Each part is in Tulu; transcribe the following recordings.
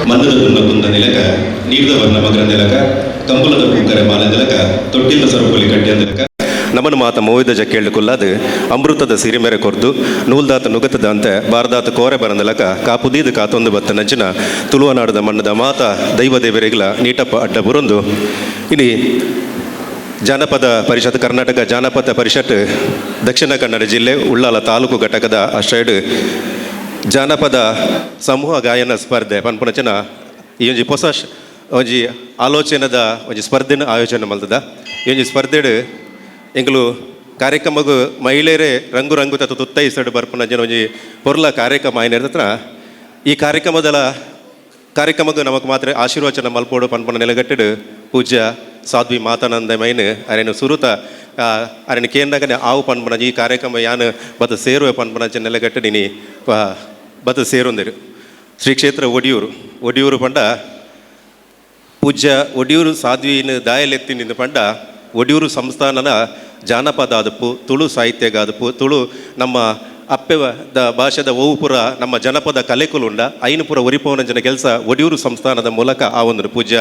ಮಣ್ಣದ ತುಂಡ ಕುಂದ ನಿಲಕ, ನೀರ್ದ ವರ್ಣ ಮಗರಂದಿಲಕ, ಕಂಬುಲದ ಪೂಕರೆ ಮಾಲಂದಿಲಕ, ತೊಟ್ಟಿಲ್ದ ಸರಪುಲಿ ಕಡ್ಡಿಯಂದಿಲಕ, ನಮನ ಮಾತ ಮೋವಿದ ಜಕ್ಕೇಳು ಕುಲ್ಲಾದು ಅಮೃತದ ಸಿರಿಮೆರೆ ಕೊರ್ದು ನೂಲ್ದಾತ ನುಗತದ ಅಂತೆ ಬಾರದಾತ ಕೋರೆ ಬರಂದಲಕ ಕಾಪುದೀದು ಕಾತೊಂದು ಬತ್ತ ನಂಚಿನ ತುಳುವನಾಡದ ಮಣ್ಣದ ಮಾತ ದೈವ ದೇವರಿಗಳ ನೀಟಪ್ಪ ಅಡ್ಡ ಬುರೊಂದು. ಇನಿ ಜಾನಪದ ಪರಿಷತ್, ಕರ್ನಾಟಕ ಜಾನಪದ ಪರಿಷತ್, ದಕ್ಷಿಣ ಕನ್ನಡ ಜಿಲ್ಲೆ ಉಳ್ಳಾಲ ತಾಲೂಕು ಘಟಕದ ಆಶ್ರಯಡ್ ಜಾನಪದ ಸಮೂಹ ಗಾಯನ ಸ್ಪರ್ಧೆ ಪನ್ಪುನಂಚಿನ ಈ ಒಂಜಿ ಪೊಸ ಒಂಜಿ ಆಲೋಚನೆದ ಒಂಜಿ ಸ್ಪರ್ಧೆನ ಆಯೋಜನೆ ಮಲ್ತದ. ಈ ಒಂಜಿ ಸ್ಪರ್ಧೆಡ್ ಎಂಕುಲು ಕಾರ್ಯಕ್ರಮಗ್ ಮಹಿಳೆಯರೇ ರಂಗು ರಂಗು ತತ್ತು ತುತ್ತೈಸಡ್ ಬರ್ಪುನಂಚಿನ ಒಂಜಿ ಪೊರ್ಲ ಕಾರ್ಯಕ್ರಮ ಆಯ್ನ. ಈ ಕಾರ್ಯಕ್ರಮದಲ ಕಾರ್ಯಕ್ರಮಕ್ಕೆ ನಮಕ್ ಮಾತ್ರ ಆಶೀರ್ವಚನ ಮಲ್ಪೋಡು ಪನ್ಪುನ ನೆಲೆಗಟ್ಟಿಡು ಪೂಜ್ಯ ಸಾಧ್ವಿ ಮಾತಾನಂದ ಮೈನ್ ಅರೆನು ಸುರುತ ಅರೆನ ಕೇಂದ್ರಗನೆ ಆವು ಪನ್ಪುನ ಈ ಕಾರ್ಯಕ್ರಮ ಯಾನ್ ಬತ್ತ ಸೇರುವೆ ಪನ್ಪುನ ನೆಲೆಗಟ್ಟಿಡು ಇನಿ ಬತ್ತ ಸೇರೊಂದಿರು. ಶ್ರೀ ಕ್ಷೇತ್ರ ಒಡಿಯೂರು. ಒಡಿಯೂರು ಪಂಡ ಪೂಜ್ಯ ಒಡಿಯೂರು ಸಾಧ್ವಿನ ದಾಯಲೆತ್ತಿನಿಂದ ಪಂಡ ಒಡಿಯೂರು ಸಂಸ್ಥಾನದ ಜಾನಪದ ಆದಪ್ಪು, ತುಳು ಸಾಹಿತ್ಯಗಾದಪ್ಪು, ತುಳು ನಮ್ಮ ಅಪ್ಪೆವ ದ ಭಾಷೆದ ಓವು ಪುರ ನಮ್ಮ ಜನಪದ ಕಲೆಕುಲುಂಡ ಐನು ಪುರ ಒರಿಪೋನಂಚಿನ ಕೆಲಸ ಒಡಿಯೂರು ಸಂಸ್ಥಾನದ ಮೂಲಕ ಆ ಒಂದು ಪೂಜ್ಯ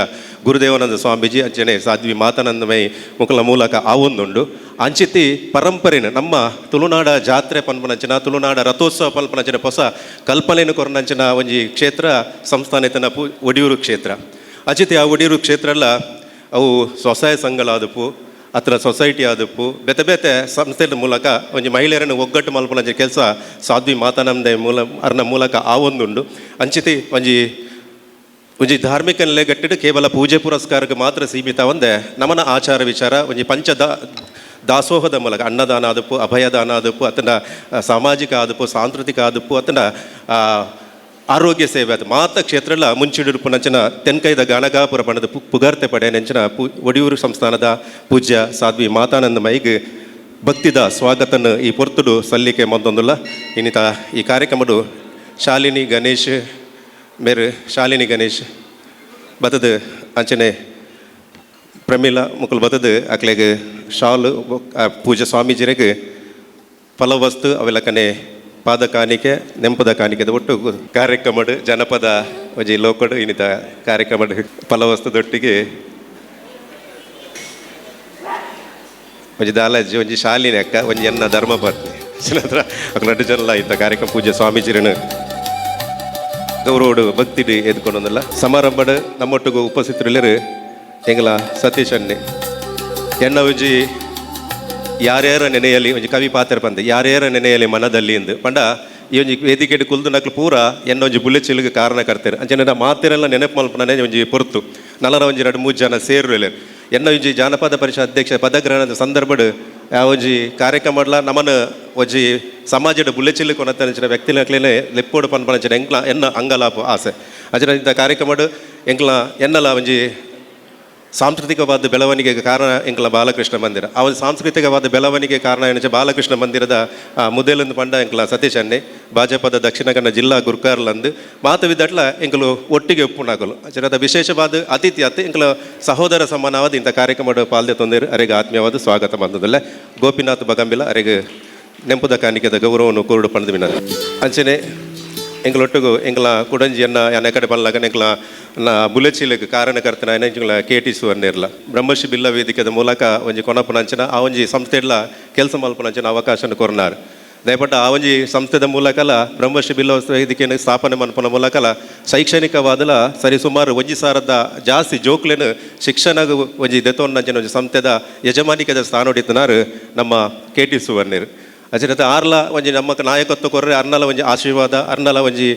ಗುರುದೇವಾನಂದ ಸ್ವಾಮೀಜಿ ಅಂಚನೆ ಸಾಧ್ವಿ ಮಾತಾನಂದಮಯಿ ಮುಕಲ ಮೂಲಕ ಆ ಒಂದುಂಡು. ಅಂಚಿತಿ ಪರಂಪರೆನ ನಮ್ಮ ತುಳುನಾಡ ಜಾತ್ರೆ ಪನ್ಪನಂಚಿನ, ತುಳುನಾಡ ರಥೋತ್ಸವ ಪನ್ಪನಂಚಿನ ಹೊಸ ಕಲ್ಪನೆಯನ್ನು ಕೊರನಂಚಿನ ಒಂಜಿ ಕ್ಷೇತ್ರ ಸಂಸ್ಥಾನ ಇತ್ತನ ಪೂ ಒಡಿಯೂರು ಕ್ಷೇತ್ರ. ಅಚಿತಿ ಆ ಒಡಿಯೂರು ಕ್ಷೇತ್ರ ಎಲ್ಲ ಅವು ಸ್ವಸಹಾಯ ಸಂಘಗಳಾದಪ್ಪು ಅತ್ರ ಸೊಸೈಟಿ ಆದಪ್ಪು, ಬೇತೆ ಬೇತೆ ಸಂಸ್ಥೆದ ಮೂಲಕ ಒಂಜಿ ಮಹಿಳೆಯರನ್ನು ಒಗ್ಗಟ್ಟು ಮಲ್ಪುನಂಚಿನ ಕೆಲಸ ಸಾಧ್ವಿ ಮಾತಾನಂದ ಮೂಲ ಅರ್ನ ಮೂಲಕ ಆ ಒಂದುಂಡು. ಅಂಚಿತಿ ಒಂಜಿ ಒಂಜಿ ಧಾರ್ಮಿಕ ನೆಲೆಗಟ್ಟಿಡು ಕೇವಲ ಪೂಜೆ ಪುರಸ್ಕಾರಕ್ಕೆ ಮಾತ್ರ ಸೀಮಿತ ಒಂದೇ ನಮನ ಆಚಾರ ವಿಚಾರ ಒಂಜಿ ಪಂಚ ದಾಸೋಹದ ಮೂಲಕ ಅನ್ನದಾನ ಆದಪ್ಪು, ಅಭಯದಾನ ಆದಪ್ಪು, ಅತನ ಸಾಮಾಜಿಕ ಆದಪ್ಪು, ಸಾಂಸ್ಕೃತಿಕ ಆದಪ್ಪು, ಅತನ ಆರೋಗ್ಯ ಸೇವೆ ಅದು ಮಾತ ಕ್ಷೇತ್ರಲ ಮುಂಚಿಡುಪು ನಂಚಿನ ತೆನ್ಕೈದ ಗಾಣಗಾಪುರ ಬಣ್ಣದ ಪುಗಾರ್ತೆ ಪಡೆ ನೆಂಚಿನ ಒಡಿಯೂರು ಸಂಸ್ಥಾನದ ಪೂಜ್ಯ ಸಾಧ್ವಿ ಮಾತಾನಂದ ಮೈಗ್ ಭಕ್ತಿದ ಸ್ವಾಗತನ ಈ ಪೊರ್ತುಡು ಸಲ್ಲಿಕೆ ಮಂದೊಂದುಲ್ಲ. ಇನ್ನಿತ ಈ ಕಾರ್ಯಕ್ರಮಡು ಶಾಲಿನಿ ಗಣೇಶ್ ಮೇರು, ಶಾಲಿನಿ ಗಣೇಶ್ ಬತ್ತದ, ಅಂಚನೆ ಪ್ರಮೀಳಾ ಮುಕುಲ್ ಬತ್ತದ ಅಕ್ಲೆಗ್ ಶಾಲು, ಪೂಜಾ ಸ್ವಾಮೀಜಿರೆಗ್ ಫಲವಸ್ತು ಅವೆಲಕನೆ ಪಾದ ಕಾಣಿಕೆ, ನೆಂಪದ ಕಾಣಿಕೆದ ಒಟ್ಟು ಕಾರ್ಯಕ್ರಮಡ್ ಜನಪದ ಒಂಜಿ ಲೋಕಡ್ ಇನ್ನಿತ ಕಾರ್ಯಕ್ರಮಡ್ ಫಲವಸ್ತುದೊಟ್ಟಿಗೆ ಒಂಜಿ ದಾಲಜ್ಜಿ, ಒಂಜಿ ಶಾಲಿನಿ ಅಕ್ಕ, ಒಂಜಿ ಎನ್ನ ಧರ್ಮಪತ್ನಿ ಹತ್ರ ಅಕ್ಲು ಜನಲ ಇಂಥ ಕಾರ್ಯಕ್ರಮ ಪೂಜೆ ಸ್ವಾಮೀಜಿರನು ಗೌರವಡು ಭಕ್ತಿಡು ಎದ್ಕೊಂಡೊಂದಲ್ಲ. ಸಮಾರಂಭಡ್ ನಮ್ಮೊಟ್ಟಿಗೂ ಉಪಸ್ಥಿತರಿಲ್ಲರು ಎಂಗಲ ಸತೀಶ್ ಅಣ್ಣೆ. ಎನ್ನ ಒಂಜಿ ಯಾರ್ಯಾರ ನೆನೆಯಲ್ಲಿ ಒಂಜಿ ಕವಿ ಪಾತ್ರ ಪಂದೆ, ಯಾರ್ಯಾರ ನೆನೆಯಲ್ಲಿ ಮನದಲ್ಲಿ ಎಂದು ಪಂಡ ಈ ಒಂಜಿ ವೇದಿಕೆಡ್ ಕುಲ್ದು ನಕ್ಲು ಪೂರ ಎನ್ನ ಒಂಜಿ ಬುಲೆಚಿಲ್ಗೆ ಕಾರಣ ಕರ್ತಾರೆ. ಅಂಚನೆ ಮಾತೆರೆಲ್ಲ ನೆನಪು ಮಲ್ಪುನನೆ ಒಂಜಿ ಪೊರ್ತು ನಲರ ಒಂಜಿ ಎರಡು ಮೂರು ಜನ ಸೇರುವೆಲೆ. ಎನ್ನ ಒಂಜಿ ಜಾನಪದ ಪರಿಷತ್ ಅಧ್ಯಕ್ಷ ಪದಗ್ರಹಣದ ಸಂದರ್ಭಡ್ ಆ ಒಂಜಿ ಕಾರ್ಯಕ್ರಮಡ್ಲ ನಮನ ಒಂಜಿ ಸಮಾಜದ ಬುಲೆಚಿಲ್ ಕೊನತನಂಚಿನ ವ್ಯಕ್ತಿನಕ್ಲೇನೆ ಲೆಪ್ಪೋಡು ಪನ್ಪನಂಚಿನ ಎಂಕ್ಲ ಎನ್ನ ಅಂಗಲಾಪು ಆಸೆ. ಅಂಚಿನ ಇಂಥ ಕಾರ್ಯಕ್ರಮಡ್ ಎಂಕ್ಲ ಎನ್ನಲ ಒಂಜಿ ಸಾಂಸ್ಕೃತಿಕವಾದ ಬೆಳವಣಿಗೆಗೆ ಕಾರಣ ಎಂಕಲ ಬಾಲಕೃಷ್ಣ ಮಂದಿರ. ಆ ಒಂದು ಸಾಂಸ್ಕೃತಿಕವಾದ ಬೆಳವಣಿಗೆ ಕಾರಣ ಏನಂಚ ಬಾಲಕೃಷ್ಣ ಮಂದಿರದ ಮುದೇಲಂದು ಪಂಡ ಎಂಕಲ ಸತೀಶ್ ಅಣ್ಣೆ, ಭಾಜಪದ ದಕ್ಷಿಣ ಕನ್ನಡ ಜಿಲ್ಲಾ ಗುರ್ಕಾರ್ಲಂದು ಮಾತವಿದ್ದಟ್ಲ ಎಂಕಲು ಒಟ್ಟಿಗೆ ಉಪ್ಪುನಾಗಲು ಅಂಚನೆ ವಿಶೇಷವಾದ ಅತಿಥಿ ಅತಿ ಎಂಕಲ ಸಹೋದರ ಸಮಾನವಾದ ಇಂಥ ಕಾರ್ಯಕ್ರಮ ಪಾಲ್ದೆ ತೊಂದರೆ ಅರೆಗೆ ಆತ್ಮೀಯವಾದ ಸ್ವಾಗತ ಬಂದದಲ್ಲ. ಗೋಪಿನಾಥ್ ಬಗಂಬಿಲ ಅರೆಗೆ ನೆಂಪುದ ಕಾಣಿಕೆದ ಗೌರವವನ್ನು ಕೋರುಡು ಪಂಡದ ವಿನ. ಅಂಚನೆ ಎಂಕಲೊಟ್ಟಿಗೂ ಎಂಕಲ ಕುಡಂಜಿ ಎನ್ನ ಎನ್ನ ಕಡೆ ಬಲ್ಲಾಗ ಎಂಕಲ ನ ಬುಲೆಚಿಲೆಗ್ ಕಾರಣಕರ್ತನ ಎಂಕಲ ಕೆ ಟಿ ಸುವರ್ಣಿರ್ಲ ಬ್ರಹ್ಮಶ್ರೀ ಬಿಲ್ಲ ವೇದಿಕೆದ ಮೂಲಕ ಒಂಜಿ ಕೊನಪುನಂಚಿನ ಆ ಒಂಜಿ ಸಂಸ್ಥೆಡ್ಲ ಕೆಲಸ ಮಲ್ಪುನಂಚಿನ ಅವಕಾಶನ ಕೊರ್ನಾರ್. ದಯಪಟ್ಟ ಆ ಒಂಜಿ ಸಂಸ್ಥೆದ ಮೂಲಕಲ ಬ್ರಹ್ಮಶ್ರೀ ಬಿಲ್ಲ ವೇದಿಕೆಯನ್ನು ಸ್ಥಾಪನೆ ಮನ್ಪುನ ಮೂಲಕಲ ಶೈಕ್ಷಣಿಕವಾದಲ ಸರಿಸುಮಾರು ಒಂಜಿ ಸಾರದ ಜಾಸ್ತಿ ಜೋಕ್ಲೆನ್ ಶಿಕ್ಷಣ ಒಂಜಿ ದೆತೊನ್ನಂಚಿನ ಒಂಜಿ ಸಂಸ್ಥೆದ ಯಜಮಾನಿಕೆದ ಸ್ಥಾನ ನಮ್ಮ ಕೆ ಟಿ ಸುವರ್ಣಿರ್. ಅಚರಿತ ಆರ್ಲ ಒಂಜಿ ನಮ್ಮ ನಾಯಕತ್ವ ಕೊರ್ರೆ, ಅರ್ನಲ ಒಂಜಿ ಆಶೀರ್ವಾದ, ಅರ್ನಲ ಒಂಜಿ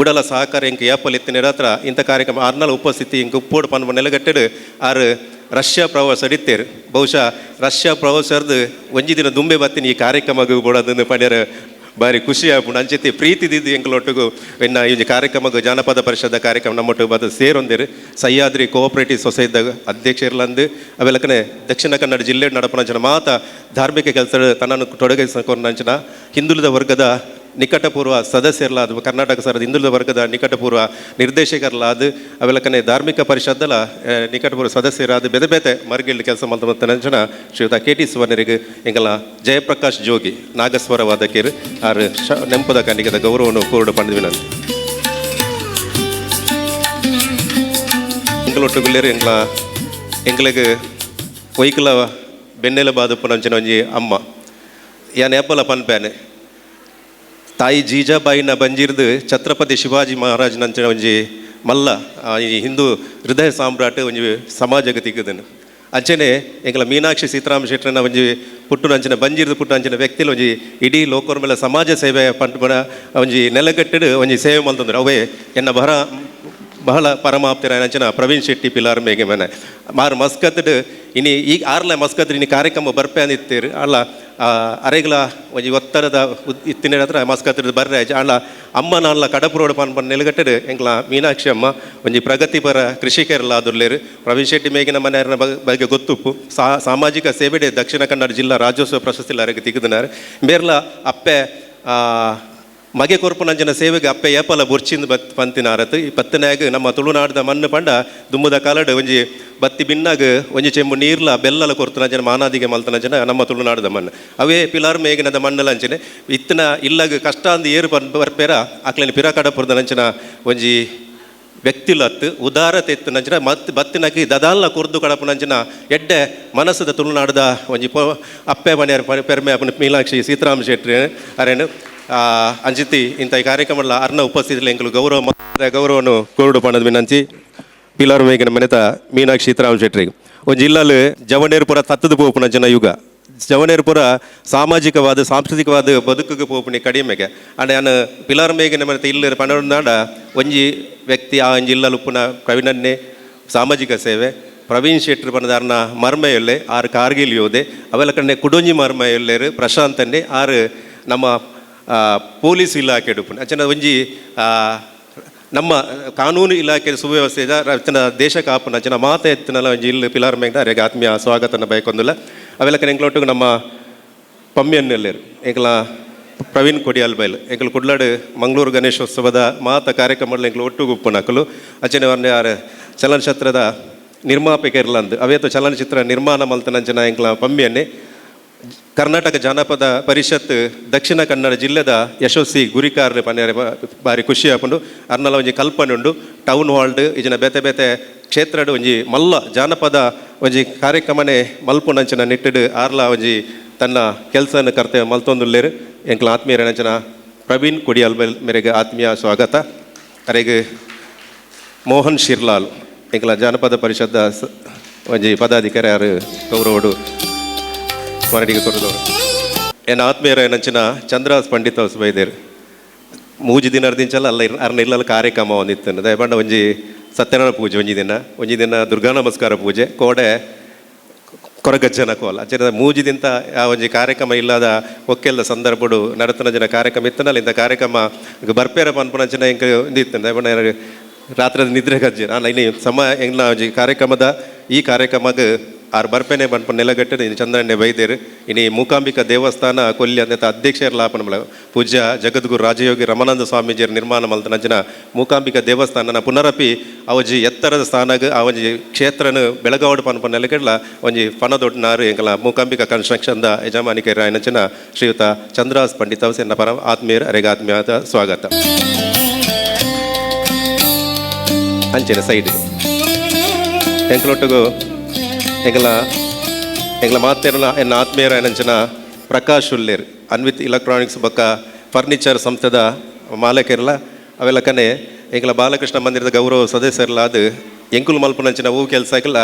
ಉಡಲ ಸಹಕಾರ ಇಂಕ ಏಪಲ್ ಇತ್ತಿನ ಹತ್ರ ಇಂಥ ಕಾರ್ಯಕ್ರಮ ಅರ್ನಲ ಉಪಸ್ಥಿತಿ ಇಂಕ ಉಪ್ಪೋಡು ಪನ್ಪ ನೆಲಗಟ್ಟೆಡು ಆರು ರಷ್ಯಾ ಪ್ರವಾಸ ಇತ್ತೇರು. ಬಹುಶಃ ರಷ್ಯಾ ಪ್ರವಾಸರ್ದು ಒಂಜಿ ದಿನ ದುಂಬೆ ಬತ್ತಿನ ಈ ಕಾರ್ಯಕ್ರಮಕ್ಕೆ ಬೋಡೋದನ್ನು ಪಣ್ಯರ. ಬಾರಿ ಖುಷಿ ಆಪುಂಡು. ಅಂಚೆತಿ ಪ್ರೀತಿ ದಿದ್ದು ಎಂಕಲೊಟ್ಟುಗು ಎನ್ನ ಈ ಕಾರ್ಯಕ್ರಮಗ್ ಜಾನಪದ ಪರಿಷದ ಕಾರ್ಯಕ್ರಮ ನಮ್ಮೊಟ್ಟು ಬದ ಸೇರೊಂದಿರು. ಸಹ್ಯಾದ್ರಿ ಕೋಆಪರೇಟಿವ್ ಸೊಸೈಟಿದ ಅಧ್ಯಕ್ಷರ್ಲಂದು ಅವೆಲಕನೆ ದಕ್ಷಿಣ ಕನ್ನಡ ಜಿಲ್ಲೆ ನಡಪುನಂಚಿನ ಮಾತ ಧಾರ್ಮಿಕ ಕೆಲಸ ತನ್ನನ್ನು ತೊಡಗಿಸಿಕೊಂಡಂಚಿನ ಹಿಂದುಳಿದ ವರ್ಗದ ನಿಕಟಪೂರ್ವ ಸದಸ್ಯರ್ಲಾದ, ಕರ್ನಾಟಕ ಸರ್ಕಾರದ ಹಿಂದುಳಿದ ವರ್ಗದ ನಿಕಟಪೂರ್ವ ನಿರ್ದೇಶಕರ್ಲಾದ, ಅವೆಲಕನೆ ಧಾರ್ಮಿಕ ಪರಿಷದ್ದಲ ನಿಕಟಪೂರ್ವ ಸದಸ್ಯರಾದ, ಬೇತೆ ಬೇತೆ ಮರ್ಗಿಲ್ಡ್ ಕೆಲಸ ಮಲ್ತಂಚಿನ ಶ್ರೀಯುತ ಕೆ ಟಿ ಸುವರ್ಣರಿಗೆ ಎಂಗಲ ಜಯಪ್ರಕಾಶ್ ಜೋಗಿ ನಾಗಸ್ವರ ವಾದಕರು ಆರು ನೆಂಪದ ಕಾಣಿಕೆದ ಗೌರವವನ್ನು ಕೋರ್ಡು ಪಂಡ್ದು ವಿನಂತಿ. ಎಂಕಲೊಟ್ಟುಗುಲ್ಲೇರು ಎಂಗ್ಲ ಎಂಗ್ಲೆಗ್ ಒಯ್ಕಲ ಬೆನ್ನೆಲ ಬಾದುಪ್ಪುನಂಚಿನ ಒಂಜಿ ಅಮ್ಮ. ಯಾನ್ ಏಪಲ ಪನ್ಪೇನೆ, ತಾಯಿ ಜೀಜಾಬಾಯಿನ ಬಂಜಿರ್ದು ಛತ್ರಪತಿ ಶಿವಾಜಿ ಮಹಾರಾಜನಂಚಿನ ಒಂಜಿ ಮಲ್ಲ ಈ ಹಿಂದೂ ಹೃದಯ ಸಾಮ್ರಾಟ್ ಒಂಜಿ ಸಮಾಜಕ್ಕೆ ತಿಕ್ಕುದನು. ಅಂಚನೆ ಎಂಕಲ ಮೀನಾಕ್ಷಿ ಸೀತಾರಾಮ ಶೆಟ್ಟರನ ಒಂಜಿ ಪುಟ್ಟುನಂಚಿನ ಬಂಜಿರ್ದು ಪುಟ್ಟುನಂಚಿನ ವ್ಯಕ್ತಿಲು ಒಂಜಿ ಇಡೀ ಲೋಕೋರ್ ಮೇಲೆ ಸಮಾಜ ಸೇವೆ ಪಂಪುನ ಒಂಜಿ ನೆಲಗಟ್ಟಿಡು ಒಂಜಿ ಸೇವೆ ಮಲ್ತಂದ್ರು. ಅವೇ ಎನ್ನ ಬಹಳ ಬಹಳ ಪರಮಾಪ್ತಿರಾಯನಂಚಿನ ಪ್ರವೀಣ್ ಶೆಟ್ಟಿ ಪಿಲಾರ್ ಮೇಗೆ ಮನೆ ಮಾರು ಮಸ್ಕತ್ಡ್ ಇನಿ ಈ ಆರ್ಲ ಮಸ್ಕತ್ ಇನಿ ಕಾರ್ಯಕ್ರಮ ಬರ್ಪೆ ಅಂದಿತ್ತೀರು. ಅಲ್ಲ, ಅರೆಗ್ಲ ಒಂಜಿ ಒತ್ತಡದ ಇತ್ತಿನ ಹತ್ರ ಮಸ್ಕತ್ ಬರ್ರೆ ಅಲ್ಲ. ಅಮ್ಮನ ಅಲ್ಲ ಕಡಪುರೋಡು ಪನ್ ಪನ್ ನೆಲಗಟ್ಟೆಡ್ ಎಂಕ್ಲ ಮೀನಾಕ್ಷಿ ಅಮ್ಮ ಒಂಜಿ ಪ್ರಗತಿಪರ ಕೃಷಿಕರೆಲ್ಲ ಆದುರ್ಲೇರು. ಪ್ರವೀಣ್ ಶೆಟ್ಟಿ ಮೇಗಿನ ಮನೆಯವ್ರನ ಬಗ್ಗೆ ಗೊತ್ತುಪ್ಪು. ಸಾಮಾಜಿಕ ಸೇವೆಡೆ ದಕ್ಷಿಣ ಕನ್ನಡ ಜಿಲ್ಲಾ ರಾಜ್ಯೋತ್ಸವ ಪ್ರಶಸ್ತಿ ಅರೆಗೆ ತಿಗುದಿನಾರ್. ಮೇರ್ಲ ಅಪ್ಪೆ ಮಗೆ ಕೊರ್ಪುನಂಚಿನ ಸೇವೆಗೆ ಅಪ್ಪೆ ಏಪಲ ಬೊರ್ಚಿಂದು ಬತ್ ಪಂತಿನಾರತ್. ಈ ಪತ್ತನಾಗ ನಮ್ಮ ತುಳುನಾಡದ ಮಣ್ಣು ಪಂಡ ದುಮ್ಮದ ಕಾಲಡ್ ಒಂಜಿ ಬತ್ತಿ ಬಿನ್ನಾಗ ಒಂಜಿ ಚೆಂಬು ನೀರ್ಲ ಬೆಲ್ಲಲ ಕೊರ್ತುನಂಚಿನ ಮಾನಾದಿಗೆ ಮಲ್ತನಂಚಿನ ನಮ್ಮ ತುಳುನಾಡದ ಮಣ್ಣು. ಅವೇ ಪಿಲಾರ್ ಮೇಗಿನದ ಮಣ್ಣಲ ಅಂಚನೆ ಇತ್ತಿನ ಇಲ್ಲಗ ಕಷ್ಟ ಅಂದ್ ಏರು ಬರ್ಪೇರ ಅಕ್ಲೆನ ಪಿರ ಕಡಪುರ್ದನಂಚಿನ ಒಂಜಿ ವ್ಯಕ್ತಿಲತ್ತು ಉದಾರತೆ ಇತ್ತು ಮತ್ ಬತ್ತಿನಕಿ ದದಾಲ್ನ ಕೊರ್ದು ಕಡಪುನಂಚಿನ ಎಡ್ಡೆ ಮನಸ್ಸದ ತುಳುನಾಡದ ಒಂಜಿ ಅಪ್ಪೆ ಮನೆಯರ್ ಪೆರ್ಮೆ ಅಪ್ಪನ ಮೀನಾಕ್ಷಿ ಸೀತಾರಾಮ ಶೆಟ್ಟಿ ಅರೇನು. ಅಂಚಿತಿ ಇಂಥ ಈ ಕಾರ್ಯಕ್ರಮ ಅರ್ನ ಉಪಸ್ಥಿತಿ ಎಂಕಲು ಗೌರವ ಗೌರವವನ್ನು ಕೋರುಡು ಪಣದ ವಿನಂತಿ. ಪಿಲಾರ್ ಮೇಗಿನ ಮನೆತ ಮೀನಾಕ್ಷಿ ಸೀತಾರಾಮ ಶೆಟ್ಟಿ. ಒಂಜಿ ಇಲ್ಲಲು ಜವನೇರು ಪುರ ತತ್ತದ ಪೋಪುನಂಚಿನ ಯುಗ. ಜವನೇರು ಪುರ ಸಾಮಾಜಿಕವಾದ ಸಾಂಸ್ಕೃತಿಕವಾದ ಬದುಕುಗೆ ಪೋಪುನಿ ಕಡಿಮೆಗೆ. ಅಂಡ ಯಾನ್ ಪಿಲಾರ್ ಮೇಗಿನ ಮನೆತ ಇಲ್ಲ ಪಣೊಂದಾಂಡ ಒಂಜಿ ವ್ಯಕ್ತಿ ಆ ಒಂಜಿ ಇಲ್ಲಲು ಉಪ್ಪುನ ಪ್ರವೀಣನ್ನೇ ಸಾಮಾಜಿಕ ಸೇವೆ. ಪ್ರವೀಣ್ ಶೆಟ್ಟರ್ ಪಂಡದಾರ್ನ ಮರ್ಮಯೊಲ್ಲೆ ಆರು ಕಾರ್ಗಿಲ್ ಯೋಧೆ. ಅವೆಲ್ಲ ಕಣ್ಣೆ ಕುಡೊಂಜಿ ಮರ್ಮಯೊಲ್ಲೇರು ಪ್ರಶಾಂತನ್ನೇ, ಆರು ನಮ್ಮ ಪೊಲೀಸ್ ಇಲಾಖೆ ಉಪ್ಪುನ. ಅಂಚನೆ ಒಂಜಿ ನಮ್ಮ ಕಾನೂನು ಇಲಾಖೆ ಸುವ್ಯವಸ್ಥೆದ ರಚನ ದೇಶ ಕಾಪುನ ಅಂಚಿನ ಮಾತ ಎತ್ತಿನಲ ಒಂಜಿ ಇಲ್ಲು ಪಿಲಾರ್ ಮೇಗ್ದ ಅರೆಗೆ ಆತ್ಮೀಯ ಸ್ವಾಗತನ ಬಯಕೊಂದುಲ್ಲ. ಅವೆಲ್ಲ ಎಂಕ್ಲೊಟ್ಟಿಗೆ ನಮ್ಮ ಪಮ್ಮಿಯನ್ನೆಲ್ಲೇರು ಎಂಕಲ ಪ್ರವೀಣ್ ಕೊಡಿಯಾಲ್ ಬೈಲ್. ಎಂಕಲು ಕುಡ್ಲಾಡು ಮಂಗಳೂರು ಗಣೇಶೋತ್ಸವದ ಮಾತ ಕಾರ್ಯಕ್ರಮಗಳು ಎಂಕಲು ಒಟ್ಟುಗು ಉಪ್ಪುನಕುಲು. ಅಂಚನೆ ವರ್ಣ ಯಾರು ಚಲನಚಿತ್ರದ ನಿರ್ಮಾಪಕರ್ಲಂದು ಅವೇತು ಚಲನಚಿತ್ರ ನಿರ್ಮಾಣ ಮಲ್ತನಂಚಿನ ಎಂಕಲ ಪಮ್ಮಿಯನ್ನೇ. ಕರ್ನಾಟಕ ಜಾನಪದ ಪರಿಷತ್ ದಕ್ಷಿಣ ಕನ್ನಡ ಜಿಲ್ಲೆದ ಯಶಸ್ವಿ ಗುರಿಕಾರ್ ಪನ್ಯರೆ ಬಾರಿ ಖುಷಿ ಆಪುಂಡು. ಅರ್ನಲ ಒಂಜಿ ಕಲ್ಪನೆ ಉಂಡು, ಟೌನ್ ಹಾಲ್ಡ್ ಇಜಿನ ಬೇತೆ ಬೇತೆ ಕ್ಷೇತ್ರಡ್ ಒಂಜಿ ಮಲ್ಲ ಜಾನಪದ ಒಂಜಿ ಕಾರ್ಯಕ್ರಮನೆ ಮಲ್ಪುನಂಚಿನ ನಿಟ್ಟಿಡ್ ಆರ್ಲ ಒಂಜಿ ತನ್ನ ಕೆಲಸನ ಕರ್ತವ್ಯ ಮಲ್ತೊಂದುಲ್ಲೇರು. ಎಂಕ್ಲ ಆತ್ಮೀಯರ ಪ್ರವೀಣ್ ಕೊಡಿಯಾಲ್ ಬೈಲ್ ಮೇರೆಗೆ ಆತ್ಮೀಯ ಸ್ವಾಗತ. ಅರೆಗೆ ಮೋಹನ್ ಶಿರ್ಲಾಲ್ ಎಂಕ್ಲ ಜಾನಪದ ಪರಿಷತ್ ಒಂಜಿ ಪದಾಧಿಕಾರಿ ಯಾರು ಗೌರವಡು ಸ್ಮರಣಿಗೆ ಕೊರದವರು. ಎನ್ನ ಆತ್ಮೀಯರ ನಂಚಿನ ಚಂದ್ರಾಸ್ ಪಂಡಿತ ಬೈದೇರು. 3 ದಿನ ಅರ್ದಿಂಚಲ ಅಲ್ಲ ಅರ್ನ ಇಲ್ಲಲ್ಲ ಕಾರ್ಯಕ್ರಮ ಒಂದಿತ್ತು. ದಯಪಂಡ ಒಂಜಿ ಸತ್ಯನಾರಾಯಣ ಪೂಜೆ ಒಂಜಿ ದಿನ, ಒಂಜಿ ದಿನ ದುರ್ಗಾ ನಮಸ್ಕಾರ ಪೂಜೆ, ಕೋಡೆ ಕೊರಗಜ್ಜನ ಕೋಲ. ಅಂಚನೆ 3 ದಿನ ಆ ಒಂಜಿ ಕಾರ್ಯಕ್ರಮ ಇಲ್ಲದ ಒಕ್ಕೆಲ್ದ ಸಂದರ್ಭಡು ನಡತನ ಜನ ಕಾರ್ಯಕ್ರಮ ಇತ್ತನಲ್ಲ. ಇಂಥ ಕಾರ್ಯಕ್ರಮ ಬರ್ಪೇರ ಪನ್ಪುನಂಚಿನ ಎಂಕ್ ಇತ್ತು. ದಯಪಂಡ ರಾತ್ರಿ ನಿದ್ರೆ ಕಜ್ಜಿ ನಾನು ಇನ್ನು ಸಮ ಎಂಗ್ಲ ಒಂಜಿ ಕಾರ್ಯಕ್ರಮದ ಈ ಕಾರ್ಯಕ್ರಮಕ್ಕೆ ಆರು ಬರ್ಪೇನೆ ಪನ್ಪ ನೆಲಗಟ್ಟೆ ಇನಿ ಚಂದ್ರಣ್ಣೆ ಬೈದೇರು. ಇನಿ ಮೂಕಾಂಬಿಕಾ ದೇವಸ್ಥಾನ ಕೊಲ್ಲಿ ಅಂದ ಅಧ್ಯಕ್ಷರ ಪೂಜ್ಯ ಜಗದ್ಗುರು ರಾಜಯೋಗಿ ರಮಾನಂದ ಸ್ವಾಮೀಜಿಯರ ನಿರ್ಮಾಣ ಮಲ್ತನಂಚಿನ ಮೂಕಾಂಬಿಕಾ ದೇವಸ್ಥಾನನ ಪುನರಪಿ ಅವಜಿ ಎತ್ತರದ ಸ್ಥಾನಗ್ ಆ ಒಂಜಿ ಕ್ಷೇತ್ರನ ಬೆಳಗಾವಡು ಪನ್ಪ ನೆಲಗಡ್ಲ ಒಂಜಿ ಫನದೊಡ್ನಾರು ಎಂಕಲ ಮೂಕಾಂಬಿಕಾ ಕನ್ಸ್ಟ್ರಕ್ಷನ್ the ಯಜಮಾನಿಕೆ ರಾಯನಂಚಿನ ಶ್ರೀಯುತ ಚಂದ್ರಾಸ್ ಪಂಡಿತ ಎನ್ನ ಪರ ಆತ್ಮೀಯರು ಅರೆಗೆ ಆತ್ಮೀಯದ ಸ್ವಾಗತ. ಅಂಚಿನ ಸೈಡ್ ಎಂಕಲೊಟ್ಟಿಗೂ ಎಂಕಲ ಎಂಕಲ ಮಾತೇರನ ಎನ್ನ ಆತ್ಮೀಯರ ನಂಚಿನ ಪ್ರಕಾಶ್ ಉಲ್ಲೇರ್, ಅನ್ವಿತ್ ಎಲೆಕ್ಟ್ರಾನಿಕ್ಸ್ ಬೊಕ್ಕ ಫರ್ನಿಚರ್ ಸಂಸ್ಥೆದ ಮಾಲಕರ್ಲ. ಅವೆಲ್ಲ ಕನೆ ಎಂಕಲ ಬಾಲಕೃಷ್ಣ ಮಂದಿರದ ಗೌರವ ಸದಸ್ಯರ್ಲ. ಅದು ಎಂಕುಲು ಮಲ್ಪುನಂಚಿನ ಹೂ ಕೆಲಸಕ್ಕೆಲ್ಲ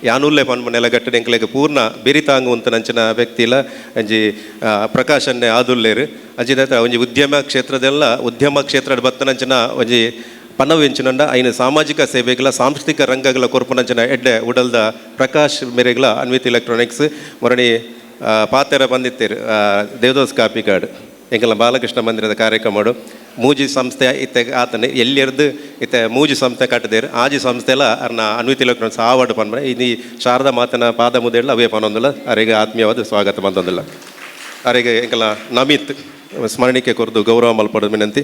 ಯಾನುಲ್ಲೇ ಪನ್ಪು ನೆಲಗಟ್ಟೆ ಎಂಕಲೆಗ್ ಪೂರ್ಣ ಬೆರಿತಾಂಗು ನಂಚಿನ ವ್ಯಕ್ತಿಲ ಅಂಜಿ ಪ್ರಕಾಶನ್ನೇ ಆದುಲ್ಲೇರು. ಅಂಚಿನ ಒಂಜಿ ಉದ್ಯಮ ಕ್ಷೇತ್ರದೆಲ್ಲ ಉದ್ಯಮ ಕ್ಷೇತ್ರದ ಬತ್ತನಂಚಿನ ಒಂಜಿ ಪನವು ಎಂಚಿನಂಡ ಐನ ಸಾಮಾಜಿಕ ಸೇವೆಗಳ ಸಾಂಸ್ಕೃತಿಕ ರಂಗಗಳ ಕೊರ್ಪುನಂಚಿನ ಎಡ್ಡೆ ಉಡಲ್ದ ಪ್ರಕಾಶ್ ಮೇರೆಗಳ ಅನ್ವಿತ್ ಎಲೆಕ್ಟ್ರಾನಿಕ್ಸ್. ಮೊರಣಿ ಪಾತೆರ ಬಂದಿತ್ತೇರು ದೇವದಾಸ್ ಕಾಪಿಕಾಡ್. ಎಂಕಲ್ನ ಬಾಲಕೃಷ್ಣ ಮಂದಿರದ ಕಾರ್ಯಕ್ರಮಡು ಮೂಜಿ ಸಂಸ್ಥೆ ಇತ್ತೆ ಆತನ ಎಲ್ಲಿರ್ದು ಇತ್ತೆ ಮೂಜಿ ಸಂಸ್ಥೆ ಕಟ್ಟದೇರು ಆಜಿ ಸಂಸ್ಥೆಲ ಅರ್ನ ಅನ್ವಿತಿಲೋಕ ಸಾವಡ್ ಪನ್ಪುನ ಇನಿ ಶಾರದಾ ಮಾತನ ಪಾದ ಮುದೇಡ್ಲ ಅವೇ ಪನೊಂದುಲ್ಲ. ಅರೆಗೆ ಆತ್ಮೀಯವಾದ ಸ್ವಾಗತ ಬಂದೊಂದಿಲ್ಲ. ಅರೆಗೆ ಎಂಕಲ್ನ ನಮಿತ್ ಸ್ಮರಣಿಕೆ ಕೊರ್ದು ಗೌರವ ಮಲ್ಪಡು ವಿನಂತಿ.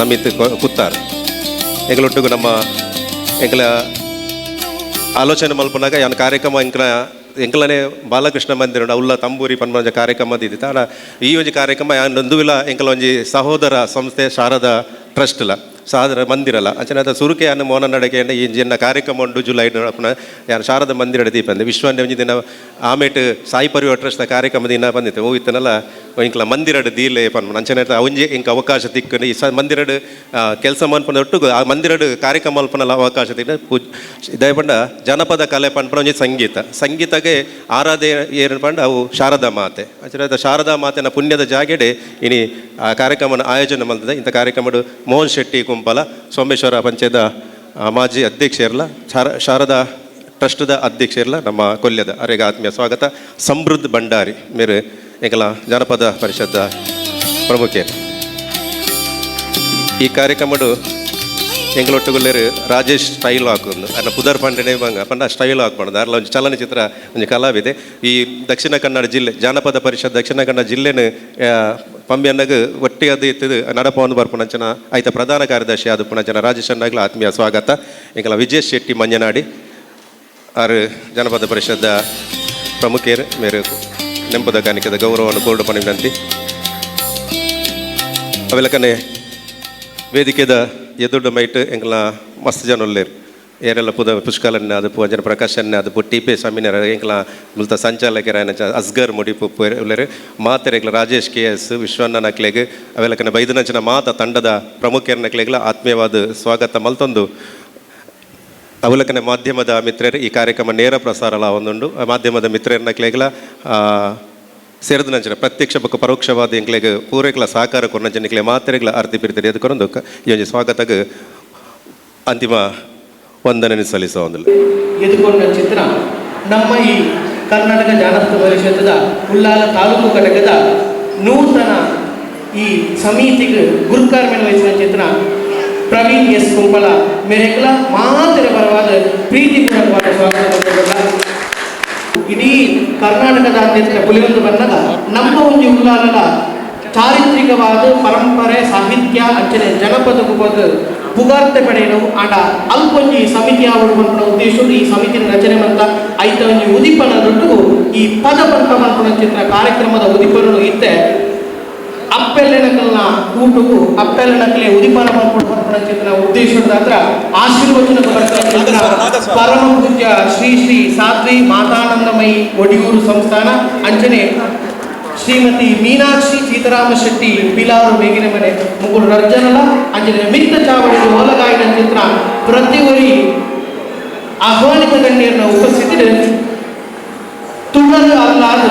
ನಮಿತ್ ಕುತ್ತಾರ್ ಎಂಕಲೊಟ್ಟಿಗೂ ನಮ್ಮ ಎಂಕಲ ಆಲೋಚನೆ ಮಲ್ಪನಾಗ ಯಾನ್ ಕಾರ್ಯಕ್ರಮ ಎಂಕಲ ಎಂಕಲನೆ ಬಾಲಕೃಷ್ಣ ಮಂದಿರ ಉಲ್ಲ ತಂಬೂರಿ ಪನ್ಪಂಜ ಕಾರ್ಯಕ್ರಮ ದಿದ್ದಿತ್ತ. ಆಂಡ ಈ ಒಂಜಿ ಕಾರ್ಯಕ್ರಮ ಯಾನ್ ಒಂದುವಿಲ ಎಂಕಲ ಒಂಜಿ ಸಹೋದರ ಸಂಸ್ಥೆ ಶಾರದಾ ಟ್ರಸ್ಟ್ಲ ಸಹೋದರ ಮಂದಿರಲ ಅಂಚನೆ ಸುರುಕೆ ಯಾನ್ ಮೋನ ನಡಕೆ ಈ ಜನ ಕಾರ್ಯಕ್ರಮ ಉಂಡು ಜುಲೈ ಅಪ್ಪನ ಯಾನ್ ಶಾರದಾ ಮಂದಿರ ದೀಪಂದೆ ವಿಶ್ವನ್ನೇ ಒಂಜಿ ದಿನ ಆಮೇಟ್ ಸಾಯಿ ಪರಿವಾರ ಟ್ರಸ್ಟ್ನ ಕಾರ್ಯಕ್ರಮ ದಿನ ಬಂದಿತ್ತು. ಓ ಇತ್ತನಲ್ಲ ಎಂಕಲ ಮಂದಿರಡ್ ದೀಲೆ ಪನ್ಪುನ ಅಂಚನೆ ಒಂಜಿ ಎಂಕ್ ಅವಕಾಶ ತಿಕ್ಕುಂಡು. ಈ ಸ ಮಂದಿರಡ್ ಕೆಲಸ ಮನ್ಪುನ ಒಟ್ಟುಗು ಆ ಮಂದಿರಡ್ ಕಾರ್ಯಕ್ರಮ ಮಲ್ಪುನಲ ಅವಕಾಶ ತಿಕ್ಕ ಪೂಜ್ ದಯಪಂಡ ಜನಪದ ಕಲೆ ಪನ್ಪುನ ಒಂಜಿ ಸಂಗೀತ ಸಂಗೀತಗೆ ಆರಾಧನೆ ಏನು ಪಂಡ ಅವು ಶಾರದಾ ಮಾತೆ. ಅಂಚನೆ ಶಾರದಾ ಮಾತೆನ ಪುಣ್ಯದ ಜಾಗೆಡೆ ಇನಿ ಆ ಕಾರ್ಯಕ್ರಮನ ಆಯೋಜನೆ ಮಲ್ತದೆ. ಇಂಥ ಕಾರ್ಯಕ್ರಮಡು ಮೋಹನ್ ಶೆಟ್ಟಿ ಕುಂಪಲ ಸೋಮೇಶ್ವರ ಪಂಚಾಯದ ಮಾಜಿ ಅಧ್ಯಕ್ಷರ್ಲ ಶಾರದಾ ಟ್ರಸ್ಟ್ದ ಅಧ್ಯಕ್ಷರ್ಲ ನಮ್ಮ ಕೊಲ್ಯದ ಅರೆಗೆ ಆತ್ಮೀಯ ಸ್ವಾಗತ. ಸಮೃದ್ಧ ಭಂಡಾರಿ ಮೇರೆ ಎಂಕಲ ಜನಪದ ಪರಿಷತ್ ಪ್ರಮುಖರು. ಈ ಕಾರ್ಯಕ್ರಮಡು ಎಂಕಲೊಟ್ಟುಗುಲ್ಲೇರು ರಾಜೇಶ್ ಸ್ಟೈಲ್ ಹಾಕೊಂಡು ಅನ್ನ ಪುದರ್ ಪಂಡನೆ ಬಂಗ ಪಂಡ ಸ್ಟೈಲ್ ಹಾಕ್ಬಾರ್ದು ಅರ್ಲ ಒಂಜಿ ಚಲನಚಿತ್ರ ಒಂಜಿ ಕಲಾವಿದೆ. ಈ ದಕ್ಷಿಣ ಕನ್ನಡ ಜಿಲ್ಲೆ ಜಾನಪದ ಪರಿಷತ್ ದಕ್ಷಿಣ ಕನ್ನಡ ಜಿಲ್ಲೆನ ಪಂಬಿ ಅಣ್ಣಗ್ ಒಟ್ಟಿ ಅದು ಇತ್ತದು ನಡಪವನ್ನು ಬರ್ಪುನಂಚನ ಆಯ್ತ ಪ್ರಧಾನ ಕಾರ್ಯದರ್ಶಿ ಆದ ಪುನಂಚನ ರಾಜೇಶ್ ಅಣ್ಣಗ್ಲ ಆತ್ಮೀಯ ಸ್ವಾಗತ. ಎಂಕಲ ವಿಜಯ್ ಶೆಟ್ಟಿ ಮಂಜನಾಡಿ ಆರು ಜನಪದ ಪರಿಷತ್ ಪ್ರಮುಖರು ಮೇರು ನೆಂಪದ ಕಾಣಿಕೆದ ಗೌರವವನ್ನು ಕೋರ್ಡು ಪಣಿ ವಿನಂತಿ. ಅವೆಲಕನೆ ವೇದಿಕೆದ ಎದುರ್ಡು ಮೈಟ್ ಎಂಕಲ್ನ ಮಸ್ತ್ ಜನ ಉಲ್ಲೇರು. ಏರೆಲ್ಲ ಪುದ ಪುಷ್ಕಲನ್ನ ಅದು ಅಂಜನ ಪ್ರಕಾಶನ್ನ ಅದು ಟಿ ಪಿ ಸ್ವಾಮಿನರ ಎಂಕಲ ಮುಲ್ತ ಸಂಚಾಲಕರಾಯನ ಅಸ್ಗರ್ ಮುಡಿಪು ಉಲ್ಲೇರು. ಮಾತೆರೆಗ್ಲ ರಾಜೇಶ್ ಕೆ ಎಸ್ ವಿಶ್ವಣ್ಣ ನಕ್ಲೆಗ್ ಅವೆಲಕನೆ ಬೈದನಂಚಿನ ಮಾತ ತಂಡದ ಪ್ರಮುಖರ ನಕ್ಲೆಗ್ಲ ಆತ್ಮೀಯವಾದ ಸ್ವಾಗತ ಮಲ್ತೊಂದು. ಅವಲಕನೆ ಮಾಧ್ಯಮದ ಮಿತ್ರರು ಈ ಕಾರ್ಯಕ್ರಮ ನೇರ ಪ್ರಸಾರ ಒಂದುಂಡು. ಆ ಮಾಧ್ಯಮದ ಮಿತ್ರರ ನಕ್ಲೆಗ್ಲ ಸೇರಿದ ನಂಚಿನ ಪ್ರತ್ಯಕ್ಷ ಬೊಕ್ಕ ಪರೋಕ್ಷವಾದ ಎಂಕ್ಲೆಗ್ ಪೂರೈಕ್ಲ ಸಹಕಾರ ಕೊರ್ನಂಚಿನ ನಿಕ್ಲೆ ಮಾತೆರೆಗ್ಲ ಅರ್ತಿ ಪಿರ್ತಿರಿ ಎದುಕೊರೊಂದು ಈ ಒಂಜಿ ಸ್ವಾಗತಗ್ ಅಂತಿಮ ವಂದನೆ ಸಲ್ಲಿಸುವ ಒಂದಿಲ್ಲ. ಎದುಕೊಂಡ ಚಿತ್ರ ನಮ್ಮ ಈ ಕರ್ನಾಟಕ ಜಾನಪದ ಪರಿಷತ್ತದ ಉಲ್ಲಾಲ ತಾಲೂಕು ಘಟಕದ ನೂತನ ಈ ಸಮಿತಿಗೆ ಗುರುಕಾರ್ಮೆನ್ ವಹಿಸಿದ ಚಿತ್ರ ಪ್ರವೀಣ್ ಎಸ್ ಕುಂಪಲ ಮೇರೆಗ್ಲ ಮಾತೆರ ಪರವಾದ ಪ್ರೀತಿಪೂರ್ವಕವಾದ ಸ್ವಾಗತ. ಇಡೀ ಕರ್ನಾಟಕದಾದ್ಯಂತ ಪುಲಿಯೊಂದು ಬಂದಾಗ ನಮ್ಮ ಒಂಜಿ ಉಲ್ಲಾಲದ ಚಾರಿತ್ರಿಕವಾದ ಪರಂಪರೆ ಸಾಹಿತ್ಯ ಅಂಚನೆ ಜನಪದ ಕುಪದ ಪುಗಾರ್ತೆ ಪಡೆಯಲು ಆಂಡ ಅಲ್ಪೊಂಜಿ ಸಮಿತಿ ಆವಡು ಪನ್ಪುನ ಉದ್ದೇಶ ಈ ಸಮಿತಿನ ರಚನೆ ಮಂತ ಐತ ಒಂಜಿ ಉದಿಪನ ದೊಡ್ಡು ಈ ಪದ ಪಂಪ ಪನ್ಪುನ ಚಿತ್ರ ಕಾರ್ಯಕ್ರಮದ ಉದಿಪನನು ಇತ್ತೆ ಅಪ್ಪೆಲ್ಲೆನಕಲ್ನ ಕೂಟುಗು ಅಪ್ಪೆಲ್ಲೆನಕಲೆ ಉದಿಪನ ಪನ್ಪುನ ಪನ್ಪುನ ಚಿತ್ರ ಉದ್ದೇಶದ ಹತ್ರ ಆಶೀರ್ವಚನ ಚಿತ್ರ ಪರಮ ಪೂಜ್ಯ ಶ್ರೀ ಶ್ರೀ ಸಾಧ್ವಿ ಮಾತಾನಂದಮಯಿ ಒಡಿಯೂರು ಸಂಸ್ಥಾನ ಅಂಚನೆ ಶ್ರೀಮತಿ ಮೀನಾಕ್ಷಿ ಸೀತಾರಾಮ ಶೆಟ್ಟಿ ಪಿಲಾರು ಮೇಗಿನ ಮನೆ ಮುಗುರು ರರ್ಜನಲ ಅಂಚನೆ ಮಿತ್ತ ಚಾವಡಿ ಓಲಗಾಯಿನ ಚಿತ್ರ ಪ್ರತಿ ಆಹ್ವಾನಿತ ಗಣ್ಯರನ್ನ ಉಪಸ್ಥಿತಿ ತುಳಲು ಅಲ್ಲಾದ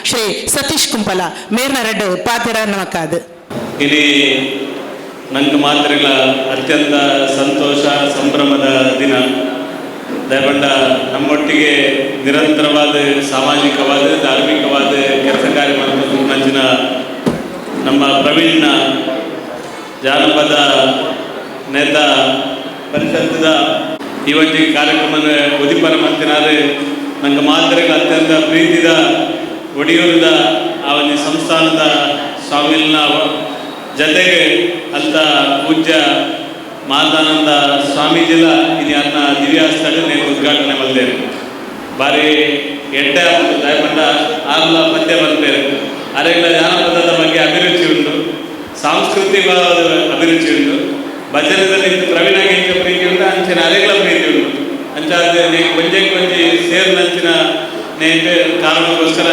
Shri Satish Kumpala ಮೇರ್ನ ರೆಡ್ ಪಾತೆರ ನಮಕಾದು. ಇಲ್ಲಿ ನಂಗೆ ಮಾತ್ರೆಗಳ ಅತ್ಯಂತ ಸಂತೋಷ ಸಂಭ್ರಮದ ದಿನ. ದಯಪಂಡ ನಮ್ಮೊಟ್ಟಿಗೆ ನಿರಂತರವಾದ ಸಾಮಾಜಿಕವಾದ ಧಾರ್ಮಿಕವಾದ ಕೆಲಸ ಕಾರ್ಯ ಮಾಡ್ಕೊಂಡು ನಮ್ಮ ಪ್ರವೀಣ್ನ ಜಾನಪದ ನೇತ ಪರಿಷತ್ತದ ಈ ಒಂದು ಕಾರ್ಯಕ್ರಮನ ಉದಿಪನ ಮಂತಿನಾರು ನಂಗೆ ಮಾತ್ರೆಗಳ ಅತ್ಯಂತ ಪ್ರೀತಿದ ಒಡಿಯೂರದ ಆ ಒಂದು ಸಂಸ್ಥಾನದ ಸ್ವಾಮಿಲ್ನ ಜೊತೆಗೆ ಅಂತ ಪೂಜ್ಯ ಮಾತಾನಂದ ಸ್ವಾಮೀಜಿಲ ಇದು ಅನ್ನ ದಿವ್ಯಾಸ್ಥಳ నేను ಉದ್ಘಾಟನೆ ಮಲ್ದೇರು. ಬಾರಿ ಎಡ್ಡೆ ದಯಪಂಡ ಆರ್ಲ ಪದ್ಯ ಬರ್ಪೇರು. ಅರೆಗಳ ಜಾನಪದದ ಬಗ್ಗೆ ಅಭಿರುಚಿ ಉಂಟು, ಸಾಂಸ್ಕೃತಿಕ ಅಭಿರುಚಿ ಉಂಟು. ಭಜನದಲ್ಲಿ ಪ್ರವೀಣಗೆ ಇಂಚ ಪ್ರೀತಿ ಉಂಟು, ಅಂಚಿನ ಅರೆಗಳ ಪ್ರೀತಿ ಉಂಟು. ಅಂಚಾದ ಒಂಜೆ ಒಂಜಿ ಸೇರಿನಂಚಿನ ನೇಟ್ ಕಾರಣಕ್ಕೋಸ್ಕರ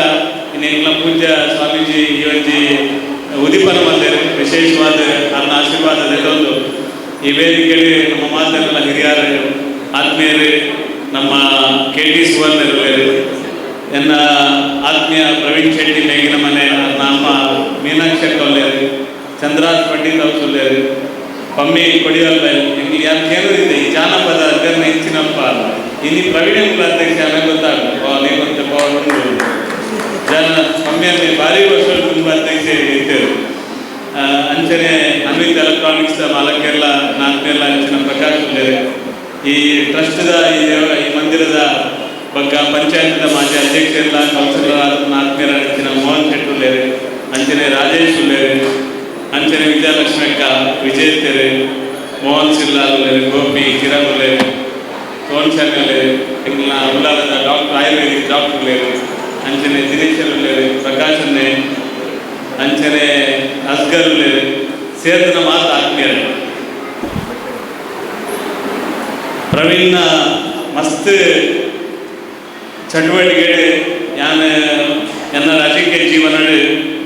ಇನ್ನೆಲ್ಲ ಪೂಜ್ಯ ಸ್ವಾಮೀಜಿ ಈ ಒಂಜಿ ಉದಿಪನ ಮಂದಿರ ವಿಶೇಷವಾದ ಅನ್ನ ಆಶೀರ್ವಾದದಲ್ಲೊಂದು ಈ ವೇದಿಕೆಯಲ್ಲಿ ನಮ್ಮ ಮಾತನ್ನೆಲ್ಲ ಹಿರಿಯರು ಆತ್ಮೀಯರು ನಮ್ಮ ಕೆ ಟಿ ಸುವರ್ಣರು, ಎನ್ನ ಆತ್ಮೀಯ ಪ್ರವೀಣ್ ಶೆಟ್ಟಿ ಮೇಗಿನ ಮನೆ ನಮ್ಮ ಮೀನಾಕ್ಷಿ ಕೌಲ್ಯರು, ಚಂದ್ರಾಜ್ ಪಂಡಿತ್ ಅವ್ರು, ಪಮ್ಮಿ ಕೊಡಿಯಲ್ಲ ನಿಮ್ಗೆ ಯಾರು ಕೇಳಿದೆ ಈ ಜಾನಪದ ಅದನ್ನ ಹೆಚ್ಚಿನಪ್ಪ. ಇಲ್ಲಿ ಪ್ರವೀಣ ಅಧ್ಯಕ್ಷ ನನಗೆ ಗೊತ್ತಾಗ ನೀವಂತ ಪವರ್ ಉಂಟು ಜನ ಪಮ್ಮಿಯಲ್ಲಿ ಭಾರಿ ವರ್ಷ ತುಂಬ ಅಧ್ಯಕ್ಷ ಇದ್ದೇವೆ. ಅಂಚನೆ ಅನ್ವಿತ್ ಎಲೆಕ್ಟ್ರಾನಿಕ್ಸ್ ಮಾಲಕ್ಕೆಲ್ಲ ನಾಲ್ಕನೆಲ್ಲ ಅಂಚಿನ ಪ್ರಕಾಶ್ ಉಳ್ಳೇರು, ಈ ಟ್ರಸ್ಟ್ದ ಈ ಮಂದಿರದ ಬಗ್ಗ ಪಂಚಾಯತ್ದ ಮಾಜಿ ಅಧ್ಯಕ್ಷರೆಲ್ಲ ಕೌನ್ಸಿಲರ್ ಆದ ನಾಲ್ಕನೇರ ಅಂಚಿನ ಮೋಹನ್ ಶೆಟ್ಟಿ ಉಳ್ಳೇರು, ಅಂಚನೆ ರಾಜೇಶ್ ಉಳ್ಳೇರು, ಅಂಚನೆ ವಿಜಯಲಕ್ಷ್ಮಿ ಅಕ್ಕ, ವಿಜಯ್ ತೆರೆ, ಮೋಹನ್ ಸಿಲ್ಲಾಲ್ ಉಳ್ಳೇರು, ಗೋಪಿ ಕಿರಣ್ ಉಳ್ಳೇರು, ತೋನ್ ಶಾಮಿ ಉಳ್ಳೇರು, ಎಂಗ್ಲ ಉಳ್ಳಾಲದ ಡಾಕ್ಟರ್ ಆಯುರ್ವೇದಿಕ್ ಡಾಕ್ಟರ್ ಉಳ್ಳೇರು, ಅಂಚನೆ ದಿನೇಶ್ ಉಳ್ಳೇರು, ಪ್ರಕಾಶ್ ಅನ್ನೆ, ಅಂಚನೆ ಅಸ್ಗರ್ ಉಳ್ಳೇರು, ಸೇರಿದ ಮಾತು ಆತ್ಮೀಯರು. ಪ್ರವೀಣ್ನ ಮಸ್ತ್ ಚಟುವಟಿಕೆ ಯಾನ್ ಎನ್ನ ರಾಜಕೀಯ ಜೀವನ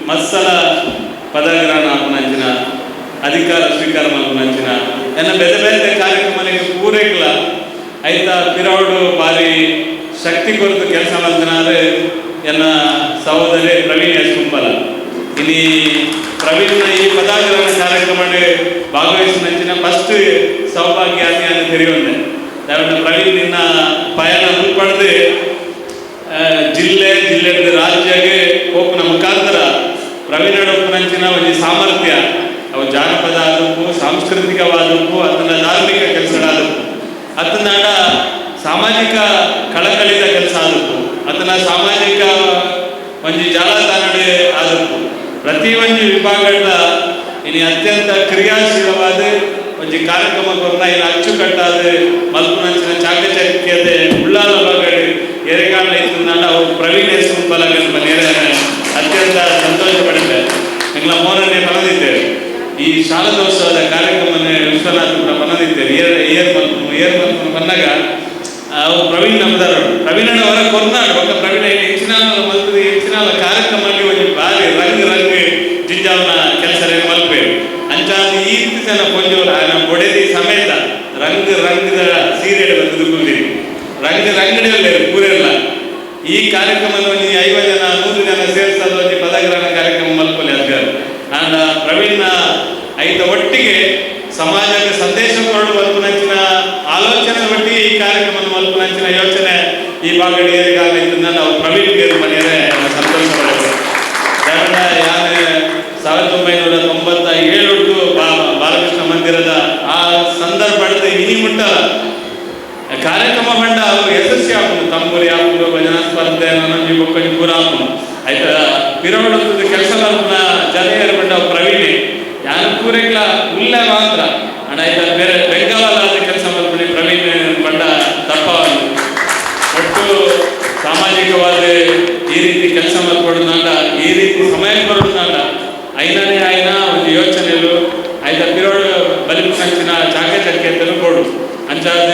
ಮತ್ಸಲ ಪದಗ್ರಹಣ ಆಪುನಂಚಿನ ಅಧಿಕಾರ ಸ್ವೀಕಾರ ಮಲ್ಪುನಂಚಿನ ಎನ್ನ ಬೇರೆ ಬೇರೆ ಕಾರ್ಯಕ್ರಮಗಳಿಗೆ ಪೂರೈಕಲ ಐತ ಪಿರವಡು ಬಾರಿ ಶಕ್ತಿ ಕೊರತು ಕೆಲಸ ಮಲ್ತನಾರು ಎನ್ನ ಸಹೋದರಿ ಪ್ರವೀಣ್ ಎಸ್ ಕುಂಬಲ. ಇಲ್ಲಿ ಪ್ರವೀಣ್ನ ಈ ಪದಾಗ್ರಹಣ ಕಾರ್ಯಕ್ರಮ ಭಾಗವಹಿಸಿದ ಫಸ್ಟ್ ಸೌಭಾಗ್ಯ ಅಂತ ತಿಳಿಯುವಂತೆ. ಪ್ರವೀಣ್ ನಿನ್ನ ಪಯಣ ಮುಂಪಡೆದು ಜಿಲ್ಲೆ ಜಿಲ್ಲೆ ರಾಜ್ಯಗೆ ಹೋಪುನ ಮುಖಾಂತರ ಪ್ರವೀಣ ನಂಚಿನ ಒಂದು ಸಾಮರ್ಥ್ಯ ಅವು ಜಾನಪದ ಆದಕ್ಕೂ ಸಾಂಸ್ಕೃತಿಕವಾದಕ್ಕೂ ಅದನ್ನ ಧಾರ್ಮಿಕ ಕೆಲಸಗಳಾದಕ್ಕೂ ಅದನ್ನ ಸಾಮಾಜಿಕ ಕಳಕಳಿದ ಕೆಲಸ ಆದಕ್ಕೂ ಅದನ್ನ ಸಾಮಾಜಿಕ ಒಂಜಿ ಜಾಲತಾಣ ಆದಕ್ಕೂ ಪ್ರತಿ ಒಂಜಿ ವಿಭಾಗದ ಇನಿ ಅತ್ಯಂತ ಕ್ರಿಯಾಶೀಲವಾದ ಒಂಜಿ ಕಾರ್ಯಕ್ರಮ ಕೊರ್ನ ಇನ್ನು ಅಚ್ಚುಕಟ್ಟಾದ ಮಲ್ಪುನಂಚಿನ ಚಾಕಚಕ್ಯತೆ ಉಳ್ಳಾಲ ಬಗಡು ಎರೆಗಾಲ ಇತ್ತು ಅವು ಪ್ರವೀಣ್ ಎಸ್ ನೇರ ಅತ್ಯಂತ ಸಂತೋಷ ಪಡಿದೆ. ಎಂಗ್ಲ ಮೋನನ್ನೇ ಬರೆದಿದ್ದೇವೆ ಈ ಶಾರದೋತ್ಸವದ ಕಾರ್ಯಕ್ರಮ ವಿಶ್ವನಾಥ್ ಕೂಡ ಬಂದಿದ್ದೇವೆ. ಏರ್ ಏರ್ ಮಲ್ಪುನು ಏರ್ ಮಲ್ಪುನು ಬಂದಾಗ ಅವು ಪ್ರವೀಣ್ ನಂಬದಾರು ಪ್ರವೀಣ್ ಅವರ ಕೊರ್ನಾಡು ಬೊಕ್ಕ ಪ್ರವೀಣ ಹೆಚ್ಚಿನ ಮಲ್ತದ ಹೆಚ್ಚಿನ ಕಾರ್ಯಕ್ರಮ ಒಂಜಿ ಬಾರಿ ರಂಗ್ ರಂಗ್ ಜಿಂಜಾವನ ಕೆಲಸ ಮಲ್ಪೆ ಅಂಚಾದ ಈ ಜನ ಪೊಂಜೋರು ಆಯನ ಬೊಡೆದಿ ಸಮೇತ ರಂಗ್ ರಂಗದ ಸೀರೆ ಬಂದು ಕುಂದಿರಿ ರಂಗ್ ರಂಗಡಿಯಲ್ಲಿ ಪೂರೆಲ್ಲ ಈ ಕಾರ್ಯಕ್ರಮ ಒಂಜಿ 50 ಜನ 100 ಜನ ಸೇರ್ಸೋದು ಒಂಜಿ ಪದಗ್ರಹಣ ಕಾರ್ಯಕ್ರಮ ಮಲ್ಪೊಲಿ ಅದ್ಗಾರು. ಆಂಡ ಪ್ರವೀಣ್ನ ಐತ ಒಟ್ಟಿಗೆ ಸಮಾಜಕ್ಕೆ ಸಂದೇಶ ಕೊರಡು ಮಲ್ಪುನಂಚಿನ ಆಲೋಚನೆ ಒಟ್ಟಿಗೆ ಈ ಕಾರ್ಯಕ್ರಮ ಮಲ್ಪುನಂಚಿನ ಯೋಚನೆ ಈ ಭಾಗಡಿಯರಿಗಾಗಿದ್ದರಿಂದ ನಾವು ಪ್ರವೀಣ್ ಗೇರು ಮನೆಯೇ ಸಂತೋಷ ಪಡೆದರು. ಯಾರು 1997 ಬಾಲಕೃಷ್ಣ ಮಂದಿರದ ಆ ಸಂದರ್ಭದ ಇನಿ ಮುಟ್ಟಲ್ಲ ಕಾರ್ಯಕ್ರಮ ಬಂಡ ಅವರು ಯಶಸ್ವಿ ಆಪುಂಡು ತಂಬೂರಿ ಆಪುಂಡು ಭಜನಾ ಸ್ಪರ್ಧೆ ನನೊಂಜಿ ಬೊಕ್ಕೊಂಜಿ ಪೂರ ಆಪುಂಡು ಆಯ್ತ ಪಿರವಡು ಕೆಲಸ ಮಲ್ಪುನ ಜನ ಬಂಡ ಪ್ರವೀಣೆ ಯಾನ್ ಪೂರೆಗ್ಲ ಉಲ್ಲೆ ಮಾತ್ರ ಅಣ್ಣ ಆಯ್ತ ಬೇರೆ ಬೆಂಗಾವಲಾದ ಕೆಲಸ ಮಲ್ಪುನಿ ಪ್ರವೀಣ್ ಬಂಡ ತಪ್ಪವಲ್ಲ. ಒಟ್ಟು ಸಾಮಾಜಿಕವಾದ ಈ ರೀತಿ ಕೆಲಸ ಮಲ್ಪಡುನಾಂಡ ಈ ರೀತಿ ಸಮಯ ಕೊಡುನಾಂಡ ಐನನೇ ಆಯ್ನ ಒಂದು ಯೋಚನೆಲು ಆಯ್ತ ಪಿರೋಡು ಬಲಿಪುನಂಚಿನ ಚಾಕಚಕ್ಯತೆಲು ಕೊಡು ಅಂಚಾದ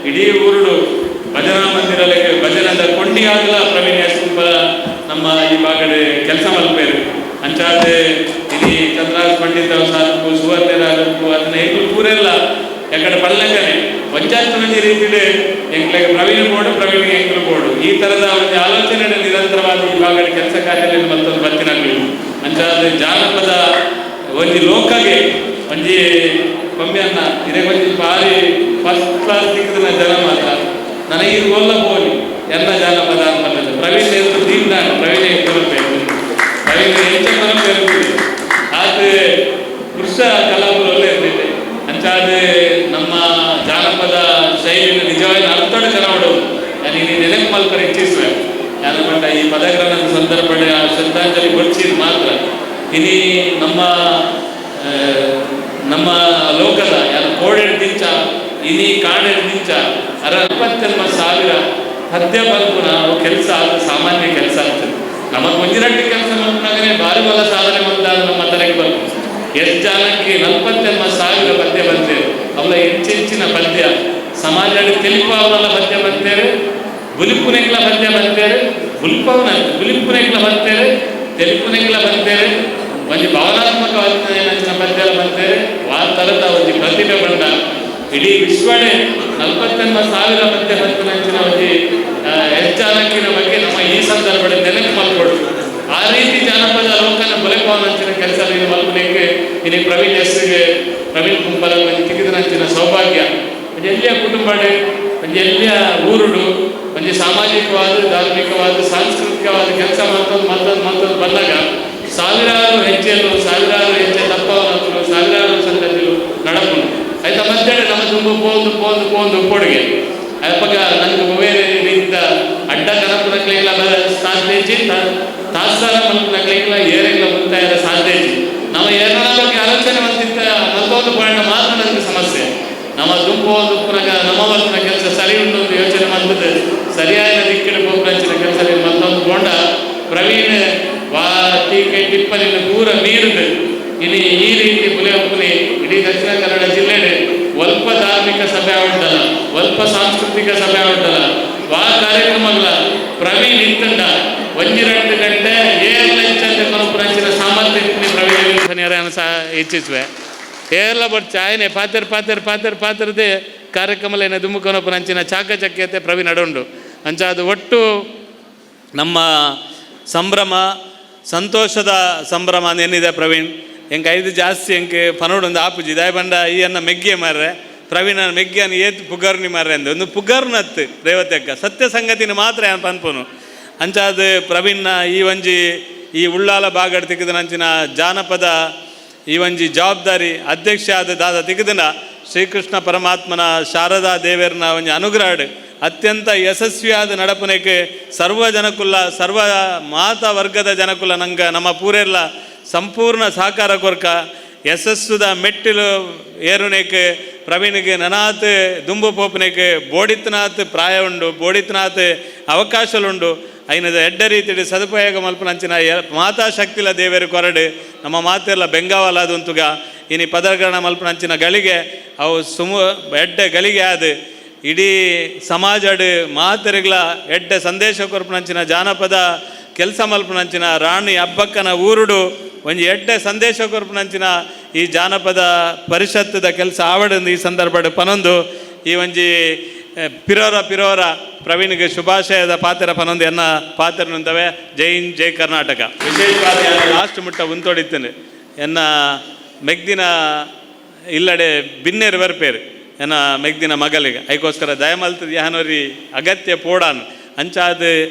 ಇಡೀ ಊರುಡು ಭಜನಾ ಮಂದಿರಲಿಗೆ ಭಜನದ ಕೊಂಡಿಯಾಗಲ ಪ್ರವೀಣ್ ಎಸ್ ಕುಂಬಲ ನಮ್ಮ ಈ ಭಾಗಡೆ ಕೆಲಸ ಮಲ್ಪೇರು. ಅಂಚಾದ ಇಲ್ಲಿ ಚಂದ್ರಾಜ್ ಪಂಡಿತ್ ಸಾಧಕು ಸುವರ್ಣರಾಗಬೇಕು ಅದನ್ನ ಎಗ್ಲು ಪೂರೆಲ್ಲ ಎಕಡೆ ಪಲ್ಲಕನೆ ಒಂಜಾತ್ ರೀತಿಡೆ ಎಂಕ್ಲೆಗ್ ಪ್ರವೀಣ್ ಬೋರ್ಡು, ಪ್ರವೀಣ್ ಎಂಕ್ಲು ಬೋರ್ಡು, ಈ ತರದ ಒಂದು ಆಲೋಚನೆ ನಿರಂತರವಾದ ಈ ಭಾಗದ ಕೆಲಸ ಕಾರ್ಯದಲ್ಲಿ ಮತ್ತೊಂದು ಬತ್ತಿನಲ್ಲಿ ಅಂಚಾದ ಜಾನಪದ ಒಂಜಿ ಲೋಕಗೆ ಒಂಜಿ ಕೊಂಬೆಯನ್ನ ಇದೇ ಒಂಜಿ ಬಾರಿ ಫಸ್ಟ್ ಕ್ಲಾಸ್ ತಿಕ್ಕಿದ ಜನ ಮಾತ್ರ ನನಗೆ ಇದು ಒಲ್ಲ ಪೋಲಿ ಎಲ್ಲ ಜಾನಪದ ಅಂತ ಪ್ರವೀಣ್ ಎದ್ದು ದೀನ್ ಪ್ರವೀಣ್ ಎಂಕುಲು ಪ್ರವೀಣ್ ಎಂಚ ಪರ ಆತ ಪುರುಷ ಕಲಾಪುರ ಇರ್ತಿದ್ದೆ. ಅಂಚಾದ ನಮ್ಮ ಜಾನಪದ ಶೈಲಿನ ನಿಜವಾಗಿ ಅರ್ಥೋಡ ಕನ್ನಡ ನಾನು ಇಲ್ಲಿ ನೆನಪು ಮಲ್ಪರೆ ಇಚ್ಛಿಸುವೆ. ಯಾರು ಪಂಡ ಈ ಪದಗ್ರಹಣದ ಸಂದರ್ಭ ಶ್ರದ್ಧಾಂಜಲಿ ಕೊಡ್ಸಿದ್ ಮಾತ್ರ ಇನಿ ನಮ್ಮ ನಮ್ಮ ಲೋಕದ ಯಾರು ಕೋಡೆಡ್ ದಿಂಚ ಇನಿ ಕಾಡೆಡ್ ದಿಂಚ 68,000 ಪದ್ಯ ಬಲ್ಪುನ ಕೆಲಸ ಅದು ಸಾಮಾನ್ಯ ಕೆಲಸ ಆಗ್ತದೆ. ನಮಗೆ ಒಂಜಿರಟ್ಟಿ ಕೆಲಸ ಮಾಡ್ಕೊಂಡಾಗನೇ ಬಾರಿ ಬಲ ಸಾಧನೆ ಬಂದಾಗ ನಮ್ಮ ತಲೆಗೆ ಬರ್ತು. ಎಷ್ಟು ಜನಕ್ಕೆ 48,000 ಪದ್ಯ ಬಂತೇವೆ, ಅವಳ ಹೆಚ್ಚೆಚ್ಚಿನ ಪದ್ಯ ಸಮಾಜ ತಿಳಿಪಾವನೆಲ್ಲ ಪದ್ಯ ಬಂತೇವೆ, ಬುಲಿಪುನೆಗ್ಲ ಪದ್ಯ ಬಂತೇವೆ, ಬುಲಿಪವನ ಬುಲಿಪುನೆಗ್ಲ ಬಂತೇವೆ, ತೆಲಿಪುನೆಗ್ಲ ಬಂತೇವೆ, ಒಂಜಿ ಭಾವನಾತ್ಮಕವಾದ ಪದ್ಯ ಬಂತೇವೆ. ವಾ ತರದ ಒಂಜಿ ಪ್ರತಿಭೆ ಬಂಡ ಇಡೀ ವಿಶ್ವಡೇ 48,000 ಪದ್ಯ ಬಂತನಂಚಿನ ಒಂಜಿ ಹೆಚ್ಚಾನಕ್ಕಿನ ಬಗ್ಗೆ ನಮ್ಮ ಈ ಸಂದರ್ಭದಲ್ಲಿ ನೆನಪು ಮಲ್ಕೊಡು. ಆ ರೀತಿ ಜಾನಪದ ಲೋಕನ ಬುಲೆಪವನಂಚಿನ ಕೆಲಸ ಮಲ್ಪಲಿಕ್ಕೆ ಇನಿ ಪ್ರವೀಣ್ ಎಸ್ಗೆ ಪ್ರವೀಣ್ ಕುಂಬಲ ಒಂಜಿ ತಿಕ್ಕಿದನಂಚಿನ ಸೌಭಾಗ್ಯ. ಒಂಜಿ ಎಲ್ಲಿಯ ಕುಟುಂಬಡೆ, ಒಂಜಿ ಎಲ್ಲಿಯ ಊರುಡು ಒಂಜಿ ಸಾಮಾಜಿಕವಾದ, ಧಾರ್ಮಿಕವಾದ, ಸಾಂಸ್ಕೃತಿಕವಾದ ಕೆಲಸ ಮತ್ತೊಂದು ಮತ್ತೊಂದು ಮತ್ತೊಂದು ಬಂದಾಗ ಸಾವಿರಾರು ಹೆಜ್ಜೆಯಲು, ಸಾವಿರಾರು ಹೆಜ್ಜೆ ತಪ್ಪವನಂತಲು, ಸಾವಿರಾರು ಸಂಗತಿಗಳು ನಡಪುಂಡು. ಆಯ್ತಾ ಮಧ್ಯಾಹ್ನ ನಮ್ಮ ತುಂಬ ಪೋಂದು ಪೋಂದು ಪೋಂದು ಉಪ್ಪೊಡುಗೆ ಅಪ್ಪಗ ನನಗೆ ಬೇರೆ ರೀತಿಯ ಅಡ್ಡ ಕನಪುನಕ್ಲೆಲ್ಲ ಸಾಧ್ಯ ಇಜ್ಜಿ, ತಾತ್ಸಾರ ಮಲ್ಪುನಕ್ಲೆಲ್ಲ ಏರೆಲ್ಲ ಮುಂತಾಯದ ಸಾಧ್ಯ ಇಜ್ಜಿ. ನಮ್ಮ ಏರನ ಬಗ್ಗೆ ಆಲೋಚನೆ ಮಂತಿತ್ತ ಮತ್ತೊಂದು ಪಾಯಿಂಟ್ ಮಾತ್ರ ನನಗೆ ಸಮಸ್ಯೆ. ನಮ್ಮ ದುಂಪು ದುಪ್ಪುನಗ ನಮ್ಮ ವರ್ತಿನ ಕೆಲಸ ಸರಿ ಉಂಟು ಅಂತ ಯೋಚನೆ ಮಾಡ್ತದೆ, ಸರಿಯಾದ ದಿಕ್ಕಿನ ಪೋಪಂಚಿನ ಕೆಲಸ ಮತ್ತೊಂದು ಕೊಂಡ ಪ್ರವೀಣ್ ವಾ ಟೀಕೆ ಟಿಪ್ಪಲಿನ ಪೂರ ಮೀರಿದು ಇನಿ ಈ ರೀತಿ ಬುಲೆ ಒಪ್ಪುನಿ ಇಡೀ ದಕ್ಷಿಣ ಕನ್ನಡ ಜಿಲ್ಲೆಡೆ ಒಲ್ಪ ಧಾರ್ಮಿಕ ಸಭೆ ಉಂಟಲ್ಲ, ಒಲ್ಪ ಸಾಂಸ್ಕೃತಿಕ ಸಭೆ ಉಂಟಲ್ಲ, ವಾ ಕಾರ್ಯಕ್ರಮಗಳ ಪ್ರವೀಣ್ ಇತ್ತಂಡ 1-2 ಗಂಟೆ ಏಳು ಕೊನಪುರಂಚಿನ ಸಾಮರ್ಥ್ಯ ಪ್ರವೀಣ್ ಸಹ ಇಚ್ಛಿಸುವೆ. ಏರ್ಲ ಬಟ್ ಚಾಯನೆ ಪಾತೆರ್ ಪಾತೆರ್ ಪಾತೆರ್ ಪಾತ್ರದೇ ಕಾರ್ಯಕ್ರಮಲೇನೆ ದುಮ್ಮುಕೊನಪುರಂಚಿನ ಚಾಕಚಕ್ಯತೆ ಪ್ರವೀಣ್ ಅಡುಂಡು. ಅಂಚ ಅದು ಒಟ್ಟು ನಮ್ಮ ಸಂಭ್ರಮ, ಸಂತೋಷದ ಸಂಭ್ರಮ ಏನಿದೆ ಪ್ರವೀಣ್ ಎಂಕ್ ಐದು ಜಾಸ್ತಿ ಎಂಕ್ ಪನೋಡೊಂದು ಆಪುಜಿ ದಾಯ ಬಂಡ ಈ ಅನ್ನ ಮೆಗ್ಗೆ ಮಾರ್ರೆ ಪ್ರವೀಣ ಮೆಗ್ಗೆನ ಏತ್ ಪುಗರ್ನಿ ಮಾರ್ರೆ ಅಂದು ಒಂದು ಪುಗರ್ನತ್ತು ರೇವತಿ ಅಕ್ಕ ಸತ್ಯ ಸಂಗತಿನ ಮಾತ್ರ ಯಾನ್ ಪನ್ಪುನು. ಅಂಚಾದ ಪ್ರವೀಣ್ನ ಈ ಒಂಜಿ ಈ ಉಳ್ಳಾಲ ಬಾಗಡ್ ತಿಕ್ಕದನಂಚಿನ ಜಾನಪದ ಈ ಒಂಜಿ ಜವಾಬ್ದಾರಿ ಅಧ್ಯಕ್ಷ ಆದ ದಾದ ತಿಕ್ಕದನ ಶ್ರೀಕೃಷ್ಣ ಪರಮಾತ್ಮನ ಶಾರದಾ ದೇವರನ ಒಂಜಿ ಅನುಗ್ರಹ ಅತ್ಯಂತ ಯಶಸ್ವಿಯಾದ ನಡಪನೆಗೆ ಸರ್ವ ಜನಕುಲ ಸರ್ವ ಮಾತಾ ವರ್ಗದ ಜನಕುಲ ನಂಗೆ ನಮ್ಮ ಪೂರೆಲ್ಲ ಸಂಪೂರ್ಣ ಸಹಕಾರ ಕೊರ್ಕ ಯಶಸ್ಸುದ ಮೆಟ್ಟಿಲು ಏರುನೇಕೆ ಪ್ರವೀಣಿಗೆ ನನಾತ್ ದುಂಬು ಪೋಪನೇಕೆ ಬೋಡಿತ್ನಾಥ್ ಪ್ರಾಯ ಉಂಡು, ಬೋಡಿತ್ನಾಥ್ ಅವಕಾಶಲುಂಡು. ಐನದ ಎಡ್ಡ ರೀತಿಯಲ್ಲಿ ಸದುಪಯೋಗ ಮಲ್ಪನಂಚಿನ ಮಾತಾ ಶಕ್ತಿಲ ದೇವರು ಕೊರಡು ನಮ್ಮ ಮಾತೆಲ್ಲ ಬೆಂಗಾವಲಾದಂತುಗ ಇನಿ ಪದಗ್ರಹಣ ಮಲ್ಪನಂಚಿನ ಗಳಿಗೆ ಅವು ಸುಮು ಎಡ್ಡೆ ಗಳಿಗೆ ಆದ ಇಡೀ ಸಮಾಜಡ್ ಮಾತೆರೆಗ್ಲ ಎಡ್ಡೆ ಸಂದೇಶ ಕೊರ್ಪನಂಚಿನ ಜಾನಪದ ಕೆಲಸ ಮಲ್ಪನಂಚಿನ ರಾಣಿ ಅಬ್ಬಕ್ಕನ ಊರುಡು ಒಂಜಿ ಎಡ್ಡೆ ಸಂದೇಶ ಕೊರ್ಪನಂಚಿನ ಈ ಜಾನಪದ ಪರಿಷತ್ತದ ಕೆಲಸ ಆವಡಂದು ಈ ಸಂದರ್ಭಡ್ ಪನೊಂದು ಈ ಒಂಜಿ ಪಿರೋರ ಪಿರೋರ ಪ್ರವೀಣ್ಗೆ ಶುಭಾಶಯದ ಪಾತ್ರ ಪನೊಂದು ಎನ್ನ ಪಾತ್ರ ನಿಂತವೆ. ಜೈ ಹಿಂದ್, ಜೈ ಕರ್ನಾಟಕ. ವಿಶೇಷವಾದ ಲಾಸ್ಟ್ ಮುಟ್ಟ ಉಂತೊಡಿತ್ತೇನೆ ಎನ್ನ ಮೆಗ್ದಿನ ಇಲ್ಲಡೆ ಬಿನ್ನೇರು ಬರ್ಪೇರು ಎನ್ನ ಮೆಗ್ದಿನ ಮಗಲಿಗೆ ಐಕೋಸ್ಕರ ದಯಮಲ್ತದ ಯಾನೋರಿ ಅಗತ್ಯ ಪೋಡಾನ್ ಅಂಚಾದ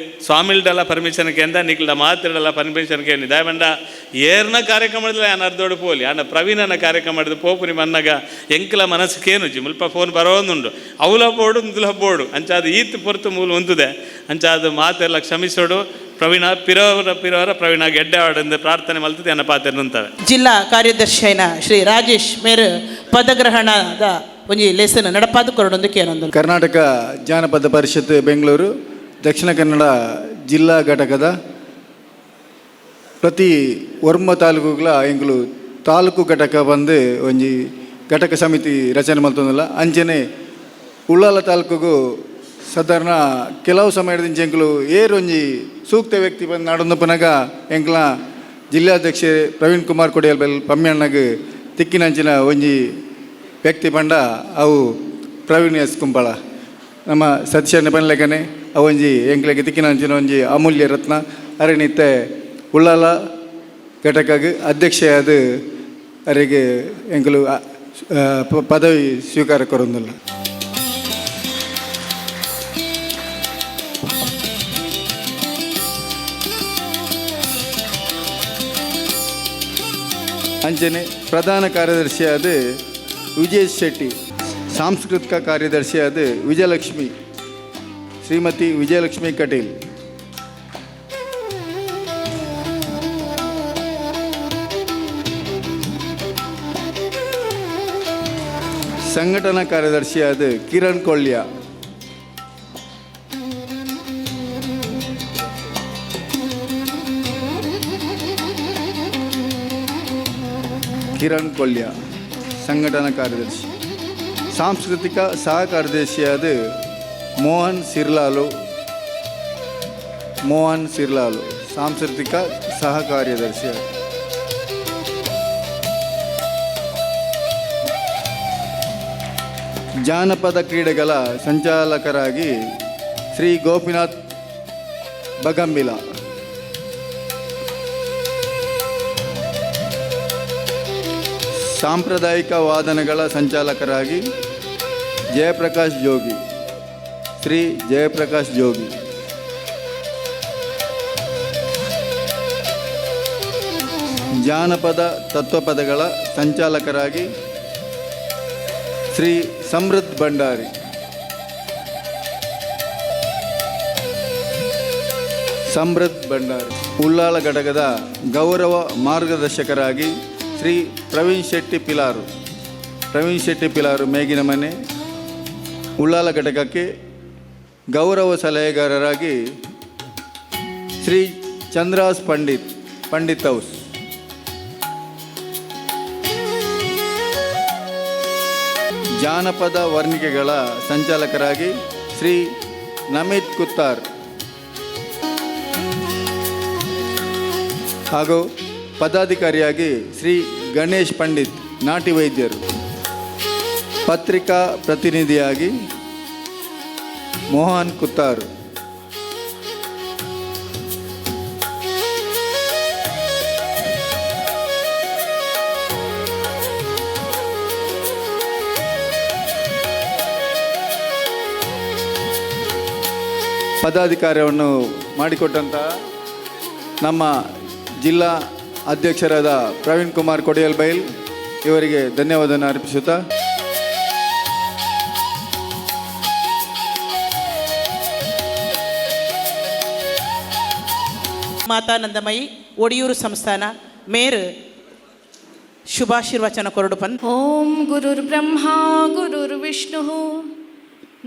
ಸ್ವಾಮಿಲ್ಡೆಲ್ಲ ಪರ್ಮಿಷನ್ ಕೇಂದ ನಿಕ್ಲ ಮಾತಿಡಲ್ಲ ಪರ್ಮಿಷನ್ ಕೇಳಿ ದಯಮಂಡ ಏರ್ನ ಕಾರ್ಯಕ್ರಮದಲ್ಲಿ ಯಾನ್ ಅರ್ಧೋಡು ಪೋಲಿ ಅಣ್ಣ ಪ್ರವೀಣನ ಕಾರ್ಯಕ್ರಮ ಮಾಡಿದ ಪೋಪುನಿ ಮನ್ನಗ ಎಂಕ್ಲ ಮನಸ್ಸು ಕೇನುಜಿ ಮುಲ್ಪ ಫೋನ್ ಬರೋಂದುಂಡು ಅವಲ ಬೋಡು ಇಂದುಲ ಬೋಡು ಅಂಚಾದ ಈತ್ ಪೊರ್ತು ಮೂಲ ಉಂತುದೆ ಅಂಚಾದ ಮಾತೆಲ್ಲ ಕ್ಷಮಿಸೋಡು ಪ್ರವೀಣ ಪಿರೋರ ಪಿರೋರ ಪ್ರವೀಣ ಗೆಡ್ಡೆ ಆಡಂದು ಪ್ರಾರ್ಥನೆ ಮಲ್ತದೆ ಅನ್ನ ಪಾತ್ರ ನಿಂತವೆ. ಜಿಲ್ಲಾ ಕಾರ್ಯದರ್ಶಿ అయిన ಶ್ರೀ ರಾಜೇಶ್ ಮೇರು ಪದಗ್ರಹಣದ ಒಂಜಿ ಲೆಸನ್ ನಡಪಾದು ಕೊರಡೊಂದು ಕೇನೊಂದು. ಕರ್ನಾಟಕ ಜಾನಪದ ಪರಿಷತ್ ಬೆಂಗಳೂರು ದಕ್ಷಿಣ ಕನ್ನಡ ಜಿಲ್ಲಾ ಘಟಕದ ಪ್ರತಿ ಒರ್ಮ ತಾಲೂಕುಗಳ ಎಂಕುಲು ತಾಲೂಕು ಘಟಕ ಬಂದು ಒಂಜಿ ಘಟಕ ಸಮಿತಿ ರಚನೆ ಮಲ್ತೊಂದುಲ್ಲ. ಅಂಚನೆ ಉಳ್ಳಾಲ ತಾಲೂಕುಗು ಸಾಧಾರಣ ಕೆಲವು ಸಮಯದಿಂದ ಎಂಕುಲು ಏರ್ ಒಂಜಿ ಸೂಕ್ತ ವ್ಯಕ್ತಿ ಬಂದು ನಾಡೊಂದು ಎಂಕ್ಲ ಜಿಲ್ಲಾಧ್ಯಕ್ಷೆ ಪ್ರವೀಣ್ ಕುಮಾರ್ ಕೊಡಿಯಲ್ ಬೆಲ್ ಪಮ್ಯಣ್ಣಗ್ ತಿಕ್ಕಿನಂಚಿನ ಒಂಜಿ ವ್ಯಕ್ತಿ ಪಂಡ ಅವು ಪ್ರವೀಣ್ ಎಸ್ ಕುಂಬಳ. ನಮ್ಮ ಸತೀಶಣ್ಣ ಪನ್ಲೆಕನೆ ಅವೊಂಜಿ ಎಂಕ್ಲೆಗ್ ತಿಕ್ಕಿನಂಚಿನ ಒಂಜಿ ಅಮೂಲ್ಯ ರತ್ನ. ಅರೆನಿತ್ತೆ ಉಳ್ಳಾಲ ಘಟಕಗ್ ಅಧ್ಯಕ್ಷೆಯಾದ ಅರೆಗೆ ಎಂಕುಲು ಪದವಿ ಸ್ವೀಕಾರ ಕೊರೊಂದುಲ್ಲ. ಅಂಚನೆ ಪ್ರಧಾನ ಕಾರ್ಯದರ್ಶಿಯಾದ ವಿಜಯ್ ಶೆಟ್ಟಿ, ಸಾಂಸ್ಕೃತಿಕ ಕಾರ್ಯದರ್ಶಿಯಾದ ವಿಜಯಲಕ್ಷ್ಮಿ, ಶ್ರೀಮತಿ ವಿಜಯಲಕ್ಷ್ಮಿ ಕಟೀಲ್. ಸಂಘಟನಾ ಕಾರ್ಯದರ್ಶಿಯಾದ ಕಿರಣ್ ಕೊಳ್ಳ್ಯ. ಕಿರಣ್ ಕೊಲ್ಯ ಸಂಘಟನಾ ಕಾರ್ಯದರ್ಶಿ. ಸಾಂಸ್ಕೃತಿಕ ಸಹ ಕಾರ್ಯದರ್ಶಿಯಾದ ಮೋಹನ್ ಸಿರ್ಲಾಲು, ಮೋಹನ್ ಸಿರ್ಲಾಲು ಸಾಂಸ್ಕೃತಿಕ ಸಹ ಕಾರ್ಯದರ್ಶಿ. ಜಾನಪದ ಕ್ರೀಡೆಗಳ ಸಂಚಾಲಕರಾಗಿ ಶ್ರೀ ಗೋಪಿನಾಥ್ ಬಗಂಬಿಲ. ಸಾಂಪ್ರದಾಯಿಕ ವಾದನಗಳ ಸಂಚಾಲಕರಾಗಿ ಜಯಪ್ರಕಾಶ್ ಜೋಗಿ, ಶ್ರೀ ಜಯಪ್ರಕಾಶ್ ಜೋಗಿ. ಜಾನಪದ ತತ್ವಪದಗಳ ಸಂಚಾಲಕರಾಗಿ ಶ್ರೀ ಸಮೃದ್ಧ ಭಂಡಾರಿ. ಸಮೃದ್ಧ ಭಂಡಾರಿ. ಉಳ್ಳಾಲ ಘಟಕದ ಗೌರವ ಮಾರ್ಗದರ್ಶಕರಾಗಿ ಶ್ರೀ ಪ್ರವೀಣ್ ಶೆಟ್ಟಿ ಪಿಲಾರು, ಪ್ರವೀಣ್ ಶೆಟ್ಟಿ ಪಿಲಾರು ಮೇಗಿನ ಮನೆ. ಉಳ್ಳಾಲ ಘಟಕಕ್ಕೆ ಗೌರವ ಸಲಹೆಗಾರರಾಗಿ ಶ್ರೀ ಚಂದ್ರಾಸ್ ಪಂಡಿತ್, ಪಂಡಿತ್ ಹೌಸ್. ಜಾನಪದ ವರ್ಣಿಕೆಗಳ ಸಂಚಾಲಕರಾಗಿ ಶ್ರೀ ನಮಿತ್ ಕುತ್ತಾರ್ ಹಾಗೂ ಪದಾಧಿಕಾರಿಯಾಗಿ ಶ್ರೀ ಗಣೇಶ್ ಪಂಡಿತ್ ನಾಟಿ ವೈದ್ಯರು. ಪತ್ರಿಕಾ ಪ್ರತಿನಿಧಿಯಾಗಿ ಮೋಹನ್ ಕುತ್ತಾರು. ಪದಾಧಿಕಾರವನ್ನು ಮಾಡಿಕೊಟ್ಟಂತಹ ನಮ್ಮ ಜಿಲ್ಲಾ ಅಧ್ಯಕ್ಷರಾದ ಪ್ರವೀಣ್ ಕುಮಾರ್ ಕೊಡಿಯಲ್ ಬೈಲ್ ಇವರಿಗೆ ಧನ್ಯವಾದವನ್ನು ಅರ್ಪಿಸುತ್ತಾ. ಮಾತಾನಂದಮಯಿ, ಒಡಿಯೂರು ಸಂಸ್ಥಾನ ಮೇರು ಶುಭಾಶೀರ್ವಚನ ಕೊರಡು ಪನ್. ॐ गुरुर्ब्रह्मा गुरुर्विष्णुः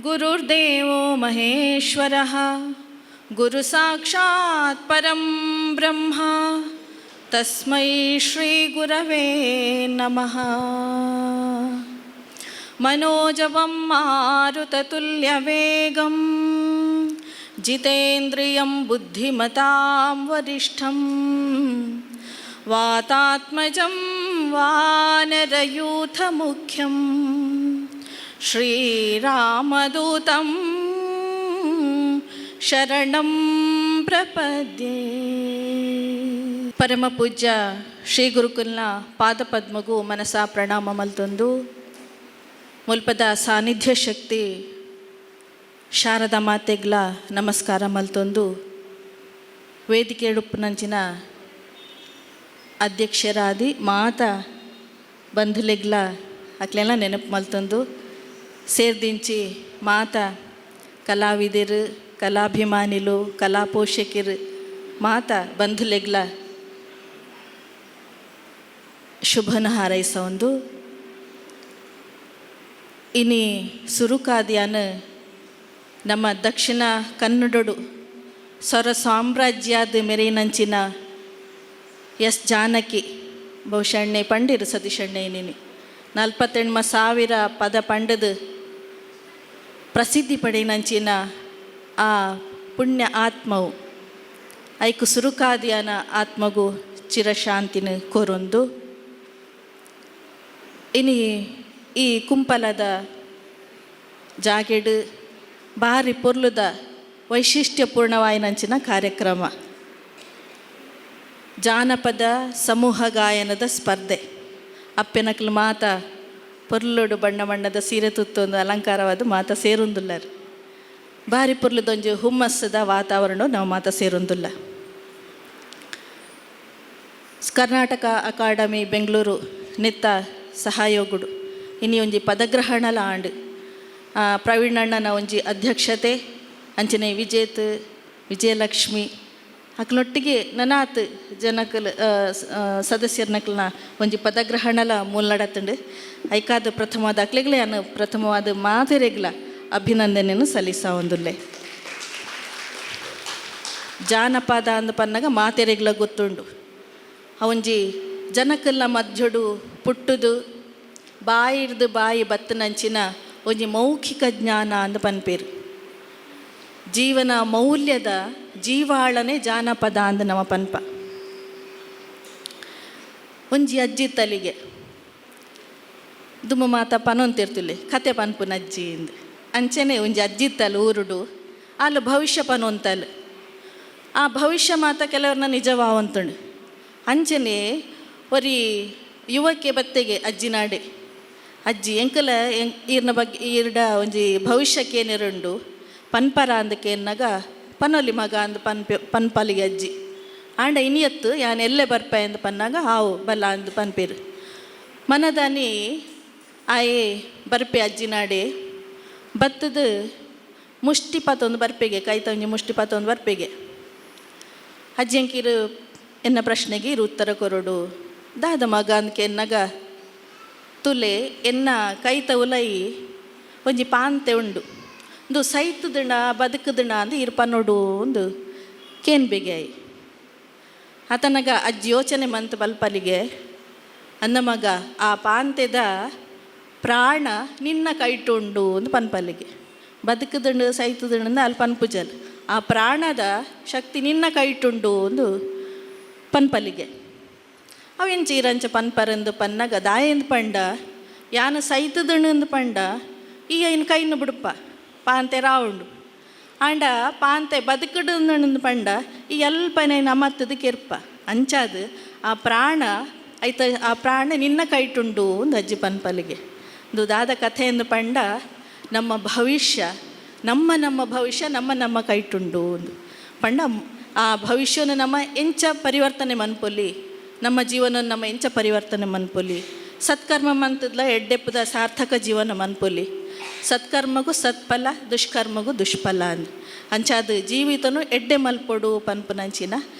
गुरुर्देवो महेश्वरः, गुरुसाक्षात् परं ब्रह्म, तस्मै श्रीगुरवे नमः। मनोजवं मारुततुल्यवेगं, जितेन्द्रियं बुद्धिमतां वरिष्ठं, वातात्मजं वानरयूथमुख्यं, श्रीरामदूतं शरणं प्रपद्ये। ಪರಮಪೂಜ್ಯ ಶ್ರೀ ಗುರುಕುಲ್ನ ಪಾದಪದ್ಮಗು ಮನಸ ಪ್ರಣಾಮ ಮಲ್ತೊಂದು, ಮುಲ್ಪದ ಸಾನ್ನಿಧ್ಯ ಶಕ್ತಿ ಶಾರದಾ ಮಾತೆಗ್ಲ ನಮಸ್ಕಾರ ಮಲ್ತೊಂದು, ವೇದಿಕೆ ಉಪ್ಪುನಂಚಿನ ಅಧ್ಯಕ್ಷರಾದಿ ಮಾತ ಬಂಧುಲೆಗ್ಲ ಅಕ್ಲೆಲ್ಲ ನೆನಪು ಮಲ್ತೊಂದು, ಸೇರ್ದಿಂಚಿ ಮಾತ ಕಲಾವಿದರು, ಕಲಾಭಿಮಾನಿಲು, ಕಲಾ ಪೋಷಕರು, ಮಾತ ಬಂಧುಲೆಗ್ಲ ಶುಭನ ಹಾರೈಸೊಂದು, ಇನಿ ಸುರುಕಾದ್ಯಾನ ನಮ್ಮ ದಕ್ಷಿಣ ಕನ್ನಡಡು ಸ್ವರ ಸಾಮ್ರಾಜ್ಯದ ಮೆರೆಯಿನಂಚಿನ ಎಸ್ ಜಾನಕಿ, ಬಹುಶಣ್ಣೆ ಪಂಡಿರು ಸತೀಶಣ್ಣೆ, ನೀನಿ 48,000 ಪದ ಪಂಡದು ಪ್ರಸಿದ್ಧಿ ಪಡೆಯಿನಂಚಿನ ಆ ಪುಣ್ಯ ಆತ್ಮವು, ಐಕು ಸುರುಕಾದಿಯನ ಆತ್ಮಗು ಚಿರಶಾಂತಿನ ಕೋರೊಂದು, ಇನಿ ಈ ಕುಂಪಲದ ಜಾಗೆಡ್ ಬಾರಿ ಪೊರ್ಲುದ ವೈಶಿಷ್ಟ್ಯಪೂರ್ಣವಾಯಿನಂಚಿನ ಕಾರ್ಯಕ್ರಮ, ಜಾನಪದ ಸಮೂಹ ಗಾಯನದ ಸ್ಪರ್ಧೆ. ಅಪ್ಪೆನಕ್ಲು ಮಾತ ಪೊರ್ಲುಡು ಬಣ್ಣ ಬಣ್ಣದ ಸೀರೆ ತುತ್ತೊಂದು ಅಲಂಕಾರವಾದ ಮಾತ ಸೇರುಂದುಲ್ಲರ್. ಬಾರಿ ಪೊರ್ಲುದೊಂಜಿ ಹುಮ್ಮಸ್ಸದ ವಾತಾವರಣ ನಾವು ಮಾತ ಸೇರೊಂದುಲ್ಲ. ಕರ್ನಾಟಕ ಅಕಾಡೆಮಿ ಬೆಂಗಳೂರು ನೆತ್ತ ಸಹಯೋಗುಡು ಇನಿ ಒಂಜಿ ಪದಗ್ರಹಣಲ ಆಂಡ್. ಪ್ರವೀಣಣ್ಣನ ಒಂಜಿ ಅಧ್ಯಕ್ಷತೆ ಅಂಚನೆ ವಿಜೇತ್, ವಿಜಯಲಕ್ಷ್ಮಿ ಅಕ್ಲೊಟ್ಟಿಗೆ ನನಾತ್ ಜನಕಲ್ ಸದಸ್ಯರ್ನಕ್ಲನ ಒಂಜಿ ಪದಗ್ರಹಣಲ ಮೂಲ ನಡತುಂಡು. ಐಕಾದ ಪ್ರಥಮವಾದ ಅಕ್ಲೆಗ್ಲೇ ಅನ್ನು ಪ್ರಥಮವಾದ ಮಾತೆರೆಗ್ಲ ಅಭಿನಂದನೆಯನ್ನು ಸಲ್ಲಿಸಾವೊಂದುಲ್ಲೆ. ಜಾನಪದ ಅಂದ್ ಪನ್ನಗ ಮಾತೆರೆಗ್ಲ ಗೊತ್ತುಂಡು. ಅವಂಜಿ ಜನಕಲ್ನ ಮಧ್ಯಡು ಪುಟ್ಟುದು ಬಾಯಿರ್ದು ಬಾಯಿ ಬತ್ತನಂಚಿನ ಒಂಜಿ ಮೌಖಿಕ ಜ್ಞಾನ ಅಂದ್ ಪನ್ಪೆರ್. ಜೀವನ ಮೌಲ್ಯದ ಜೀವಾಳನೆ ಜಾನಪದ ಅಂದ್ ನಮ ಪನ್ಪ. ಒಂಜಿ ಅಜ್ಜಿ ತಲಿಗೆ ದುಮ್ಮ ಮಾತ ಪನೊಂತಿರ್ತುಲೆ ಕತೆ ಪನ್ಪುನ ಅಜ್ಜಿ ಇಂದ್. ಅಂಚನೆ ಒಂಜಿ ಅಜ್ಜಿ ಇತ್ತಲ್ ಊರುಡು. ಆಲ್ ಭವಿಷ್ಯ ಪನೊಂತಲ್. ಆ ಭವಿಷ್ಯ ಮಾತ ಕೆಲವ್ರನ್ನ ನಿಜವಾವಂತುಂಡು. ಅಂಚನೆ ಒರಿ ಯುವಕೆ ಬತ್ತೆಗೆ ಅಜ್ಜಿನಾಡೆ. ಅಜ್ಜಿ, ಎಂಕಲ ಈರ್ನ ಬಗ್ಗೆ ಈರ್ಡ ಒಂಜಿ ಭವಿಷ್ಯಕ್ಕೆ ಏನೇರುಂಡು ಪನ್ಪರ ಅಂದ್ ಕೇನ್ನಗ, ಪನೊಲಿ ಮಗ ಅಂದ್ ಪನ್ಪೆ ಪನ್ಪಲಿಗೆ ಅಜ್ಜಿ. ಆಂಡ ಇನಿಯತ್ತು ಯಾನ್ ಎಲ್ಲೆ ಬರ್ಪೆ ಅಂದ್ ಪನ್ನಾಗ, ಆವು ಬಲ್ಲ ಅಂದ್ ಪನ್ಪೆರ್. ಮನದಾನಿ ಆಯೆ ಬರ್ಪೆ ಅಜ್ಜಿನಾಡೆ. ಬತ್ತದು ಮುಷ್ಟಿ ಪತೊಂದು ಬರ್ಪೆಗೆ, ಕೈತ ಒಂಜಿ ಮುಷ್ಟಿ ಪತೊಂದು ಬರ್ಪೆಗೆ. ಅಜ್ಜಂಕಿರು, ಎನ್ನ ಪ್ರಶ್ನೆಗೆ ಇರು ಉತ್ತರ ಕೊರೊಡು. ದಾದ ಮಗ ಅಂದ್ ಕೆನ್ನಗ, ತುಲೆ, ಎನ್ನ ಕೈತ ಉಲಯಿ ಒಂಜಿ ಪಾಂತೆ ಉಂಡು, ಇಂದು ಸೈತುದುಂಡ ಬದುಕುದುಂಡ ಅಂದ್ ಇರ್ ಪನೊಡು ಅಂದ್ ಕೇನ್ಬೆಗೆ ಆಯಿ. ಆತನಗ ಅಜ್ಜಿ ಯೋಚನೆ ಮಂತ್ ಬಲ್ಪಲಿಗೆ, ಅಂದ ಮಗ, ಆ ಪಾಂತೆದ ಪ್ರಾಣ ನಿನ್ನ ಕೈಟುಂಡು ಅಂದ್ ಪನ್ಪಲಿಗೆ. ಬದುಕುದುಂಡು ಸೈತುದುಂಡು ಅಲ್ಲಿ ಪನ್ಪುಜಲ್, ಆ ಪ್ರಾಣದ ಶಕ್ತಿ ನಿನ್ನ ಕೈಟುಂಡು ಅಂದ್ ಪನ್ಪಲಿಗೆ. ಅವೆಂಚ ಈರಂಚ ಪನ್ಪರಂದು ಪನ್ನಗ, ದಾಯೆಂದ್ ಪಂಡ ಯಾನ್ ಸೈತುದುಂಡು ಪಂಡ ಈ ಐನ್ ಕೈನ್ ಬುಡುಪ, ಪಾಂತೆ ರಾವುಂಡು. ಆಂಡ ಪಾಂತೆ ಬದುಕುಡು ಪಂಡ ಈ ಅಲ್ಪನೆ ನಮತ್ತದ ಕೆರ್ಪ. ಅಂಚಾದ್ ಆ ಪ್ರಾಣ ಐತ ಆ ಪ್ರಾಣ ನಿನ್ನ ಕೈಟುಂಡು ಅಂದ್ ಅಜ್ಜಿ ಪನ್ಪಲಿಗೆ. ಇಂದು ದಾದ ಕಥೆಂದು ಪಂಡ, ನಮ್ಮ ಭವಿಷ್ಯ, ನಮ್ಮ ನಮ್ಮ ಭವಿಷ್ಯ ನಮ್ಮ ನಮ್ಮ ಕೈಟುಂಡು ಅಂದ್ ಪಂಡ, ಆ ಭವಿಷ್ಯನ ನಮ್ಮ ಎಂಚ ಪರಿವರ್ತನೆ ಮನ್ಪೊಲಿ, ನಮ್ಮ ಜೀವನ ನಮ್ಮ ಎಂಚ ಪರಿವರ್ತನೆ ಮನ್ಪೊಲಿ. ಸತ್ಕರ್ಮ ಮಂತದ್ಲ ಎಡ್ಡೆಪ್ಪುದ ಸಾರ್ಥಕ ಜೀವನ ಮನ್ಪೊಲಿ. ಸತ್ಕರ್ಮಗೂ ಸತ್ಫಲ, ದುಷ್ಕರ್ಮಗೂ ದುಷ್ಫಲ ಅಂದ್. ಅಂಚಾದ್ ಜೀವಿತನು ಎಡ್ಡೆ ಮಲ್ಪೊಡು ಪನ್ಪುನಂಚಿನ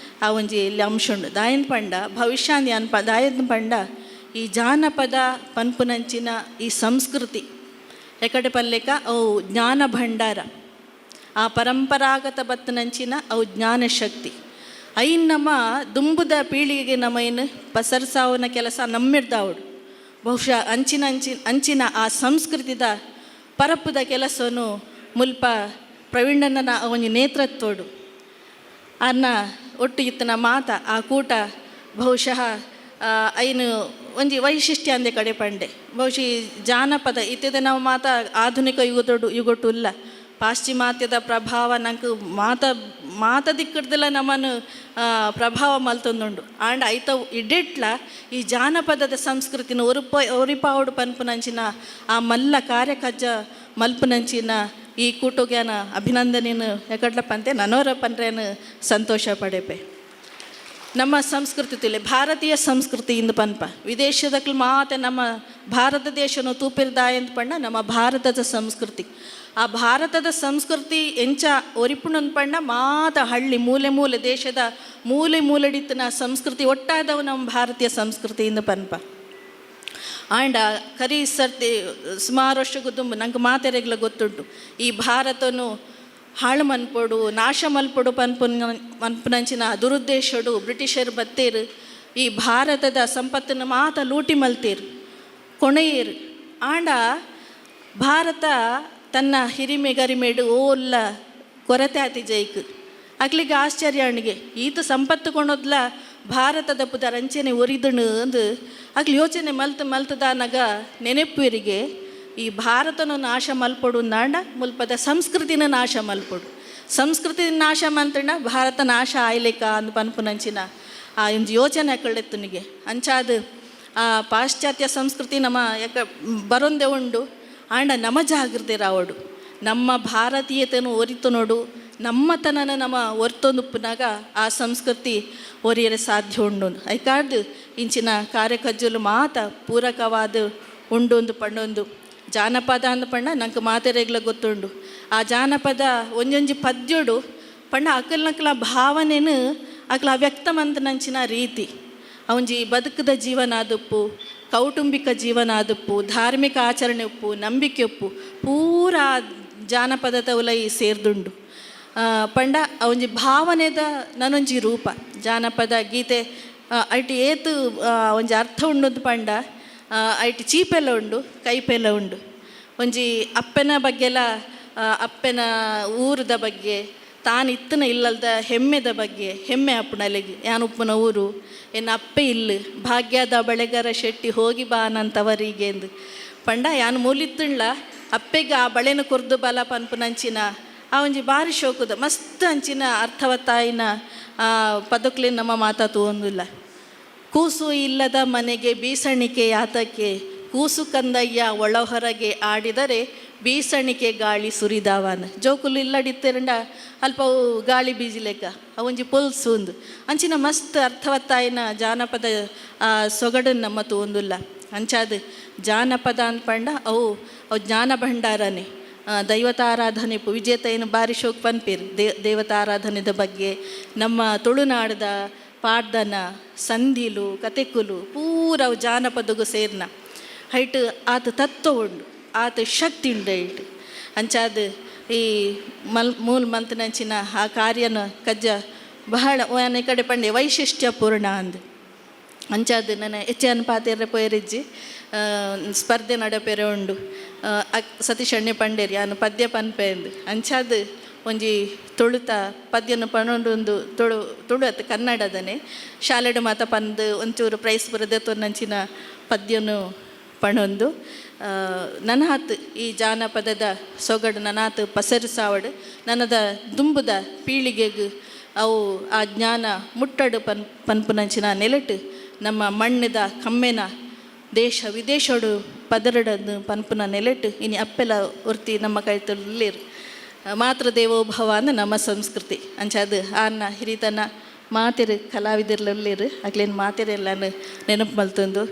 ಆ ಒಂಜಿ ಇಲ್ಲಿ ಅಂಶ ಉಂಡು. ದಾಯೆಂದ್ ಪಂಡ ಭವಿಷ್ಯ ಅನ್ಪ ದಾಯೆಂದ್ ಪಂಡ ಈ ಜಾನಪದ ಪನ್ಪುನಂಚಿನ ಈ ಸಂಸ್ಕೃತಿ ಎಕಡೆ ಪಲ್ಲೆಕ ಅವು ಜ್ಞಾನ ಭಂಡಾರ. ಆ ಪರಂಪರಾಗತ ಬತ್ತನಂಚಿನ ಅವು ಜ್ಞಾನ ಶಕ್ತಿ. ಐನ್ ನಮ್ಮ ದುಂಬುದ ಪೀಳಿಗೆಗೆ ನಮ್ಮ ಏನು ಪಸರ್ಸಾವುನ ಕೆಲಸ ನಮ್ಮಿರ್ದಾವಡು. ಬಹುಶಃ ಅಂಚಿನ ಅಂಚಿನ ಅಂಚಿನ ಆ ಸಂಸ್ಕೃತಿದ ಪರಪ್ಪುದ ಕೆಲಸನು ಮುಲ್ಪ ಪ್ರವೀಣನ ಒಂಜಿ ನೇತೃತ್ವಡು ಅನ್ನ ಒಟ್ಟು ಇತ್ತನ ಮಾತ ಆ ಕೂಟ ಬಹುಶಃ ಐನು ಒಂಜಿ ವೈಶಿಷ್ಟ್ಯ ಅಂದೆ ಕಡೆ ಪಂಡೆ. ಬಹುಶಃ ಈ ಜಾನಪದ ಇತ್ತಿದ ನಾವು ಮಾತ ಆಧುನಿಕ ಯುಗದೊಡು ಯುಗೊಟ್ಟು ಇಲ್ಲ. ಪಾಶ್ಚಿಮಾತ್ಯದ ಪ್ರಭಾವ ನಂಗೆ ಮಾತ ಮಾತ ದಿಕ್ಕಡ್ದೆಲ್ಲ ನಮ್ಮನ್ನು ಪ್ರಭಾವ ಮಲ್ತೊಂದುಂಡು. ಆಂಡ ಐತ ಇಡೆಟ್ಲ ಈ ಜಾನಪದದ ಸಂಸ್ಕೃತಿನ ಒರುಪ ಒರಿಪಾವಡು ಪನ್ಪುನಂಚಿನ ಆ ಮಲ್ಲ ಕಾರ್ಯಕಜ್ಜ ಮಲ್ಪುನಂಚಿನ ಈ ಕೂಟೋಗ್ಯಾನ ಅಭಿನಂದನೆನು ಎಕಡ್ಲ ಪಂತೆ ನನೋರ ಪನ್ರೇನು ಸಂತೋಷ ಪಡೆಪೆ. ನಮ್ಮ ಸಂಸ್ಕೃತಿ ತುಲೆ, ಭಾರತೀಯ ಸಂಸ್ಕೃತಿ ಇಂದು ಪನ್ಪ. ವಿದೇಶದಕ್ಲು ಮಾತೆ ನಮ್ಮ ಭಾರತ ದೇಶನು ತೂಪಿರ್ದಾಯಂತ ಪಂಡ ನಮ್ಮ ಭಾರತದ ಸಂಸ್ಕೃತಿ. ಆ ಭಾರತದ ಸಂಸ್ಕೃತಿ ಎಂಚ ಒರಿಪುಣನ್ ಪಂಡ ಮಾತ ಹಳ್ಳಿ ಮೂಲೆ ಮೂಲೆ, ದೇಶದ ಮೂಲೆ ಮೂಲೆಡಿತ್ತಿನ ಸಂಸ್ಕೃತಿ ಒಟ್ಟಾದವು ನಮ್ಮ ಭಾರತೀಯ ಸಂಸ್ಕೃತಿ ಇಂದು ಪನ್ಪ. ಆಂಡ ಕರಿ ಸರ್ತಿ ಸುಮಾರು ವರ್ಷ ದುಂಬು ನಂಗೆ ಮಾತೆರೆಗ್ಲ ಗೊತ್ತುಂಟು, ಈ ಭಾರತನು ಹಾಳು ಮನ್ಪೊಡು, ನಾಶ ಮಲ್ಪೊಡು ಪನ್ಪುನ ಮನ್ಪುನಂಚಿನ ದುರುದ್ದೇಶಡು ಬ್ರಿಟಿಷರು ಬತ್ತೇರು. ಈ ಭಾರತದ ಸಂಪತ್ತನ್ನು ಮಾತ ಲೂಟಿ ಮಲ್ತೇರು, ಕೊಣೆಯೇರು. ಆಂಡ ಭಾರತ ತನ್ನ ಹಿರಿಮೆ ಗರಿಮೆಡು ಓಲ್ಲ ಕೊರತೆ ಆತಿ ಜೈಕ್. ಅಕ್ಲಿಗೆ ಆಶ್ಚರ್ಯ ಅಣಿಗೆ, ಈತ ಸಂಪತ್ತು ಕೊಣೋದ್ಲ ಭಾರತದ ಪುದರ್ ಅಂಚೆನೆ ಒರಿದಣು ಅಂದು ಅಕ್ಲು ಯೋಚನೆ ಮಲ್ತ್ ಮಲ್ತದಾನಗ ನೆನೆಪುವರಿಗೆ. ಈ ಭಾರತನು ನಾಶ ಮಲ್ಪೊಡು ನಾಂಡ ಮುಲ್ಪದ ಸಂಸ್ಕೃತಿನ ನಾಶ ಮಲ್ಪೊಡು. ಸಂಸ್ಕೃತಿ ನಾಶ ಮಂತಂಡ ಭಾರತ ನಾಶ ಆಯ್ಲಿಕ್ಕ ಅಂದ್ ಪನ್ಪುನಂಚಿನ ಆ ಒಂಜಿ ಯೋಚನೆ ಅಕಳೆತ್ತುನಿಗೆ. ಅಂಚಾದ್ ಆ ಪಾಶ್ಚಾತ್ಯ ಸಂಸ್ಕೃತಿ ನಮ್ಮ ಯಾಕ ಬರೊಂದೆ ಉಂಡು. ಆಂಡ ನಮ ಜಾಗೃತಿ ರಾವಡು, ನಮ್ಮ ಭಾರತೀಯತೆನು ಒರಿತು ನೋಡು, ನಮ್ಮತನನ ನಮ್ಮ ಒರ್ತೊಂದುಪ್ಪುನಾಗ ಆ ಸಂಸ್ಕೃತಿ ಒರಿಯರೆ ಸಾಧ್ಯ ಉಂಡು. ಐಕಾರ್ದು ಇಂಚಿನ ಕಾರ್ಯಕಜ್ಜಲು ಮಾತ ಪೂರಕವಾದ ಉಂಡೊಂದು ಪಂಡೊಂದು. ಜಾನಪದ ಅಂದ್ ಪಂಡ ನಂಗೆ ಮಾತೆರೆಗ್ಲ ಗೊತ್ತುಂಡು. ಆ ಜಾನಪದ ಒಂಜೊಂಜಿ ಪದ್ಯೋಡು ಪಂಡ ಅಕಲ್ನಕಲ ಭಾವನೆನು ಅಕ್ಲ ವ್ಯಕ್ತ ಮಂತನಂಚಿನ ರೀತಿ, ಅವಂಜಿ ಬದುಕದ ಜೀವನ ಆದುಪ್ಪು, ಕೌಟುಂಬಿಕ ಜೀವನ ಆದುಪ್ಪು, ಧಾರ್ಮಿಕ ಆಚರಣೆ ಉಪ್ಪು, ನಂಬಿಕೆ ಉಪ್ಪು, ಪೂರ ಜಾನಪದದ ಉಲಯಿ ಸೇರ್ದುಂಡು. ಪಂಡ ಒಂಜಿ ಭಾವನೆದ ನನೊಂಜಿ ರೂಪ ಜಾನಪದ ಗೀತೆ. ಐಟ್ ಏತ್ ಒಂಜಿ ಅರ್ಥ ಉಂಡು ಪಂಡ, ಐಟ್ ಚೀಪೆಲ್ಲ ಉಂಡು, ಕೈಪೆಲ್ಲ ಉಂಡು. ಒಂಜಿ ಅಪ್ಪೆನ ಬಗ್ಗೆಲ, ಅಪ್ಪೆನ ಊರದ ಬಗ್ಗೆ, ತಾನು ಇತ್ತನ ಇಲ್ಲಲ್ದ ಹೆಮ್ಮೆದ ಬಗ್ಗೆ, ಹೆಮ್ಮೆ ಅಪ್ಪನಲ್ಲಿಗೆ ಯಾನ್ ಉಪ್ಪುನ ಊರು ಎನ್ನ ಅಪ್ಪೆ ಇಲ್ಲು, ಭಾಗ್ಯದ ಬಳೆಗರ ಶೆಟ್ಟಿ ಹೋಗಿ ಬಾ ನಂತವರಿಗೆ ಎಂದು ಪಂಡ ಯಾನ್ ಮೂಲಿತ್ತುಂಡ್ಲ ಅಪ್ಪೆಗೆ ಆ ಬಳೆನ ಕೊರ್ದು ಬಲ ಪನ್ಪುನಂಚಿನ ಆ ಒಂಜಿ ಬಾರಿ ಶೋಕುದ ಮಸ್ತ್ ಅಂಚಿನ ಅರ್ಥವತ್ತಾಯಿನ ಪದಕ್ಲೆ ನಮ್ಮ ಮಾತಾ ತೂವೊಂದುಲ್ಲ. ಕೂಸು ಇಲ್ಲದ ಮನೆಗೆ ಬೀಸಣಿಕೆ ಯಾತಕ್ಕೆ, ಕೂಸು ಕಂದಯ್ಯ ಒಳ ಹೊರಗೆ ಆಡಿದರೆ ಬೀಸಣಿಕೆ ಗಾಳಿ ಸುರಿದಾವನ್. ಜೋಕುಲು ಇಲ್ಲಡಿತ್ತೆರಂಡ ಅಲ್ಪ ಅವು ಗಾಳಿ ಬೀಜಿಲೆಕ್ಕ ಅವೊಂಜಿ ಪೊಲ್ಸು ಉಂದು. ಅಂಚಿನ ಮಸ್ತ್ ಅರ್ಥವತ್ತಾಯಿನ ಜಾನಪದ ಸೊಗಡನ್ನು ನಮ್ಮ ತೂವೊಂದುಲ್ಲ. ಅಂಚಾದ್ ಜಾನಪದ ಅಂದ್ಪಂಡ ಅವು ಅವು ಜ್ಞಾನ ಭಂಡಾರನೇ. ದೈವತಾರಾಧನೆ ವಿಜೇತ ಏನು ಬಾರಿ ಶೋಕ್ ಪನ್ಪೇರು. ದೇವತಾರಾಧನೆದ ಬಗ್ಗೆ ನಮ್ಮ ತುಳುನಾಡದ ಪಾಡ್ದನ, ಸಂಧಿಲು, ಕತೆಕುಲು ಪೂರ ಅವು ಜಾನಪದಗೂ ಸೇರ್ನ. ಹೈಟ್ ಆತ ತತ್ವ ಉಂಡು, ಆತ ಶಕ್ತಿ ಉಂಡು ಐಟ್. ಅಂಚಾದ್ ಈ ಮಲ್ ಮೂಲ್ ಮಂತ್ನಂಚಿನ ಆ ಕಾರ್ಯನ ಕಜ್ಜ ಬಹಳ ಈ ಕಡೆ ಪಂಡೆ ವೈಶಿಷ್ಟ್ಯಪೂರ್ಣ ಅಂದ್. ಅಂಚಾದ್ ನನ್ನ ಹೆಚ್ಚು ಪಾತೆರ್ರೆ ಪೋಯರಿಜ್ಜಿ. ಸ್ಪರ್ಧೆ ನಡಪೆರೆ ಉಂಡು. ಸತೀಶ್ ಅಣ್ಣೆ ಪಂಡೇರಿ ಯಾನು ಪದ್ಯ ಪನ್ಪೆಂದು. ಅಂಚಾದ್ ಒಂಜಿ ತುಳುತ ಪದ್ಯನ ಪನೊಂದು. ತುಳು ತುಳು ಅತ್ತು ಕನ್ನಡದನೆ ಶಾಲೆಡ್ ಮಾತ ಪಂದು ಒಂಚೂರು ಪ್ರೈಸ್ ಬರದೆ ತೊನ್ನಂಚಿನ ಪದ್ಯನು ಪಣೊಂದು, ನನಾತ್ ಈ ಜಾನಪದದ ಸೊಗಡು ನನಾತ್ ಪಸರಿಸಾವಡು, ನನದ ದುಂಬುದ ಪೀಳಿಗೆಗ್ ಅವು ಆ ಜ್ಞಾನ ಮುಟ್ಟಡು ಪನ್ಪುನಂಚಿನ ನೆಲೆಟ್, ನಮ್ಮ ಮಣ್ಣದ ಕಮ್ಮೆನ ದೇಶ ವಿದೇಶಡು ಪದರಡನ್ನು ಪನ್ಪುನ ನೆಲೆಟ್ ಇನಿ ಅಪ್ಪೆಲ ಒರ್ತಿ ನಮ್ಮ ಕೈತುಲ್ಲೇರು. ಮಾತೃ ದೇವೋಭವ ಅಂದ್ ನಮ್ಮ ಸಂಸ್ಕೃತಿ. ಅಂಚಾದ್ ಆರ್ನ ಹಿರಿತನ ಮಾತೆರು ಕಲಾವಿದರ್ಲುಲ್ಲೇರು, ಅಕ್ಲೇನ್ ಮಾತೆರೆಲ್ಲಾನು ನೆನಪು ಮಲ್ತೊಂದು,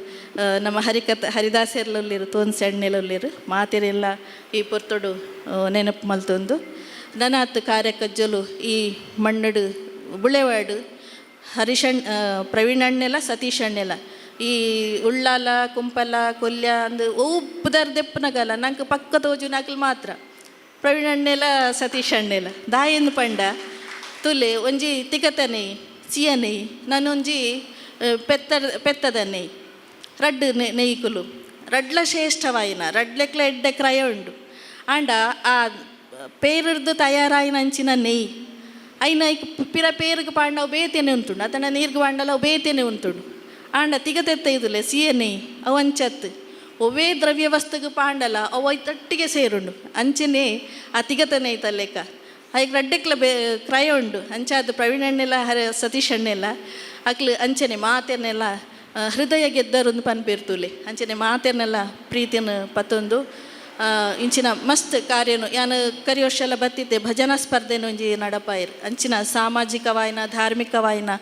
ನಮ್ಮ ಹರಿಕಥ ಹರಿದಾಸೆರ್ಲುಲ್ಲೇರು, ತೋನ್ ಸೆಣ್ಣೆಲುಲ್ಲೇರು, ಮಾತೆರೆಲ್ಲ ಈ ಪೊರ್ತುಡು ನೆನಪು ಮಲ್ತೊಂದು, ನನಾತ್ ಕಾರ್ಯಕಜ್ಜಲು ಈ ಮಣ್ಣಡು ಬುಳೆವಾಡು. ಹರಿಶಣ್ ಪ್ರವೀಣ್ ಅಣ್ಣೆಲ ಸತೀಶ್ ಅಣ್ಣೆಲ ಈ ಉಳ್ಳಾಲ, ಕುಂಪಲ, ಕೊಲ್ಯ ಅಂದ್ ಒವು ಪುದರ್ ದೆಪ್ಪುನಗಲ ನಂಗೆ ಪಕ್ಕ ತೋಜುನಕಲ್ ಮಾತ್ರ ಪ್ರವೀಣ್ ಅಣ್ಣೆಲ ಸತೀಶ್ ಅಣ್ಣೆಲ. ದಾಯೆಂದು ಪಂಡ ತುಲೆ, ಒಂಜಿ ತಿಗತ ನೆಯ್, ಸಿಯ ನೆಯ್, ನಾನೊಂಜಿ ಪೆತ್ತ ಪೆತ್ತದ ನೆಯ್, ರಡ್ಡ್ ನೆಯ್ಕುಲು ರಡ್ಲ ಶ್ರೇಷ್ಠವಾಯಿನ, ರಡ್ಲೆಕ್ಲ ಎಡ್ಡೆ ಕ್ರಯ ಉಂಡು. ಆಂಡ ಆ ಪೇರುರ್ದು ತಯಾರಾಯಿನ ಅಂಚಿನ ನೆಯ್ ಐನ ಐಕ್ ಪಿರ ಪೇರುಗ್ ಪಾಂಡ ಅವು ಬೇತೆನೆ ಉಂತುಂಡು, ಅತನ ನೀರ್ಗ್ ಪಾಂಡಲ ಅವು ಬೇತೆನೆ ಉಂತುಂಡು. ಆಂಡ ತಿಗತೆತ್ತ ಇದುಲೆ ಸಿಯ ನೆಯ್ ಅವು ಅಂಚತ್ತು ಒವ್ವೇ ದ್ರವ್ಯ ವಸ್ತುಗ್ ಪಾಂಡಲ ಅವು ಐತೊಟ್ಟಿಗೆ ಸೇರುಂಡು. ಅಂಚನೆ ಆ ತಿಗತ ನೆಯ್ತ ಲೆಕ್ಕ ಐಕ್ ರಡ್ಡೆಕ್ಲ ಕ್ರಯ ಉಂಡು. ಅಂಚಾದ್ ಪ್ರವೀಣ್ ಅಣ್ಣೆಲ ಹರ ಸತೀಶ್ ಅಣ್ಣೆಲ ಅಕ್ಲು ಅಂಚನೆ ಮಾತೆರ್ನೆಲ್ಲ ಹೃದಯ ಗೆದ್ದರೊಂದು ಪನ್ಪಿರ್ತುಲೆ. ಅಂಚನೆ ಮಾತೆರ್ನೆಲ್ಲ ಪ್ರೀತಿಯನ್ನು ಪತ್ತೊಂದು, ಇಂಚಿನ ಮಸ್ತ್ ಕಾರ್ಯನು ಯಾನ್ ಕರಿ ವರ್ಷ ಎಲ್ಲ ಬತ್ತಿದ್ದೆ. ಭಜನಾ ಸ್ಪರ್ಧೆನ ಒಂಜಿ ನಡಪಾಯೆರ್. ಅಂಚಿನ ಸಾಮಾಜಿಕವಾಯಿನ ಧಾರ್ಮಿಕವಾಯಿನ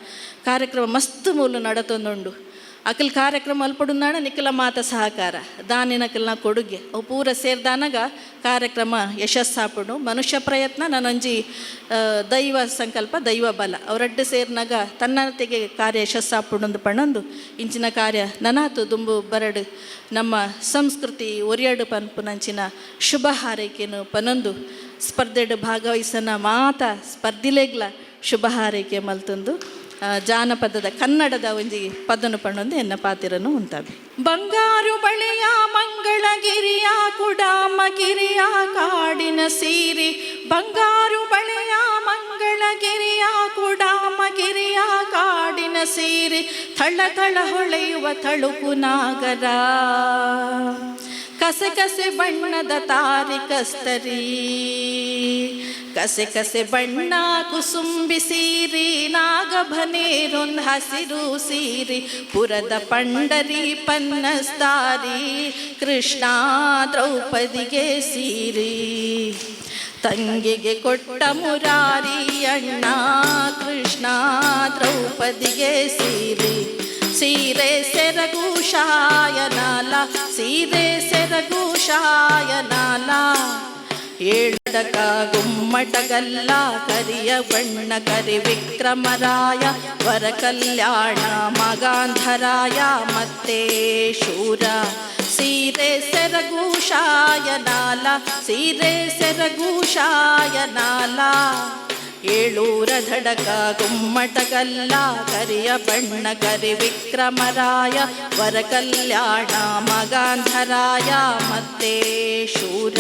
ಕಾರ್ಯಕ್ರಮ ಮಸ್ತ್ ಮೂಲು ನಡತೊಂದುಂಡು. ಅಕಲ್ ಕಾರ್ಯಕ್ರಮ ಅಲ್ಪಡುಂದಾಣ ನಿಖಲ ಮಾತ ಸಹಕಾರ, ದಾನಿನಕಲ್ನ ಕೊಡುಗೆ ಅವು ಪೂರ ಸೇರ್ದಾನಗ ಕಾರ್ಯಕ್ರಮ ಯಶಸ್ಸಾಪುಂಡು. ಮನುಷ್ಯ ಪ್ರಯತ್ನ, ನಾನೊಂಜಿ ದೈವ ಸಂಕಲ್ಪ, ದೈವ ಬಲ ಅವರಡ್ಡು ಸೇರ್ನಾಗ ತನ್ನತೆಗೆ ಕಾರ್ಯ ಯಶಸ್ಸಾಪುಂಡು ಪಣೊಂದು, ಇಂಚಿನ ಕಾರ್ಯ ನನಾತು ದುಂಬು ಬರಡು, ನಮ್ಮ ಸಂಸ್ಕೃತಿ ಒರಿಯಡು ಪನ್ಪುನಂಚಿನ ಶುಭ ಹಾರೈಕೆನು ಪನೊಂದು, ಸ್ಪರ್ಧೆಡ್ ಭಾಗವಹಿಸನ ಮಾತ ಸ್ಪರ್ಧಿಲೆಗ್ಲ ಶುಭ ಹಾರೈಕೆ ಮಲ್ತೊಂದು, ಜಾನಪದದ ಕನ್ನಡದ ಒಂಜಿ ಪದನು ಪಣ್ಣೊಂದು ಎನ್ನ ಪಾತಿರನು ಉಂತಾವೆ. ಬಂಗಾರು ಬಳೆಯ ಮಂಗಳಗಿರಿಯ ಕುಡಾಮಗಿರಿಯ ಕಾಡಿನ ಸೀರಿ, ಬಂಗಾರು ಬಳೆಯ ಮಂಗಳಗಿರಿಯ ಕುಡಾಮಗಿರಿಯ ಕಾಡಿನ ಸೀರಿ, ಥಳ ಥಳ ಹೊಳೆಯುವ ತಳುಕು ನಾಗರ. ಕಸೆ ಕಸೆ ಬಣ್ಣದ ತಾರಿ ಕಸ್ತರಿ, ಕಸೆ ಕಸೆ ಬಣ್ಣ ಕುಸುಂಬಿ ಸೀರಿ, ನಾಗಭನೇರೊಂದು ಹಸಿರು ಸೀರಿ, ಪುರದ ಪಂಡರಿ ಪನ್ನಸ್ತಾರಿ, ಕೃಷ್ಣ ದ್ರೌಪದಿಗೆ ಸೀರಿ, ತಂಗಿಗೆ ಕೊಟ್ಟ ಮುರಾರಿ ಅಣ್ಣ, ಕೃಷ್ಣ ದ್ರೌಪದಿಗೆ ಸೀರಿ, ಸೀರೆ ಸೆರಗು ಶಾಯನಾಲ, ಸೀರೆ ಸೆರಗು ಶಾಯನಾಲ, ಏಳಡಕ ಗುಮ್ಮಟಗಲ್ಲ, ಕರಿಯ ಬಣ್ಣ ಕರಿ ವಿಕ್ರಮರಾಯ, ವರ ಕಲ್ಯಾಣ ಮಗಾಂಧರಾಯ ಮತ್ತೆ ಶೂರ, ಸೀರೆ ಸೆರಗು ಶಾಯನಾಲ, ಸೀರೆ ಸೆರಗು ಶಾಯನಾಲ, ಏಳೂರ ಧಡಕ ಗುಮ್ಮಟಗಲ್ಲ, ಕರಿಯ ಬಣ್ಣ ಕರಿ ವಿಕ್ರಮರಾಯ, ವರ ಕಲ್ಯಾಣ ಮಗಾಂಧರಾಯ ಮತ್ತೆ ಶೂರ,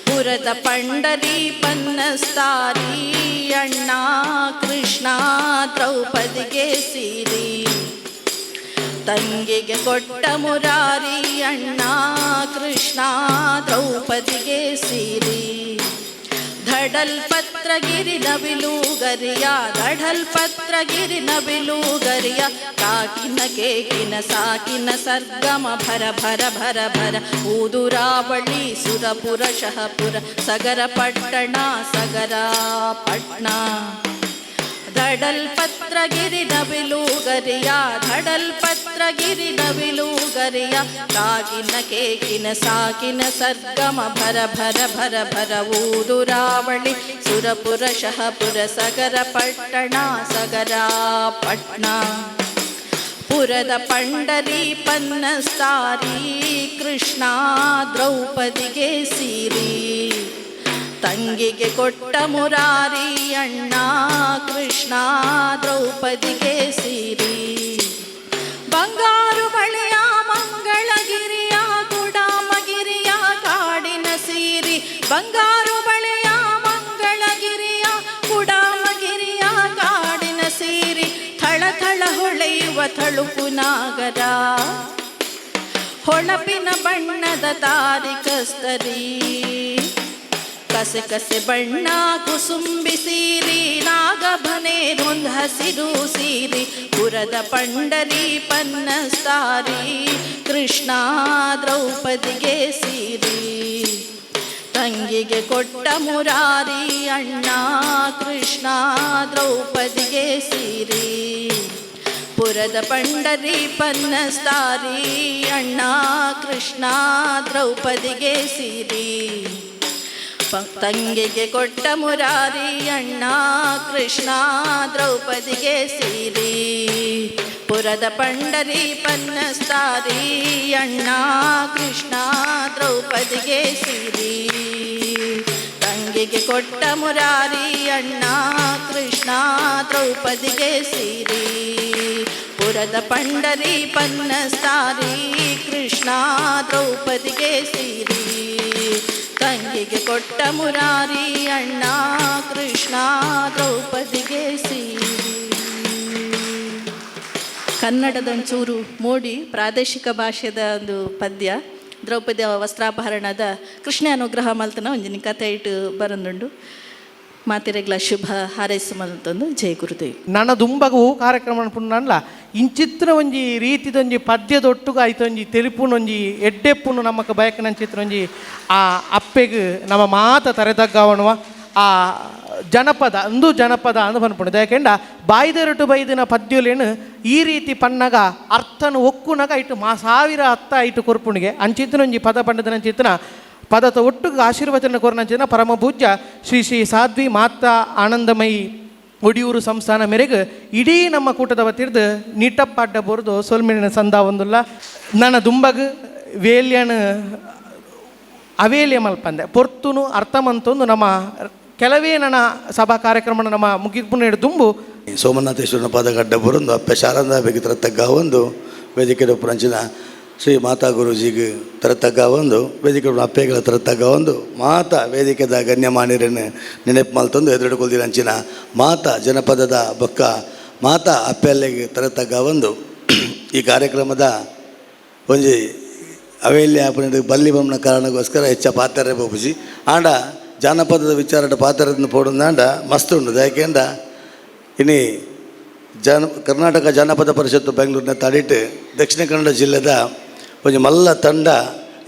ಪುರದ ಪಂಡರಿ ಪನ್ನಸ್ತಾರಿ ಅಣ್ಣ, ಕೃಷ್ಣ ದ್ರೌಪದಿಗೆ ಸೀರಿ, ತಂಗಿಗೆ ಕೊಟ್ಟ ಮುರಾರಿ ಅಣ್ಣ, ಕೃಷ್ಣ ದ್ರೌಪದಿಗೆ ಸೀರಿ, ಧಡಲ್ ಪತ್ರಗಿರಿ ನವಿಲುಗರಿಯ, ಧಡಲ್ ಪತ್ರಗಿರಿ ನವಿಲುಗರಿಯ, ಕಾಕಿನ ಕೇಕಿನ ಸಾಕಿನ ಸರ್ಗಮ ಭರ ಭರ ಭರ ಭರ, ಊದುರಾವಳಿ ಸುರಪುರ ಶಹಪುರ, ಸಗರ ಪಟ್ಟಣ ಸಗರ ಪಟ್ನ, ಧಡಲ್ ಪತ್ರಗಿರಿ ನವಿಲುಗರಿಯ, ಧಡಲ್ ಪತ್ರಗಿರಿ ನವಿಲುಗರಿಯ, ಕಾಗಿನ ಕೇಕಿನ ಸಾಕಿನ ಸರ್ಗಮ ಭರ ಭರ ಭರ ಭರ, ಊದುರಾವಳಿ ಸುರಪುರ ಶಹಪುರ, ಸಗರ ಪಟ್ಟಣ ಸಗರ ಪಟ್ನ, ಪುರದ ಪಂಡರಿ ಪನ್ನಸ್ತಾರಿ ಕೃಷ್ಣ ದ್ರೌಪದಿಗೆ ಸೀರಿ, ತಂಗಿಗೆ ಕೊಟ್ಟ ಮುರಾರಿ ಅಣ್ಣ, ಕೃಷ್ಣ ದ್ರೌಪದಿಗೆ ಸೀರಿ, ಬಂಗಾರು ಬಳೆಯ ಮಂಗಳಗಿರಿಯ ಕುಡಾಮಗಿರಿಯ ಕಾಡಿನ ಸೀರಿ, ಬಂಗಾರು ಬಳೆಯ ಮಂಗಳಗಿರಿಯ ಕುಡಾಮಗಿರಿಯ ಕಾಡಿನ ಸೀರಿ, ಥಳ ಥಳ ಹೊಳೆಯುವ ಥಳುಕು ನಾಗರ, ಹೊಳಪಿನ ಬಣ್ಣದ ತಾರಿ ಕಸ್ತರಿ, ಕಸೆ ಕಸೆ ಬಣ್ಣ ಕುಸುಂಬಿ ಸೀರಿ, ನಾಗಭನೇರೊಂದು ಹಸಿರು ಸೀರಿ, ಪುರದ ಪಂಡರಿ ಪನ್ನಸ್ತಾರಿ, ಕೃಷ್ಣ ದ್ರೌಪದಿಗೆ ಸೀರಿ, ತಂಗಿಗೆ ಕೊಟ್ಟ ಮುರಾರಿ ಅಣ್ಣ, ಕೃಷ್ಣ ದ್ರೌಪದಿಗೆ ಸೀರಿ, ಪುರದ ಪಂಡರಿ ಪನ್ನಸ್ತಾರಿ ಅಣ್ಣ, ಕೃಷ್ಣ ದ್ರೌಪದಿಗೆ ಸೀರಿ, ತಂಗಿಗೆ ಕೊಟ್ಟ ಮುರಾರಿ ಅಣ್ಣ, ಕೃಷ್ಣ ದ್ರೌಪದಿಗೆ ಸೀರಿ, ಪುರದ ಪಂಡರಿ ಪನ್ನಸ್ತಾರಿ ಅಣ್ಣ, ಕೃಷ್ಣ ದ್ರೌಪದಿಗೆ ಸೀರಿ, ತಂಗಿಗೆ ಕೊಟ್ಟ ಮುರಾರಿ ಅಣ್ಣ, ಕೃಷ್ಣ ದ್ರೌಪದಿಗೆ ಸೀರಿ, ಪುರದ ಪಂಡರಿ ಪನ್ನಸ್ತಾರಿ ಕೃಷ್ಣ ದ್ರೌಪದಿಗೆ ಸೀರಿ, ತಂಗಿಗೆ ಕೊಟ್ಟ ಮುರಾರಿ ಅಣ್ಣ, ಕೃಷ್ಣ ದ್ರೌಪದಿಗೆ ಸೀರಿ. ಕನ್ನಡದ ಒಂಚೂರು ಮೋಡಿ ಪ್ರಾದೇಶಿಕ ಭಾಷೆದ ಒಂದು ಪದ್ಯ ದ್ರೌಪದಿಯ ವಸ್ತ್ರಾಭರಣದ ಕೃಷ್ಣ ಅನುಗ್ರಹ ಮಲ್ತನ ಒಂಜಿನ ಕತೆ ಇಟ್ಟು ಬರಂದುಂಡು. ಮಾತಿರೆಗ್ಲ ಶುಭ ಹಾರೈಸು ಮಲ್ತೊಂದು ಜಯ ಗುರುದೇವ್. ನನ್ನ ದುಂಬಗು ಕಾರ್ಯಕ್ರಮ ಪುಣ್ಣನ್ಲ ಇಂಚಿತ್ರ ಒಂಜಿ ರೀತಿದೊಂಜಿ ಪದ್ಯದೊಟ್ಟುಗು ಐತೊಂಜಿ ತೆಲಿಪುನೊಂಜಿ ಎಡ್ಡೆಪ್ಪುನು ನಮ್ಮಕ ಬಯಕನಂಚಿತ್ರ ಒಂಜಿ ಆ ಅಪ್ಪೆಗ್ ನಮ್ಮ ಮಾತ ತರೆತಗ್ಗಾವಣುವ ಆ ಜನಪದ ಅಂದು ಜನಪದ ಅಂದು ಪನ್ಪುಂಡು. ಯಾಕೆಂಡ ಬಾಯ್ದೆರಟು ಬೈದಿನ ಪದ್ಯೊಲೇನು ಈ ರೀತಿ ಪನ್ನಗ ಅರ್ಥನು ಒಕ್ಕುನಗ ಇಟ್ಟು ಮಾ ಸಾವಿರ ಅರ್ಥ ಇಟ್ಟು ಕೊರ್ಪುಣಿಗೆ ಅಂಚಿತ್ತನೊಂಜಿ ಪದ ಪಂಡದನಂಚಿತ್ತನ ಪದತ ಒಟ್ಟುಗು ಆಶೀರ್ವಚನ ಕೊರನಂಚಿನ ಪರಮ ಪೂಜ್ಯ ಶ್ರೀ ಶ್ರೀ ಸಾಧ್ವಿ ಮಾತಾ ಆನಂದಮಯಿ ಒಡಿಯೂರು ಸಂಸ್ಥಾನ ಮೇರೆಗೆ ಇಡೀ ನಮ್ಮ ಕೂಟದ ವತಿರ್ದು ನೀಟಪ್ಪಾಡ್ಡ ಬೋರ್ದು ಸೊಲ್ಮಿನ ಸಂದ ಒಂದುಲ್ಲ. ನನ್ನ ದುಂಬಗ್ ವೇಲ್ಯನ ಅವೇಲ್ಯ ಮಲ್ಪಂದೆ ಪೊರ್ತುನು ಅರ್ಥಮಂತೊಂದು ನಮ್ಮ ಕೆಲವೇ ನನ್ನ ಸಭಾ ಕಾರ್ಯಕ್ರಮ ನಮ್ಮ ಮುಗಿಪುನ ದುಂಬು ಸೋಮನಾಥೇಶ್ವರನ ಪಾದಗಡ್ಡ ಬರೊಂದು ಅಪ್ಪೆ ಶಾರಂದಾಬೆಗೆ ತರತಗ್ಗ ಒಂದು ವೇದಿಕೆ ಪುರಂಚಿನ ಶ್ರೀ ಮಾತಾ ಗುರೂಜಿಗೆ ತರತಗ್ಗ ಒಂದು ವೇದಿಕೆ ಅಪ್ಪೆಗಳ ತರತಗ್ಗ ಒಂದು ಮಾತಾ ವೇದಿಕೆದ ಗಣ್ಯಮಾನ್ಯರನ್ನು ನೆನಪು ಮಲ್ತಂದು ಎದುರುಕೊಳ್ದಿರಂಚಿನ ಮಾತಾ ಜನಪದದ ಬೊಕ್ಕ ಮಾತಾ ಅಪ್ಪೆಲ್ಲೆಗೆ ತರತಗ್ಗ ಒಂದು ಈ ಕಾರ್ಯಕ್ರಮದ ಒಂಜಿ ಅವೆಲ್ಲಿ ಆಪುನ ಬಲ್ಲಿ ಬಮ್ಮನ ಕಾರಣಕ್ಕೋಸ್ಕರ ಹೆಚ್ಚ ಪಾತ್ರೆ ಬೋಪುಜಿ. ಆಂಡ ಜಾನಪದದ ವಿಚಾರಡ ಪಾತ್ರದ ಪೋಡುಂದಾಂಡ ಮಸ್ತ್ ಉಂಡು. ಯಾಕೆಂಡ ಇನಿ ಕರ್ನಾಟಕ ಜಾನಪದ ಪರಿಷತ್ತು ಬೆಂಗಳೂರಿನ ತಡಿಟ್ ದಕ್ಷಿಣ ಕನ್ನಡ ಜಿಲ್ಲೆದ ಒಂಜಿ ಮಲ್ಲ ತಂಡ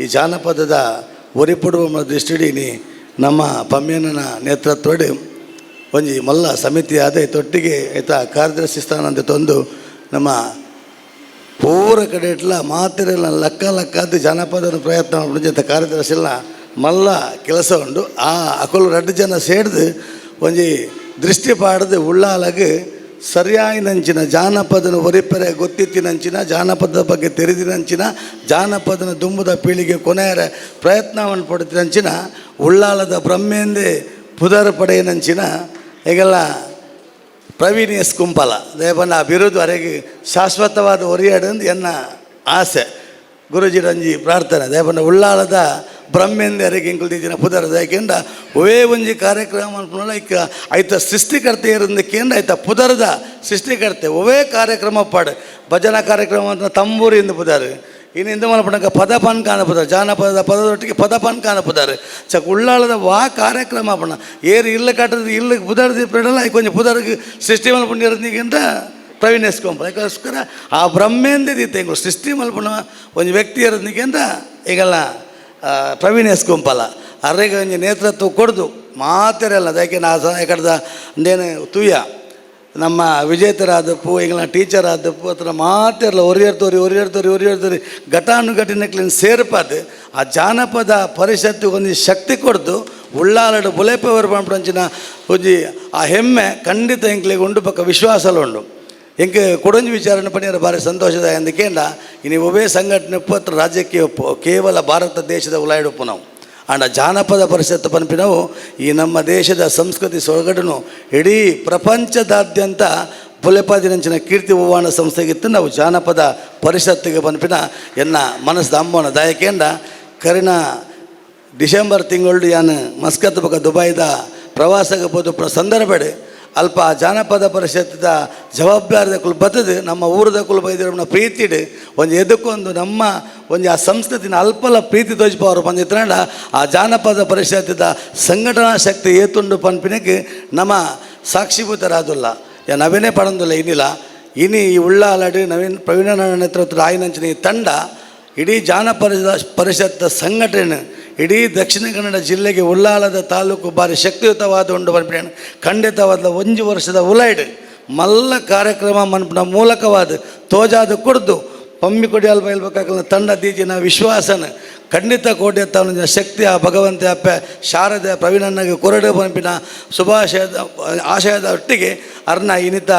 ಈ ಜಾನಪದದ ಒರಿಪುಡುವ ದೃಷ್ಟಿಡ್ ಇನಿ ನಮ್ಮ ಪಮ್ಮೇನನ ನೇತೃತ್ವಡ್ ಒಂಜಿ ಮಲ್ಲ ಸಮಿತಿ ಆದ ತೊಟ್ಟಿಗೆ ಐತ ಕಾರ್ಯದರ್ಶಿ ಸ್ಥಾನ ಅಂತ ತಂದು ನಮ್ಮ ಪೂರ ಕಡೆ ಇಟ್ಲ ಮಾತಿರಲ್ಲ ಲಕ್ಕ ಲಕ್ಕಾದ ಜಾನಪದನ ಪ್ರಯತ್ನ ಜೊತೆ ಕಾರ್ಯದರ್ಶಿಲ ಮಲ್ಲ ಕೆಲಸ ಉಂಡು. ಆ ಅಕುಲು ರಡ್ಡು ಜನ ಸೇರ್ದು ಒಂಜಿ ದೃಷ್ಟಿ ಪಾಡ್ದು ಉಳ್ಳಾಲಗ್ ಸರಿಯಾಯಿನಂಚಿನ ಜಾನಪದನ ಒರಿಪೆರೆ ಗೊತ್ತಿತ್ತಿನಂಚಿನ ಜಾನಪದದ ಬಗ್ಗೆ ತೆರೆದಿನಂಚಿನ ಜಾನಪದನ ದುಂಬುದ ಪೀಳಿಗೆ ಕೊನೆಯರ ಪ್ರಯತ್ನವನ್ನು ಪಡುತ್ತಿನಂಚಿನ ಉಳ್ಳಾಲದ ಬ್ರಹ್ಮೇಂದೆ ಪುದರ್ ಪಡೆಯನಂಚಿನ ಈಗೆಲ್ಲ ಪ್ರವೀಣ್ ಎಸ್ ಕುಂಪಲ ದೇವನ ಆ ಬಿರುದು ಅರೆಗೆ ಶಾಶ್ವತವಾದ ಒರಿಯಾಡಂದು ಎನ್ನ ಆಸೆ, ಗುರುಜಿ ರಂಜಿ ಪ್ರಾರ್ಥನೆ. ದೇವನ ಉಳ್ಳಾಲದ ಬ್ರಹ್ಮೇಂದೆ ಅರೆಗೆ ಇಂಕುಲ್ದಿನ ಪುದರ್ ಯಾಕೆಂದ ಒವೇ ಒಂಜಿ ಕಾರ್ಯಕ್ರಮ ಅನ್ಪುನಲ್ಲ ಇಕ್ಕ ಐತ ಸೃಷ್ಟಿಕರ್ತೆ ಇರೋದಕ್ಕೆಂದ ಐತ ಪುದರ್ದ ಸೃಷ್ಟಿಕರ್ತೆ ಒವೇ ಕಾರ್ಯಕ್ರಮ ಪಾಡು ಭಜನಾ ಕಾರ್ಯಕ್ರಮ ಅಂತ ತಂಬೂರಿ ಎಂದು ಪುದರ್ ಇನ್ನು ಇಂದು ಮಲ್ಪನಕ ಪದ ಪನ್ ಕಾಣಪುದಾರ್ ಜಾನಪದ ಪದದೊಟ್ಟಿಗೆ ಪದ ಪನ್ ಕಾಣಪುದಾರ್ ಚಕ್ ಉಳ್ಳಾಳದ ವಾ ಕಾರ್ಯಕ್ರಮ ಪಣ್ಣ ಏರು ಇಲ್ಲ ಕಟ್ಟದ ಇಲ್ಲ ಪುದರ್ ದೀಪಡಲ್ಲ ಕೊಂಚ ಪುದರ್ಗೆ ಸೃಷ್ಟಿ ಮಲ್ಪುಂಡಿರೋದಕ್ಕಿಂತ ಪ್ರವೀಣ್ ಎಸ್ ಕೊಂಪಲ ಅದಕ್ಕೋಸ್ಕರ ಆ ಬ್ರಹ್ಮೇಂದೇ ದಿತ್ತೆ ಎಂಕುಲು ಸೃಷ್ಟಿ ಮಲ್ಪುನ ಒಂಜಿ ವ್ಯಕ್ತಿ ಇರೋದಕ್ಕಿಂತ ಈಗೆಲ್ಲ ಪ್ರವೀಣ್ ಎಸ್ ಕುಂಪಲ ಅರೆಗೆ ಒಂಜಿ ನೇತೃತ್ವ ಕೊಡ್ದು ಮಾತೆರೆಲ್ಲ ಅದಕ್ಕೆ ನಾ ಸಹ ಕಡ್ದ ಅಂದೇನು ತೂಯ ನಮ್ಮ ವಿಜೇತರಾದಪ್ಪು ಎಂಗ್ಲ ಟೀಚರ್ ಆದಪ್ಪು ಹತ್ರ ಮಾತಿರಲ್ಲ ಒರಿಯರ್ ತೋರಿ ಒರಿಯರ್ ತೋರಿ ಒರಿಯರ್ ತೋರಿ ಘಟಾನುಘಟಿನಕ್ಲಿನ ಸೇರ್ಪಾದು ಆ ಜಾನಪದ ಪರಿಷತ್ತು ಒಂಜಿ ಶಕ್ತಿ ಕೊಡ್ದು ಉಳ್ಳಾಲಡು ಬುಲೆಪವರು ಪಂಪಂಚಿನ ಒಂಜಿ ಆ ಹೆಮ್ಮೆ ಖಂಡಿತ ಎಂಕ್ಲೆಗ್ ಉಂಡು ಪಕ್ಕ ವಿಶ್ವಾಸಲ ಉಂಡು. ಎಂಕ್ ಕೊಡೊಂಜಿ ವಿಚಾರಣೆ ಪಣಿಯರ ಭಾರಿ ಸಂತೋಷದ ಎಂದಕೇಂಡ ಇನಿ ಒವೇ ಸಂಘಟನೆ ಉಪ್ಪು ಅತ್ರ ರಾಜ್ಯಕ್ಕೆ ಒಪ್ಪು ಕೇವಲ ಭಾರತ ದೇಶದ ಉಲಾಯ್ಡುಪ್ಪು ನಾವು. ಆಂಡ ಜಾನಪದ ಪರಿಷತ್ತು ಪನ್ಪಿನವು ಈ ನಮ್ಮ ದೇಶದ ಸಂಸ್ಕೃತಿ ಸೊಗಡನು ಇಡೀ ಪ್ರಪಂಚದಾದ್ಯಂತ ಬುಲೆಪಾದಿನಂಚಿನ ಕೀರ್ತಿ ಹೂವಾಣ ಸಂಸ್ಥೆಗಿತ್ತು ನಾವು ಜಾನಪದ ಪರಿಷತ್ತಿಗೆ ಪನ್ಪಿನ ಎನ್ನ ಮನಸ್ಸು ಅಮ್ಮನ ದಯಕೇಂಡ ಕರಿನ ಡಿಸೆಂಬರ್ ತಿಂಗಳು ಯಾನು ಮಸ್ಕತ್ ಬೊಕ ದುಬೈದ ಪ್ರವಾಸಕ್ಕೆ ಪೋದು ಸಂದರ್ಭಡ್ ಅಲ್ಪ ಜಾನಪದ ಪರಿಷತ್ತದ ಜವಾಬ್ದಾರಿದ ಕುಲ್ ಬತ್ತದು ನಮ್ಮ ಊರದ ಕುಲ್ ಬೈದಿರೋ ಪ್ರೀತಿಡ್ ಒಂಜಿ ಎದಕ್ಕೊಂದು ನಮ್ಮ ಒಂಜಿ ಆ ಸಂಸ್ಕೃತಿನ ಅಲ್ಪಲ ಪ್ರೀತಿ ತೋಜಿಪವರು ಬಂದಿತ್ತಂಡ ಆ ಜಾನಪದ ಪರಿಷತ್ತದ ಸಂಘಟನಾ ಶಕ್ತಿ ಏತುಂಡು ಪನ್ಪಿನಕ್ಕೆ ನಮ್ಮ ಸಾಕ್ಷಿಭೂತರಾದುಲ್ಲ. ನವೀನೇ ಪಡಂದುಲ್ಲ ಇನ್ನಿಲ್ಲ ಇನಿ ಈ ಉಳ್ಳಾಲಡಿ ನವೀನ್ ಪ್ರವೀಣ ನೇತೃತ್ವದ ಆಯಿನಂಚಿನ ಈ ತಂಡ ಇಡೀ ಜಾನಪದ ಪರಿಷತ್ ಸಂಘಟನೆ ಇಡೀ ದಕ್ಷಿಣ ಕನ್ನಡ ಜಿಲ್ಲೆಗೆ ಉಳ್ಳಾಲದ ತಾಲೂಕು ಭಾರಿ ಶಕ್ತಿಯುತವಾದ ಉಂಡು ಪನ್ಪಿನ ಖಂಡಿತವಾದ ಒಂಜಿ ವರ್ಷದ ಉಲೈಡ್ ಮಲ್ಲ ಕಾರ್ಯಕ್ರಮ ಮನ್ಪಿನ ಮೂಲಕವಾದ ತೋಜಾದ ಕುಡ್ದು ಪಮ್ಮಿ ಕೊಡಿಯಾಲ್ ಬೈಲ್ಬೇಕಾಗಲ್ಲ ತಂಡ ದೀಜಿನ ವಿಶ್ವಾಸನ ಖಂಡಿತ ಕೋಟೆ ತಾನು ಶಕ್ತಿ ಆ ಭಗವಂತ ಅಪ್ಪೆ ಶಾರದೆ ಪ್ರವೀಣನಿಗೆ ಕೊರಡು ಪಂಪಿನ ಶುಭಾಶಯದ ಆಶಯದ ಒಟ್ಟಿಗೆ ಅರ್ನ ಇನ್ನಿತ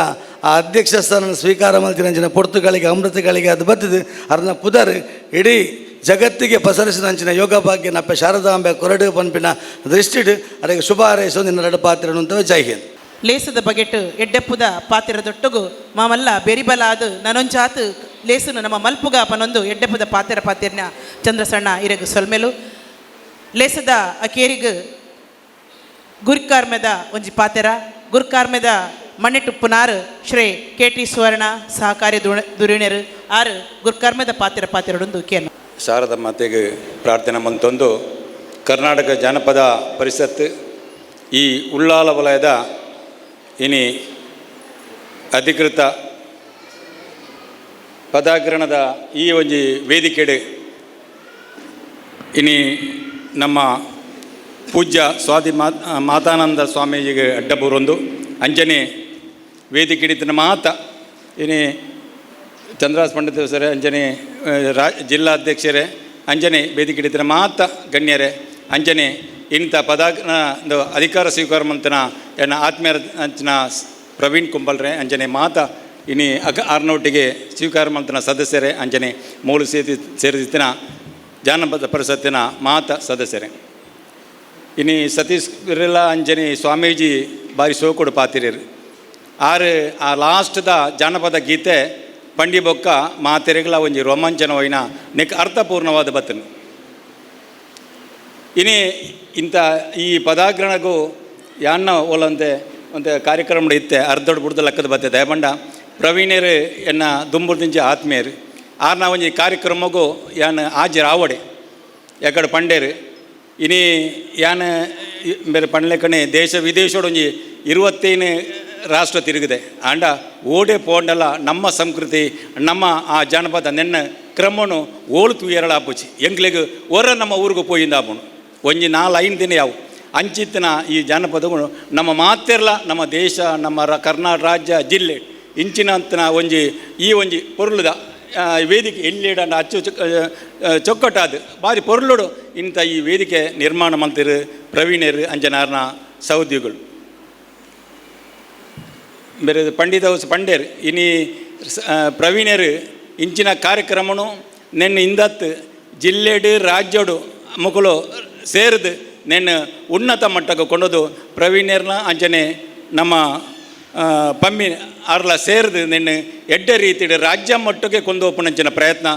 ಆ ಅಧ್ಯಕ್ಷ ಸ್ಥಾನ ಸ್ವೀಕಾರ ಮಲ್ತಿನಂಚಿನ ಪೊರ್ತುಗಳಿಗೆ ಅಮೃತಗಳಿಗೆ ಅದು ಬತ್ತಿದು ಅರ್ನ ಪುದರ್ ಇಡೀ ಜಗತ್ತಿಗೆ ಪಸರಿಸಿದಂಚಿನ ಯೋಗ ಭಾಗ್ಯ ನಪ್ಪೆ ಶಾರದಾಂಬೆ ಕೊರಡು ಪನ್ಪಿನ ದೃಷ್ಟಿಡ್ ಅದಕ್ಕೆ ಶುಭ ಹಾರೈಸೋ ನಿನ್ನ ಎರಡು ಪಾತ್ರ ಅಂತ. ಜೈ ಹಿಂದ್. ಲೇಸದ ಬಗೆಟ್ ಎಡ್ಡೆಪ್ಪುದ ಪಾತಿರದೊಟ್ಟುಗು ಮಾಮಲ್ಲ ಬೆರಿಬಲಾದ ನನೊಂಚಾತು ಲೇಸುನು ನಮ್ಮ ಮಲ್ಪುಗ ಪನೊಂದು ಎಡ್ಡೆಪ್ಪುದ ಪಾತಿರ ಪಾತಿರ್ನ ಚಂದ್ರಸಣ್ಣ ಇರಗು ಸೊಲ್ಮೆಲು. ಲೇಸದ ಅಕೇರಿಗು ಗುರ್ಕಾರ್ಮೆದ ಒಂಜಿ ಪಾತೆರ. ಗುರ್ಕಾರ್ಮೆದ ಮಣ್ಣಿಟುಪ್ಪುನಾರು ಶ್ರೀ ಕೆ ಟಿ ಸುವರ್ಣ ಸಹಕಾರಿ ದುರಿಣರು ಆರು ಗುರ್ಕಾರ್ಮೆದ ಪಾತಿರ ಪಾತಿರಡೊಂದು ಕೇನು. ಶಾರದಾ ಮಾತೆಗೆ ಪ್ರಾರ್ಥನೆ ಮಂತೊಂದು ಕರ್ನಾಟಕ ಜಾನಪದ ಪರಿಷತ್ ಈ ಉಳ್ಳಾಲ ವಲಯದ ಇನಿ ಅಧಿಕೃತ ಪದಾಗ್ರಹಣದ ಈ ಒಂಜಿ ವೇದಿಕೆಡೆ ಇನಿ ನಮ್ಮ ಪೂಜ್ಯ ಸ್ವಾತಿ ಮಾತಾನಂದ ಸ್ವಾಮೀಜಿಗೆ ಅಡ್ಡಬೂರೊಂದು ಅಂಜನೆ ವೇದಿಕೆ ಹಿಡಿತನ ಮಾತ ಇನಿ ಚಂದ್ರಾಸ್ ಪಂಡಿತ ಸರ್ ಅಂಜನೆ ಜಿಲ್ಲಾಧ್ಯಕ್ಷರೇ ಅಂಜನೆ ವೇದಿಕೆ ಹಿಡಿತನ ಮಾತ ಗಣ್ಯರೇ ಅಂಜನೆ ಇಂಥ ಪದಾಗ್ನ ಅಧಿಕಾರ ಸ್ವೀಕಾರ ಮಂತನ ಎನ್ನ ಆತ್ಮೀಯರ ಅಂಚಿನ ಪ್ರವೀಣ್ ಕುಂಬಲ್ರೆ ಅಂಜನೆ ಮಾತ ಇನಿ ಅಕ ಆರ್ನೊಟ್ಟಿಗೆ ಸ್ವೀಕಾರ ಮಂತನ ಸದಸ್ಯರೇ ಅಂಜನೆ ಮೂಲು ಸೇರಿ ಸೇರಿದಿತ್ತಿನ ಜಾನಪದ ಪರಿಷತ್ತಿನ ಮಾತ ಸದಸ್ಯರೇ. ಇನಿ ಸತೀಶ್ ಬಿರ್ಲ ಅಂಜನಿ ಸ್ವಾಮೀಜಿ ಬಾರಿ ಸೋಕುಡು ಪಾತಿರಿರು ಆರು ಆ ಲಾಸ್ಟ್ದ ಜಾನಪದ ಗೀತೆ ಪಂಡಿ ಬೊಕ್ಕ ಮಾತೆರೆಗಳ ಒಂಜಿ ರೋಮಾಂಚನವೈನ ನೆಕ್ ಅರ್ಥಪೂರ್ಣವಾದ ಬತ್ತನು. ಇನಿ ಇಂಥ ಈ ಪದಾಗ್ರಹಣಗೂ ಯಾನ್ನ ಓಲಂತೆ ಒಂದು ಕಾರ್ಯಕ್ರಮ ಇತ್ತೆ ಅರ್ಧೊಡ್ ಬುಡ್ದು ಲಕ್ಕದ ಬತ್ತೆ. ದಯಬಂಡ ಪ್ರವೀಣರು ಎನ್ನ ದುಂಬುರ್ದಿಂಚ ಆತ್ಮೀಯರು. ಆರ್ನ ಒಂಜಿ ಕಾರ್ಯಕ್ರಮಗೂ ಯಾನ್ ಹಾಜರಾವಡೆ ಯಾಕಡೆ ಪಂಡೇರು ಇನಿ ಯಾನ್ ಬೇರೆ ಪಂಡ್ಲೆಕನೆ ದೇಶ ವಿದೇಶೋಡು ಒಂಜಿ 25 ರಾಷ್ಟ್ರ ತಿರುಗಿದೆ ಆಂಡ ಓಡೆ ಪೋಂಡಲ ನಮ್ಮ ಸಂಸ್ಕೃತಿ ನಮ್ಮ ಆ ಜಾನಪದ ನೆನ್ನ ಕ್ರಮನು ಓಳು ತೂಯರಳ ಆಪುಚಿ ಎಂಕ್ಲೆಗ್ ಒರ ನಮ್ಮ ಊರಿಗೆ ಪೋಯಿಂದ ಆಪುಣು ಒಂಜಿ 4-5 ದಿನ ಯಾವು ಅಂಚಿತ್ತಿನ ಈ ಜಾನಪದಗಳು ನಮ್ಮ ಮಾತೆರ್ಲ ನಮ್ಮ ದೇಶ ನಮ್ಮ ಕರ್ನಾಟಕ ರಾಜ್ಯ ಜಿಲ್ಲೆ ಇಂಚಿನಂತನ ಒಂಜಿ ಈ ಒಂಜಿ ಪೊರುಳುದ ವೇದಿಕೆ ಎಲ್ಲಿಡಂಡ ಅಚ್ಚು ಚೊಕ್ಕಟ್ಟಾದ ಬಾರಿ ಪೊರುಳುಡು ಇಂಥ ಈ ವೇದಿಕೆ ನಿರ್ಮಾಣ ಮಂತಿರು ಪ್ರವೀಣರು ಅಂಜನಾರ್ನ ಸಹೋದ್ಯೋಗಿಗಳು ಬೇರೆ ಪಂಡಿತ ಹೌಸ್ ಪಂಡೇರ್ ಇನಿ ಪ್ರವೀಣರು ಇಂಚಿನ ಕಾರ್ಯಕ್ರಮನು ನೆನ್ನ ಇಂದತ್ತು ಜಿಲ್ಲೆಡು ರಾಜ್ಯಡು ಮುಕುಲು ಸೇರಿದು ನೆನ್ನ ಉನ್ನತ ಮಟ್ಟಕ್ಕೆ ಕೊಂಡೋದು ಪ್ರವೀಣರ್ನ ಅಂಚನೆ ನಮ್ಮ ಪಮ್ಮಿ ಆರ್ಲ ಸೇರಿದು ನೆನ್ನ ಎಡ್ಡೆ ರೀತಿಡು ರಾಜ್ಯ ಮಟ್ಟಕ್ಕೆ ಕೊಂಡು ಹೋಪುನಂಚಿನ ಪ್ರಯತ್ನ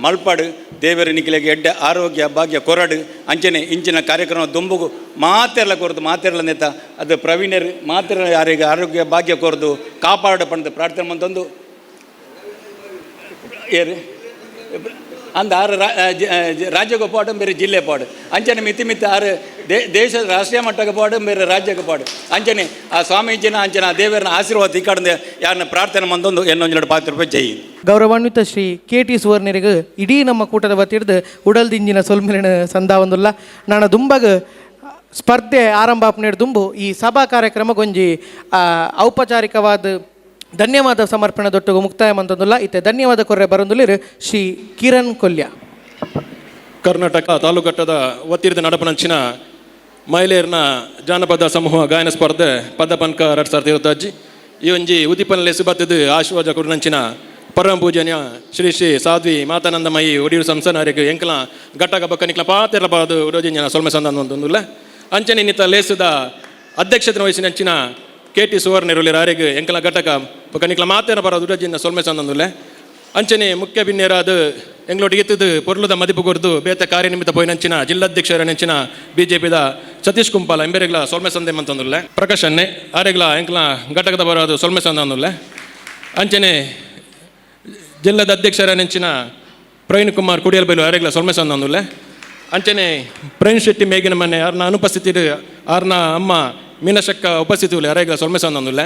ಮಲ್ಪಾಡು ದೇವರ ನಿಖಿಲೆಗೆ ಎಡ್ಡೆ ಆರೋಗ್ಯ ಭಾಗ್ಯ ಕೊರಡು ಅಂಚನೆ ಇಂಚಿನ ಕಾರ್ಯಕ್ರಮ ದುಂಬುಗು ಮಾತೆಲ್ಲ ಕೊರದು ಮಾತೆಲ್ಲ ನೇತ ಅದು ಪ್ರವೀಣರು ಮಾತೆಲ್ಲ ಯಾರಿಗೆ ಆರೋಗ್ಯ ಭಾಗ್ಯ ಕೊರದು ಕಾಪಾಡು ಪಂದು ಪ್ರಾರ್ಥನೆ ಮಂತೊಂದು ಏರು ಅಂದ ಆರು ರಾಜ್ಯಕ್ಕೆ ಪಾಡು ಬೇರೆ ಜಿಲ್ಲೆ ಪಾಡು ಅಂಚನೆ ಮಿತಿ ಮಿತಿ ಆರು ದೇಶ ರಾಷ್ಟ್ರೀಯ ಮಟ್ಟಕ್ಕೆ ಪಾಡು ಬೇರೆ ರಾಜ್ಯಕ್ಕೆ ಪಾಡು ಅಂಚನೆ ಆ ಸ್ವಾಮೀಜಿನ ಅಂಚನ ದೇವರನ್ನ ಆಶೀರ್ವಾದ ಈ ಕಡೆ ಯಾರನ್ನ ಪ್ರಾರ್ಥನೆ ಮಂದೊಂದು ಎನ್ನೊಂದು ಪಾತ್ರ ರೂಪಾಯಿ ಜೈ. ಗೌರವಾನ್ವಿತ ಶ್ರೀ ಕೆ ಟಿ ಸುವರ್ಣರಿಗೆ ಇಡೀ ನಮ್ಮ ಕೂಟದ ವತಿಡ್ದು ಉಡಲ್ದಿಂಜಿನ ಸೊಲ್ಮೆಲಿನ ಸಂದಾವೊಂದುಲ್ಲ. ನಾನು ದುಂಬಗ ಸ್ಪರ್ಧೆ ಆರಂಭ ಆಪನೇಡು ದುಂಬು ಈ ಸಭಾ ಕಾರ್ಯಕ್ರಮಕ್ಕೊಂಜಿ ಔಪಚಾರಿಕವಾದ ಧನ್ಯವಾದ ಸಮರ್ಪಣೆ ದೊಟ್ಟುಗು ಮುಕ್ತಾಯ ಮಂತೊಂದುಲ್ಲ. ಇತ್ತೆ ಧನ್ಯವಾದ ಕೊರ್ರೆ ಬರೊಂದುಲ್ಲೆರ್ ಶ್ರೀ ಕಿರಣ್ ಕೊಲ್ಯ. ಕರ್ನಾಟಕ ತಾಲೂಕಟ್ಟದ ವತಿರ್ದ ನಡಪನಂಚಿನ ಮಹಿಳೆಯರ್ನ ಜಾನಪದ ಸಮೂಹ ಗಾಯನ ಸ್ಪರ್ಧೆ ಪದ ಪನ್ಕ 2025 ಈ ಒಂಜಿ ಉದಿಪನಲೆ ಸುಬತ್ತದು ಆಶೀರ್ವಾದ ಕೊಡುನಂಚಿನ ಪರಮ ಪೂಜನ್ಯ ಶ್ರೀ ಶ್ರೀ ಸಾಧ್ವಿ ಮಾತಾನಂದಮಯಿ ಒಡಿಯೂರು ಸಂಸ್ಥಾನರಿಗೆ ಎಂಕಲ ಘಟಕ ಬಕ್ಕ ನಿಕ್ಲ ಪಾತೆರ್ಲ ಪಾದು ಉಡೋಜಿಂಜನ ಸೊಲ್ಮೆ ಸಂದಾನ ಒಂದೊಂದುಲ್ಲ. ಅಂಚನೆ ನಿತ್ತ ಲೇಸದ ಅಧ್ಯಕ್ಷತೆ ವಹಿಸಿನ ಅಂಚಿನ ಕೆ ಟಿ ಸುವರ್ಣರುಲಿ ರಾರಿಗೆ ಎಂಕಲ ಘಟಕ ಬೊಕ್ಕ ನಿಕ್ಲ ಮಾತೇನ ಬರೋದು ಉಡೋಜಿಂಜನ ಸೊಲ್ಮೆ ಸಂದೊಂದುಲ್ಲೆ. ಅಂಚನೆ ಮುಖ್ಯ ಬಿನ್ನೇರಾದ ಎಂಗ್ಲೋಟಿಗೆ ಎತ್ತದು ಪೊರ್ಲುದ ಮದಿಪು ಕೊರ್ದು ಬೇತ ಕಾರ್ಯನಿಮಿತ್ತ ಪೋಯಿನಂಚಿನ ಜಿಲ್ಲಾಧ್ಯಕ್ಷರ ನೆಂಚಿನ ಬಿಜೆಪಿದ ಸತೀಶ್ ಕುಂಪಾಲ ಎಂಬೆರೆಗ್ಲ ಸೊಲ್ಮೆ ಸಂದೆ ಮಂತಂದುಲ್ಲೆ. ಪ್ರಕಾಶ್ ಅನ್ನೆ ಆರೆಗ್ಲ ಎಂಕ್ಲ ಘಟಕದ ಬರೋದು ಸೊಲ್ಮೆ ಸಂದಂದುಲ್ಲೆ. ಅಂಚನೆ ಜಿಲ್ಲದ ಅಧ್ಯಕ್ಷರ ನೆಂಚಿನ ಪ್ರವೀಣ್ ಕುಮಾರ್ ಕುಡಿಯಲ್ ಬೈಲು ಆರೆಗ್ಲ ಸೊಲ್ಮೆ ಸಂದಂದುಲ್ಲೆ. ಅಂಚನೆ ಪ್ರವೀಣ್ ಶೆಟ್ಟಿ ಮೇಗಿನ ಮನೆ ಆರ್ನ ಅನುಪಸ್ಥಿತಿ ಆರ್ನ ಅಮ್ಮ ಮೀನಶಕ್ಕ ಉಪಸ್ಥಿತಿ ಉಲ್ಲೆ ಆರೆಗ್ಲ ಸೊಲ್ಮೆ ಸಂದಂದುಲ್ಲೆ.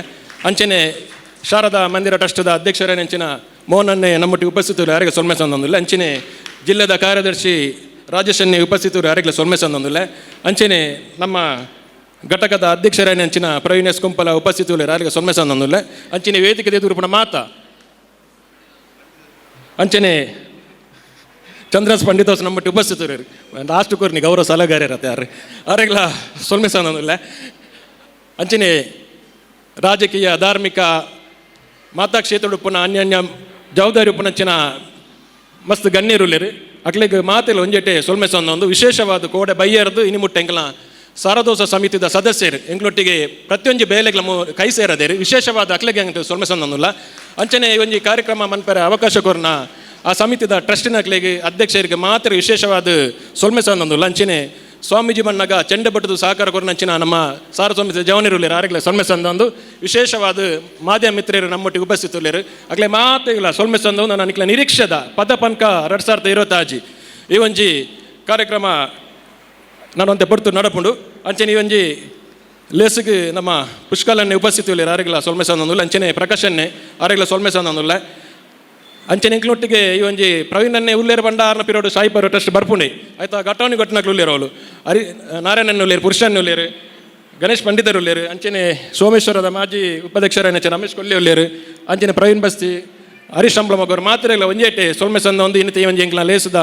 ಅಂಚನೆ ಶಾರದಾ ಮಂದಿರ ಟ್ರಸ್ಟ್ದ ಅಧ್ಯಕ್ಷರ ನೆಂಚಿನ ಮೋಹನನ್ನೇ ನಮ್ಮೊಟ್ಟಿಗೆ ಉಪಸ್ಥಿತರು ಯಾರಿಗೆ ಸೊಲ್ಮೆ ಸಂದೊಂದುಲ್ಲೆ. ಅಂಚನೆ ಜಿಲ್ಲೆದ ಕಾರ್ಯದರ್ಶಿ ರಾಜೇಶ್ ಅನ್ನೆ ಉಪಸ್ಥಿತರು ಯಾರಿಗ್ಲ ಸೊಲ್ಮೆ ಸಂದೊಂದುಲ್ಲೆ. ಅಂಚನೆ ನಮ್ಮ ಘಟಕದ ಅಧ್ಯಕ್ಷರ ನೆಂಚಿನ ಪ್ರವೀಣ್ ಎಸ್ ಕುಂಪಲ ಉಪಸ್ಥಿತರು ಯಾರಿಗೆ ಸೊಲ್ಮೆ ಸಂದೊಂದುಲ್ಲೆ. ಅಂಚನೆ ವೇದಿಕೆ ಎದುರುಪುಣ ಮಾತಾ ಅಂಚನೆ ಚಂದ್ರಸ್ ಪಂಡಿತೋಸ್ ನಮ್ಮೊಟ್ಟಿಗೆ ಉಪಸ್ಥಿತರು ಲಾಸ್ಟ್ ಕೋರ್ನಿ ಗೌರವ ಸಲಹೆಗಾರರತ್ತೆ ಯಾರು ಯಾರಿಗ್ಲ ಸೊಲ್ಮೆ ಸಂದೊಂದುಲ್ಲೆ. ಅಂಚನೆ ರಾಜಕೀಯ ಧಾರ್ಮಿಕ ಮಾತಾ ಕ್ಷೇತ್ರ ಪುನಃ ಅನ್ಯಾನ್ಯ ಜವಾಬ್ದಾರಿ ಪುನಂಚಿನ ಮಸ್ತ್ ಗಣ್ಯರುಲ್ಲೇರು ಅಕ್ಲೆಗ್ ಮಾತೆಲ್ಲ ಒಂಜೆಟೆ ಸೊಲ್ಮೆ ಒಂದು ವಿಶೇಷವಾದ ಕೋಡೆ ಬೈಯರ್ದು ಇನಿ ಮುಟ್ಟ ಎಂಕ್ಲ ಸಾರದೋಸ ಸಮಿತಿದ ಸದಸ್ಯರು ಎಂಕ್ಲೊಟ್ಟಿಗೆ ಪ್ರತಿಯೊಂಜಿ ಬೇಲೆಗ್ಲ ಕೈ ಸೇರದೇರು ವಿಶೇಷವಾದ ಅಕ್ಲೆಗೆ ಅಂಕ ಸೊಲ್ಮೆ ಸಂದೊಂದುಲ್ಲ. ಅಂಚನೆ ಈ ಒಂಜಿ ಕಾರ್ಯಕ್ರಮ ಮನ್ಪೆರೆ ಅವಕಾಶ ಕೊರ್ನ ಆ ಸಮಿತಿದ ಟ್ರಸ್ಟಿನ ಅಕ್ಲೆಗೆ ಅಧ್ಯಕ್ಷರಿಗೆ ಮಾತ್ರ ವಿಶೇಷವಾದ ಸೊಲ್ಮೆ ಸಂದೊಂದುಲ್ಲ. ಅಂಚನೆ ಸ್ವಾಮೀಜಿ ಮಣ್ಣಗ ಚೆಂಡೆ ಬಟ್ಟದು ಸಹಕಾರ ಕೊರ್ನಂಚಿನ ನಮ್ಮ ಸಾರ ಸಮಿತಿ ಜವನಿರುಲ್ಲೇರು ಆರೆಗ್ಲ ಸೊಲ್ಮೆ ಸಂದೊಂದು ವಿಶೇಷವಾದ ಮಾಧ್ಯಮ ಮಿತ್ರರು ನಮ್ಮೊಟ್ಟಿಗೆ ಉಪಸ್ಥಿತರುಲ್ಲೇರು ಅಕ್ಲೆ ಮಾತೆಗ್ಲ ಸೊಲ್ಮೆ ಸಂದೊಂದು ನನ್ನ ನಿಕ್ಲ ನಿರೀಕ್ಷೆದ ಪದ ಪನ್ಕ 2025 ಈ ಒಂಜಿ ಕಾರ್ಯಕ್ರಮ ನಾನೊಂತೆ ಪೊರ್ತು ನಡಪುಂಡು. ಅಂಚನೆ ಈ ಒಂಜಿ ಲೇಸುಗೆ ನಮ್ಮ ಪುಷ್ಕಲನ್ನೇ ಉಪಸ್ಥಿತಿ ಉಲ್ಲೇರು ಆರೆಗ್ಲ ಸೊಲ್ಮೆ ಸಂದೊಂದುಲ್ಲ. ಅಂಚನೆ ಪ್ರಕಾಶನ್ನೇ ಆರೆಗ್ಲ ಸೊಲ್ಮೆ ಸಂದೊಂದುಲ್ಲ. ಅಂಚನೆ ಎಂಕ್ಲೊಟ್ಟಿಗೆ ಈ ಒಂಜಿ ಪ್ರವೀಣನ್ನೇ ಉಲ್ಲೇರು ಬಂಡ ಆರ್ನ ಪಿರೋಡು ಸಾಯಿಪರು ಟ್ರಸ್ಟ್ ಬರ್ಪುಂಡೆ ಆಯ್ತಾ ಘಟವನಿ ಘಟನಕ್ಲು ಉಲ್ಲೇರು ಅವಳು ಹರಿ ನಾರಾಯಣನ್ ಉಲ್ಲೇರು ಪುರುಷನ್ ಉಲ್ಲೇರು ಗಣೇಶ್ ಪಂಡಿತರು ಉಲ್ಲೇರು ಅಂಚನೆ ಸೋಮೇಶ್ವರದ ಮಾಜಿ ಉಪಾಧ್ಯಕ್ಷರ ರಮೇಶ್ ಕೊಲ್ಲಿ ಉಲ್ಲೇರು ಅಂಚನೆ ಪ್ರವೀಣ್ ಬಸ್ತಿ ಹರೀಶ್ ಅಂಬ್ಲಮಗವರು ಮಾತ್ರ ಇಲ್ಲ ಒಂಜೇಟೆ ಸೊಲ್ಮೆ ಸಂದ ಒಂದು ಇನ್ನಿತ ಈ ಒಂಜಿ ಎಂಕ್ಲ ಲೇಸುದ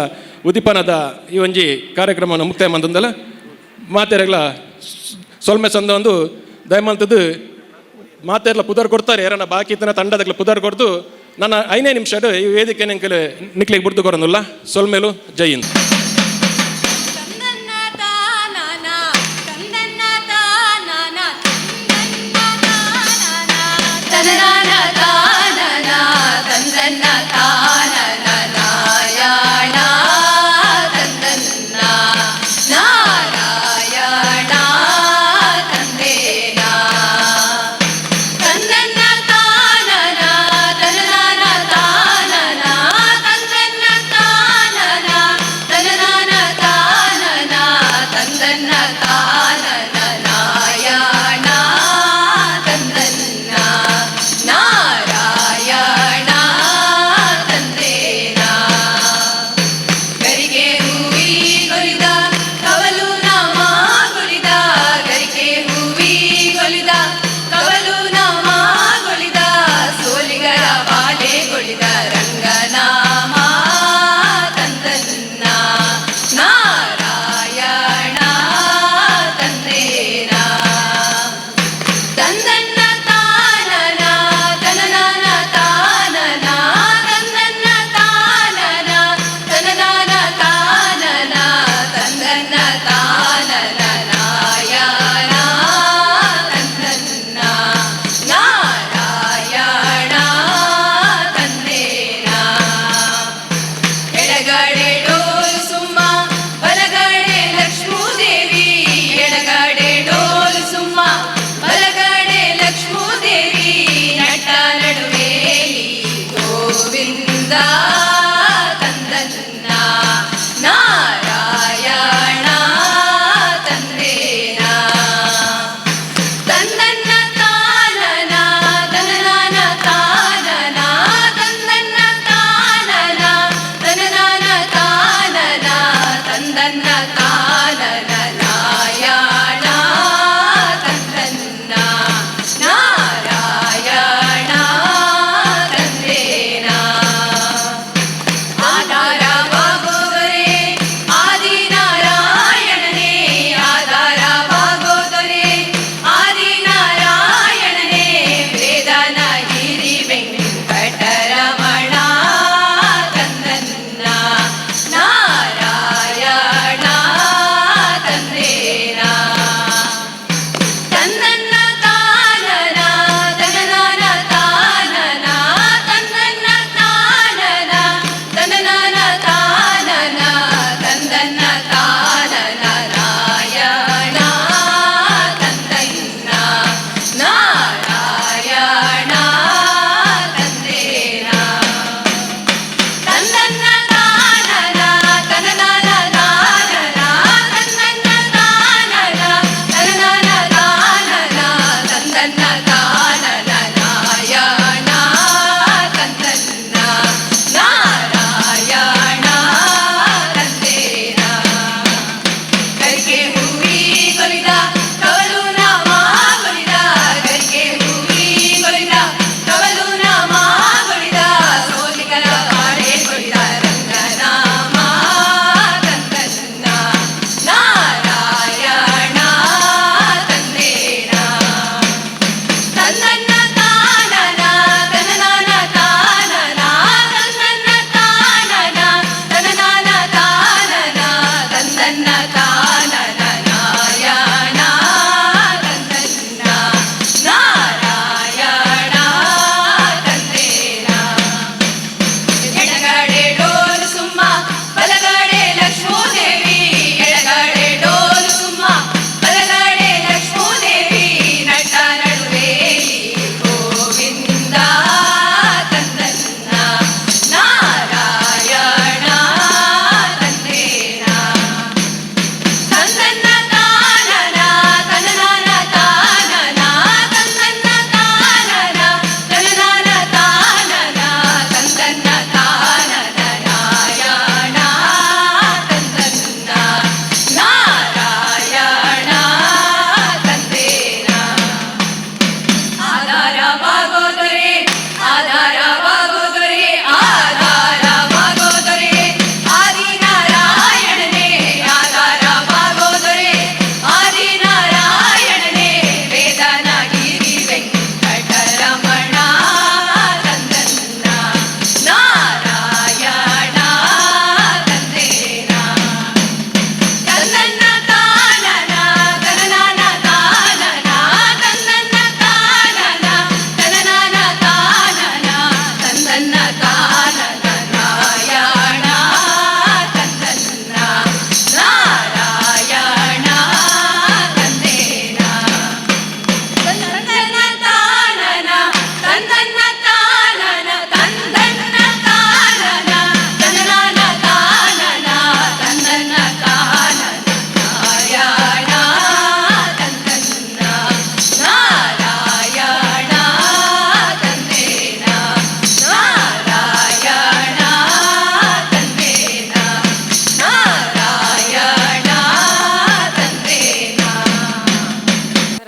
ಉದಿಪನದ ಈ ಒಂಜಿ ಕಾರ್ಯಕ್ರಮವನ್ನು ಮುಕ್ತಾಯ ಮಂತಂದಲ್ಲ ಮಾತೆರೆಗ್ಲ ಸೊಲ್ಮೆ ಸಂದ ಒಂದು ದಯಮಂತದ್ದು ಮಾತೆರ್ಲ ಪುದರ್ ಕೊಡ್ತಾರೆ ಯಾರನ್ನ ಬಾಕಿ ಇತ್ತನ ತಂಡದಗ್ಲ ಪುದರ್ ಕೊಡ್ದು ನನ್ನ 5ನೇ ನಿಮಿಷ ಈ ವೇದಿಕೆ ನಿಂಕಲೆ ನಿಕ್ಲಿಗೆ ಬುಡ್ದು ಕೊರೊಂದುಲ್ಲ. ಸೊಲ್ಮೇಲು ಜೈ ಹಿಂದ್. ತನ್ನ ತಾನನ ನಾಯಣ ತಂದನ್ನ ನಾರಾಯಣ ತಂದೇನಾ. ಗರಿಗೆ ಹೂವಿ ಗೊಲಿದ ಕವಲು ನಾಮ ಗೊಲಿದ, ಗರಿಗೆ ಹೂವಿ ಗೊಲಿದ ಕವಲು ನಾಮ ಗೊಲಿದ, ಸೋಲಿಗರ ಬಾಲೆ ಗೊಳಿದ ರಂಗನಾಮ ತಂದನ್ನ ನಾರಾಯಣ.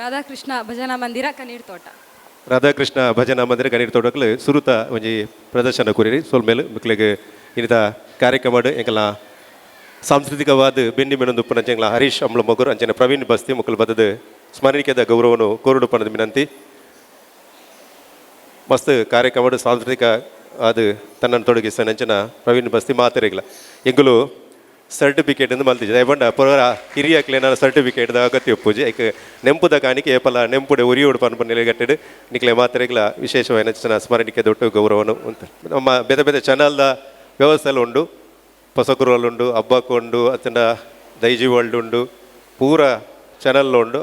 ರಾಧಾಕೃಷ್ಣ ಭಜನಾ ಮಂದಿರ ಕನೀರ್ ತೋಟ. ರಾಧಾಕೃಷ್ಣ ಭಜನಾ ಮಂದಿರ ಗಣೀರ್ ತೋಟಕ್ಲು ಸುರುತ ಒಂಜಿ ಪ್ರದರ್ಶನ ಕೊರಿರಿ. ಸೊಲ್ಮೇಲು ಮಕ್ಕಳಿಗೆ. ಇನ್ನಿತ ಕಾರ್ಯಕ್ರಮ ಎಂಕಲ್ನ ಸಾಂಸ್ಕೃತಿಕವಾದ ಬೆನ್ನಿ ಮೆನೊಂದು ಉಪ್ಪುನ ಎಂಕಲ್ನ ಹರೀಶ್ ಅಂಬ್ಲ ಮಗುರು ಅಂಚನೆ ಪ್ರವೀಣ್ ಬಸ್ತಿ ಮುಕ್ಕಲು ಬದದು ಸ್ಮರಣಿಕೆದ ಗೌರವನು ಕೋರುಡು ಪನದ ವಿನಂತಿ. ಮಸ್ತ್ ಕಾರ್ಯಕ್ರಮ ಸಾಂಸ್ಕೃತಿಕ ಅದು ತನ್ನನ್ನು ತೊಡಗಿಸ ನಂಚನ ಪ್ರವೀಣ್ ಬಸ್ತಿ ಮಾತೆರೆಗ್ಲ ಎಂಕುಲು ಸರ್ಟಿಫಿಕೇಟ್ ಎಂದು ಮಲ್ತಿದ್ದೆ. ದಯಪಂಡ ಪೊರ ಹಿರಿಯಕ್ಲೇನ ಸರ್ಟಿಫಿಕೇಟ್ ಅಗತ್ಯ ಉಪ್ಪುಜಿ. ಐಕ್ ನೆಂಪುದ ಕಾಣಿಕೆ ಏಪಲ ನೆಂಪುಡೆ ಉರಿಯೋಡು ಪನ್ಪ ನೆಲೆಗಟ್ಟಿಡು ನಿಕ್ಲೆ ಮಾತೆರೆಗ್ಲ ವಿಶೇಷವಾಯಿನ ಸ್ಮರಣಿಕೆ ದೊಡ್ಡ ಗೌರವನು ಉಂಟು. ನಮ್ಮ ಬೇತೆ ಬೇತೆ ಚಾನಲ್ದ ವ್ಯವಸ್ಥೆ ಉಂಡು, ಪೊಸಕುರುವಲ್ ಉಂಡು, ಹಬ್ಬಕ್ಕೆ ಉಂಡು, ಅತ್ತಂಡ ದೈಜಿ ವರ್ಲ್ಡ್ ಉಂಡು, ಪೂರ ಚಾನಲ್ ಉಂಡು.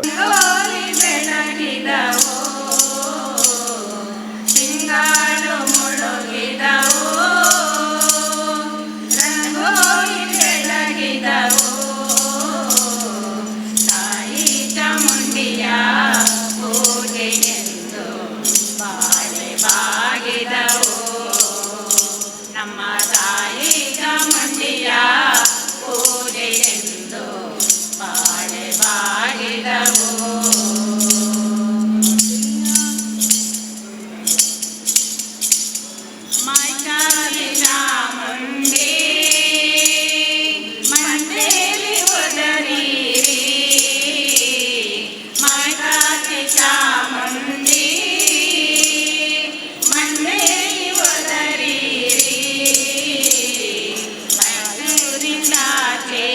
ತಿಂಗಳು ಮುಳುಗಿದವು, ರಂಗೋಲಿ ಬೆಳಗಿದವು, ತಾಯಿ ಚಾಮುಂಡಿಯ ಪೂಜೆಗೆಂದು ಬಾಳೆ ಬಾಗಿದವು, ನಮ್ಮ ತಾಯಿ ಚಾಮುಂಡಿಯ ಪೂಜೆಗೆಂದು ಬಾಳೆ ಬಾಗಿದವು. ಮೈಕಾಲಿ ಚಾಮುಂಡಿ ಮಂಡೇಲಿ ಒದರೀರಿ, ಮೈಕಾಲಿ ಚಾಮುಂಡಿ ಮಂಡೇಲಿ ಒದರೀರಿ, ಮೈಸೂರಿಂದಾಚೆ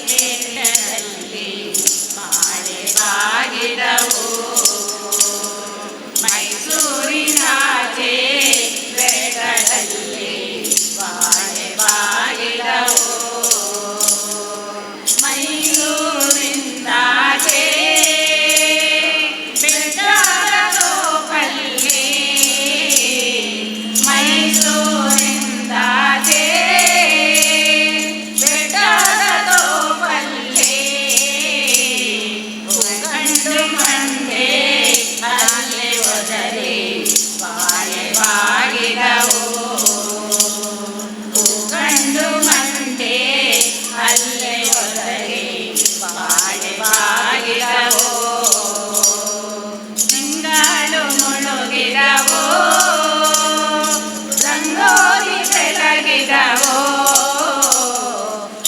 ಬೆಟ್ಟದಲ್ಲಿ ಬಾಳೆ ಬಾಗಿದವು, ಮೈಸೂರಿನಾಚೆ ಬೆಟ್ಟದಲ್ಲಿ ಬಾಳೆ ಬಾಗಿದವು, ಮೈಸೂರಿಂದಾಚೆ ಬೆಟ್ಟದ ತೋಪಲ್ಲಿ, ಮೈಸೂರಿಂದಾಚೆ ಬೆಟ್ಟದ ತೋಪಲ್ಲಿ, ಗಂಡು ಮಂಡೆ ಅಲ್ಲಿ ಒದರಿ ಬಾಳೆ ಬಾಗಿದವು, ಗಂಡು ಮಂಡೆ ಅಲ್ಲೇ ಒದರಿ ಬಾಳೆ ಬಾಗಿದವು, ತಿಂಗಳು ಮುಳುಗಿದವು, ರಂಗೋಲಿ ಬೆಳಗಿದವು,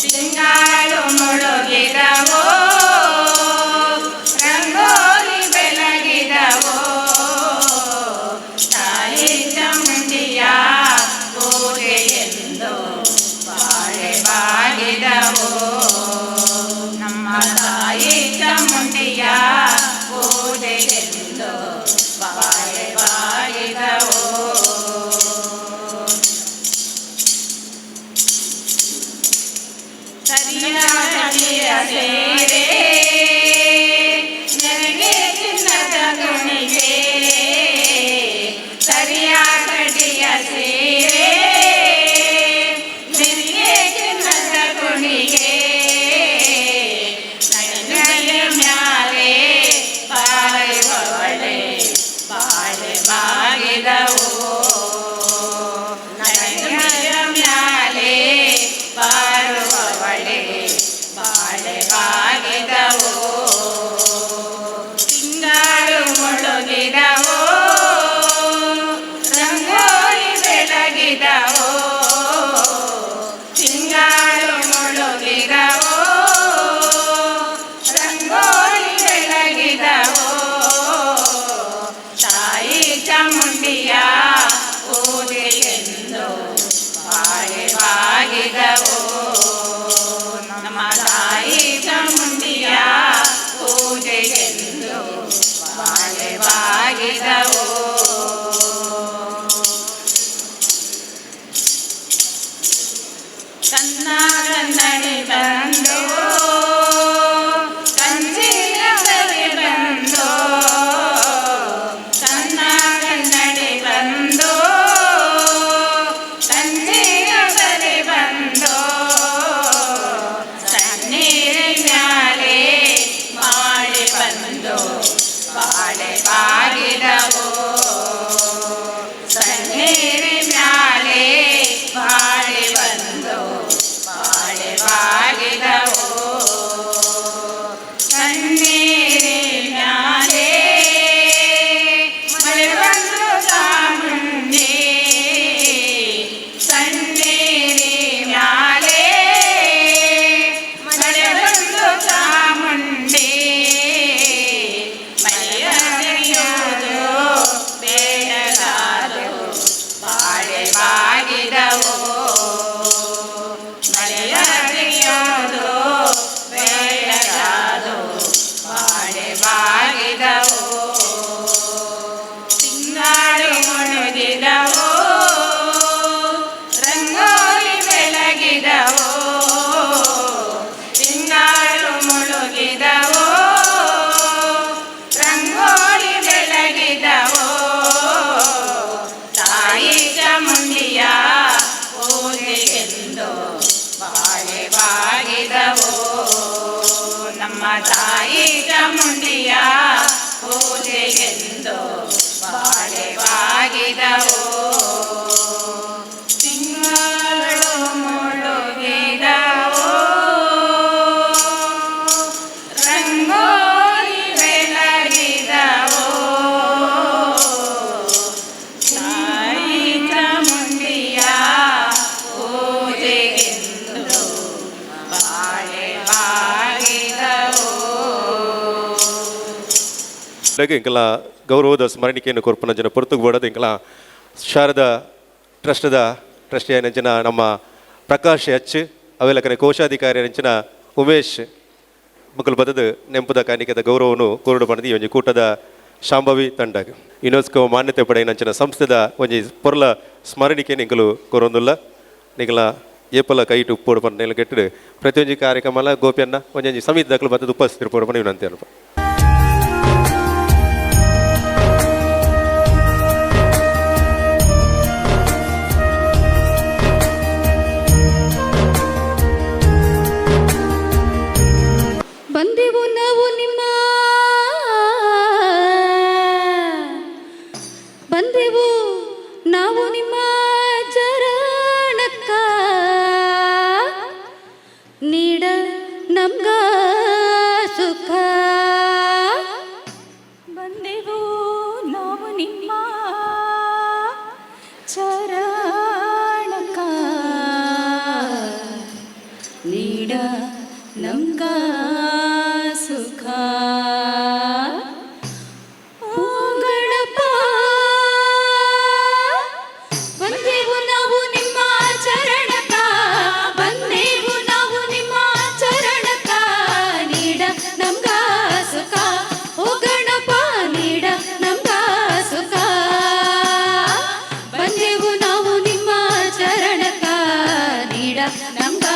ತಿಂಗಳು ಮುಳುಗಿದವು, ರಂಗೋಲಿ ಬೆಳಗಿದವು, ತಾಯಿ ಚಾಮುಂಡಿಯ ಪೂಜೆಯೆಂದು ಬಾಳೆ ಬಾಗಿದವು, ನಮ್ಮ ತಾಯಿ ಚಾಮುಂಡಿಯ ಪೂಜೆಗೆಂದು ಬಾಳೆ ಬಾಗಿದವು. ಸರಿಯಾದ ಸೇರೆ ನನಗೆ ಚಿನ್ನದ ಕುಣಿಗೆ, ಸರಿಯಾಗಡಿಯ ಸೇರೆ ನಿನಗೆ ಚಿನ್ನದ ಕುಣಿಗೆ, ನನಗೆ ಮ್ಯಾಲೆ ಚಾಮುಂಡಿಯ ಪೂಜೆಗೆಂದು ಬಾಳೆ ಬಾಗಿದವೋ. ತಿಂಗಳು ಮುಳುಗಿದವೋ, ರಂಗೋಲಿ ಬೆಳಗಿದವೋ, ತಾಯಿ ಚಾಮುಂಡಿಯ ಪೂಜೆಗೆಂದು ಬಾಳೆ ಬಾಗಿದವೋ. ಇಂಕಲ ಗೌರವದ ಸ್ಮರಣಿಕೆಯನ್ನು ಕೊರ್ಪುನ ಜನ ಪೊರ್ತುಗು ಬೋಡದು ಇಂಕಲ ಶಾರದಾ ಟ್ರಸ್ಟ್ದ ಟ್ರಸ್ಟಿಯ ಜನ ನಮ್ಮ ಪ್ರಕಾಶ್ ಎಚ್ ಅವೆಲಕನೆ ಕೋಶಾಧಿಕಾರಿ ಅಂಚಿನ ಉಮೇಶ್ ಮುಕುಲ್ ಬದದು ನೆಂಪುದ ಕಾಣಿಕೆದ ಗೌರವನು ಕೋರುಡು ಪಣದಿ ಒಂಜಿ ಕೂಟದ ಶಾಂಭವಿ ತಂಡಗ್ ಯುನೆಸ್ಕೋ ಮಾನ್ಯತೆ ಪಡೆಯಿನಂಚಿನ ಸಂಸ್ಥೆದ ಒಂಜಿ ಪೊರ್ಲ ಸ್ಮರಣಿಕೆ ನಿಂಕಲು ಕೊರೊಂದುಲ್ಲ. ನಿಕಲ ಏಪಲ ಕೈಟು ಉಪ್ಪೋಡು ಪಂಡ ಕೆಟ್ಟು ಪ್ರತಿಯೊಂಜಿ ಕಾರ್ಯಕ್ರಮಲ ಗೋಪಿಯನ್ನ ಒಂಜೊಂಜಿ ಸಮಿತಿ ದಾಖಲು ಬತ್ತದ ಉಪಸ್ಥಿತಿರ್ಪೋಡು ಪಂಡ ವಿನಂತಿ ಅಲ್ಪ. ಬಂದೆವು ನಾವು ನಿಮ್ಮ, ಬಂದೆವು ನಾವು ನಿಮ್ಮ ಚರಣಕ್ಕ, ನೀಡ ನಮ್ಗ ಸುಖ. ಬಂದೆವು ನಾವು ನಿಮ್ಮ ಚರಣಕ್ಕ, ನೀಡ ನಮ್ಗ ಸುಖ. ಓ ಗಣಪ, ಬಂದೆವು ನಾವು ನಿಮ್ಮ ಚರಣಕ, ಬಂದೆವು ನಾವು ನಿಮ್ಮ ಚರಣಕ, ನೀಡ ನಮ್ಗ ಸುಖ. ಓ ಗಣಪ, ನೀಡ ನಮ್ಗ ಸುಖ. ಬಂದೆವು ನಾವು ನಿಮ್ಮ ಚರಣಕ, ನೀಡ ನಮ್ಗ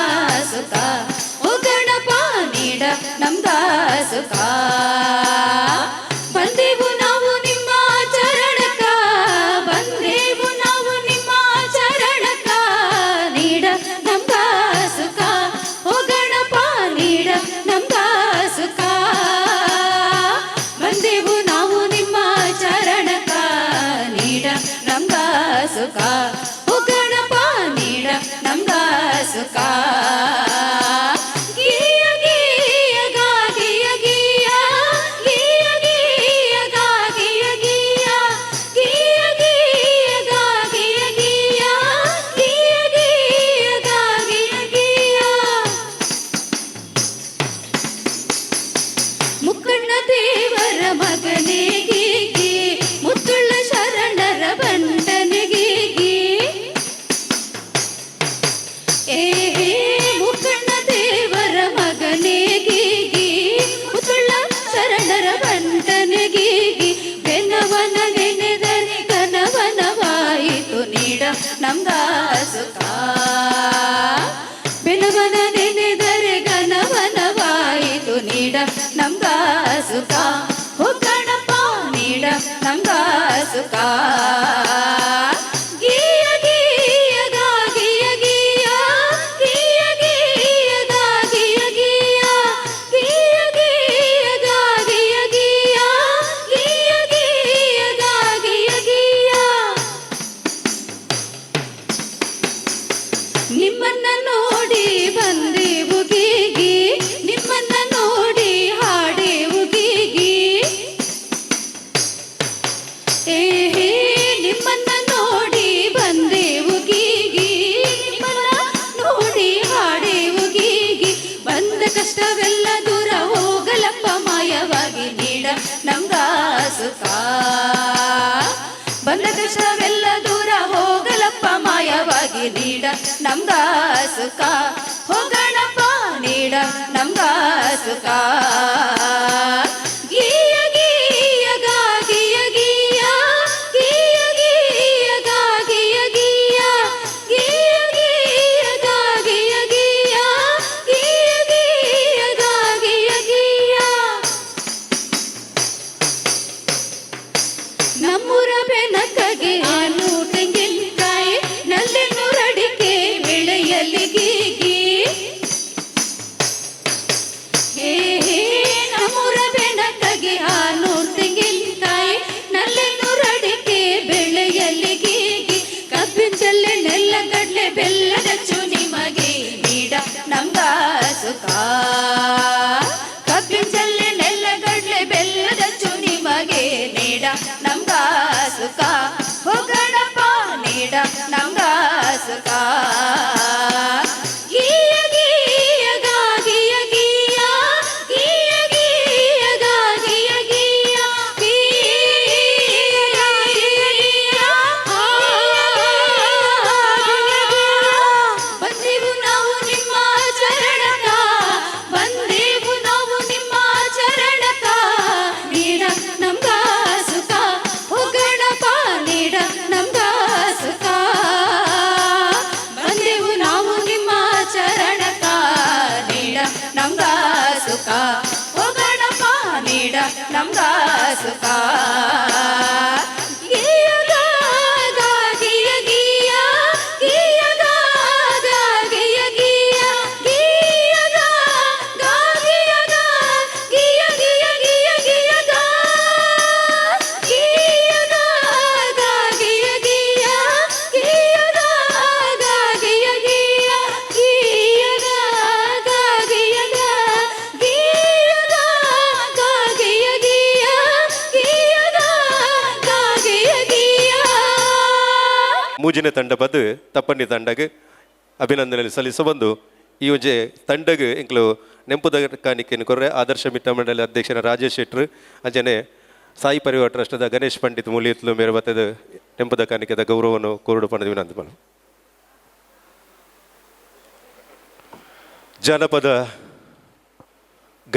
ಸುಖ. ಓ ಗಣಪ, ನೀಡ ನಮ್ಗ ಸುಖ. ಬಂದೆವು ನಾವು ನಿಮ್ಮ ಚರಣಕ, ಬಂದೆವು ನಾವು ನಿಮ್ಮ ಚರಣಕ, ನೀಡ ನಮ್ಗ ಸುಖ. ಓ ಗಣಪ, ನೀಡ ನಮ್ಗ ಸುಖ. ಬಂದೆವು ನಾವು ನಿಮ್ಮ ಚರಣಕ, ನೀಡ ನಮ್ಗ ಸುಖ. ಓ ಗಣಪ, ನೀಡ ನಮ್ಗ ಸುಖ. ಗೀಯ ಗೀಯ ಗಾ ಗೀಯ ಗೀಯ, ಗೀಯ ಗೀಯ ಗಾ ಗೀಯ ಗೀಯ, ಗೀಯ ಗೀಯ ಗಾ ಗೀಯ ಗೀಯ, ಗೀಯ ಗೀಯ ಗಾ ಗೀಯ ಗೀಯ. ಮುಕ್ಕಣ್ಣ ದೇವರ ಮಗನೇ ಗೀಗಿ, ಮುತ್ತುಳ್ಳ ಶರಣರ ಬಂಟನೆ ಗೀಗಿ. ಏ ಹೇ, ಮುಕ್ಕಣ್ಣ ದೇವರ ಮಗನೇ ಗೀಗಿ, ಮುತ್ತುಳ್ಳ ಶರಣರ ಬಂಟನೆ ಗೀಗಿ. ಬೆನ್ನವನ ನೆನೆದರೆ ಕನವನವಾಯಿತು, ನೀಡ ನಮ್ಗ ಸುಖ. ಬೆನವನ ನೆನೆದರೆ ಗನವನವಾಯಿತು, ನೀಡ ನಮ್ಗ ಸುಖ. ಹೋ ಗಣಪ, ನೀಡ ನಮ್ಗ ಸುಖ. ಗೀಯ ಗೀಯ ಗಾ ಗೀಯ ಗೀಯ, ಗೀಯ ಗೀಯ ಗಾ ಗೀಯ ಗೀಯ, ಗೀಯ ಗೀಯ ಗಾ ಗೀಯ ಗೀಯ, ಗೀಯ ಗೀಯ ಗಾ ಗೀಯ ಗೀಯ. ನಿಮ್ಮನ್ನ ನೋಡಿ ಬಂದೆವು ಗೀಗಿ, ನಿಮ್ಮನ್ನ ನೋಡಿ ಹಾಡೇವು ಗೀಗಿ. ಏ ಹೇ, ನಿಮ್ಮನ್ನ ನೋಡಿ ಬಂದೆವು ಗೀಗಿ, ನಿಮ್ಮನ್ನ ನೋಡಿ ಹಾಡೇವು ಗೀಗಿ. ಬಂದ ಕಷ್ಟವೆಲ್ಲ ದೂರ ಹೋಗಲಪ್ಪ ಮಾಯವಾಗಿ, ನೀಡ ನಮ್ಗ ಸುಖ. ಬಂದ ಕಷ್ಟವೆಲ್ಲ ದೂರ ಹೋಗಲಪ್ಪ ಮಾಯವಾಗಿ, ನೀಡ ನಮ್ಗ ಸುಖ. ಹೋಗಣಪ್ಪ, ನೀಡ ನಮ್ಗ ಸುಖ. ಗೀಯ ಗೀಯ ಗಾ ಗೀಯ ಗೀಯ, ಗೀಯ ಗೀಯ ಗಾ ಗೀಯ ಗೀಯ, ಗೀಯ ಗೀಯ ಗಾ ಗೀಯ ಗೀಯ, ಗೀಯ ಗೀಯ ಗಾ ಗೀಯ ಗೀಯ. ನಮ್ಮೂರ ಬೆನಕಗೆ ಆನು ತೆಂಗಿನಕಾಯಿ, ನಲ್ಲೆನೂರಡಿಕೆ ಬೆಳೆಯಲ್ಲಿ ಗೀಗಿ. ಹೇ ಹೇ, ನೀಡ ನಮ್ಗ ಸುಖ. ಗೀಯ ಗಾ ಗಾ ಗಿಯ ಗಿಯ ಗಿಯ ಗಾ ಗಾ ಗಿಯ ಗಿಯ ಗಿಯ ಗಾ ಗಾ ಗಿಯ ಗಾ ಗಿಯ ಗಿಯ ಗಿಯ ಗಿಯ ಗಾ ಗಿಯ ಗಾ ಗಾ ಗಿಯ ಗಿಯ ಗಿಯ ಗಾ ಗಾ ಗಿಯ ಗಿಯ ಗಿಯ ಗಾ ಗಾ ಗಿಯ ಗಾ ಗಿಯ ಗಾ ಗಾ ಗಿಯ ಗಿಯ ಗಿಯ ಗಾ ಗಾ ಗಿಯ ಗಿಯ. ಮೂಜಿನ ತಂಡ ಬದ್ ತಪ್ಪಂಡಿ ತಂಡಗ್ ಅಭಿನಂದನೆ ಸಲ್ಲಿಸ ಬಂದು ಈ ಒಂಜಿ ತಂಡಗ್ ಎಂಕ್ಲು ನೆಂಪುದ ಕಾಣಿಕೆಯನ್ನು ಕೊರ್ರೆ ಆದರ್ಶ ಮಿತ್ರ ಮಂಡಳಿ ಅಧ್ಯಕ್ಷರ ರಾಜೇಶ್ ಶೆಟ್ರು, ಅಂಚನೆ ಸಾಯಿ ಪರಿವಾರ ಟ್ರಸ್ಟದ ಗಣೇಶ್ ಪಂಡಿತ್ ಮೂಲಿಯತ್ಲು ಮೇರೆ ಬತ್ತದ ನೆಂಪುದ ಕಾಣಿಕೆದ ಗೌರವವನ್ನು ಕೋರುಡು ಪಣದ ವಿನಂತಿ ಪಣ. ಜಾನಪದ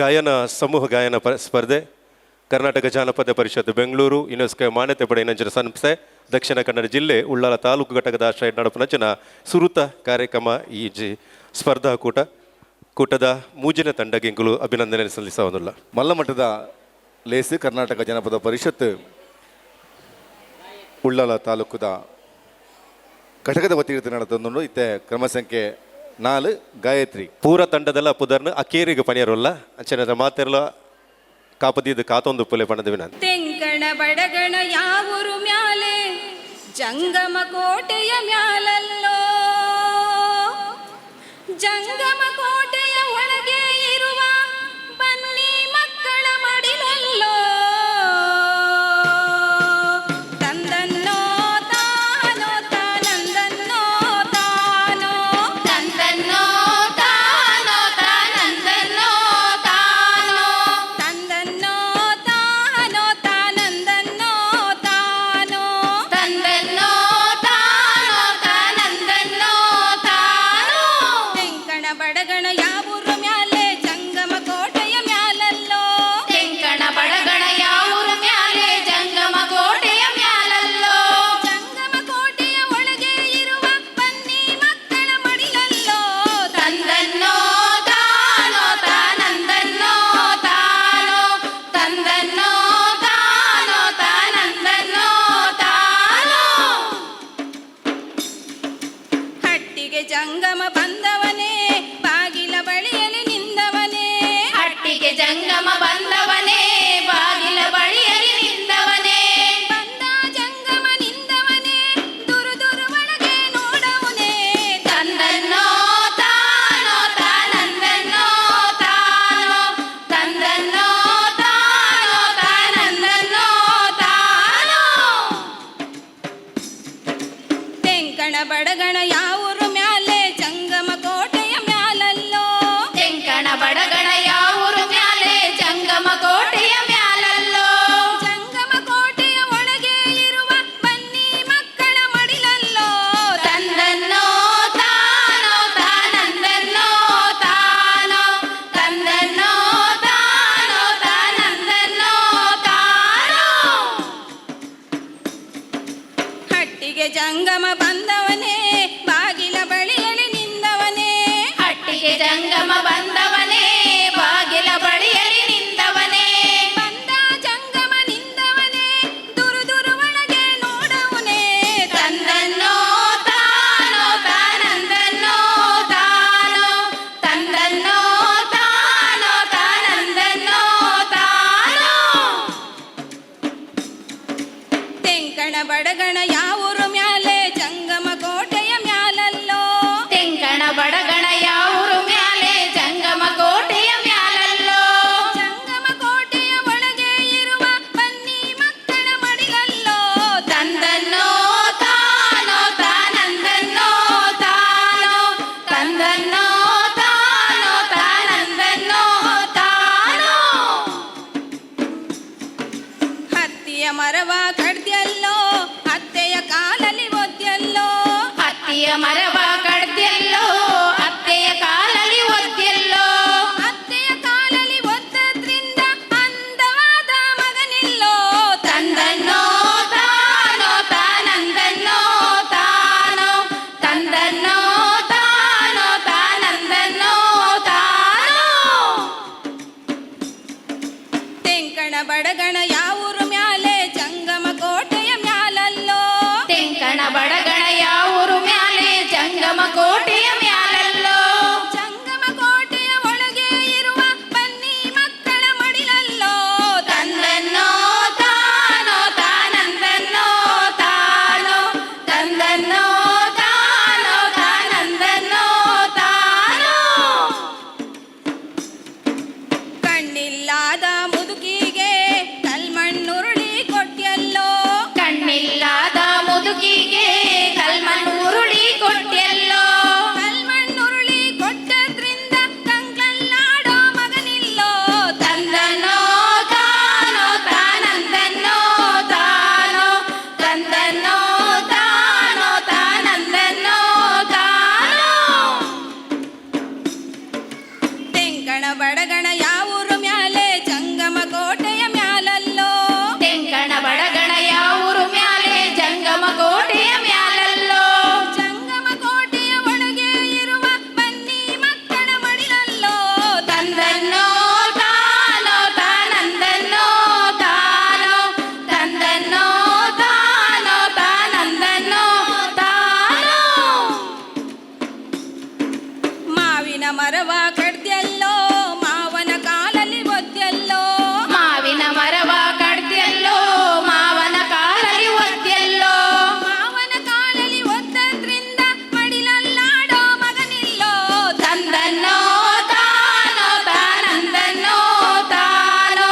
ಗಾಯನ ಸಮೂಹ ಗಾಯನ ಸ್ಪರ್ಧೆ ಕರ್ನಾಟಕ ಜಾನಪದ ಪರಿಷತ್ ಬೆಂಗಳೂರು ಯುನೆಸ್ಕೋ ಮಾನ್ಯತೆ ಪಡೆಯಿನಂಚಿನ ಸಂಸ್ಥೆ ದಕ್ಷಿಣ ಕನ್ನಡ ಜಿಲ್ಲೆ ಉಳ್ಳಾಲ ತಾಲೂಕು ಘಟಕದ ಆಶ್ರಯ ನಡಪುನಂಚಿನ ಸುರುತ ಕಾರ್ಯಕ್ರಮ ಈ ಜಿ ಸ್ಪರ್ಧಾಕೂಟ ಕೂಟದ ಮೂಜಿನ ತಂಡಗಿಂಕುಲು ಅಭಿನಂದನೆ ಸಲ್ಲಿಸವನ್ನುಲ್ಲ. ಮಲ್ಲಮಠದ ಲೇಸು ಕರ್ನಾಟಕ ಜನಪದ ಪರಿಷತ್ ಉಳ್ಳಾಲ ತಾಲೂಕುದ ಘಟಕದ ವತಿಯಿಂದ ನಡೆತಂದು ಇತ್ತೆ ಕ್ರಮ ಸಂಖ್ಯೆ 4 ಗಾಯತ್ರಿ. ಪೂರ ತಂಡದಲ್ಲ ಪುದರ್ನ ಅಕೇರಿಗೆ ಪಣಿಯರಲ್ಲ ಅಂಚನೆ ಮಾತೆರ್ಲ ಕಾಪದಿದ್ದು ಕಾತೊಂದು ಪುಲೆ ಪಣದ ವಿನಂತಿ. ತೆಂಕಣ ಬಡಗಣ ಯಾವೂರು ಮ್ಯಾಲೆ ಜಂಗಮ ಕೋಟೆಯ ಮ್ಯಾಲಲ್ಲೋ, ಜಂಗಮ ಕೋಟೆಯ ಒಳಗೆ ಇರುವ ಬನ್ನಿ ಮಕ್ಕಳ ಮಡಿಲಲ್ಲೋ, ತಂದನ್ನೋ ತಾನೋ ತಾನಂದನ್ನೋ ತಾನೋ, ತಂದನ್ನೋ ತಾನೋ ತಾನಂದನ್ನೋ ತಾನೋ, ತಂದನ್ನೋ ತಾನೋ ತಾನಂದನ್ನೋ ತಾನೋ, ತಂದನ್ನೋ ತಾನೋ ತಾನಂದನ್ನೋ ತಾನೋ. ತೆಂಕಣ ಬಡಗಣ ಯಾವೂರು ಮ್ಯಾಲೆ ಜಂಗಮ ಕೋಟೆಯ ಮ್ಯಾಲಲ್ಲೋ, ತೆಂಕಣ ಬಡಗಣ ಯಾವೂರು ಮ್ಯಾಲೆ ಜಂಗಮ ಕೋಟೆಯ ಮ್ಯಾಲಲ್ಲೋ, ಜಂಗಮ ಕೋಟೆಯ ಒಳಗೆ ಇರುವ ಬನ್ನಿ ಮಕ್ಕಳ ಮಡಿಲಲ್ಲೋ, ತಂದನ್ನೋ ತಾನೋ ತಾನಂದನ್ನೋ ತಾನೋ, ತಂದನ್ನೋ ತಾನೋ ತಾನಂದನ್ನೋ ತಾನೋ. ಹಟ್ಟಿಗೆ ಜಂಗಮ ಬಂದವನೇ ಬಾಗಿಲ ಬಳಿಯಲ್ಲಿ ನಿಂದವನೇ, ಹಟ್ಟಿಗೆ ಜಂಗಮ ಬಂದವನೇ ಬಾಗಿಲ ಬಳಿಯಲ್ಲಿ ನಿಂದವನೇ, ಬಂದ ಜಂಗಮ ನಿಂದವನೇ ದುರು ದುರು ಒಳಗೆ ನೋಡವನೇ, ತಂದನ್ನೋ ತಾನೋ ತಾನಂದನ್ನೋ ತಾನೋ, ತಂದನ್ನೋ ತಾನೋ ತಾನಂದನ್ನೋ ತಾನೋ. ತೆಂಕಣ ಬಡಗಣ ಯಾವೂರು ಮ್ಯಾಲೆ ಜಂಗಮ ಕೋಟೆಯ ಮ್ಯಾಲಲ್ಲೋ, ತೆಂಕಣ ಬಡಗಣ ಯಾವೂರು ಮ್ಯಾಲೆ ಜಂಗಮ ಕೋಟೆಯ ಮ್ಯಾಲಲ್ಲೋ, ಜಂಗಮ ಕೋಟೆಯ ಒಳಗೆ ಇರುವ ಬನ್ನಿ ಮಕ್ಕಳ ಮಡಿಲಲ್ಲೋ, ತಂದನ್ನೋ ತಾನೋ ತಾನಂದನ್ನೋ ತಾನೋ, ತಂದನ್ನೋ ತಾನೋ ತಾನಂದನ್ನೋ ತಾನೋ. ಹಟ್ಟಿಗೆ ಜಂಗಮ ಬಂದವನೇ ಬಾಗಿಲ ಬಳಿಯಲ್ಲಿ ನಿಂದವನೇ, ಹಟ್ಟಿಗೆ ಜಂಗಮ ಬಂದವನೇ ಬಾಗಿಲ ಬಳಿಯಲ್ಲಿ ನಿಂದವನೇ, ಬಂದ ಜಂಗಮ ನಿಂದವನೇ ದುರು ದುರು ಒಳಗೆ ನೋಡವನೇ, ತಂದನ್ನೋ ತಾನೋ ತಾನಂದನ್ನೋ ತಾನೋ, ತಂದನ್ನೋ ತಾನೋ ತಾನಂದನ್ನೋ ತಾನೋ. ತೆಂಕಣ ಬಡಗಣ ಯಾವೂರು ಮ್ಯಾಲೆ ಜಂಗಮ ಕೋಟೆಯ ಮ್ಯಾಲಲ್ಲೋ, ತೆಂಕಣ ಬಡಗಣ ಯಾವೂರು ಮ್ಯಾಲೆ ಜಂಗಮ ಕೋಟೆಯ ಮ್ಯಾಲಲ್ಲೋ, ಜಂಗಮ ಕೋಟೆಯ ಒಳಗೆ ಇರುವ ಬನ್ನಿ ಮಕ್ಕಳ ಮಡಿಲಲ್ಲೋ, ತಂದನ್ನೋ ತಾನೋ ತಾನಂದನ್ನೋ ತಾನೋ, ತಂದನ್ನೋ ತಾನೋ ತಾನಂದನ್ನೋ ತಾನೋ. ಹತ್ತಿಯ ಮರವ ಕಡ್ದ್ಯಲ್ಲೋ ಅತ್ತೆಯ ಕಾಲಲ್ಲಿ ಒದ್ಯಲ್ಲೋ, ಹತ್ತಿಯ ಮರವ ಕಡ್ದ್ಯಲ್ಲೋ ಅತ್ತೆಯ ಕಾಲಲ್ಲಿ ಒದ್ಯಲ್ಲೋ, ಅತ್ತೆಯ ಕಾಲಲ್ಲಿ ಒದ್ದದ್ರಿಂದ ಅಂದವಾದ ಮಗನಿಲ್ಲೋ, ತಂದನ್ನೋ ತಾನೋ ತಾನಂದನ್ನೋ ತಾನೋ, ತಂದನ್ನೋ ತಾನೋ ತಾನಂದನ್ನೋ ತಾನೋ. ತೆಂಕಣ ತೆಂಕಣ ಬಡಗಣ ಯಾವೂರು ಮ್ಯಾಲೆ ಜಂಗಮ ಕೋಟೆಯ ಮ್ಯಾಲಲ್ಲೋ. ತೆಂಕಣ ಬಡಗಣ ಯಾವೂರು ಮ್ಯಾಲೆ ಜಂಗಮ ಕೋಟೆಯ ಮ್ಯಾಲಲ್ಲೋ. ಜಂಗಮ ಕೋಟೆಯ ಒಳಗೆ ಇರುವ ಬನ್ನಿ ಮಕ್ಕಳ ಮಡಿಲಲ್ಲೋ. ತಂದನ್ನೋ ತಾನೋ ತಾನಂದನ್ನೋ ತಾನೋ, ತಂದನ್ನೋ ತಾನೋ ತಾನಂದನ್ನೋ ತಾನೋ. ಕಣ್ಣಿಲ್ಲಾದ ಮುದುಕಿಗೆ ಕಲ್ಮಣ್ಣುರುಳಿ ಕೊಟ್ಯಲ್ಲೋ. ಕಣ್ಣಿಲ್ಲಾದ ಮುದುಕಿಗೆ ಕಲ್ಮಣ್ಣುರುಳಿ ಕೊಟ್ಟೆಲ್ಲೋ. ಕಲ್ಮಣ್ಣುರುಳಿ ಕೊಟ್ಟದ್ರಿಂದ ಕಂಗ್ಲಲ್ಲಾಡೋ ಮಗನಿಲ್ಲೋ. ತಂದನೋ ತಾನೋ ತಾನಂದನ್ನೋ ತಾನೋ, ತಂದನ್ನೋ ತಾನೋ ತಾನಂದನ್ನೋ ತಾನೋ. ತೆಂಕಣ ಬಡಗಣ ಯಾವೂರು ಮ್ಯಾಲೆ ಜಂಗಮ ಕೋಟೆಯ ಮ್ಯಾಲಲ್ಲೋ. ತೆಂಕಣ ಬಡಗಣ ಯಾವೂರು ಮ್ಯಾಲೆ ಜಂಗಮ ಕೋಟೆಯ ಮ್ಯಾಲಲ್ಲೋ. ಜಂಗಮ ಕೋಟೆಯ ಒಳಗೆ ಇರುವ ಬನ್ನಿ ಮಕ್ಕಳ ಮಡಿಲಲ್ಲೋ. ತಂದನ್ನೋ ತಾನೋ ತಾನಂದನ್ನೋ ತಾನೋ, ತಂದನ್ನೋ ತಾನೋ ತಾನಂದನ್ನೋ ತಾನೋ. ಮಾವಿನ ಮರವ ಕಡ್ದೆಲ್ಲೋ ಮಾವನ ಕಾಲಲ್ಲಿ ಒದ್ದೆಲ್ಲೋ. ಮಾವಿನ ಮರವ ಕಡ್ದೆಲ್ಲೋ ಮಾವನ ಕಾಲಲ್ಲಿ ಒದ್ದೆಲ್ಲೋ. ಮಾವನ ಕಾಲಲ್ಲಿ ಒದ್ದದ್ರಿಂದ ಮಡಿಲಲ್ಲಾಡೋ ಮಗನಿಲ್ಲೋ. ತಂದನ್ನೋ ತಾನೋ ತಾನಂದನ್ನೋ ತಾನೋ,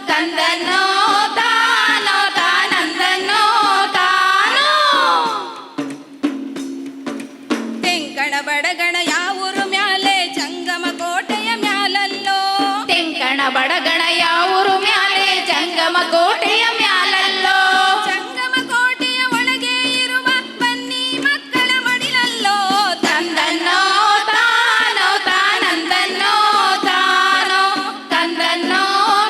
ತಂದನ್ನೋ ತಾನೋ ತಾನಂದನ್ನೋ ತಾನೋ. ತೆಂಕಣ ಬಡಗಣ ಯಾವೂರು ಮ್ಯಾಲೆ ಜಂಗಮ ಕೋಟೆಯ ಮ್ಯಾಲಲ್ಲೋ. ತೆಂಕಣ ಬಡಗಣ ಯಾವೂರು ಮ್ಯಾಲೆ ಜಂಗಮ ಕೋಟೆಯ ಮ್ಯಾಲಲ್ಲೋ. ಜಂಗಮ ಕೋಟೆಯ ಒಳಗೆ ಇರುವ ಬನ್ನಿ ಮಕ್ಕಳ ಮಡಿಲಲ್ಲೋ. ತಂದನ್ನೋ ತಾನೋ ತಾನಂದನ್ನೋ ತಾನೋ, ತಂದನ್ನೋ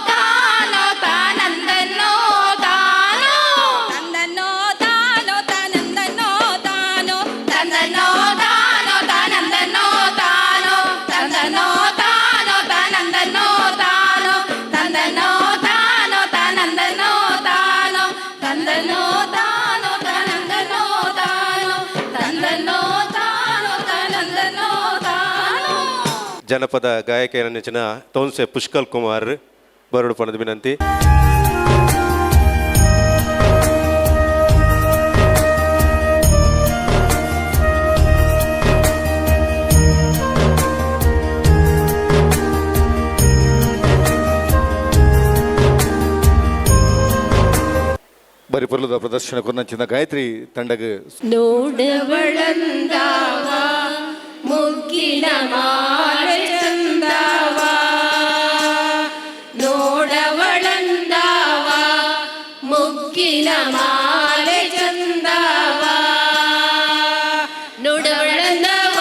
ತಾನೋ ತಾನಂದನ್ನೋ ತಾನೋ. ತಂದನ್ನೋ ತಾನೋ ತಾನಂದನ್ನೋ ತಾನೋ, ತಂದನ್ನೋ ತಾನೋ ತಾನಂದನ್ನೋ ತಾನೋ, ತಂದನ್ನೋ ತಾನೋ ತಾನಂದನ್ನೋ ತಾನೋ, ತಂದನ್ನೋ ತಾನೋ ತಾನಂದನ್ನೋ ತಾನೋ, ತಂದನ್ನೋ ತಾನೋ ತಾನಂದನ್ನೋ ತಾನೋ, ತಂದನ್ನೋ ತಾನೋ ತಾನಂದನ್ನೋ ತಾನೋ. ಜನಪದ ಗಾಯಕಿಯರ ನೆಚ್ಚಿನ ತೋನ್ಸೆ ಪುಷ್ಕಲ್ ಕುಮಾರ್ ಬರಡು ಪಣದ ವಿನಂತಿ. ಬರಿ ಪೊರ್ಲುದ ಪ್ರದರ್ಶನ ಕೊರ್ನಂಚಿನ ಗಾಯತ್ರಿ ತಂಡಗ್. ನೋಡವಳಂದಾವ ಮುಗ್ಗಿನ ಮಾಲೆ ಚಂದಾವ, ನೋಡವಳಂದಾವ ಮುಗ್ಗಿನ ಮಾಲೆ ಚಂದಾವ, ನೋಡವಳಂದವ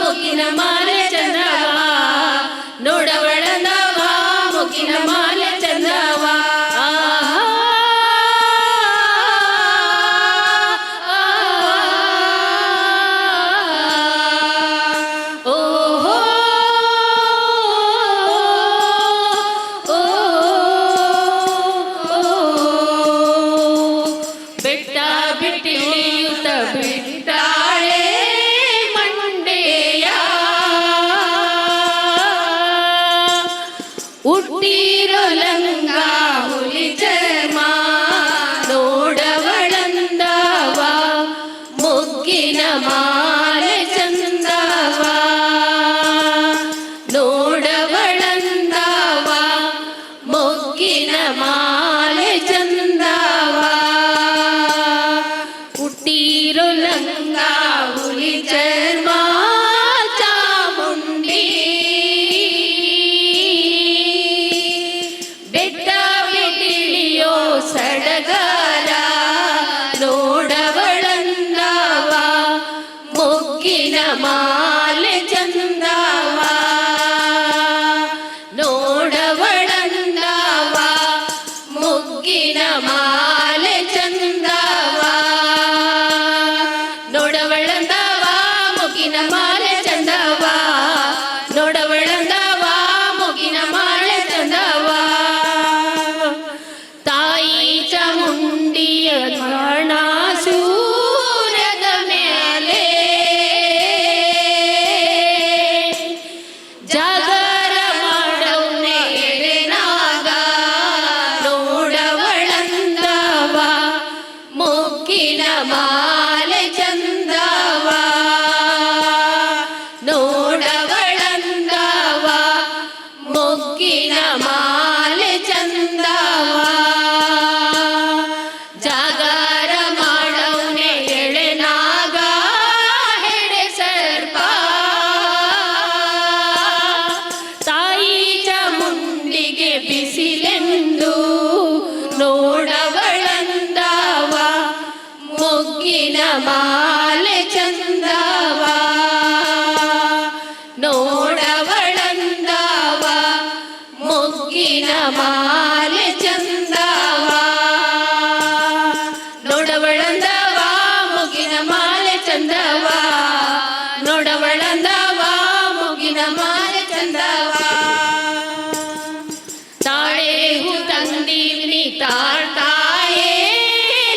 ಮುಗಿನ ಮಾಲೆ ಚಂದವ, ನೋಡವಳಂದವ ಮುಗಿನ ಮಾಲೆ ಚಂದವ. ಆಹಾ, ಓಹೋ, ಓ, ಬೆಟ್ಟ ಬಿಟ್ಟಿಳಿಯುತ್ತ ಬಿಟ್ಟಾಳೆ ಮಂಡೆಯ, ಹುಟ್ಟಿರೋ ಲಂಗ ಹುಲಿ ಚರ್ಮ, ನೋಡವಳಂದವ ಮೊಗ್ಗಿನ ಮಾಲೆ ಚಂದವ, ನೋಡವಳಂದವ ಮೊಗ್ಗಿನ ಮಾಲೆ ಚಂದವ, ಹುಟ್ಟಿರೋ ಲಂಗ ಹುಲಿ ಚರ್ಮ ಚಾಮುಂಡಿ, ಬೆಟ್ಟ ಬಿಟ್ಟಿಳಿಯೋ ಸಡಗರ, ನೋಡವಳಂದವ ಮೊಗ್ಗಿನ ಮಾಲೆ ಚಂದವ, ನೋಡವಳಂದವ ಮೊಗ್ಗಿನ ಮಾಲೆ ಚಂದವ, ನೋಡವಳಂದವ ಮುಗಿನ ಮಾಲೆ ಚಂದವ, ನೋಡವಳಂದವ ಮುಗಿನ ಮಾಲೆ ಚಂದವ. ಮಾಲೆ ಚಂದವ ನೋಡವಳಂದವ ಮೊಗ್ಗಿನ ಮಾಲೆ ಚಂದವ ನೋಡವಳಂದವ ಮೊಗ್ಗಿನ ಮಾಲೆ ಚಂದವ ನೋಡವಳಂದವ ಮೊಗ್ಗಿನ ಮಾಲೆ ಚಂದವ ತಾಳೇಹು ತಂದೀವ್ನಿ ತಾಳ್ತಾಯೇ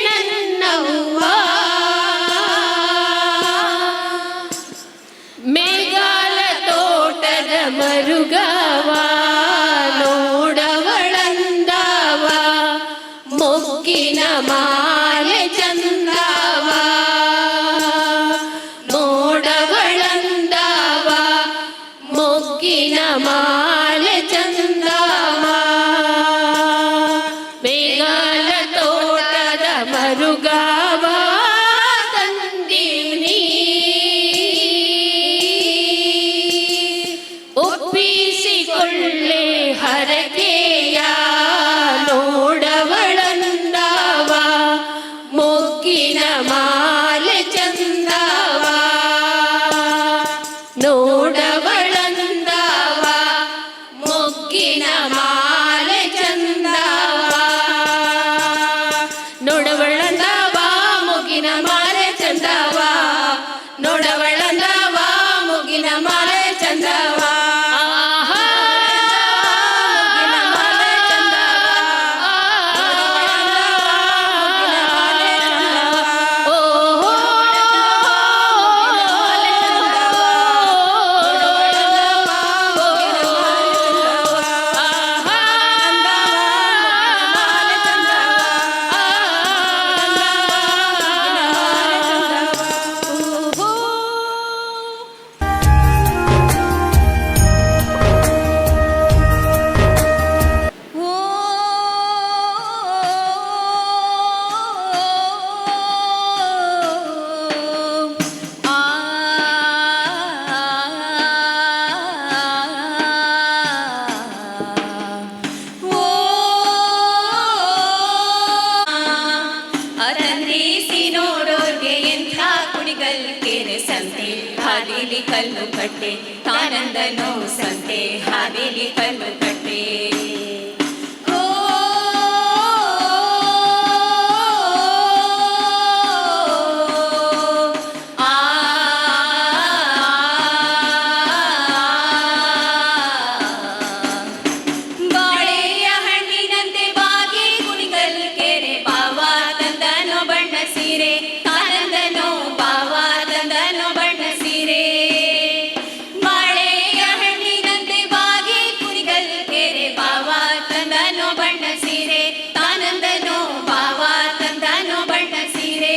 ನನ್ನವ್ವ ಮೇಘಾಲ ತೋಟದ ಮರುಗವ ನೋಡವಳಂದವ ಮೊಗ್ಗಿನ ಮಾಲೆ ಚಂದವ ನೋಡವಳಂದವ ಮೊಗ್ಗಿನ ಮಾಲೆ ಚಂದವ ಮೇಘಾಲ ತೋಟದ ಮರುಗವ ತಂದೀವ್ನಿ ಒಪ್ಪಿಸಿಕೊಳ್ಳೆ ಹರಕೆಯ ನೋಡವಳಂದವ ಮೊಗ್ಗಿನ ಮಾಲೆ ಚಂದವ ನೋಡವಳಂದವ ಮೊಗ್ಗಿನ ಮಾಲೆ ಚಂದವ ನೋಡವಳಂದವ ಮೊಗ್ಗಿನ ಮಾಲೆ ಚಂದವ ನೋಡವಳಂದವ ಮೊಗ್ಗಿನ ಮಾಲೆ ಚಂದವ ಆಹಾ ಮೊಗ್ಗಿನ ಮಾಲೆ ಚಂದವ ಓಹೋ ಅರಂದ್ರಿಸಿ ನೋಡೋರ್ಗೆ ಎಂಥ ಕುಣಿಗಲ್ ಕೆರೆ ಸಂತೆ ಹಾದಿಲಿ ಕಲ್ಲು ಕಟ್ಟೆ ತಾನಂದನೋ ಸಂತೆ ಹಾದಿಲಿ ಕಲ್ಲು ಕಟ್ಟೆ ಓ ಆ ಬಾಳೆಯ ಹಣ್ಣಿನಂತೆ ಬಾಗಿ ಕುಣಿಗಲ್ ಕೆರೆ ಬಾವ ತಂದನೋ ಬಣ್ಣ ಸೀರೆ ತಾನಂದನೋ ಬಾವ ತಂದನೋ ಬಣ್ಣ ಸೀರೆ ಬಾಳೆಯ ಹಣ್ಣಿನಂತೆ ಬಾಗಿ ಕುಣಿಗಲ್ ಕೆರೆ ಬಾವ ತಂದನೋ ಬಣ್ಣ ಸೀರೆ ತಾನಂದನೋ ಬಾವ ತಂದನೋ ಬಣ್ಣ ಸೀರೆ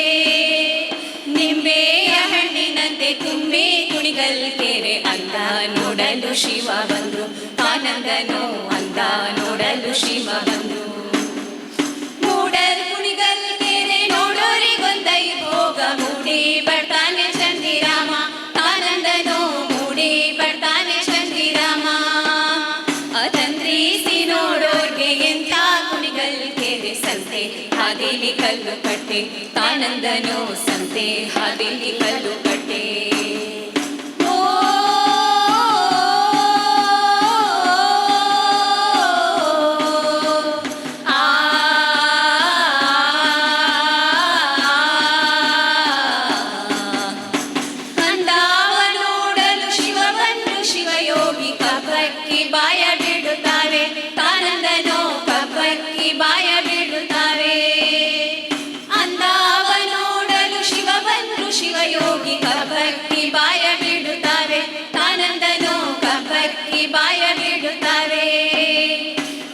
ನಿಂಬೆಯ ಹಣ್ಣಿನಂತೆ ತುಂಬಿ ಕುಣಿಗಲ್ ಕೆರೆ ಅಂದ ನೋಡಲು ಶಿವ ಬಂದ್ರು ಆನಂದನೋ ಅಂದ ನೋಡಲು ಶಿವ ಬಂದ್ರು ಮೂಡಲ್ ಕುಣಿಗಲ್ ಕೆರೆ ನೋಡೋರಿಗೊಂದೈ ಭೋಗ ಮೂಡಿ ಬರ್ತಾನೆ ಚಂದಿರಾಮ ಆನಂದನೋ ಮೂಡಿ ಬರ್ತಾನೆ ಚಂದಿರಾಮ ಅತಂದ್ರಿಸಿ ನೋಡೋರ್ಗೆ ಎಂಥ ಕುಣಿಗಲ್ ಕೆರೆ ಸಂತೆ ಹಾದಿಲಿ ಕಲ್ಲು ಕಟ್ಟೆ ತಾನಂದನೋ ಸಂತೆ ಹಾದಿಲಿ ಕಲ್ಲು ಕಟ್ಟೆ ಓ ಆ ಅಂದಾವ ನೋಡಲು ಶಿವ ಬಂದು ಶಿವಯೋಗಿ ಕಬ್ಬಕ್ಕಿ ಬಾಯ ಬಿಡುತ್ತಾವೆ ತಾನಂದನೋ ಕಬ್ಬಕ್ಕಿ ಬಾಯ ಬಿಡುತ್ತಾವೆ ಅಂದಾವ ನೋಡಲು ಶಿವ ಬಂದು ಶಿವಯೋಗಿ ಕಬ್ಬಕ್ಕಿ ಬಾಯ ಬಿಡುತ್ತಾವೆ ತಾನಂದನೋ ಕಬ್ಬಕ್ಕಿ ಬಾಯ ಬಿಡುತ್ತಾವೆ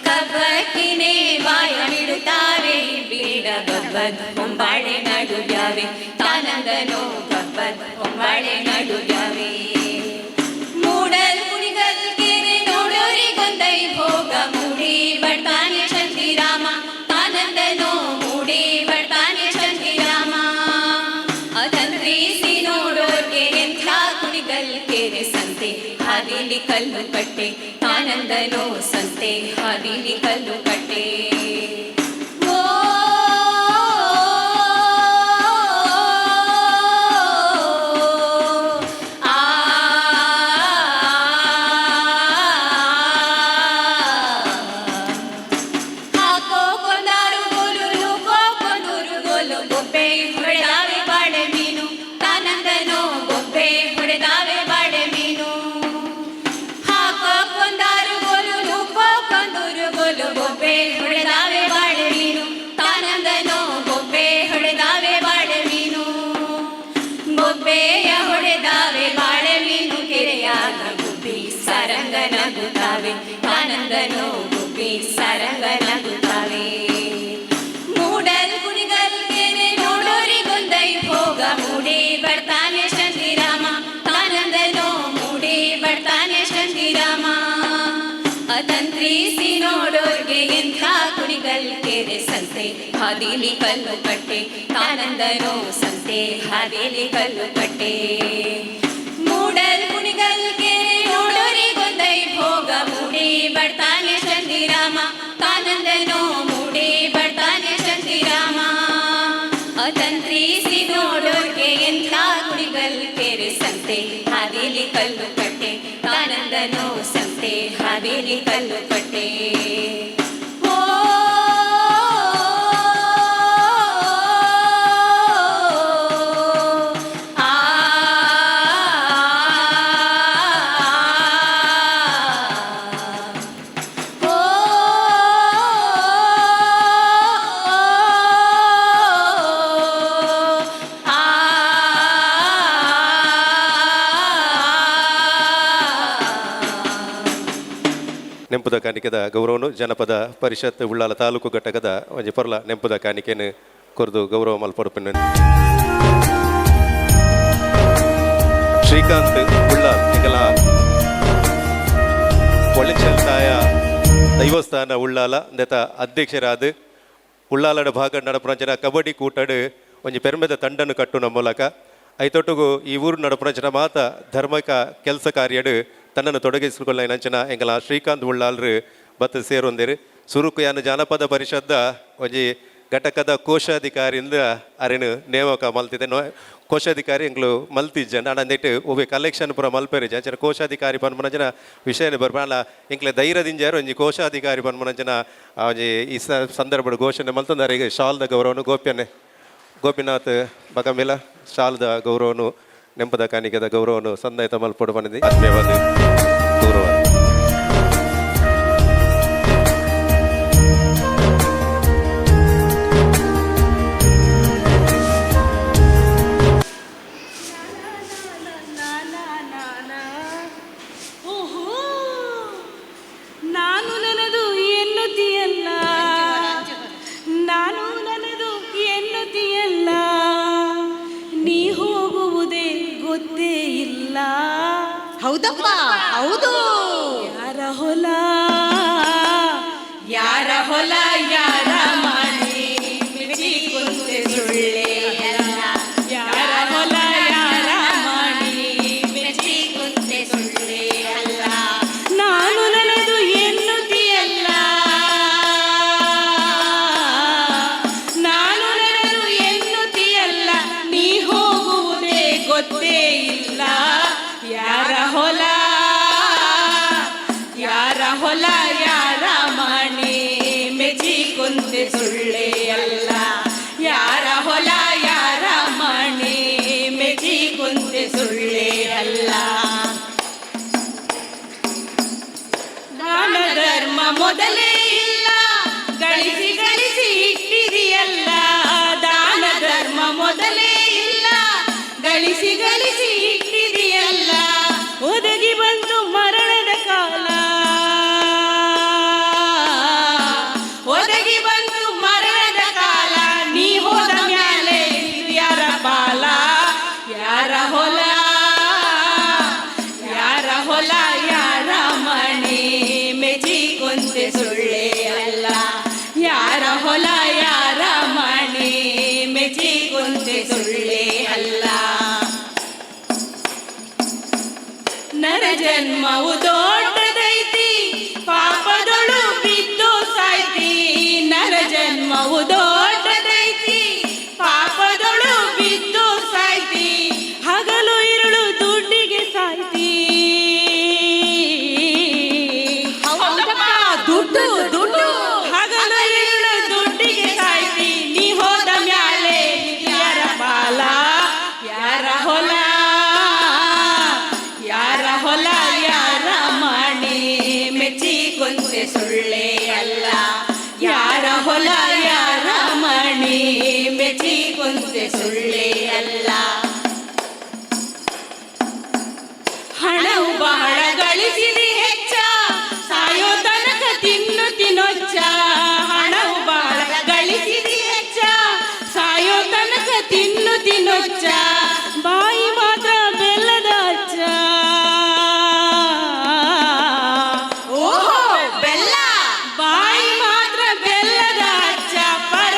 ಕಬ್ಬಕ್ಕಿನೇ ಬಾಯ ಬಿಡುತ್ತಾವೆ ಬೀಡ ಗಬ್ಬದ್ ಹೊಂಬಾಳೆ ನಡುಗ್ಯಾವೆ ತಾನಂದನೋ ಗಬ್ಬದ್ ಹೊಂಬಾಳೆ ನಡುಗ್ಯಾವೆ ಮೂಡಲ್ ಕುಣಿಗಲ್ ಕೆರೆ ನೋಡೋರಿಗೊಂದೈ ಭೋಗ ಮೂಡಿ ಬರ್ತಾನೆ ಚಂದಿರಾಮ ತಾನಂದನೋ ಮೂಡಿ ಬರ್ತಾನೆ ಚಂದಿರಾಮ ಅತಂದ್ರಿಸಿ ನೋಡೋರ್ಗೆ ಎಂಥ ಕುಣಿಗಲ್ ಕೆರೆ ಸಂತೆ ಹಾದಿಲಿ ಕಲ್ಲು ಕಟ್ಟೆ ತಾನಂದನೋ ಸಂತೆ ಹಾದಿಲಿ ಕಲ್ಲು ಕಟ್ಟೆ ಓ ಸಂತೆ ಹಾದಿಲಿ ಕಲ್ಲು ಕಟ್ಟೆ ತಾನಂದನೋ ಸಂತೆ ಹಾದಿಲಿ ಕಲ್ಲು ಕಟ್ಟೆ. ಮೂಡಲ್ ಕುಣಿಗಲ್ ಕೆರೆ ನೋಡೋರಿ ಗೊಂದೈ ಭೋಗ ಮೂಡಿ ಬರ್ತಾನೆ ಚಂದಿರಾಮ ತಾನಂದನೋ ಮೂಡಿ ಬರ್ತಾನೆ ಚಂದಿರಾಮ. ಅತಂತ್ರಿಸಿ ನೋಡೋರ್ಗೆ ಎಂಥ ಕುಣಿಗಲ್ ಕೆರೆ ಸಂತೆ ಹಾದಿಲಿ ಕಲ್ಲು ಕಟ್ಟೆ ತಾನಂದನೋ ಸಂತೆ ಹಾದಿಲಿ ಕಲ್ಲು ಕಟ್ಟೆ. ಓ ಆ ಓ ಆ ನೆಂಪುದ ಕಾಣಿಕೆದ ಗೌರವನು ಜನಪದ ಪರಿಷತ್ ಉಳ್ಳಾಲ ತಾಲೂಕು ಘಟಕದ ಒಂಜಿ ಪೊರ್ಲ ನೆಂಪುದ ಕಾಣಿಕೆನು ಕೊರ್ದು ಗೌರವ ಮಲ್ಪೊಡುಪಿನ ಶ್ರೀಕಾಂತ್ ಉಳ್ಳಾಲ್ ನಿಗಲ ಒಳಿಚಲ್ತಾಯ ದೈವಸ್ಥಾನ ಉಳ್ಳಾಲ ದೆತ ಅಧ್ಯಕ್ಷರಾದ ಉಳ್ಳಾಲಡ ಭಾಗ ನಡಪುರಂಚನ ಕಬಡ್ಡಿ ಕೂಟಡು ಒಂಜಿ ಪೆರ್ಮೆದ ತಂಡನ್ನು ಕಟ್ಟುನ ಮೂಲಕ ಐತೊಟ್ಟುಗು ಈ ಊರು ನಡಪುರಂಚನ ಮಾತ ಧರ್ಮಕ ಕೆಲಸ ಕಾರ್ಯಡು ತನ್ನನ್ನು ತೊಡಗಿಸಿಕೊಳ್ಳ ನಂಚನ ಎಂಗಲ ಶ್ರೀಕಾಂತ್ ಉಳ್ಳಾಲ್ರು ಬತ್ತು ಸೇರೊಂದಿರು. ಸುರುಕು ಯಾನು ಜಾನಪದ ಪರಿಷದ್ದ ಒಂಜಿ ಘಟಕದ ಕೋಶಾಧಿಕಾರಿಯಿಂದ ಅರೆನು ನೇಮಕ ಮಲ್ತಿದೆ. ಕೋಶಾಧಿಕಾರಿ ಎಂಗ್ಲು ಮಲ್ತಿಜ್ಜನ ಅಂದಿಟ್ಟು ಒಬ್ಬ ಕಲೆಕ್ಷನ್ ಪೂರ ಮಲ್ಪೆರಿಜ ಅಂಚನ ಕೋಶಾಧಿಕಾರಿ ಪನ್ಪುನಂಚನ ವಿಷಯನೇ ಬರ್ಪ ಅಲ್ಲ ಎಂಕ್ಲೆ ಧೈರ್ಯದಿಂಜಾರು ಒಂಜಿ ಕೋಶಾಧಿಕಾರಿ ಪನ್ಪುನಂಚನ ಒಂಜಿ ಈ ಸಂದರ್ಭಡ್ ಘೋಷಣೆ ಮಲ್ತಂದು ಅರೆಗ್ ಶಾಲ್ದ ಗೌರವನು ಗೋಪ್ಯನೆ ಗೋಪಿನಾಥ್ ಬಕಮಿಲ ಶಾಲ್ದ ಗೌರವನು ನೆಂಪದ ಕಾಣಿಕೆದ ಗೌರವನು ಸಂದಾಯತ ಮಲ್ಪೊಡು ಪಂಡಿದೆ ಆತ್ಮೀಯವಾದ ಗೌರವ. ಓಹೋ, ನಾನು ನನದು ಎನ್ನುತ್ತೀಯಲ್ಲ, ನಾನು ನನದು ಎನ್ನುತ್ತೀಯಲ್ಲ, ನೀ ಹೋಗುವುದೇ ಗೊತ್ತೇ ಇಲ್ಲ. ಹೌದಪ್ಪ, ಹೌದು. ಯಾರ ಹೊಲ ಯಾರ ಹೊಲ ಯಾರ ಮನೆ ಮೆಚ್ಚಿಕೊಂತೆ ಸುಳ್ಳೇ ಅಲ್ಲ. ಯಾರ ಹೊಲ ಯಾರ ಮನೆ ಮೆಚ್ಚಿಕೊಂತೆ ಸುಳ್ಳೇ ಅಲ್ಲ. ನಾನು ನನದು ಎನ್ನುತ್ತೀಯಲ್ಲ, ನಾನು ನನದು ಎನ್ನುತ್ತೀಯಲ್ಲ, ನೀ ಹೋಗುವುದೇ ಗೊತ್ತೇ ಇಲ್ಲ. ಯಾರ ಹೊಲ ಯಾರ ಹೊಲ ಯಾರ ಮನೆ ಮೆಚ್ಚಿಕೊಂತೆ ಸುಳ್ಳೇ ಅಲ್ಲ. ಯಾರ ಹೊಲ ಯಾರ ಮನೆ ಮೆಚ್ಚಿಕೊಂತೆ ಸುಳ್ಳೇ ಅಲ್ಲ. ದಾನ ಧರ್ಮ ಮೊದಲೇ ಇಲ್ಲ, ಗಳಿಸಿ ಗಳಿಸಿ ಇಟ್ಟಿದೆಯಲ್ಲ. ದಾನ ಧರ್ಮ ಮೊದಲೇ ಇಲ್ಲ, ಗಳಿಸಿ ಗಳಿಸಿ ಇಟ್ಟಿದೆಯಲ್ಲ. ಒದಗಿ ಬಂತು ಮರಣದ ಕಾಲ, ಒದಗಿ ಬಂತು ಮರಣದ ಕಾಲ. ನೀ ಹೋದ ಮ್ಯಾಲೆ ಇದು ಯಾರ ಪಾಲ? ಯಾರ ಹೊಲ ಯಾರ ಹೊಲ ಯಾರ ಮನೆ ಮೆಚ್ಚಿಕೊಂತೆ ಸುಳ್ಳೇ ಅಲ್ಲ. ಯಾರ ಹೊಲ ಯಾರ ಮನೆ ಮೆಚ್ಚಿಕೊಂತೆ ಸುಳ್ಳೇ ಅಲ್ಲ. ನರ ಜನ್ಮವು ದೊಡ್ಡದೈತಿ, ಪಾಪದೊಳು ಬಿದ್ದು ಸಾಯ್ತಿ. ನರ ಜನ್ಮವು ದೊಡ್ಡದೈತಿ, ಪಾಪದೊಳು ಬಿದ್ದು ಸಾಯ್ತಿ. ಹಗಲು ಇರುಳು ದುಡ್ಡಿಗೆ ಸಾಯ್ತಿ. ಹೌದಪ್ಪ, ದುಡ್ಡು ದುಡ್ಡು. ಹಗಲು ಇರುಳು ದುಡ್ಡಿಗೆ ಸಾಯ್ತಿ. ನೀ ಹೋದ ಮ್ಯಾಲೆ ಯಾರ ಪಾಲ? ಯಾರ ಹೊಲ ಯಾರ ಹೊಲ ಯಾರ ಮನೆ ಮೆಚ್ಚಿಕೊಂತೆ ಸುಳ್ಳೇ ಅಲ್ಲ. ಯಾರ ಹೊಲ ಯಾರ ಮನೆ ಮೆಚ್ಚಿಕೊಂತೆ ಸುಳ್ಳೇ ಅಲ್ಲ. ಹಣವು ಬಹಳ ಗಳಿಸಿದಿ ಹೆಚ್ಚ, ಸಾಯೋ ತನಕ ತಿನ್ನು ತಿನ್ನೊಚ್ಚ. ಹಣವು ಬಹಳ ಗಳಿಸಿದಿ ಹೆಚ್ಚ, ಸಾಯೋ ತನಕ ತಿನ್ನು ತಿನ್ನೊಚ್ಚ. ಬಾಯಿ ಮಾತ್ರ ಬೆಲ್ಲದ ಅಚ್ಚ. ಓಹೋ, ಬೆಲ್ಲ. ಬಾಯಿ ಮಾತ್ರ ಬೆಲ್ಲದ ಅಚ್ಚ. ಪರ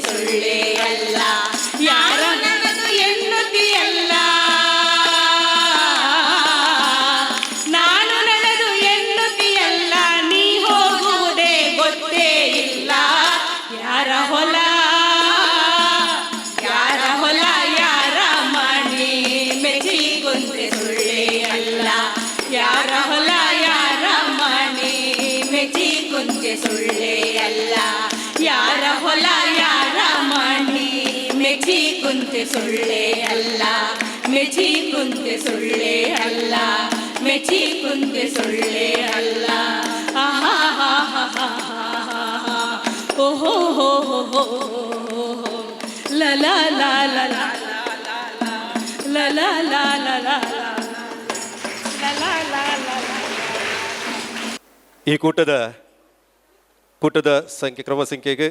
ಸುಳ್ಳೆ ಅಲ್ಲ ಯಾರ ನನದು ಎನ್ನುತ್ತಿಯಲ್ಲ ನಾನು ನಡೆದು ಎನ್ನುತ್ತಿಯಲ್ಲ ನೀ ಹೋಗುವುದೇ ಗೊತ್ತೇ ಇಲ್ಲ ಯಾರ ಹೊಲ ಯಾರ ಹೊಲ ಯಾರ ಮಣಿ ಮೆಚ್ಚಿಕೊಂತೆ ಸುಳ್ಳೆ ಅಲ್ಲ ಯಾರ ಹೊಲ ಯಾರ ಮಣಿ ಮೆಚ್ಚಿಕೊಂತೆ ಸುಳ್ಳೆ ಅಲ್ಲ ಯಾರ ಹೊಲ ಯಾರ ಮಣಿ ಮೆಚ್ಚಿಕೊಂತೆ ಸುಳ್ಳೆ ಅಲ್ಲ ಮೆಚ್ಚಿಕೊಂತೆ ಸುಳ್ಳೆ ಅಲ್ಲ ಮೆಚ್ಚಿಕೊಂತೆ ಸುಳ್ಳೆ ಅಲ್ಲ ಆಹಾ ಹಾ ಹಾ ಹಾ ಹಾ ಓಹೋ ಹೋ ಹೋ ಹೋ ಹೋ ಲ ಲ ಲ ಲ ಲ ಲ ಲ ಲ ಲ ಲ ಲ ಲ ಲ. ಈ ಕೂಟದ ಕೂಟದ ಸಂಖ್ಯೆ ಕ್ರಮ ಸಂಖ್ಯೆಗೆ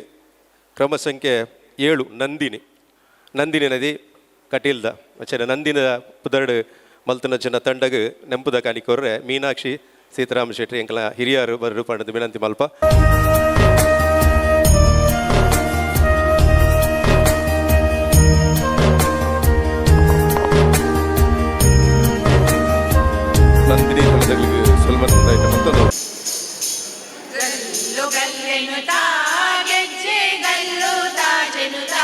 ಕ್ರಮ ಸಂಖ್ಯೆ 7 ನಂದಿನಿ ನಂದಿನಿ ನದಿ ಕಟೀಲ್ದ ಅಚ್ಚನ ನಂದಿನ ಪುದರ್ಡು ಮಲ್ತನ ಜನ ತಂಡಗ್ ನೆಂಪುದ ಕಾಣಿಕೋರ್ರೆ ಮೀನಾಕ್ಷಿ ಸೀತಾರಾಮ ಶೆಟ್ಟಿ ಎಂಕಲ ಹಿರಿಯರು ಬರು ಪಂಡದ ವಿನಂತಿ ಮಲ್ಪ. ನಂದಿನಿ ತಂಡಗಳಿಗೆ ಸ್ವಲ್ಪ ಐಟಮ್ ಅಂತ ಗಲ್ಲು ಗಲ್ಲೆನುತಾ ಗೆಜ್ಜೆ ಗಲ್ಲು ತಾಜೆನುತಾ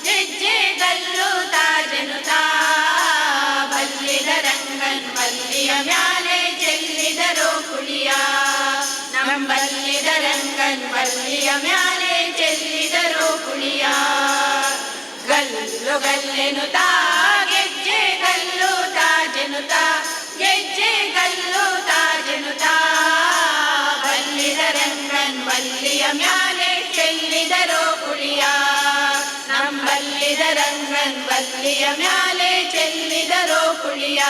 ಗೆಜ್ಜೆ ಗಲ್ಲು ತಾಜೆನುತಾ ಬಲ್ಲಿದ ರಂಗನ್ ಬಲ್ಲಿಯ ಮ್ಯಾಲೆ ಚೆಲ್ಲಿದರು ಕುಳಿಯ ನಂಬಲ್ಲಿದ ರಂಗನ್ ಬಲ್ಲಿಯ ಮ್ಯಾಲೆ ಚೆಲ್ಲಿದರು ಕುಳಿಯ ಗಲ್ಲು ಗಲ್ಲೆನುತಾ ಗೆಜ್ಜೆ ಗಲ್ಲು ತಾಜೆನುತಾ ಗೆಜ್ಜೆ ಗಲ್ಲು ತಾಜೆನುತಾ ಬಲ್ಲಿದ ರಂಗನ್ ಬಲ್ಲಿಯ ಮ್ಯಾಲೆ ಚೆಲ್ಲಿದರು ಕುಳಿಯ ನಂಬಲ್ಲಿದ ರಂಗನ್ ಬಲ್ಲಿಯ ಮ್ಯಾಲೆ ಚೆಲ್ಲಿದರು ಕುಳಿಯ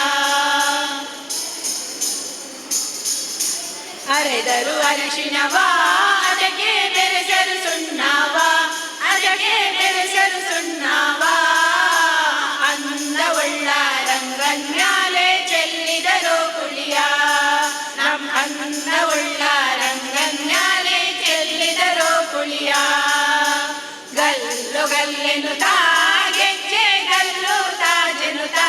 ಅರೆದರು ಅರಿಶಿನವ ಅದಕ್ಕೆ ಬೆರೆಸರು ಸುಣ್ಣವ ಅದಕ್ಕೆ ಬೆರೆಸರು ಸುಣ್ಣವ ಅಂದವುಳ್ಳ ರಂಗನ್ ಮ್ಯಾಲೆ ಚೆಲ್ಲಿದರು ಕುಳಿಯ ನಮ್ ಅಂದವುಳ್ಳ ರಂಗನ್ ಮ್ಯಾಲೆ ಚೆಲ್ಲಿದರು ಕುಳಿಯ ಗಲ್ಲು ಗಲ್ಲೆನುತಾ ಗೆಜ್ಜೆ ಗಲ್ಲು ತಾಜೆನುತಾ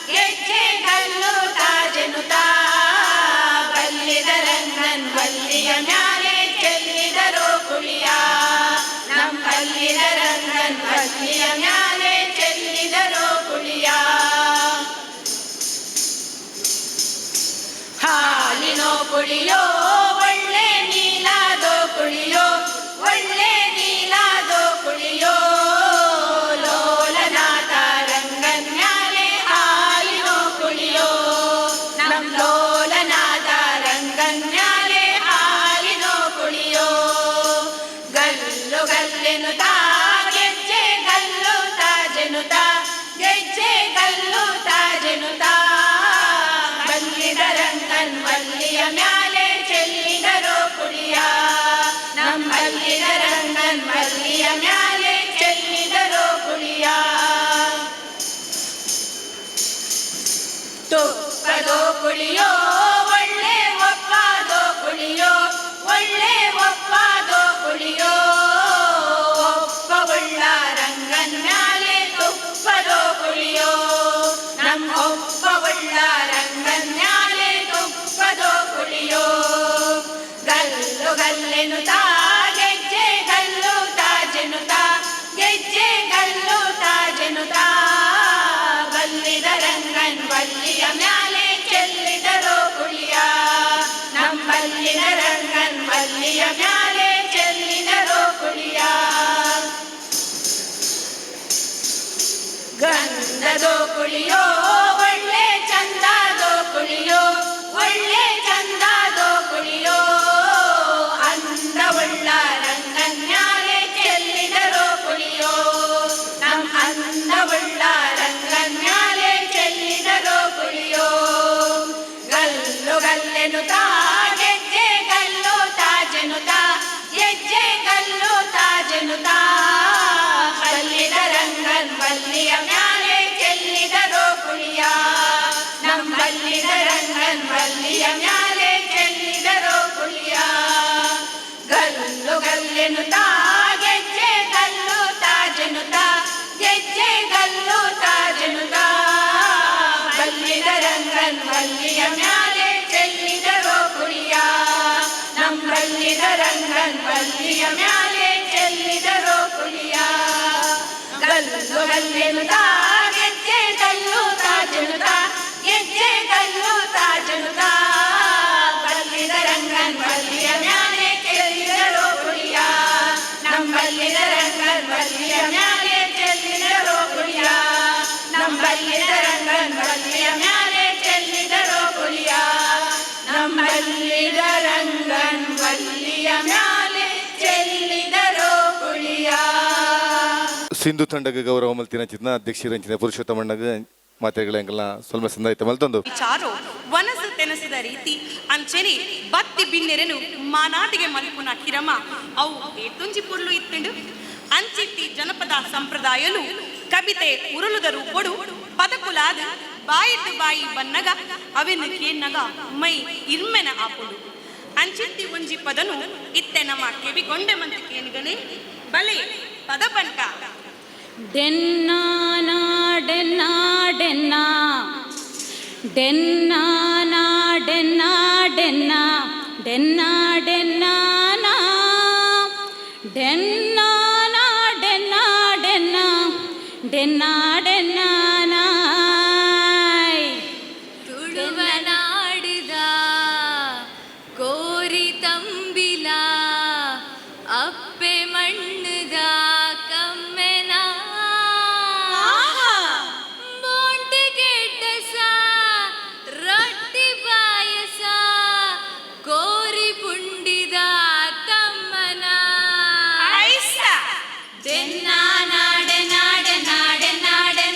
ಗೆಜ್ಜೆ ಗಲ್ಲು ತಾಜೆನುತಾ ಬಲ್ಲಿದ ರಂಗನ್ ಬಲ್ಲಿಯ ಮ್ಯಾಲೆ ಚೆಲ್ಲಿದರು ಕುಳಿಯ ನಮ್ ಬಲ್ಲಿದ ರಂಗನ್ ಬಲ್ಲಿಯ ಮ್ಯಾಲೆ ಚೆಲ್ಲಿದರು ಕುಳಿಯ ಹಾಲಿನೋ ಕುಳಿಯೋ ಒಳ್ಳೆ ನೀಲಾದೋ ಕುಳಿಯೋ ಒಳ್ಳೆ ನೀಲಾದೋ ಕುಳಿಯೋ ಲೋಲನಾಥ ರಂಗನ್ ಮ್ಯಾಲೆ ಹಾಲಿನೋ ಕುಳಿಯೋ ನಮ್ ಲೋಲನಾಥ ರಂಗನ್ ಮ್ಯಾಲೆ ಹಾಲಿನೋ ಕುಳಿಯೋ ಗಲ್ಲು ಗಲ್ಲೆನುತಾ ಗೆಜ್ಜೆ ಗಲ್ಲು ತಾಜೆನುತಾ ಗೆಜ್ಜೆ ಗಲ್ಲು ತಾಜೆನುತಾ ಬಲ್ಲಿದ ರಂಗನ್ ಬಲ್ಲಿಯ ಮ್ಯಾಲೆ ಚೆಲ್ಲಿದರು ಕುಳಿಯ ನಮ್ ಬಲ್ಲಿದ ರಂಗನ್ ಬಲ್ಲಿಯ ಮ್ಯಾಲೆ ಚೆಲ್ಲಿದರು ಕುಳಿಯ ತುಪ್ಪದೋ ಕುಳಿಯೋ ಒಳ್ಳೆ ಒಪ್ಪಾದೋ ಕುಳಿಯೋ ಒಳ್ಳೆ ಒಪ್ಪಾದೋ ಕುಳಿಯೋ ಒಪ್ಪವುಳ್ಳ ರಂಗನ್ ಮ್ಯಾಲೆ ತುಪ್ಪದೋ ಕುಳಿಯೋ ನಮ್ ಒಪ್ಪವುಳ್ಳ ರಂಗನ್ ಮ್ಯಾಲೆ ತುಪ್ಪದೋ ಕುಳಿಯೋ ಗಲ್ಲು ಗಲ್ಲೆನುತಾ ಗೆಜ್ಜೆ ಗಲ್ಲು ತಾಜೆನುತಾ ಗೆಜ್ಜೆ ಗಲ್ಲು ತಾಜೆನುತಾ ಬಲ್ಲಿದ ರಂಗನ್ ಬಲ್ಲಿಯ ಮ್ಯಾಲೆ ಚೆಲ್ಲಿದರು ಕುಳಿಯ ನಮ್ ಬಲ್ಲಿದ ರಂಗನ್ ಬಲ್ಲಿಯ ಮ್ಯಾಲೆ ಚೆಲ್ಲಿದರು ಕುಳಿಯ ಗಂಧದೋ ಕುಳಿಯೋ ಒಳ್ಳೆ ಚಂದದೋ ಕುಳಿಯೋ ಒಳ್ಳೆ ಚಂದದೋ ಕುಳಿಯೋ ಅಂದವುಳ್ಳ ರಂಗನ್ ಮ್ಯಾಲೆ ಚೆಲ್ಲಿದರು ಕುಳಿಯೋ ನಮ್ ಅಂದವುಳ್ಳ ರಂಗನ್ ಮ್ಯಾಲೆ ಚೆಲ್ಲಿದರು ಕುಳಿಯೋ ಗಲ್ಲು ಗಲ್ಲೆನುತಾ ಗೆಜ್ಜೆ ಗಲ್ಲು ತಾಜೆನುತಾ ಗೆಜ್ಜೆ ಗಲ್ಲು ತಾಜೆನುತಾ ಬಲ್ಲಿದ ರಂಗನ್ ಬಲ್ಲಿಯ ಮ್ಯಾಲೆ ಚೆಲ್ಲಿದರು ಕುಳಿಯ ನಮ್ ಬಲ್ಲಿದ ರಂಗನ್ ಬಲ್ಲಿಯ ಮ್ಯಾಲೆ ಚೆಲ್ಲಿದರು ಕುಳಿಯ ಗಲ್ಲು ಗಲ್ಲೆನುತಾ ಗೆಜ್ಜೆ ಗಲ್ಲು ಬಲ್ಲಿದ ರಂಗನ್ ಬಲ್ಲಿಯ ಮ್ಯಾಲೆ ಚೆಲ್ಲಿದರೋ ಕುಳಿಯ. ಗಲ್ಲು ಗಲ್ಲೆನುತಾ ಗೆಜ್ಜೆ ಕಲ್ಲು ತಾಜನುತಾ, ಗೆಜ್ಜೆ ಕಲ್ಲು ತಾಜನುತಾ. ಬಲ್ಲಿದ ರಂಗನ್ ಬಲ್ಲಿಯ ಮ್ಯಾಲೆ ಚೆಲ್ಲಿದರೋ ಕುಳಿಯ. ನಂಬಲ್ಲಿದ ರಂಗನ್ ಬಲ್ಲಿಯ ಮ್ಯಾಲೆ ಚೆಲ್ಲಿದರೋ ಕುಳಿಯ. ನಂಬಲ್ಲಿದ ರಂಗನ್ ಬಲ್ಲಿಯ ಮ್ಯಾಲೆ ಚೆಲ್ಲಿದರೋ ಕುಳಿಯ. ನಂಬಲ್ಲಿದ ರಂಗನ್ ಬಲ್ಲಿಯ ಮ್ಯಾಲೆ ಚೆಲ್ಲಿದರೋ ಕುಳಿಯ. ಸಿಂಧು ತಂಡಗ ಗೌರವ ಮಲ್ತಿನ ಚಿತ್ನ ಅಧ್ಯಕ್ಷರಂಚಿನ ಪುರುಷೋತ್ತಮಣ್ಣಗ ಮಾತೆಗಳ ಸ್ವಲ್ಪ ಸಂದಾಯಿತ ಮಲ್ತೊಂದು. ವಿಚಾರೋ ವನಸು ತೆನಸದ ರೀತಿ ಅಂಚೆನೆ ಬತ್ತಿ ಬಿನ್ನೆರೆನು ಮಾನಾದಿಗೆ ಮಲ್ಪುನ ಕಿರಮ ಅವು ಏತುಂಜಿ ಪೊರ್ಲು ಇತ್ತಂಡು. ಅಂಚಿತ್ತಿ ಜನಪದ ಸಂಪ್ರದಾಯಲು ಕವಿತೆ ಉರುಳುದ ರೂಪೊಡು ಪದಕುಲಾದ ಬಾಯಿಟ್ಟು ಬಾಯಿ ಬನ್ನಗ ಅವೆನು ಕೇನ್ನಗ ಮೈ ಇರ್ಮೆನ ಆಪುಂಡು. ಅಂಚಿತ್ತಿ ಒಂಜಿ ಪದನು ಇತ್ತೆ ನಮ್ಮ ಕೆವಿಗೊಂಡೆ ಮಂತ ಕೇನುಗನೆ ಬಲೆ ಪದ ಪನ್ಕ. ಡೆನ್ನಾನಾ Donna Donna ಡೆನ್ನಾನಾ Donna Donna Donna ಡೆನ್ನಾನಾ ಡೆನ್ನಾನಾ Donna Donna Donna ಡೆನ್ನಾನಾಯ್. ತುಳುವನಾಡಿದ ಕೋರಿ ತಂಬಿಲ ಅಪ್ಪೆ ಮಣ್ಣುದ ಕಮ್ಮೆನ ಬೋಂಟೆ ಕೆಟ್ಟಸ ರೊಟ್ಟಿ ಪಾಯಸ ಕೋರಿ ಪುಂಡಿದ ತಮ್ಮನ. ಐಸ. ನಾಡೆ ನಾಡೆ ನಾಡೆ ನಾಡೆ.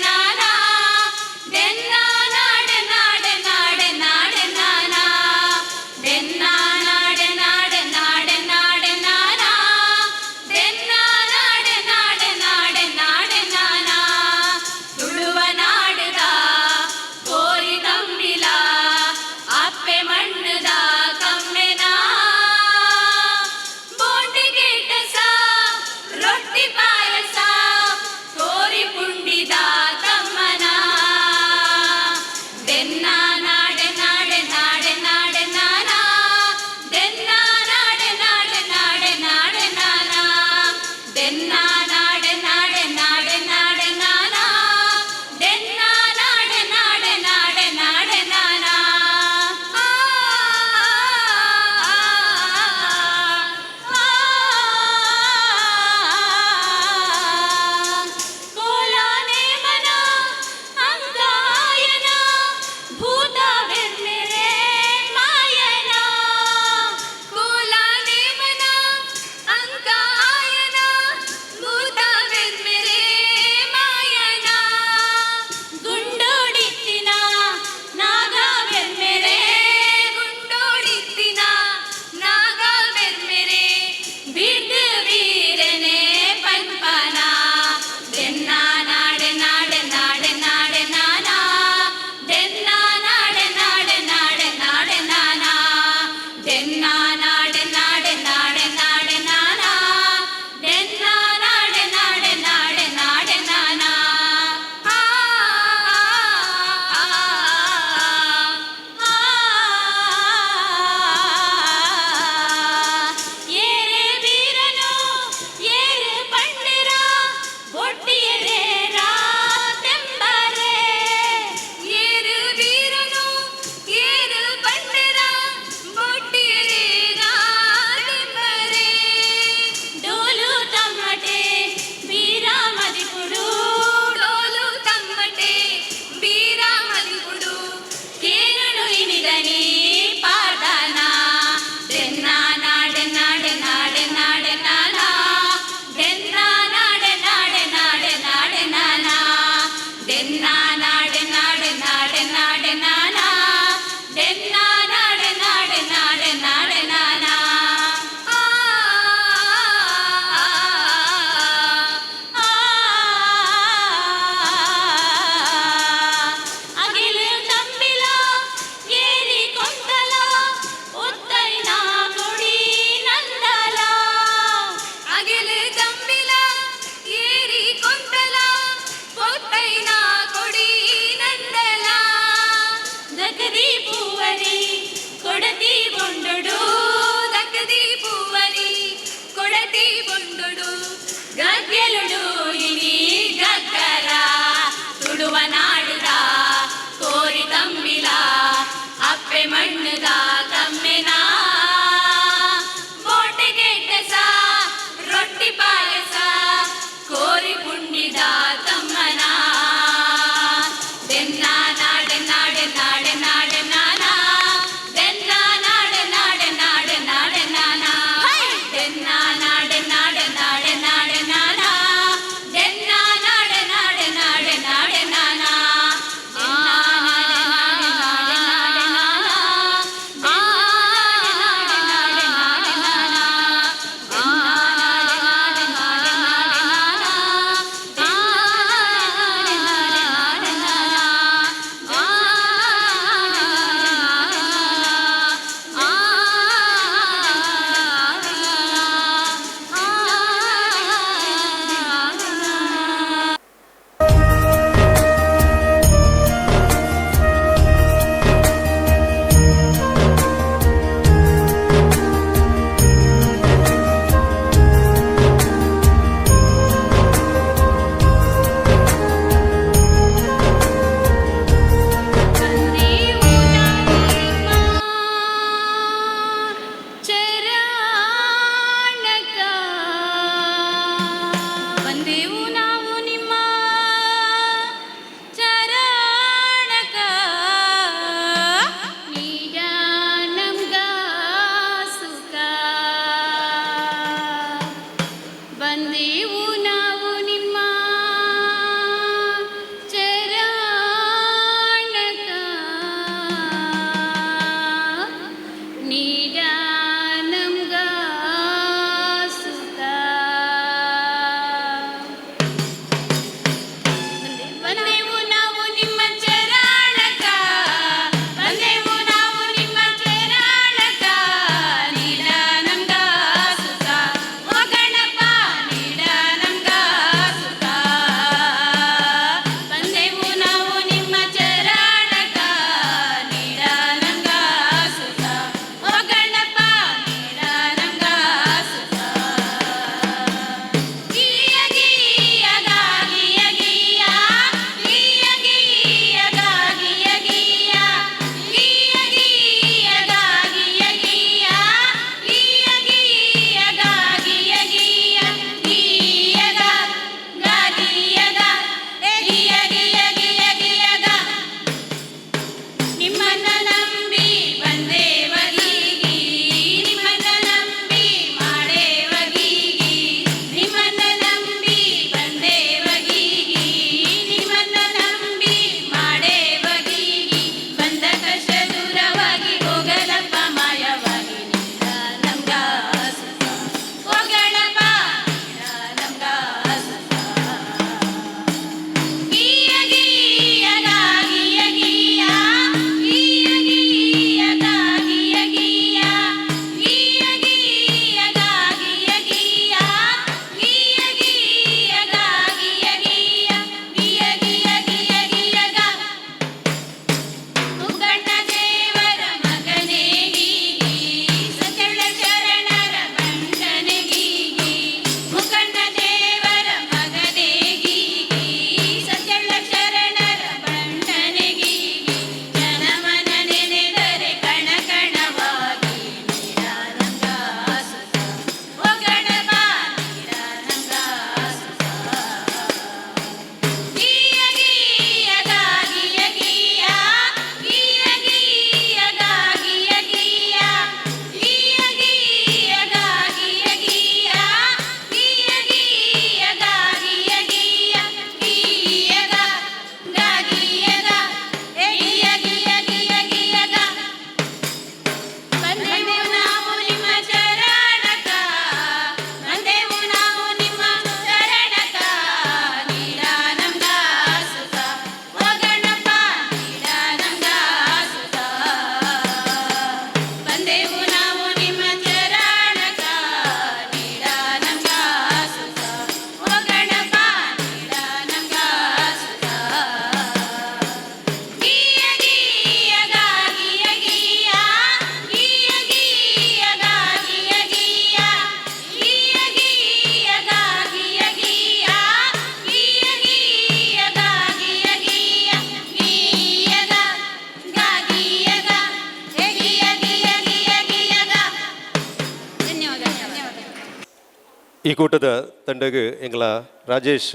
ಈ ಕೂಟದ ತಂಡಗ್ ಎಂಗ್ಲ ರಾಜೇಶ್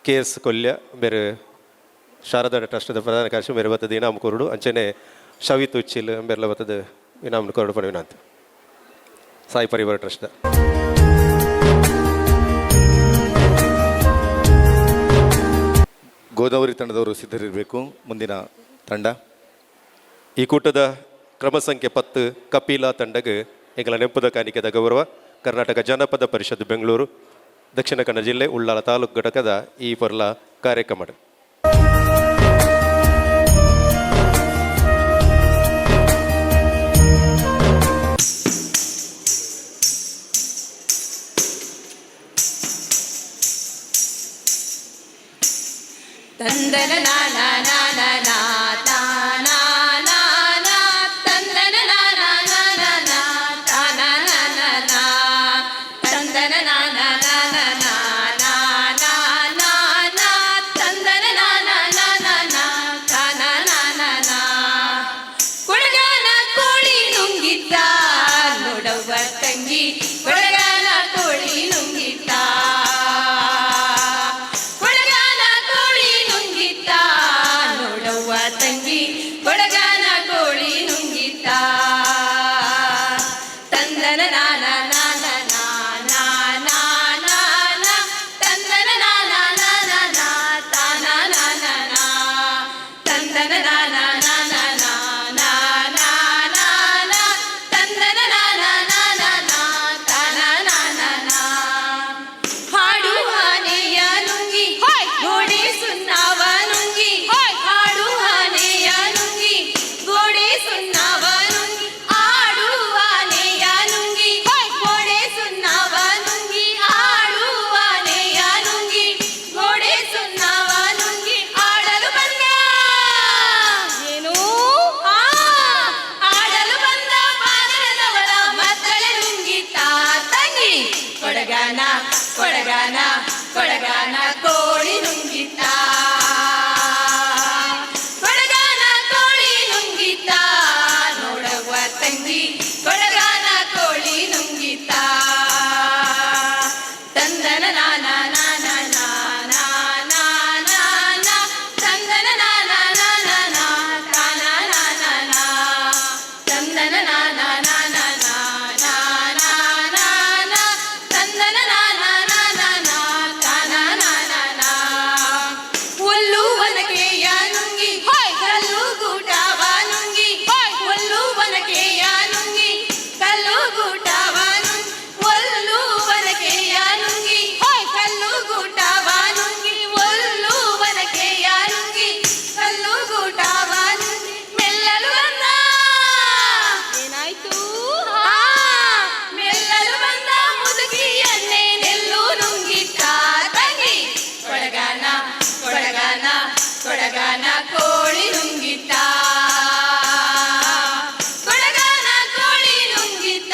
ಕೆ ಎಸ್ ಕೊಲ್ಯ ಬೇರೆ ಶಾರದಾ ಟ್ರಸ್ಟ್ದ ಪ್ರಧಾನ ಕಾರ್ಯ ಮೇರೆ ಬತ್ತದ ಇನಾಮ್ ಕೊರಡು. ಅಂಚನೆ ಶವಿತ್ ಉಚ್ಚಿಲ್ ಬೇರೆಲ್ಲ ಬತ್ತದ ಇನಾಮ್ ಕೊರಡು ಪಣವಿನಂತ ಸಾಯಿ ಪರಿವಾರ ಟ್ರಸ್ಟ್. ಗೋದಾವರಿ ತಂಡದವರು ಸಿದ್ಧರಿರಬೇಕು. ಮುಂದಿನ ತಂಡ. ಈ ಕೂಟದ ಕ್ರಮ ಸಂಖ್ಯೆ 10 ಕಪಿಲಾ ತಂಡಗ್ ಎಂಗಲ ನೆಂಪುದ ಕಾಣಿಕೆದ ಗೌರವ. ಕರ್ನಾಟಕ ಜನಪದ ಪರಿಷತ್ ಬೆಂಗಳೂರು, ದಕ್ಷಿಣ ಕನ್ನಡ ಜಿಲ್ಲೆ ಉಳ್ಳಾಲ ತಾಲೂಕು ಘಟಕದ ಈ ಪೊರ್ಲ ಕಾರ್ಯಕ್ರಮ. ತಂದನ ನಾ ನಾ ನಾ ನಾ ನಾ ತಾ ನಾ ನಾ ನಾ ತಂದನ ನಾ ನಾ ನಾ ನಾ ನಾ ತಾ ನಾ ನಾ ನಾ ನಾ ತಂದನ ನಾ ನಾ ನಾ ನಾ ನಾ ನಾ ನಾ ನಾ ನಾ ತಂದನ ನಾ ನಾ ನಾ ನಾ ನಾ ತಾ ನಾ ನಾ ನಾ ನಾ. ಕೊಡಗಾನ ಕೋಳಿ ನುಂಗಿತ್ತ ನೋಡವ್ವ ತಂಗಿ, ಕೊಡಗಾನ ಕೋಳಿ ನುಂಗಿತ್ತ, ಕೊಡಗಾನ ಕೋಳಿ ನುಂಗಿತ್ತ ನೋಡವ್ವ ತಂಗಿ, ಕೊಡಗಾನ ಕೋಳಿ ನುಂಗಿತ್ತ. ತಂದನ ನಾ ನಾ ನಾ ನಾ ನಾ ನಾ ನಾ ನಾ ತಂದನ ನಾ ನಾ ನಾ ನಾ ನಾ ತಾ ನಾ ನಾ ನಾ ನಾ ತಂದನ ನಾ ನಾ ನಾ ನಾ ನಾ ನಾ ನಾ ನಾ ನಾ ತಂದನ ನಾ ನಾ ನಾ ನಾ ನಾ ತಾ ನಾ ನಾ ನಾ ನಾ. ಹಾಡು ಆನೆಯ ನುಂಗಿ ಗೋಡೆ ಸುನ್ನಾವ ನುಂಗಿ, ಹಾಡು ಆನೆಯ ನುಂಗಿ ಗೋಡೆ ಸುನ್ನಾವ ನುಂಗಿ, ಆಡು ಆನೆಯ ನುಂಗಿ ಗೋಡೆ ಸುನ್ನಾವ ನುಂಗಿ, ಆಡು ಆನೆಯ ನುಂಗಿ ಗೋಡೆ ಸುನ್ನಾವ ನುಂಗಿ. ಆಡಲು ಬಂದ ಏನು ಆ ಆಡಲು ಬಂದ ಪಾದರದವಳ ಮಕ್ಕಳ ನುಂಗಿತ ತಂಗಿ. ಕೊಡಗಾನ ಕೊಡಗಾನ ಕೊಡಗಾನ ಕೋಳಿ ನುಂಗಿತ, ಕೊಡಗಾನ ಕೋಳಿ ನುಂಗಿತ ನೋಡವ್ವ ತಂಗಿ, ಕೊಡಗಾನ ಕೋಳಿ ನುಂಗಿತ. ತಂದನ ನಾ ನಾ ನಾ ನಾ ನಾ ನಾ ನಾ ನಾ ನಾ ತಂದನ ನಾ ನಾ ನಾ ನಾ ನಾ ತಾ ನಾ ನಾ ನಾ ನಾ ತಂದನ ನಾ ನಾ ನಾ ನಾ ನಾ ನಾ ನಾ ನಾ ನಾ ತಂದನ ನಾ ನಾ ನಾ ನಾ ನಾ ತಾ ನಾ ನಾ ನಾ ನಾ. ಒಲ್ಲು ಒನಕೆಯ ನುಂಗಿ ಕಲ್ಲು ಗೂಟವ ನುಂಗಿ, ಒಲ್ಲು ಒನಕೆಯ ನುಂಗಿ ಕಲ್ಲು ಗೂಟವ ನುಂಗಿ, ಒಲ್ಲು ಒನಕೆಯ ನುಂಗಿ ಕಲ್ಲು ಗೂಟವ ನುಂಗಿ, ಒಲ್ಲು ಒನಕೆಯ ನುಂಗಿ ಕಲ್ಲು ಗೂಟವ ನುಂಗಿ. ಮೆಲ್ಲಲು ಬಂದ ಏನಾಯ್ತು ಆ ಮೆಲ್ಲಲು ಬಂದ ಮುದುಕಿಯನ್ನೇ ನೆಲ್ಲು ನುಂಗಿತ್ತ ತಂಗಿ. ಕೊಡಗಾನ ಕೊಡಗಾನ ಕೊಡಗಾನ ಕೋಳಿ ನುಂಗಿತ್ತ, ಕೊಡಗಾನ ಕೋಳಿ ನುಂಗಿತ್ತ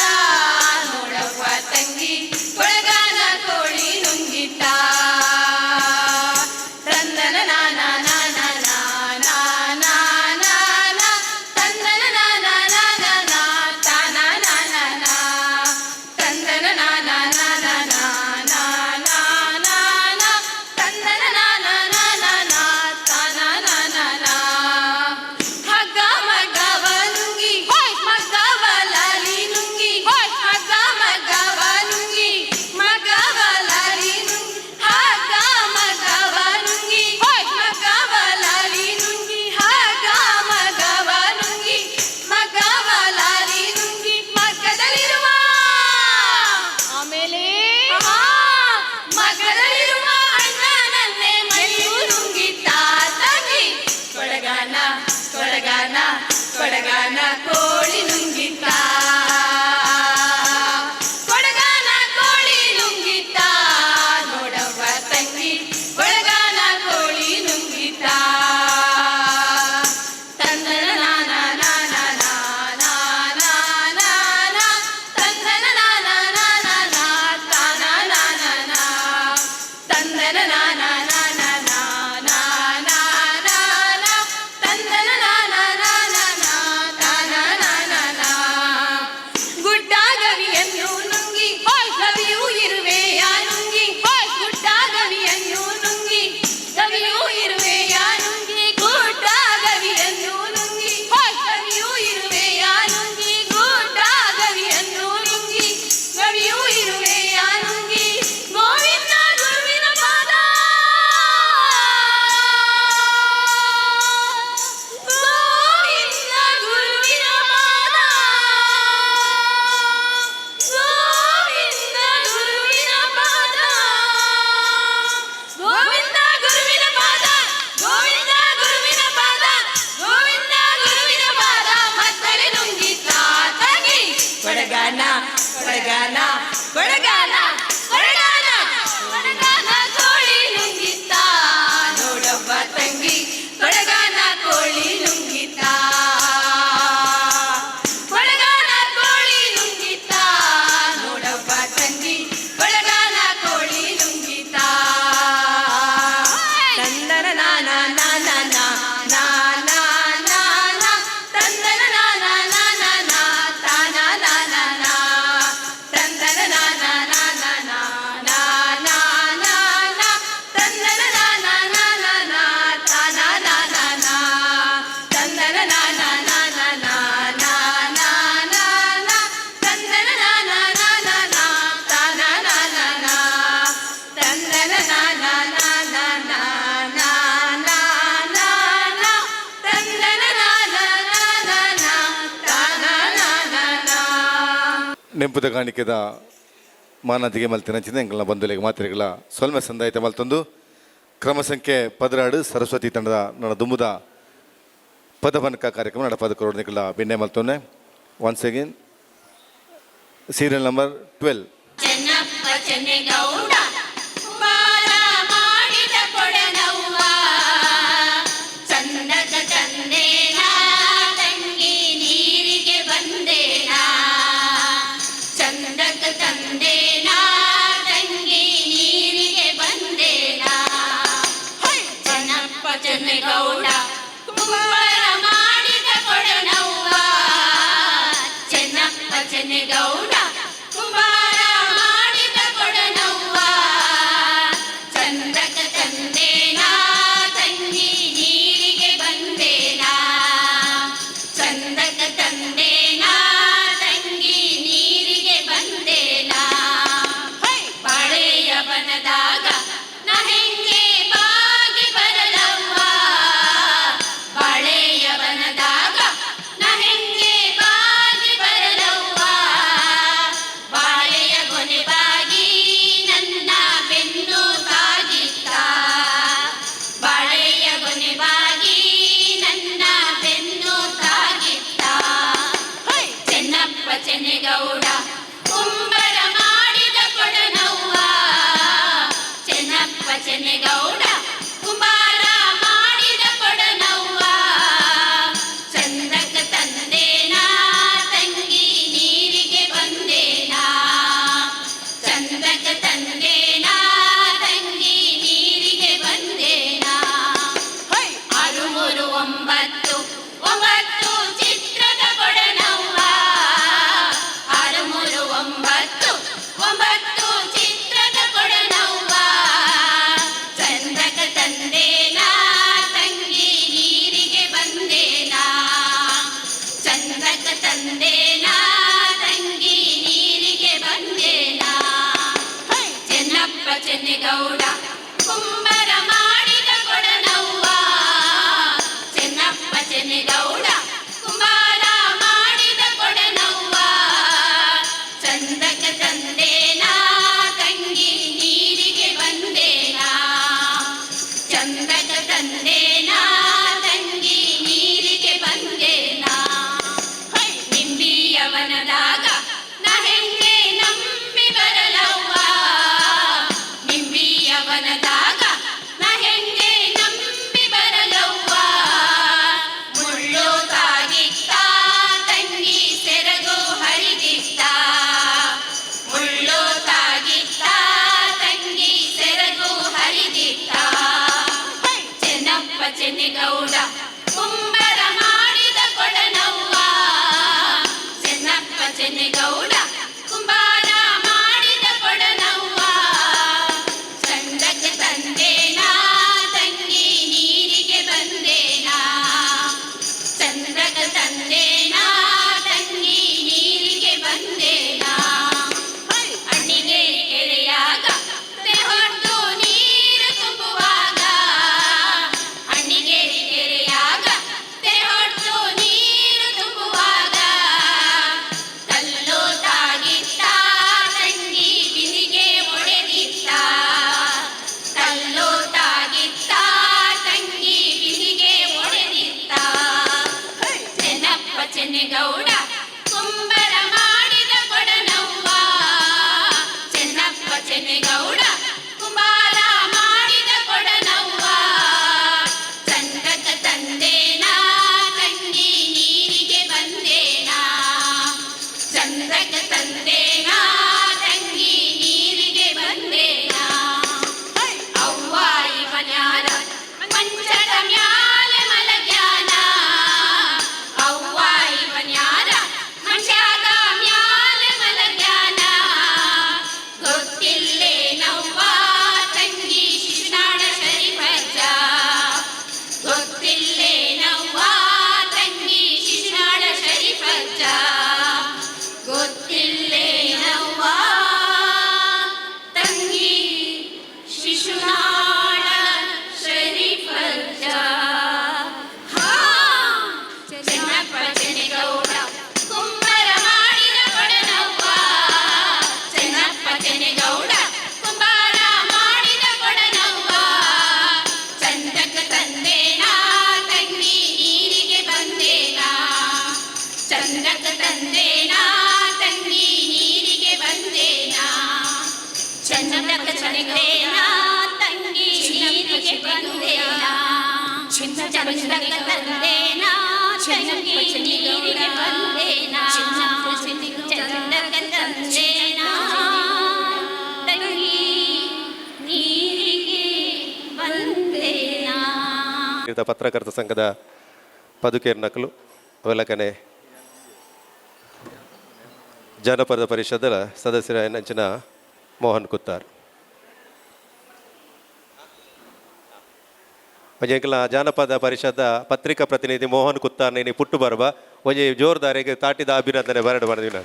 ನೋಡವ್ವ ತಂಗಿ, ಕೊಡಗಾನ ಕೋಳಿ ನುಂಗಿತ್ತ. ತಂದನ ನಾ ನಾ ನಾ ನಾ ನಾ ನಾ ನಾ ನಾ ನಾ ತಂದನ ನಾ ನಾ ನಾ ನಾ ನಾ ತಾ ನಾ ನಾ ನಾ ನಾ ತಂದನ ನಾ ನಾ ನಾ ನಾ ನಾ ನಾ ನಾ ನಾ ನಾ ತಂದನ ನಾ ನಾ ನಾ ನಾ ನಾ ತಾ ನಾ ನಾ ನಾ ನಾ. ನೆಂಪುದ ಕಾಣಿಕೆದ ಮಾನಾದಿಗೆ ಮಲ್ತಿನಂಚಿನ ಎಂಕಲ್ನ ಬಂಧುಲೆಗ್ ಮಾತ್ರೆಗಳ ಸೊಲ್ಮೆ ಸಂದಾಯಿತ ಮಲ್ತೊಂದು ಕ್ರಮ ಸಂಖ್ಯೆ 12 ಸರಸ್ವತಿ ತಂಡದ ನನ್ನ ದುಂಬುದ ಪದಬನಕ ಕಾರ್ಯಕ್ರಮ ನಡಪದ ಕೊರೋನಿಕಲ ಬಿನ್ನೆ ಮಲ್ತೊಂದೆ. Once again, serial number 12. Chennappa Chennegowda ಕುಂಬಾರ ಮಾಡಿದ ಕೊಡನವ್ವ, ಚಂದಕ ತಂದೇನಾ ತಂಗಿ ನೀರಿಗೆ ಬಂದೇನಾ, ಚಂದಕ ತಂದೇನಾ ತಂಗಿ ನೀರಿಗೆ ಬಂದೇನಾ. ಚೆನ್ನಪ್ಪ ಚೆನ್ನೇಗೌಡ ಕುಂಬಾರ ಮಾಡಿದ ಕೊಡನವ್ವ, ಚೆನ್ನಪ್ಪ ಚೆನ್ನೇಗೌಡ ಕುಂಬಾರ ಮಾಡಿದ ಕೊಡನವ್ವ, ಚಂದಕ ತಂದೇನಾ ತಂಗಿ ನೀರಿಗೆ ಬಂದೇನಾ, ಚಂದಕ ತಂದೇನಾ ತಂಗಿ ನೀರಿಗೆ ಬಂದೇನಾ. ಬಾಳೆಯ ಬನದಾಗ ನಾ ಹೆಂಗೆ ಬಾಗಿ ಬರಲವ್ವ, ಬಾಳೆಯ ಬನದಾಗ ನಾ ಹೆಂಗೆ ಬಾಗಿ ಬರಲವ್ವ, ಬಾಳೆಯ ಗೊನೆ ಬಾಗಿ ನನ್ನ ಬೆನ್ನು ತಾಗಿತ್ತ, ಬಾಳೆಯ ಗೊನೆ ಬಾಗಿ ನನ್ನ ಬೆನ್ನು ತಾಗಿತ್ತ. ಚೆನ್ನಪ್ಪ ಚೆನ್ನೇಗೌಡ ಕುಂಬರ ಮಾಡಿದ ಕೊಡನವ್ವ, ಚೆನ್ನಪ್ಪ ಚೆನ್ನೇಗೌಡ ಕುಂಬಾರ ಮಾಡಿದ ಕೊಡನವ್ವ, ಚಂದಕ ತಂದೇನಾ ತಂಗಿ ನೀರಿಗೆ ಬಂದೇನಾ, ಚಂದಕ ತಂದೇನಾ ತಂಗಿ ನೀರಿಗೆ ಬಂದೇನಾ. 6 3 9 9 ಚಿತ್ರದ ಕೊಡನವ್ವ, 6 3 9 9 ಚಿತ್ರದ ಕೊಡನವ್ವ, ಚಂದಕ ತಂದೇನಾ ತಂಗಿ ನೀರಿಗೆ ಬಂದೇನಾ, ಚಂದಕ ತಂದೇನಾ ತಂಗಿ ನೀರಿಗೆ ಬಂದೇನಾ, ಚಂದಕ ತಂದೇನಾ ತಂಗಿ ನೀರಿಗೆ ಬಂದೇನಾ. ಪತ್ರಕರ್ತ ಸಂಘದ ಪದುಕೇರ್ ನಕಲು ಅವೆಲ್ಲಕನೆ ಜಾನಪದ ಪರಿಷದರ ಸದಸ್ಯರ ನಂಚಿನ ಮೋಹನ್ ಕುತ್ತಾರ್. ಒಂಜೆಂಕಲ ಜಾನಪದ ಪರಿಷದ ಪತ್ರಿಕಾ ಪ್ರತಿನಿಧಿ ಮೋಹನ್ ಕುತ್ತಾರ್ ನೀನು ಪುಟ್ಟು ಬರಬ ಒಂಜಿ ಜೋರ್ದಾರಿಗೆ ತಾಟಿದ ಅಭಿನಂದನೆ ಬರಡು ಬರ್ದಿನ.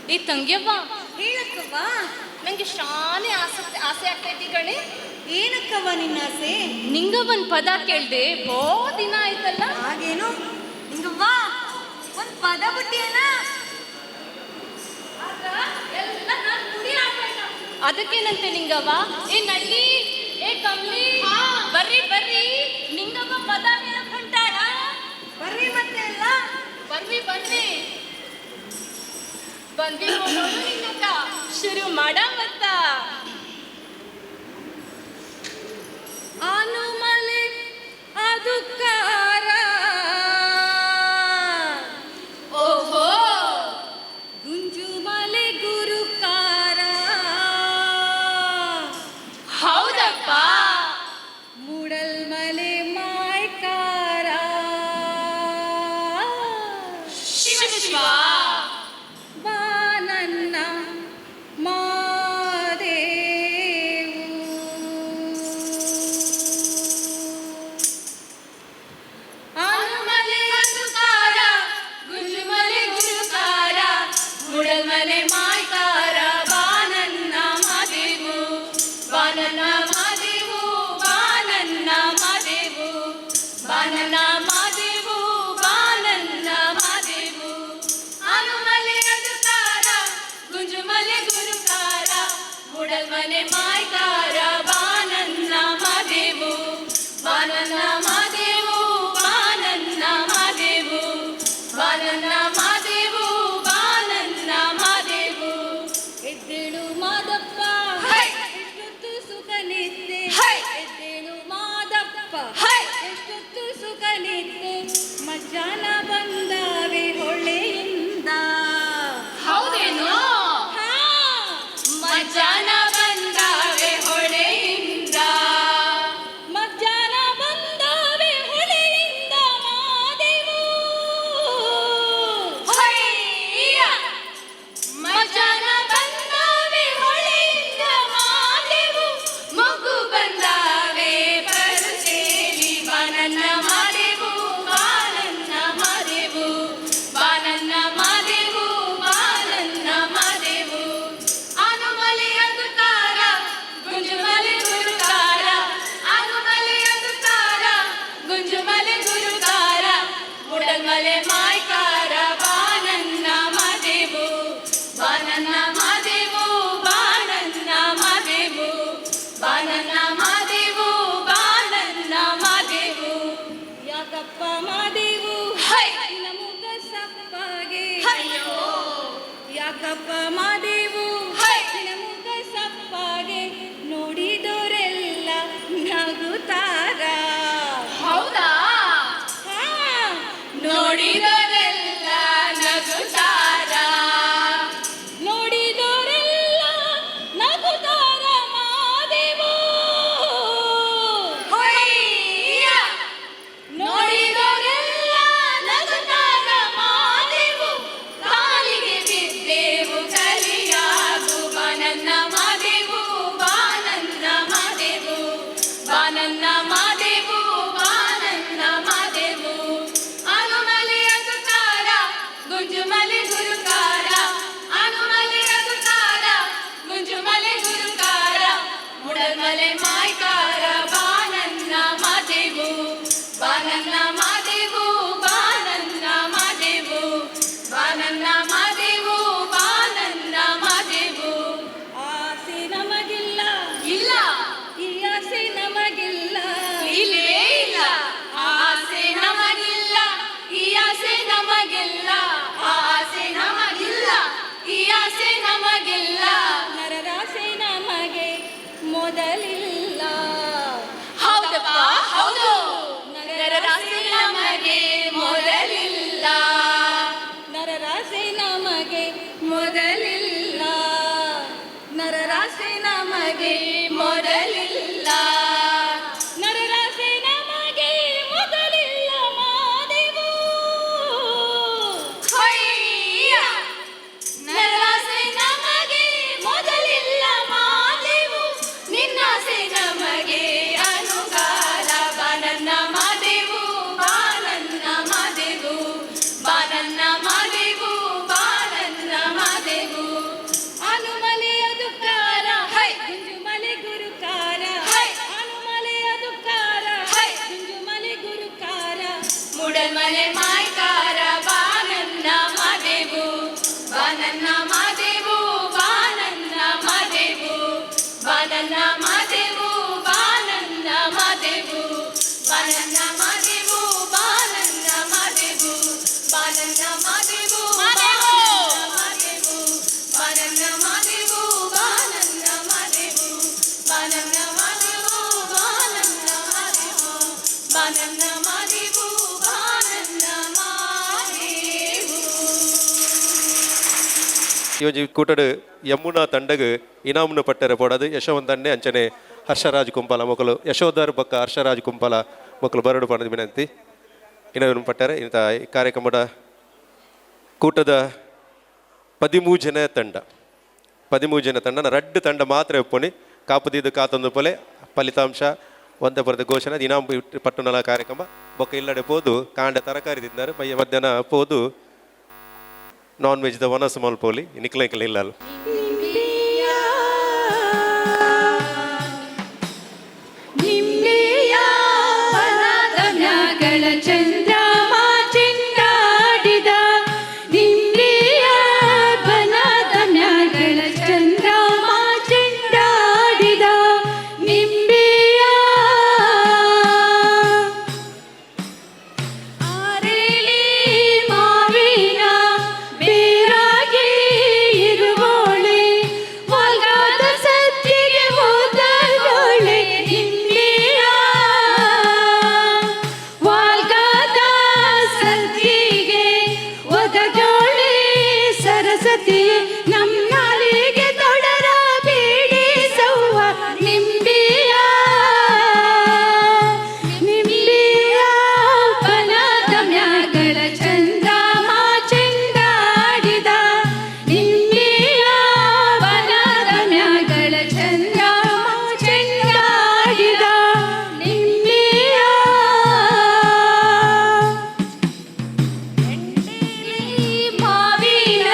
ಏ ತಂಗಿಯವ್ವ, ಹೇಳಕ್ಕವ್ವ, ನಂಗೆ ಶಾನೆ ಆಸೆ ಆಸೆ ಆಗ್ತೈತಿ ಕಣೆ. ಏನಕ್ಕವ್ವ ನಿನ್ನ ಆಸೆ? ನಿಂಗ ಒಂದ್ ಪದ ಕೇಳ್ದೆ ಬೋ ದಿನ ಆಯ್ತಲ್ಲ. ಹಾಗೇನು ನಿಂಗವ್ವ, ಒಂದ್ ಪದ ಬಿಟ್ಟಿಯೇನ? ಅದಕ್ಕೇನಂತೆ ನಿಂಗವ್ವ, ಏ ನಳ್ಳಿ, ಏ ಕಮ್ಲಿ, ಬರ್ರಿ ಬರ್ರಿ, ನಿಂಗವ್ವ ಪದ ಹೇಳಕ್ ಹೊಂಟಾಳ. ಬರ್ರಿ ಮತ್ತೆ ಎಲ್ಲ ಬರ್ರಿ ಬರ್ರಿ ಬಂದ್ವಿ ನೋಡು ನಿಂಗಕ್ಕ, ಶುರು ಮಾಡ ಮತ್ತ. ಆನುಮಲೆ ಅದುಕಾರ, ಓಹೋ, ಗುಂಜುಮಲೆ ಗುರುಕಾರ, ಹೌದಪ್ಪ, ಮೂಡಲ್ಮಲೆ ಮಾಯ್ಕಾರ, ಶಿವ ಶಿವ, ಬಾ ನನ್ನ ಮಾದೇವು. ಆನುಮಲೆ ಅದುಕಾರ, ಗುಂಜುಮಲೆ ಗುರುಕಾರ, ಮೂಡಲ್ಮಲೆ ಮಾಯ್ಕಾರ, ಬಾನನ್ನ ಮಾದೇವು, ಬಾನನ್ನ ಮಾದೇವು, ಬಾನನ್ನ ಮಾದೇವು, ಬಾನನ್ನ ಮಾದೇವು, ಬಾನನ್ನ ಮಾದೇವು. ಆನುಮಲೆ ಅದುಕಾರ, ಗುಂಜುಮಲೆ ಗುರುಕಾರ, ಮೂಡಲ್ಮಲೆ ಮಾಯ್ಕಾರ, ಬಾನನ್ನ ಮಾದೇವು, ಬಾನನ್ನ ಮಾದೇವು, ಬಾನನ್ನ ಮಾದೇವು, ಬಾನನ್ನ ಮಾದೇವು, ಬಾನನ್ನ ಮಾದೇವು. ಎದ್ದೇಳು ಮಾದಪ್ಪ, ಹೈ! ಎಷ್ಟೊತ್ತು ಸುಖ ನಿದ್ದೆ, ಹೈ! ಎದ್ದೇಳು ಮಾದಪ್ಪ, ಹೈ! ಎಷ್ಟೊತ್ತು ಸುಖ ನಿದ್ದೆ, ಮಧ್ಯಾಹ್ನ ಬಂದಾವೆ ಹೊಳೆಯಿಂದ. ಹೌದೇನು? ಹಾ. ಮಧ್ಯಾಹ್ನ ಬಂದಾವೆ ಹೊಳೆಯಿಂದ, ಮಧ್ಯಾಹ್ನ ಬಂದಾವೆ ಹೊಳೆಯಿಂದ ಮಾದೇವು. ಹೊಯ್ಯ! ಮಧ್ಯಾಹ್ನ ಬಂದಾವೆ ಹೊಳೆಯಿಂದ ಮಾದೇವು, ಮಗು ಬಂದಾವೆ ಪರುಸೇಲಿ, ಬಾನನ್ನ ಮಾದೇವು, ಬಾನನ್ನ ಮಾದೇವು, ಬಾನನ್ನ ಮಾದೇವು, ಬಾನನ್ನ ಮಾದೇವು. ಆನುಮಲೆ ಅದುಕಾರ, ಗುಂಜುಮಲೆ ಗುರುಕಾರ, ಆನುಮಲೆ ಅದುಕಾರ, ಗುಂಜುಮಲೆ ಗುರುಕಾರ, ಮೂಡಲ್ಮಲೆ ಮಾಯ್ಕಾರ, ಬಾನನ್ನ ಮಾದೇವು, ಬಾನನ್ನ ಮಾದೇವು, ಬಾನನ್ನ ಮಾದೇವು, ಬಾನನ್ನ ಮಾದೇವು, ಬಾನನ್ನ ಮಾದೇವು. ಯಾಕಪ್ಪ ಮಾದೇವು, ಹೈ! ನಿನ್ನ ಮುಖ ಸಪ್ಪಾಗೆ, ಅಯ್ಯೋ! ಯಾಕಪ್ಪ ಮಾದೇವು, ಹೈ! ನಿನ್ನ ಮುಖ ಸಪ್ಪಾಗೆ, ನೋಡಿದವರೆಲ್ಲ ನಗುತ್ತಾರ. ಹೌದಾ? ಹಾ. ನೋಡಿದವರೆಲ್ಲ ನಗುತ್ತಾರ, ನೋಡಿದವರೆಲ್ಲ ನಗುತ್ತಾರ ಮಾದೇವು. ಹೊಯ್ಯ! ನೋಡಿದವರೆಲ್ಲ ನಗುತ್ತಾರ ಮಾದೇವು, ಕಾಲಿಗೆ ಬಿದ್ದೇವು ಕಲಿಯಾಗು, ಬಾನನ್ನ ಮಾದೇವು, ಬಾನನ್ನ ಮಾದೇವು, ಬಾನನ್ನ ಮಾದೇವು, ಬಾನನ್ನ ಮಾದೇವು. ಆನುಮಲೆ ಅದುಕಾರ, ನಿನ್ನಾಸೆ ನಮಗಿಲ್ಲ. ನರರಾಸೆ ನಮಗೆ ಮೊದಲಿಲ್ಲ. ಹೌದಪ್ಪ ಹೌದು, ನರರಾಸೆ ನಮಗೆ ಮೊದಲಿಲ್ಲ. ನರರಾಸೆ ನಮಗೆ ಮೊದಲಿಲ್ಲ. ನರರಾಸೆ ನಮಗೆ ಮೊದಲಿಲ್ಲ. ನರರಾಸೆ ನಮಗೆ ಮೊದಲಿಲ್ಲ ಮಾದೇವು. ಹೊಯ್ಯ! ನರರಾಸೆ ನಮಗೆ ಮೊದಲಿಲ್ಲ ಮಾದೇವು, ನಿನ್ನಾಸೆ ನಮಗೆ ಅನುಗಾಲ. ಬಾನನ್ನ ಮಾದೇವು, ಬಾನನ್ನ ಮಾದೇವು, ಬಾನನ್ನ ಮಾದೇವು, ಬಾನನ್ನ ಮಾದೇವು. ಅನುಮಲೆಯ ದುಃಖಾರ, ಹೈ! ಗುಂಜುಮಲೆ ಗುರುಕಾರ. ಹೈ! ಅನುಮಲೆಯ ದುಃಖಾರ, ಹೈ! ಗುಂಜುಮಲೆ ಗುರುಕಾರ. ಮೂಡಲ್ಮಲೆ ಮಾಯ್ಕಾರ, ಬಾನನ್ನ ಮಾದೇವು, ಬಾನನ್ನ ಮಾದೇವು, ಬಾನನ್ನ ಮಾದೇವು, ಬಾನನ್ನ ಮಾದೇವು, ಬಾನನ್ನ ಮಾದೇವು, ಬಾನನ್ನ ಮಾದೇವು, ಬಾನನ್ನ ಮಾದೇವು, ಬಾನನ್ನ ಮಾದೇವು, ಮಾದೇವು, ಬಾನನ್ನ ಮಾದೇವು, ಬಾನನ್ನ ಮಾದೇವು, ಬಾನನ್ನ ಮಾದೇವು, ಬಾನನ್ನ ಮಾದೇವು, ಬಾನನ್ನ ಮಾದೇವು, ಬಾನನ್ನ ಮಾದೇವು. ಈ ಒಂಜಿ ಕೂಟಡು ಯಮುನಾ ತಂಡಗ್ ಇನಾಮ್ನು ಪಟ್ಟರೆ ಪೋಡದು ಯಶವಂತ ಅಣ್ಣೆ ಅಂಚನೆ ಹರ್ಷರಾಜ್ ಕುಂಪಾಲ ಮೊಕಲು, ಯಶೋಧರ್ ಬೊಕ್ಕ ಹರ್ಷರಾಜ್ ಕುಂಪಾಲ ಮೊಕಲು ಬರಡು ಪಣದ ವಿನಂತಿ. ಇನಾಮು ಪಟ್ಟರೆ ಇಂಥ ಈ ಕಾರ್ಯಕ್ರಮದ ಕೂಟದ 13 ಜನ ತಂಡ, 13 ಜನ ತಂಡ, ರಡ್ಡು ತಂಡ ಮಾತ್ರ ಒಪ್ಪುನಿ. ಕಾಪುದೀದು ಕಾತೊಂದು ಪೊಲೆ ಫಲಿತಾಂಶ ಒಂದ ಬರೆದ ಘೋಷಣೆ. ಇನಾಮ್ ಪಟ್ಟಣಲ ಕಾರ್ಯಕ್ರಮ ಬೊಕ್ಕ ಇಲ್ಲಡೆ ಪೋದು ಕಾಂಡ ತರಕಾರಿ ತಿಂದಾರೆ, ಮಯ್ಯ ಮಧ್ಯಾಹ್ನ ಪೋದು ನಾನ್ ವೆಜ್ ದ ವನಸ್ ಮಲ್ಪೋಲಿ ನಿಕ್ಲ ಇಲ್ಲ. ನಿಂಬೆಯ ಬನದ ಮ್ಯಾಗಳ ಚಂದ್ರಮ ಚೆಂಡಾಡಿದ, ನಿಂಬೆಯ ಬನದ ಮ್ಯಾಗಳ ಚಂದ್ರಮ ಚೆಂಡಾಡಿದ, ನಿಂಬೆಯ ಆರೇಲಿ ಮಾವಿನ ಬೇರಾಗಿ ಇರುವೋಳೆ, ವಾಲ್ಗಾದ ಸತ್ತಿಗೆ ಹೋದಗೋಳೆ, ನಿಂಬೆಯ ವಾಲ್ಗಾದ ಸತ್ತಿಗೆ ಒದಗೋಳೆ, ಸರಸ್ವತಿ ನಮ್ನಾಲಿಗೆ ತೊಡರ ಬೀಡಿಸವ್ವ, ನಿಂಬೆಯ ನಿಂಬೆಯ ಬನದ ಮ್ಯಾಗಳ ಚಂದ್ರಮ ಚೆಂಡಾಡಿದ, ನಿಂಬೆಯ ಬನದ ಮ್ಯಾಗಳ ಚಂದ್ರಮ ಚೆಂಡಾಡಿದ, ನಿಂಬೆಯ ಮಾವಿನ.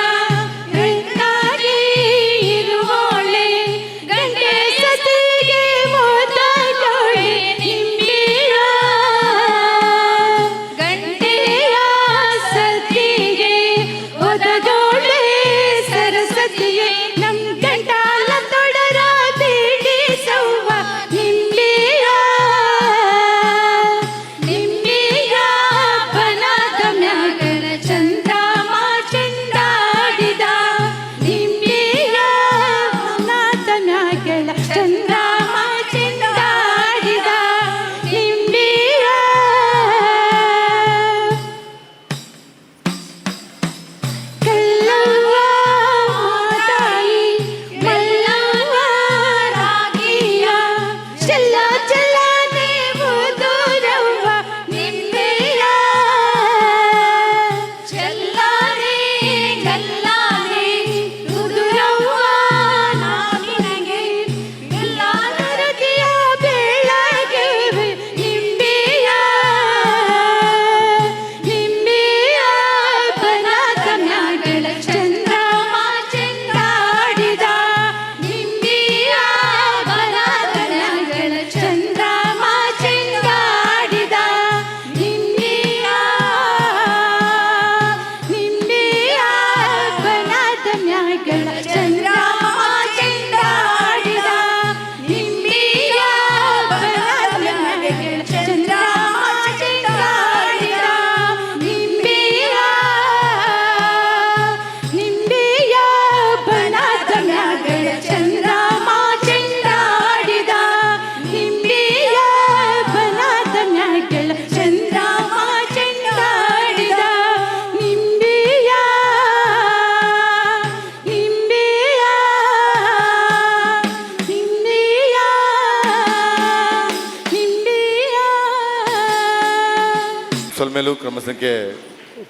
ಸೊಲ್ಮೆಲು ಕ್ರಮ ಸಂಖ್ಯೆ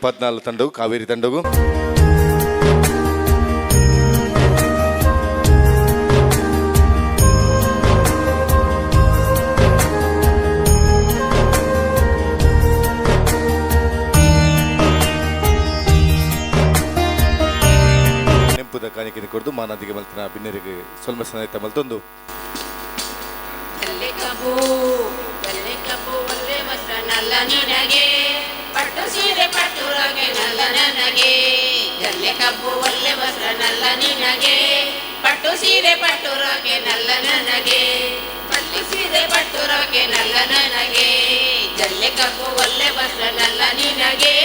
14 ತಂಡವು ಕಾವೇರಿ ತಂಡವು. ನೆಂಪುದ ಕಾಣಿಕೆ ಕೊಡ್ದು ಮಾನಾದಿಗೆ ಮಲ್ತಿನ ಬಿನ್ನೆರಿಗೆ ಸೊಲ್ಮೆ ಸನಾಯ್ತ ಮಲ್ತೊಂದು. ನಿನಗೆ ಪಟ್ಟು ಸೀರೆ ಪಟ್ಟು ರಗೆ ನಲ್ಲ ನನಗೆ, ಜಲ್ಲೆ ಕಬ್ಬು ಒಲ್ಲೆ ವಸ್ತ್ರ ನಲ್ಲ ನಿನಗೆ, ಪಟ್ಟು ಸೀರೆ ಪಟ್ಟು ರಗೆ ನಲ್ಲ ನನಗೆ, ಪಟ್ಟು ಸೀರೆ ಪಟ್ಟು ರಗೆ ನಲ್ಲ ನನಗೆ, ಜಲ್ಲೆ ಕಬ್ಬು ಒಲ್ಲೆ ವಸ್ತ್ರ ನಲ್ಲ ನಿನಗೆ.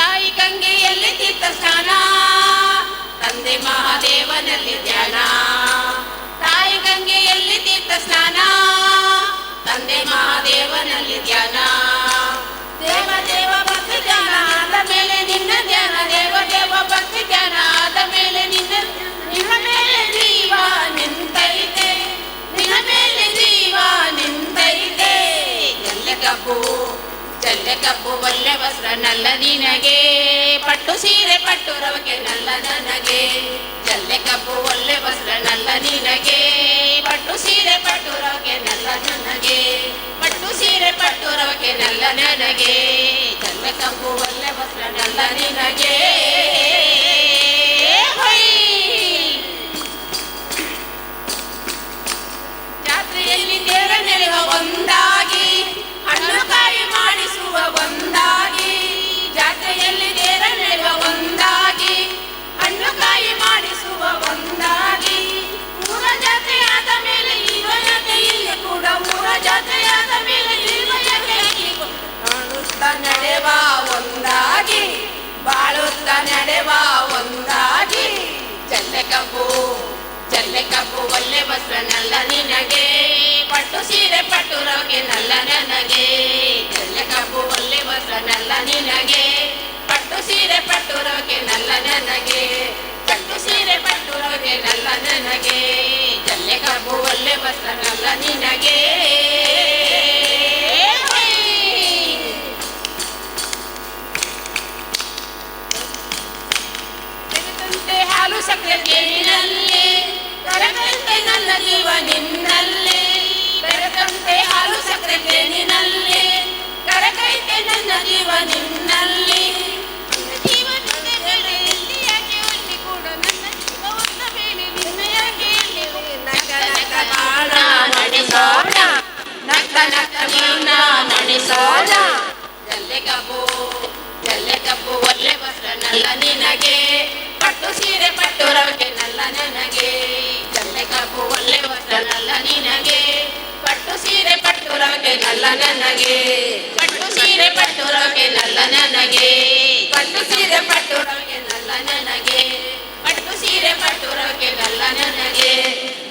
ತಾಯಿ ಗಂಗೆಯಲ್ಲಿ ತೀರ್ಥ ಸ್ನಾನ, ತಂದೆ ಮಹಾದೇವನಲ್ಲಿ ಧ್ಯಾನ. ತಾಯಿ ಗಂಗೆಯಲ್ಲಿ ತೀರ್ಥ ಸ್ನಾನ, ತಂದೆ ಮಹಾದೇವನಲ್ಲಿ ಧ್ಯಾನ. ದೇವ ದೇವ ಭಕ್ತಿ ಧ್ಯಾನ ಆದ ಮೇಲೆ ನಿನ್ನ ಧ್ಯಾನ, ದೇವ ದೇವ ಭಕ್ತಿ ಧ್ಯಾನ ಆದ ಮೇಲೆ ನಿನ್ನ, ನಿನ್ನ ಮೇಲೆ ಜೀವ ನಿಂತೈತೆ, ನಿನ್ನ ಮೇಲೆ ಜೀವ ನಿಂತೈತೆ. ಜಲ್ಲೆ ಕಬ್ಬು ಜಲ್ಲೆ ಕಬ್ಬು ಒಲ್ಲೆ ವಸ್ತ್ರ ನಲ್ಲ ನಿನಗೆ, ಪಟ್ಟು ಸೀರೆ ಪಟ್ಟು ರವಕೆ ನಲ್ಲ ನನಗೆ, ಜಲ್ಲೆ ಕಬ್ಬು ಒಲ್ಲೆ ವಸ್ತ್ರ ನಲ್ಲ ನಿನಗೆ, ಪಟ್ಟು ಸೀರೆ ಪಟ್ಟು ರವಕೆ ನಲ್ಲ ನನಗೆ, ಪಟ್ಟು ಸೀರೆ ಪಟ್ಟು ರವಕೆ ನಲ್ಲ ನನಗೆ, ಜಲ್ಲೆ ಕಬ್ಬು ಒಲ್ಲೆ ವಸ್ತ್ರ ನಲ್ಲ ನಿನಗೆ. ಜಾತ್ರೆಯಲ್ಲಿ ತೇರ ನೆಲೆವ ಒಂದಾಗಿ, ಹಣ್ಣು ಕಾಯಿ ಮಾಡಿಸುವ ಒಂದಾಗಿ, ಜಾತ್ರೆಯಲ್ಲಿ ತೇರ ನೆಲೆವ ಒಂದಾಗಿ, ಹಣ್ಣು ಕಾಯಿ ಮಾಡಿಸುವ ಒಂದಾಗಿ. ಊರ ಜಾತ್ರೆಯಾದ ಮೇಲೆ ಇರುವ ಜಾತ್ರೆ ಇಲ್ಲಿ ಕೂಡ, ಊರ ಜಾತ್ರೆಯಾದ ಮೇಲೆ ಇರುವ ಜಾತ್ರೆ ಇಲ್ಲಿ ಕೂಡ. ಬಾಳುತ್ತ ನಡೆವ ಒಂದಾಗಿ, ಬಾಳುತ್ತ ನಡೆವ ಒಂದಾಗಿ. ಜಲ್ಲೆ ಕಬ್ಬು ಜಲ್ಲೆ ಕಬ್ಬು ಒಲ್ಲೆ ವಸ್ತ್ರ ನಲ್ಲ ನಿನಗೆ, ಪಟ್ಟು ಸೀರೆ ಪಟ್ಟು ರವಕೆ ನಲ್ಲ ನನಗೆ, ಜಲ್ಲೆ ಕಬ್ಬು ಒಲ್ಲೆ ವಸ್ತ್ರ ನಲ್ಲ ನಿನಗೆ, ಪಟ್ಟು ಸೀರೆ ಪಟ್ಟು ರವಕೆ ನಲ್ಲ ನನಗೆ, ಪಟ್ಟು ಸೀರೆ ಪಟ್ಟು ರವಕೆ ನಲ್ಲ ನನಗೆ, ಜಲ್ಲೆ ಕಬ್ಬು ಒಲ್ಲೆ ವಸ್ತ್ರ ನಲ್ಲ ನಿನಗೆ. ಬೆರೆತಂತೆ ಹಾಲು ಸಕ್ಕರೆ ಜೇನಿನಲ್ಲಿ, ಕರಗಂತೆ ನನ್ನ ಜೀವ ನಿನ್ನಲ್ಲಿ, ಬೆರೆತಂತೆ ಹಾಲು ಸಕ್ಕರೆ ಜೇನಿನಲ್ಲಿ, ಕರಗೈತೆ ನನ್ನ ಜೀವ ನಿನ್ನಲ್ಲಿ. ಜೀವ ನಿನ್ನ ಮೇಲೆ ಎಲ್ಲಿ ಯಾಕೆ ಒಲ್ಲಿ ಕೂಡ, ನನ್ನ ಜೀವವನ್ನ ಮೇಲೆ ನಿನ್ನ ಯಾಕೆ ಎಲ್ಲಿ. ನಕ ನಕ ಬಾಣ ನಡೆಸೋಣ, ನಕ ನಕ ಮೀನ ನಡೆಸೋಣ. ಜಲ್ಲೆ ಕಬ್ಬು ಜಲ್ಲೆ ಕಬ್ಬು ಒಲ್ಲೆ ವಸ್ತ್ರ ನಲ್ಲ ನಿನಗೆ, ಪಟ್ಟು ಸೀರೆ ಪಟ್ಟು ರವಕೆ ನಲ್ಲ ನನಗೆ, ಜಲ್ಲೆ ಕಬ್ಬು ಒಲ್ಲೆ ವಸ್ತ್ರ ನಲ್ಲ ನಿನಗೆ, ಪಟ್ಟು ಸೀರೆ ಪಟ್ಟು ರವಕೆ ನಲ್ಲ ನನಗೆ, ಪಟ್ಟು ಸೀರೆ ಪಟ್ಟು ರವಕೆ ನಲ್ಲ ನನಗೆ, ಪಟ್ಟು ಸೀರೆ ಪಟ್ಟು ರವಕೆ ನಲ್ಲ ನನಗೆ, ಪಟ್ಟು ಸೀರೆ ಪಟ್ಟು ರವಕೆ ನಲ್ಲ ನನಗೆ,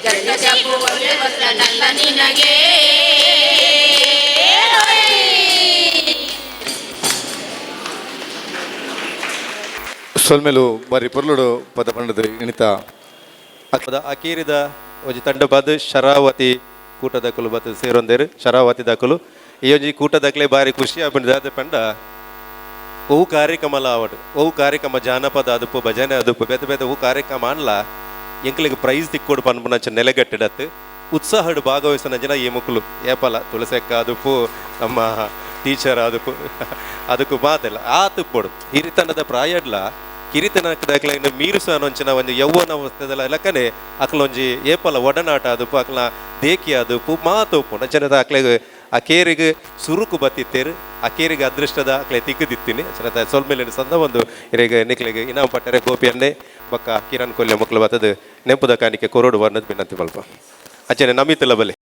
ಜಲ್ಲೆ ಕಬ್ಬು ಒಲ್ಲೆ ವಸ್ತ್ರ ನಲ್ಲ ನಿನಗೆ. ಸೊಲ್ಮೆಲು ಬಾರಿ ಪೊರ್ಲುಡು ಪದ ಪಂಡದ ಇಣಿತ ಅಕೀರಿದ ಒಂಜಿ ತಂಡ ಬಾದ್ ಶರಾವತಿ ಕೂಟದಕುಲು ಬತ್ ಸೇರೊಂದೇರು. ಶರಾವತಿ ದಕುಲು ಈ ಒಂಜಿ ಕೂಟದಕ್ಲೆ ಬಾರಿ ಖುಷಿ ಆಪುಂಡು. ಪಂಡ ಒವು ಕಾರ್ಯಕ್ರಮಲ ಆವಡ್, ಒವು ಕಾರ್ಯಕ್ರಮ ಜಾನಪದ ಅದುಪು ಭಜನೆ ಅದುಪು ಬೇತೆ ಬೇತೆ ಒವು ಕಾರ್ಯಕ್ರಮ ಅನ್ಲ ಎಂಕ್ಲೆಗ್ ಪ್ರೈಸ್ ತಿಕ್ಕೋಡು ಪನ್ಪುನಂಚ ನೆಲೆಗಟ್ಟಿಡತ್ತು ಉತ್ಸಾಹಡ್ ಭಾಗವಹಿಸನ ಜನ ಈ ಮುಕ್ಕುಲು ಏಪಲ ತುಳಸೆಕ್ಕ ಅದುಪು ನಮ್ಮ ಟೀಚರ್ ಅದುಪು ಅದಕ್ಕೂ ಮಾತೆಲ್ಲ ಆ ತುಪ್ಪೊಡು ಹಿರಿತನದ ಪ್ರಾಯಡ್ಲ ಕಿರಿತನಕದಕ್ಲೆ ಮೀರುಸನೊಂಚಿನ ಒಂಜಿ ಯೌವನ ಅವಸ್ಥೆದಲ ಲಕ್ಕನೆ ಅಕ್ಲೊಂಜಿ ಏಪಲ ಒಡನಾಟ ಅದುಪು ಅಕ್ಲ ದೇಕಿ ಅದುಪು ಮಾತು ಉಪ್ಪು ಜನದ ಅಕ್ಲೆಗ್ ಆ ಕೇರಿಗೆ ಸುರುಕು ಬತ್ತಿತ್ತೇರು ಆ ಕೇರಿಗೆ ಅದೃಷ್ಟದ ಅಕ್ಲೆ ತಿಕ್ಕದಿತ್ತೀನಿ ಜನತ ಸೊಲ್ಮೇಲೆ ಸಂದ ಒಂದು ಇರೆಗ್ ನಿಕ್ಲೆಗ್ ಇನಾಮ್ ಪಟ್ಟರೆ ಗೋಪಿಯನ್ನೇ ಬಕ್ಕ ಕಿರಣ್ ಕೊಲ್ಲೆ ಮಕ್ಕಳು ಬತ್ತದು ನೆಂಪುದ ಕಾಣಿಕೆ ಕೊರೋಡು ವರ್ಣದ ಬಿನ್ನಂತಿ ಮಲ್ಪ ಅಂಚನೆ ನಮಿತಲ್ಲ ಬಲೆ.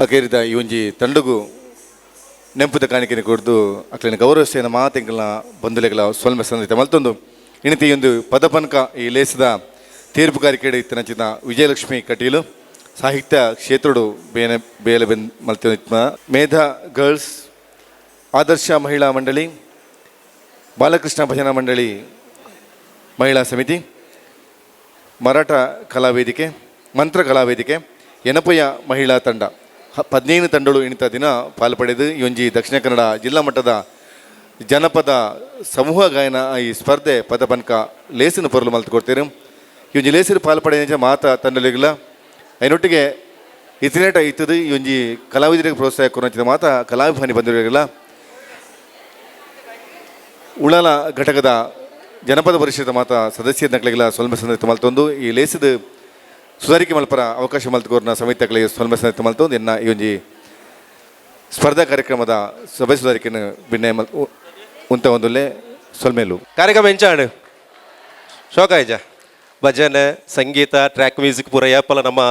ಅಕೇರಿದ ಈ ಒಂಜಿ ತಂಡಗು ನೆಂಪುದ ಕಾಣಿಕೆನ ಕೊರ್ದು ಅಕ್ಲೆನ ಗೌರವಸೇನ ಮಾತೆಂಕಲ್ನ ಬಂಧುಲೆಗಳ ಸೊಲ್ಮೆ ಸಂದಿತ ಮಲ್ತೊಂದು ಇನಿತಿ ಒಂದು ಪದಪನ್ಕ ಈ ಲೇಸದ ತೀರ್ಪು ಕಾರ್ಯಕ್ರಮ ಇತ್ತಿನಂಚಿನ ವಿಜಯಲಕ್ಷ್ಮಿ ಕಟೀಲು ಸಾಹಿತ್ಯ ಕ್ಷೇತ್ರಡು ಬೇನೆ ಬೇಲೆ ಬೆನ್ ಮಲ್ತ ಮೇಧಾ ಗರ್ಲ್ಸ್ ಆದರ್ಶ ಮಹಿಳಾ ಮಂಡಳಿ ಬಾಲಕೃಷ್ಣ ಭಜನಾ ಮಂಡಳಿ ಮಹಿಳಾ ಸಮಿತಿ ಮರಾಠ ಕಲಾವೇದಿಕೆ ಮಂತ್ರ ಕಲಾವೇದಿಕೆ ಎನಪಯ ಮಹಿಳಾ ತಂಡ 15 ತಂಡಗಳು ಇಂಥ ದಿನ ಪಾಲ್ಪಡೆದು ಈ ಒಂಜಿ ದಕ್ಷಿಣ ಕನ್ನಡ ಜಿಲ್ಲಾ ಮಟ್ಟದ ಜನಪದ ಸಮೂಹ ಗಾಯನ ಈ ಸ್ಪರ್ಧೆ ಪದಪನ್ಕ ಲೇಸಿನ ಪೊರಲು ಮಲ್ತು ಕೊಡ್ತೀರಿ. ಈ ಒಂಜಿ ಲೇಸಿನ ಪಾಲ್ಪಡೆಯ ಮಾತ ತಂಡಲಿಗಿಲ್ಲ ಐನೊಟ್ಟಿಗೆ ಇತಿನೇಟ ಇತ್ತದು ಈ ಒಂಜಿ ಕಲಾವಿದರಿಗೆ ಪ್ರೋತ್ಸಾಹ ಕೊರಂಚಿದ ಮಾತ ಕಲಾಭಿಮಾನಿ ಬಂದಿರಲಿಲ್ಲ. ಉಳ್ಳಾಲ ಘಟಕದ ಜನಪದ ಪರಿಷತ್ ಮಾತ ಸದಸ್ಯ ನಕ್ಲಿಗೆಲ್ಲ ಸೊಲ್ಮೆ ಸಂದರ್ಭ ಮಲ್ತೊಂದು ಈ ಲೇಸಿದ ಸುಧಾರಿಕೆ ಮಲ್ಪರ ಅವಕಾಶ ಮಲ್ತಕೋರ್ನ ಸಮಿತಿಗಳಿಗೆ ಸೊಲ್ಮೆ ಸಂದರ್ಭ ಮಲ್ತೊಂದು ಎನ್ನ ಈ ಒಂಜಿ ಸ್ಪರ್ಧಾ ಕಾರ್ಯಕ್ರಮದ ಸಭೆ ಸುಧಾರಿಕೆಯನ್ನು ಬಿನ್ನೆ ಮಲ್ ಉಂತ ಒಂದುಲ್ಲೆ ಸೊಲ್ಮೇಲು ಕಾರ್ಯಕ್ರಮ ಎಂಚಾಡು ಶೋಕಾಯ್ಜ ಭಜನೆ ಸಂಗೀತ ಟ್ರ್ಯಾಕ್ ಮ್ಯೂಸಿಕ್ ಪೂರ ಯಾಪಲ ನಮ್ಮ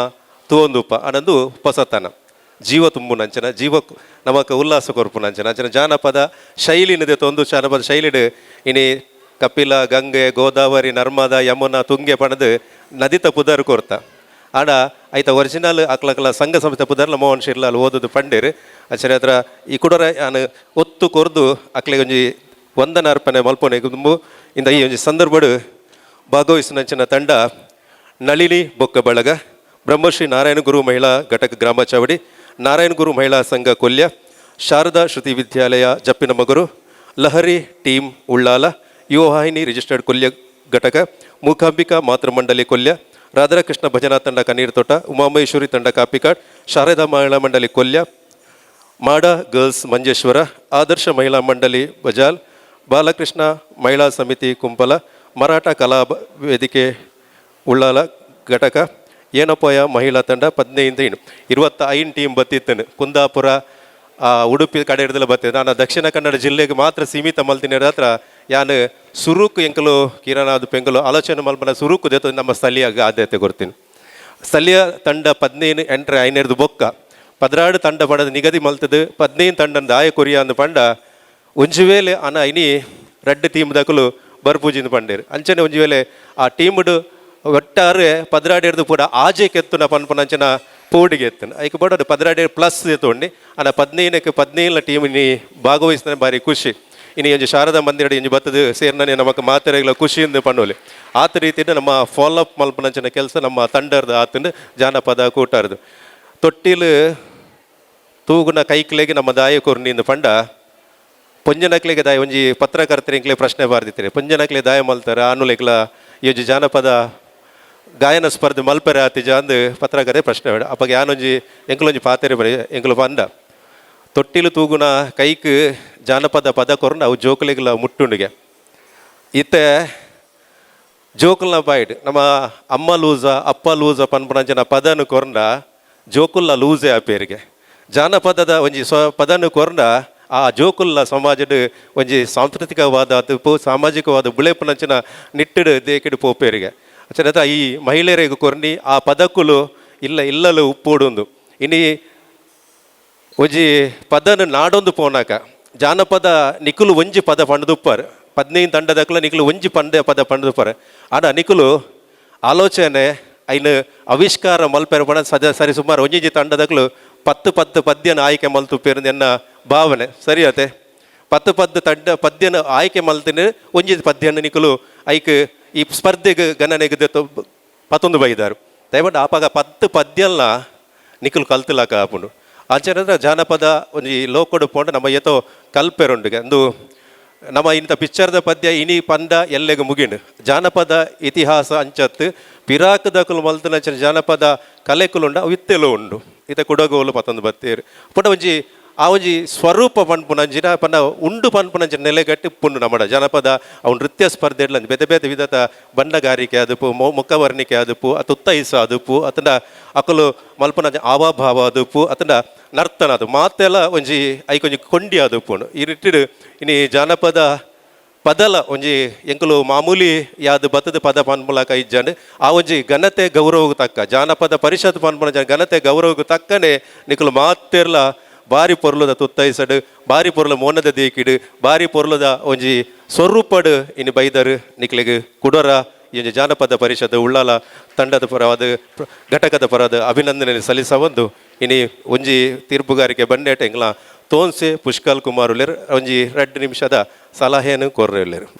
ತೂವೊಂದುಪ್ಪ ಅನಂದು ಹೊಸತನ ಜೀವ ತುಂಬುನಂಚನ ಜೀವ ನಮಕ್ ಉಲ್ಲಾಸ ಕೊರ್ಪುನಂಚನ ಅಂಚನ ಜಾನಪದ ಶೈಲಿನದೆ ತೊಂದು ಜಾನಪದ ಶೈಲಿಡು ಇನಿ ಕಪಿಲ ಗಂಗೆ ಗೋದಾವರಿ ನರ್ಮದಾ ಯಮುನಾ ತುಂಗೆ ಪಣದು ನದಿತ ಪುದರ್ ಕೊರ್ತ ಆಡ ಐತ ಒರಿಜಿನಲ್ ಅಕ್ಲಕ್ಲ ಸಂಘ ಸಂಸ್ಥೆ ಪುದರ್ಲ ಮೋಹನ್ ಶಿರ್ಲಾಲ್ ಓದುದು ಪಂಡೇರು ಅಂಚನೆ ಹತ್ರ ಈ ಕುಡರ ಯಾನು ಒತ್ತು ಕೊರ್ದು ಅಕ್ಲೆಗ್ ಒಂಜಿ ವಂದನ ಅರ್ಪಣೆ ಮಲ್ಪೊನೆ ದುಂಬು ಇಂದ ಈ ಒಂಜಿ ಸಂದರ್ಭಡು ಭಾಗವಹಿಸಿನಂಚಿನ ತಂಡ ನಳಿನಿ ಬೊಕ್ಕ ಬಳಗ ಬ್ರಹ್ಮಶ್ರೀ ನಾರಾಯಣ ಗುರು ಮಹಿಳಾ ಘಟಕ ಗ್ರಾಮ ಚಾವಡಿ ನಾರಾಯಣ ಗುರು ಮಹಿಳಾ ಸಂಘ ಕೊಲ್ಯ ಶಾರದಾ ಶ್ರುತಿ ವಿದ್ಯಾಲಯ ಜಪ್ಪಿನ ಮಗರು ಲಹರಿ ಟೀಮ್ ಉಳ್ಳಾಲ ಯುವವಾಹಿನಿ ರಿಜಿಸ್ಟರ್ಡ್ ಕೊಲ್ಯ ಘಟಕ ಮೂಕಾಂಬಿಕಾ ಮಾತೃಮಂಡಲಿ ಕೊಲ್ಯ ರಾಧಾಕೃಷ್ಣ ಭಜನಾ ತಂಡ ಕನ್ನೀರ್ತೋಟ ಉಮಾಮಹೇಶ್ವರಿ ತಂಡ ಕಾಪಿಕಾಡ್ ಶಾರದಾ ಮಹಿಳಾ ಮಂಡಲಿ ಕೊಲ್ಯ ಮಾಡ ಗರ್ಲ್ಸ್ ಮಂಜೇಶ್ವರ ಆದರ್ಶ ಮಹಿಳಾ ಮಂಡಲಿ ಬಜಾಲ್ ಬಾಲಕೃಷ್ಣ ಮಹಿಳಾ ಸಮಿತಿ ಕುಂಪಲ ಮರಾಠ ಕಲಾ ವೇದಿಕೆ ಉಳ್ಳಾಲ ಘಟಕ ಏನಪ್ಪಯ ಮಹಿಳಾ ತಂಡ 15 25 ಟೀಮ್ ಬತ್ತಿತ್ತನು ಕುಂದಾಪುರ ಉಡುಪಿ ಕಡೆ ಹಿಡ್ದಲ್ಲ ಬತ್ತಿತ್ತು. ನಾನು ದಕ್ಷಿಣ ಕನ್ನಡ ಜಿಲ್ಲೆಗೆ ಮಾತ್ರ ಸೀಮಿತ ಮಲ್ತಿನ ಹತ್ರ ಯಾನು ಸುರುಕು ಎಂಕಲು ಕಿರಣಾದ ಪೆಂಕಲು ಆಲೋಚನೆ ಮಲ್ಪನ ಸುರುಕು ದೇತ ನಮ್ಮ ಸ್ಥಳೀಯ ಆದ್ಯತೆ ಕೊಡ್ತೀನಿ. ಸ್ಥಳೀಯ ತಂಡ 15 ಎಂಟ್ರೆ ಐನೇರ್ದು ಬೊಕ್ಕ 16 ತಂಡ ಪಡೆದು ನಿಗದಿ ಮಲ್ತದು 15 ತಂಡ ದಾಯ ಕೊರಿಯ ಅಂದು ಪಂಡ ಒಂಜಿ ವೇಳೆ ಅನ ಇನಿ ರಡ್ಡು ಟೀಮ್ ದಕಲು ಬರ್ಪೂಜಿಂದ ಪಂಡೇರು ಅಂಚನೆ ಒಂಜಿ ವೇಳೆ ಆ ಟೀಮ್ಡು ಒಟ್ಟಾರೆ 16 ಹಿಡ್ದು ಪೂರ ಆಜೆ ಕೆತ್ತುನ ಪನ್ಪನಂಚನ ಪೋಡಿಗೆ ಎತ್ತನು ಐಕ್ ಬೋಡ 16 ಪ್ಲಸ್ ಎತ್ತೊಂಡಿ ಅನ 15ಕ್ಕೆ 15 ಟೀಮ್ ನೀ ಭಾಗವಹಿಸಿದ ಭಾರಿ ಖುಷಿ. ಇನ್ನು ಒಂಜಿ ಶಾರದಾ ಮಂದಿರ ಒಂಜಿ ಬತ್ತದ ಸೇರ್ನನೆ ನಮಕ್ ಮಾತೆರೆಗ್ಲ ಖುಷಿಯಿಂದ ಪಣ್ಣೋಲಿ ಆತ ರೀತಿಯಿಂದ ನಮ್ಮ ಫಾಲೋಅಪ್ ಮಲ್ಪನಂಚಿನ ಕೆಲಸ ನಮ್ಮ ತಂಡರ್ದು ಆತಂದು ಜಾನಪದ ಕೂಟಾರ್ದು ತೊಟ್ಟಿಲು ತೂಗುನ ಕೈಕ್ಲೆಗೆ ನಮ್ಮ ದಾಯ ಕೊರ್ನಿಂದ ಪಂಡ ಪೊಂಜನಕ್ಲೆಗೆ ದಾಯ ಒಂಜಿ ಪತ್ರಕರ್ತರಿಂಕ್ಲೆ ಪ್ರಶ್ನೆ ಬಾರ್ದಿತ್ತಾರೆ ಪೊಂಜನಕ್ಲೆ ದಾಯ ಮಲ್ತಾರೆ ಆನುಲೆಗ್ಲ ಈ ಒಂಜಿ ಜಾನಪದ ಗಾಯನ ಸ್ಪರ್ಧೆ ಮಲ್ಪೆರೆ ಆತಿಜ ಅಂದು ಪತ್ರಕರ್ತೆ ಪ್ರಶ್ನೆ ಬೇಡ ಅಪ್ಪಗೆ ಯಾನೊಂಜಿ ಎಂಕಲೊಂಜಿ ಪಾತೆರೆ ಬರೆ ಎಂಕಲು ಪಂಡ ತೊಟ್ಟಿಲು ತೂಗುನ ಕೈಕ್ ಜಾನಪದ ಪದ ಕೊರ್ನ ಅವು ಜೋಕುಲೆಗ್ಲ ಮುಟ್ಟುಂಡಿಗೆ ಇತ್ತೆ ಜೋಕುಲ್ನ ಬಾಯ್ಡ್ ನಮ್ಮ ಅಮ್ಮ ಲೂಸ ಅಪ್ಪ ಲೂಸ ಪನ್ಪುನಂಚಿನ ಪದನು ಕೊರ್ನ ಜೋಕುಲ್ಲ ಲೂಸೆ ಆಪೇರಿಗೆ ಜಾನಪದದ ಒಂಜಿ ಸ್ವ ಪದನು ಕೊರ್ನ ಆ ಜೋಕುಲ್ಲ ಸಮಾಜದ ಒಂಜಿ ಸಾಂಸ್ಕೃತಿಕವಾದ ಅದು ಸಾಮಾಜಿಕವಾದ ಬುಳೆಪುನಂಚಿನ ನಿಟ್ಟಿಡು ದೇಕಿಡು ಪೋಪೇರಿಗೆ ಅಚ್ಚನತ ಈ ಮಹಿಳೆಯರಿಗೆ ಕೊರ್ನಿ ಆ ಪದಕ್ಕುಲು ಇಲ್ಲ ಇಲ್ಲಲು ಉಪ್ಪುಡುಂದು ಇನಿ ಒಂಜಿ ಪದನು ನಾಡೊಂದು ಪೋನಾಕ ಜಾನಪದ ನಿಕುಲು ಒಂಜಿ ಪದ ಪಂಡದುಪ್ಪಾರು 15 ತಂಡದಕ್ಕಲ ನಿಕುಲು ಒಂಜಿ ಪಂಡ ಪದ ಪಂಡದುಪ್ಪಾರು ಆಡ ನಿಕುಲು ಆಲೋಚನೆ ಐನು ಆವಿಷ್ಕಾರ ಮಲ್ಪೆರ ಪಣ ಸದ ಸರಿ ಸುಮಾರು ಒಂಜಿಂಜಿ ತಂಡದಕ್ಕಲು 10 10 ಪದ್ಯನ ಆಯ್ಕೆ ಮಲ್ತುಪ್ಪೇರು ಎನ್ನ ಭಾವನೆ ಸರಿಯಾತೆ 10 10 ತಂಡ ಪದ್ಯನ ಆಯ್ಕೆ ಮಲ್ತಿನ ಒಂಜಿ ಪದ್ಯನ ನಿಕುಲು ಐಕ್ ಈ ಸ್ಪರ್ಧೆಗೆ ಗಣನೆಗೆ ಪತ್ತೊಂದು ಬೈದಾರು ದಯಮಾಡಿ ಆಪಾಗ 10 ಪದ್ಯಲ್ಲ ನಿಕುಲು ಕಲ್ತಲಾಕ ಆಪುಂಡು ಅಂಚೆನಂದ್ರೆ ಜಾನಪದ ಒಂಜಿ ಲೋಕೊಡು ಪೋಂಡ ನಮ್ಮ ಏತೋ ಕಲ್ಪೆರುಂಡುಗೆ ಅಂದು ನಮ್ಮ ಇಂಥ ಪಿಕ್ಚರ್ದ ಪದ್ಯ ಇನಿ ಪಂದ ಎಲ್ಲೆಗೆ ಮುಗಿಂಡು ಜಾನಪದ ಇತಿಹಾಸ ಅಂಚತ್ತು ಪಿರಾಕದಕುಲು ಮಲ್ತನಂಚಿನ ಜಾನಪದ ಕಲೆಕುಲುಂಡ ಅವು ಇತ್ತೆಲೂ ಉಂಡು ಇತ್ತ ಕುಡಗೋಲು ಪತ್ತೊಂದು ಬತ್ತೇರು ಪುಟ ಒಂಜಿ ಆ ಒಂಜಿ ಸ್ವರೂಪ ಪನ್ಪುನಂಚಿನ ಪಂಡ ಉಂಡು ಪನ್ಪುನಂಚಿನ ನೆಲೆಗಟ್ಟಿ ಪುಂಡು ನಮ್ಮಡ ಜಾನಪದ ಅವು ನೃತ್ಯ ಸ್ಪರ್ಧೆ ಇಡ್ಲ ಬೇತೆ ಬೇತೆ ವಿಧದ ಬಣ್ಣಗಾರಿಕೆ ಅದುಪು ಮುಖವರ್ಣಿಕೆ ಅದುಪು ತುತ್ತೈಸ ಅದುಪು ಅತಂಡ ಅಕಲು ಮಲ್ಪನಂಚ ಆವಾಭಾವ ಅದುಪು ಅತಂಡ ನರ್ತನ ಅದು ಮಾತೆಲ್ಲ ಒಂಜಿ ಐಕೊಂಜಿ ಕೊಂಡಿ ಅದುಪುಂಡು ಈ ನಿಟ್ಟಿಡು ಇನಿ ಜಾನಪದ ಪದಲ ಒಂಜಿ ಎಂಕುಲು ಮಾಮೂಲಿ ಯಾದು ಬತ್ತದ ಪದ ಪನ್ಪುಲಕ ಇಜ್ಜಂಡ್ ಆ ಒಂಜಿ ಘನತೆ ಗೌರವಕ್ಕೆ ತಕ್ಕ ಜಾನಪದ ಪರಿಷತ್ ಪನ್ಪುನ ಘನತೆ ಗೌರವಕ್ಕೆ ತಕ್ಕನೆ ನಿಕುಲು ಮಾತೆರ್ಲ ಬಾರಿ ಪೊರ್ಲುದ ತುತ್ತೈಸಡು, ಬಾರಿ ಪೊರ್ಲು ಮೋನದ ದೇಕಿಡು, ಬಾರಿ ಪೊರ್ಲುದ ಒಂಜಿ ಸ್ವರೂಪಡು ಇನಿ ಬೈದರು. ನಿಕ್ಲೆಗ್ ಕುಡೊರ ಈ ಒಂಜಿ ಜಾನಪದ ಪರಿಷತ್ ಉಳ್ಳಾಲ ತಂಡದ ಪರವಾದ ಘಟಕದ ಪರವಾದ ಅಭಿನಂದನೆ ಸಲ್ಲಿಸವೊಂದು ಇನಿ ಒಂಜಿ ತೀರ್ಪುಗಾರಿಕೆ ಬಂಡೇಟ ಎಂಗ್ಲ ತೋನ್ಸೆ ಪುಷ್ಕಲ್ ಕುಮಾರ್ ಉಲ್ಲೇರ್ ಒಂಜಿ 2 ನಿಮಿಷದ ಸಲಹೆಯನ್ನು ಕೋರ್ರೆ.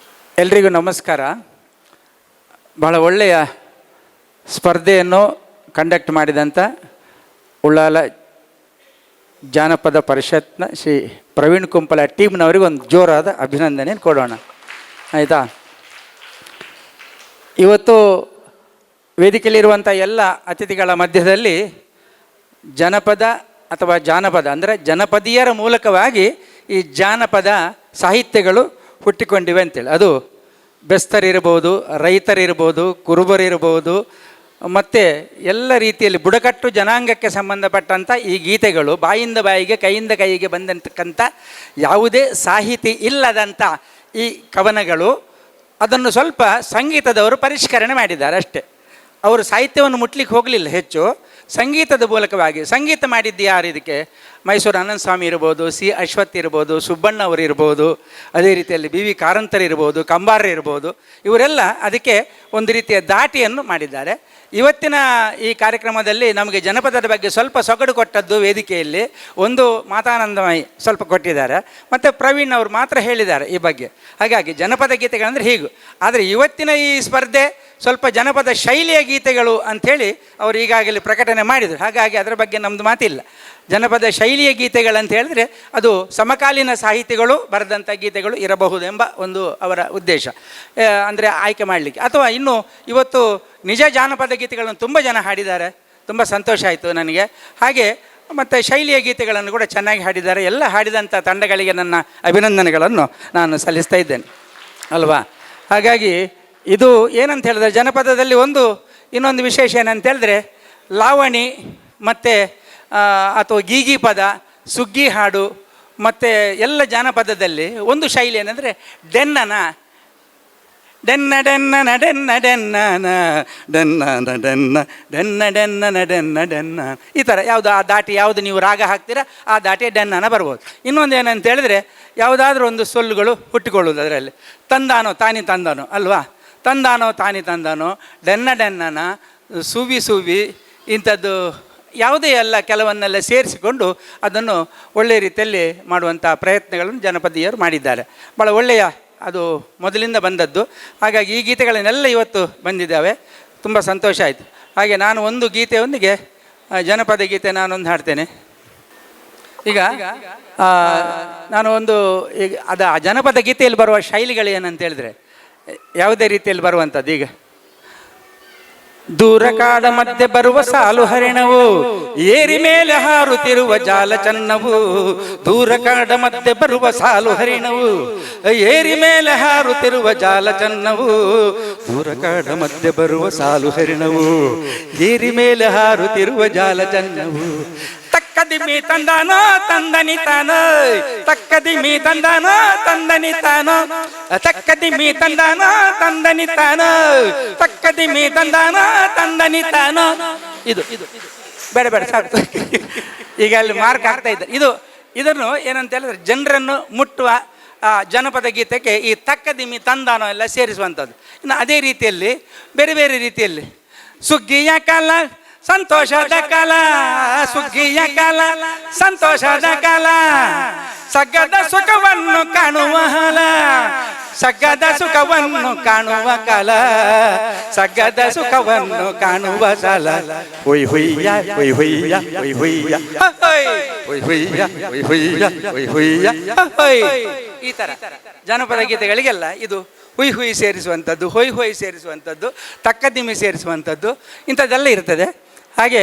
ಎಲ್ರಿಗೂ ನಮಸ್ಕಾರ. ಬಹಳ ಒಳ್ಳೆಯ ಸ್ಪರ್ಧೆಯನ್ನು ಕಂಡಕ್ಟ್ ಮಾಡಿದಂಥ ಉಳ್ಳಾಲ ಜಾನಪದ ಪರಿಷತ್ನ ಶ್ರೀ ಪ್ರವೀಣ್ ಕುಂಪಲ ಟೀಮ್ನವರಿಗೆ ಒಂದು ಜೋರಾದ ಅಭಿನಂದನೆಯನ್ನು ಕೊಡೋಣ, ಆಯಿತಾ? ಇವತ್ತು ವೇದಿಕೆಯಲ್ಲಿರುವಂಥ ಎಲ್ಲ ಅತಿಥಿಗಳ ಮಧ್ಯದಲ್ಲಿ ಜನಪದ ಅಥವಾ ಜಾನಪದ ಅಂದರೆ ಜನಪದೀಯರ ಮೂಲಕವಾಗಿ ಈ ಜಾನಪದ ಸಾಹಿತ್ಯಗಳು ಹುಟ್ಟಿಕೊಂಡಿವೆ ಅಂತೇಳಿ, ಅದು ಬೆಸ್ತರಿರ್ಬೋದು, ರೈತರಿರ್ಬೋದು, ಕುರುಬರಿರ್ಬೋದು, ಮತ್ತು ಎಲ್ಲ ರೀತಿಯಲ್ಲಿ ಬುಡಕಟ್ಟು ಜನಾಂಗಕ್ಕೆ ಸಂಬಂಧಪಟ್ಟಂಥ ಈ ಗೀತೆಗಳು ಬಾಯಿಂದ ಬಾಯಿಗೆ ಕೈಯಿಂದ ಕೈಗೆ ಬಂದಂತಕ್ಕಂಥ ಯಾವುದೇ ಸಾಹಿತಿ ಇಲ್ಲದಂಥ ಈ ಕವನಗಳು, ಅದನ್ನು ಸ್ವಲ್ಪ ಸಂಗೀತದವರು ಪರಿಷ್ಕರಣೆ ಮಾಡಿದ್ದಾರೆ ಅಷ್ಟೇ. ಅವರು ಸಾಹಿತ್ಯವನ್ನು ಮುಟ್ಲಿಕ್ಕೆ ಹೋಗಲಿಲ್ಲ ಹೆಚ್ಚು, ಸಂಗೀತದ ಮೂಲಕವಾಗಿ. ಸಂಗೀತ ಮಾಡಿದ್ದು ಯಾರು ಇದಕ್ಕೆ? ಮೈಸೂರು ಅನಂತ ಸ್ವಾಮಿ ಇರ್ಬೋದು, ಸಿ ಅಶ್ವಥ್ ಇರ್ಬೋದು, ಸುಬ್ಬಣ್ಣ ಅವರು ಇರ್ಬೋದು, ಅದೇ ರೀತಿಯಲ್ಲಿ ಬಿ ವಿ ಕಾರಂತರು ಇರ್ಬೋದು, ಕಂಬಾರ ಇರ್ಬೋದು, ಇವರೆಲ್ಲ ಅದಕ್ಕೆ ಒಂದು ರೀತಿಯ ದಾಟಿಯನ್ನು ಮಾಡಿದ್ದಾರೆ. ಇವತ್ತಿನ ಈ ಕಾರ್ಯಕ್ರಮದಲ್ಲಿ ನಮಗೆ ಜನಪದದ ಬಗ್ಗೆ ಸ್ವಲ್ಪ ಸೊಗಡು ಕೊಟ್ಟದ್ದು ವೇದಿಕೆಯಲ್ಲಿ ಒಂದು ಮಾತಾನಂದಮಯಿ ಸ್ವಲ್ಪ ಕೊಟ್ಟಿದ್ದಾರೆ, ಮತ್ತು ಪ್ರವೀಣ್ ಅವರು ಮಾತ್ರ ಹೇಳಿದ್ದಾರೆ ಈ ಬಗ್ಗೆ. ಹಾಗಾಗಿ ಜನಪದ ಗೀತೆಗಳಂದರೆ ಹೀಗೆ. ಆದರೆ ಇವತ್ತಿನ ಈ ಸ್ಪರ್ಧೆ ಸ್ವಲ್ಪ ಜನಪದ ಶೈಲಿಯ ಗೀತೆಗಳು ಅಂಥೇಳಿ ಅವರು ಈಗಾಗಲೇ ಪ್ರಕಟಣೆ ಮಾಡಿದರು, ಹಾಗಾಗಿ ಅದರ ಬಗ್ಗೆ ನಮ್ಮದು ಮಾತಿಲ್ಲ. ಜನಪದ ಶೈಲಿಯ ಗೀತೆಗಳಂತ ಹೇಳಿದ್ರೆ ಅದು ಸಮಕಾಲೀನ ಸಾಹಿತಿಗಳು ಬರೆದಂಥ ಗೀತೆಗಳು ಇರಬಹುದೆಂಬ ಒಂದು ಅವರ ಉದ್ದೇಶ, ಅಂದರೆ ಆಯ್ಕೆ ಮಾಡಲಿಕ್ಕೆ. ಅಥವಾ ಇನ್ನು ಇವತ್ತು ನಿಜ ಜಾನಪದ ಗೀತೆಗಳನ್ನು ತುಂಬ ಜನ ಹಾಡಿದ್ದಾರೆ, ತುಂಬ ಸಂತೋಷ ಆಯಿತು ನನಗೆ. ಹಾಗೆ ಮತ್ತು ಶೈಲಿಯ ಗೀತೆಗಳನ್ನು ಕೂಡ ಚೆನ್ನಾಗಿ ಹಾಡಿದ್ದಾರೆ. ಎಲ್ಲ ಹಾಡಿದಂಥ ತಂಡಗಳಿಗೆ ನನ್ನ ಅಭಿನಂದನೆಗಳನ್ನು ನಾನು ಸಲ್ಲಿಸ್ತಾ ಇದ್ದೇನೆ, ಅಲ್ವಾ? ಹಾಗಾಗಿ ಇದು ಏನಂತ ಹೇಳಿದ್ರೆ ಜನಪದದಲ್ಲಿ ಒಂದು ಇನ್ನೊಂದು ವಿಶೇಷ ಏನಂತ ಹೇಳಿದ್ರೆ ಲಾವಣಿ ಮತ್ತು ಅಥವಾ ಗೀಗಿ ಪದ, ಸುಗ್ಗಿ ಹಾಡು, ಮತ್ತು ಎಲ್ಲ ಜಾನಪದದಲ್ಲಿ ಒಂದು ಶೈಲಿ ಏನಂದರೆ ಡೆನ್ನನ ಡೆನ್ನ ಡೆನ್ನನ ಡೆನ್ನ ಡೆನ್ನನ ಡೆನ್ನನ ಡೆನ್ನ ಡೆನ್ನ ಡೆನ್ನನ ಡೆನ್ನ ಡೆನ್ನ ಈ ಥರ ಯಾವುದು ಆ ದಾಟಿ ಯಾವುದು ನೀವು ರಾಗ ಹಾಕ್ತೀರಾ ಆ ದಾಟಿ ಡೆನ್ನನ ಬರ್ಬೋದು. ಇನ್ನೊಂದು ಏನಂತ ಹೇಳಿದ್ರೆ ಯಾವುದಾದ್ರೂ ಒಂದು ಸೊಲ್ಲುಗಳು ಹುಟ್ಟಿಕೊಳ್ಳೋದು ಅದರಲ್ಲಿ, ತಂದಾನೋ ತಾನಿ ತಂದಾನೋ ಅಲ್ವಾ, ತಂದಾನೋ ತಾನಿ ತಂದಾನೋ, ಡೆನ್ನ ಡೆನ್ನನ, ಸುವಿ ಸುವಿ, ಇಂಥದ್ದು ಯಾವುದೇ ಎಲ್ಲ ಕೆಲವನ್ನೆಲ್ಲ ಸೇರಿಸಿಕೊಂಡು ಅದನ್ನು ಒಳ್ಳೆಯ ರೀತಿಯಲ್ಲಿ ಮಾಡುವಂಥ ಪ್ರಯತ್ನಗಳನ್ನು ಜನಪದೀಯರು ಮಾಡಿದ್ದಾರೆ. ಭಾಳ ಒಳ್ಳೆಯ ಅದು ಮೊದಲಿಂದ ಬಂದದ್ದು. ಹಾಗಾಗಿ ಈ ಗೀತೆಗಳನ್ನೆಲ್ಲ ಇವತ್ತು ಬಂದಿದ್ದಾವೆ, ತುಂಬ ಸಂತೋಷ ಆಯಿತು. ಹಾಗೆ ನಾನು ಒಂದು ಗೀತೆಯೊಂದಿಗೆ ಜನಪದ ಗೀತೆ ನಾನೊಂದು ಹಾಡ್ತೇನೆ ಈಗ. ನಾನು ಒಂದು ಈಗ ಅದು ಆ ಜನಪದ ಗೀತೆಯಲ್ಲಿ ಬರುವ ಶೈಲಿಗಳು ಏನಂತ ಹೇಳಿದ್ರೆ ಯಾವುದೇ ರೀತಿಯಲ್ಲಿ ಬರುವಂಥದ್ದು. ಈಗ ದೂರ ಕಾಡ ಮಧ್ಯೆ ಬರುವ ಸಾಲು ಹರಿಣವು, ಏರಿ ಮೇಲೆ ಹಾರುತ್ತಿರುವ ಜಾಲ ಚನ್ನವು. ದೂರ ಕಾಡ ಮಧ್ಯೆ ಬರುವ ಸಾಲು ಹರಿಣವು, ಏರಿ ಮೇಲೆ ಹಾರುತ್ತಿರುವ ಜಾಲ ಚನ್ನವು. ದೂರ ಕಾಡ ಮಧ್ಯೆ ಬರುವ ಸಾಲು ಹರಿಣವು, ಏರಿ ಮೇಲೆ ಹಾರುತ್ತಿರುವ ಜಾಲ ಚನ್ನವು. ತಕ್ಕದಿಮಿ ತಂದಾನೋ ತಂದನಿ ತಾನೋ, ತಕ್ಕದಿಮಿ ತಂದಾನೋ ತಂದನಿ ತಾನೋ, ತಕ್ಕದಿಮಿ ತಂದಾನೋ ತಂದನಿ ತಾನೋ, ತಕ್ಕದಿಮಿ ತಂದಾನೋ ತಂದನಿ ತಾನೋ. ಇದು ಬೇಡ ಬೇಡ ಸಾಕು, ಈಗ ಅಲ್ಲಿ ಮಾರ್ಕ್ ಆಗ್ತಾ ಇದೆ. ಇದನ್ನು ಏನಂತ ಹೇಳಿದ್ರೆ ಜನರನ್ನು ಮುಟ್ಟುವ ಜನಪದ ಗೀತೆಗೆ ಈ ತಕ್ಕದಿಮಿ ತಂದಾನೋ ಎಲ್ಲ ಸೇರಿಸುವಂಥದ್ದು. ಇನ್ನು ಅದೇ ರೀತಿಯಲ್ಲಿ ಬೇರೆ ಬೇರೆ ರೀತಿಯಲ್ಲಿ ಸುಗ್ಗಿಯ ಕಾಲ ಸಂತೋಷದ ಕಾಲ, ಸುಗ್ಗಿಯ ಕಾಲ ಸಂತೋಷದ ಕಾಲ, ಸಗ್ಗದ ಸುಖವನ್ನು ಕಾಣುವ ಹಾಲ, ಸಗ್ಗದ ಸುಖವನ್ನು ಕಾಣುವ ಕಾಲ, ಸಗ್ಗದ ಸುಖವನ್ನು ಕಾಣುವ ಸಾಲ. ಹೊಯ್ ಹೊಯ್ಯ ಹೊಯ್ ಹೊಯ್ಯ ಹೊಯ್ ಹೊಯ್ಯ ಹೊಯ್ ಹೊಯ್ಯ ಹೊಯ್ ಹೊಯ್ಯ ಹೊಯ್ ಹೊಯ್ಯ ಹೊಯ್. ಈ ಥರ ಜನಪದ ಗೀತೆಗಳಿಗೆಲ್ಲ ಇದು ಹುಯ್ ಹುಯ್ ಸೇರಿಸುವಂಥದ್ದು, ಹೊಯ್ ಹೊಯ್ ಸೇರಿಸುವಂಥದ್ದು, ತಕ್ಕದಿಮಿ ಸೇರಿಸುವಂಥದ್ದು, ಇಂಥದ್ದೆಲ್ಲ ಇರ್ತದೆ. ಹಾಗೆ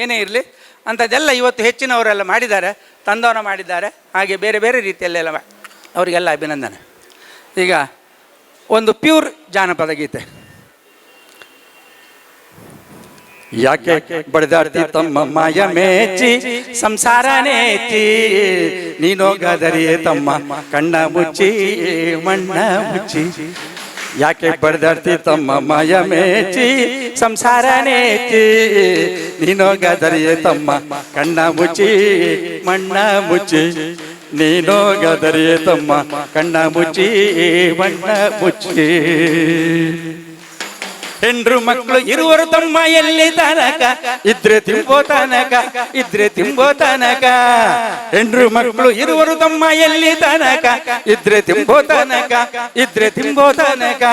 ಏನೇ ಇರಲಿ ಅಂಥದ್ದೆಲ್ಲ ಇವತ್ತು ಹೆಚ್ಚಿನವರೆಲ್ಲ ಮಾಡಿದ್ದಾರೆ, ತಂದವನ ಮಾಡಿದ್ದಾರೆ. ಹಾಗೆ ಬೇರೆ ಬೇರೆ ರೀತಿಯಲ್ಲೆಲ್ಲ ಅವರಿಗೆಲ್ಲ ಅಭಿನಂದನೆ. ಈಗ ಒಂದು ಪ್ಯೂರ್ ಜಾನಪದ ಗೀತೆ. ಯಾಕೆ ಬಡಿದಾಡ್ತಿ ತಮ್ಮ ಮಾಯ ಮೇಚಿ ಸಂಸಾರ ನೇಚಿ, ನೀನೋಗದರಿಯೇ ತಮ್ಮ ಕಣ್ಣ ಮುಚ್ಚಿ ಮಣ್ಣ ಮುಚ್ಚಿ. ಯಾಕೆ ಬಡ್ದಾಡ್ತಿ ತಮ್ಮ ಮಾಯ ಮೇಚಿ ಸಂಸಾರ ನೇಚಿ, ನೀನೋಗದರಿಯೇ ತಮ್ಮ ಕಣ್ಣ ಮುಚ್ಚಿ ಮಣ್ಣ ಮುಚ್ಚಿ, ನೀನೋಗದರಿಯೇ ತಮ್ಮ ಕಣ್ಣ ಮುಚ್ಚಿ ಮಣ್ಣ ಮುಚ್ಚಿ. ಹೆಂಡ್ರು ಮಕ್ಕಳು ಇರುವರು ತಮ್ಮ ಎಲ್ಲಿ ತನಕ, ಇದ್ರೆ ತಿಂಬೋ ತನಕ, ಇದ್ರೆ ತಿಂಬೋ ತನಕ. ಹೆಂಡ್ರು ಮಕ್ಕಳು ಇರುವರು ತಮ್ಮ ಎಲ್ಲಿ ತನಕ, ಇದ್ರೆ ತಿಂಬೋ ತನಕ, ಇದ್ರೆ ತಿಂಬೋ ತನಕ.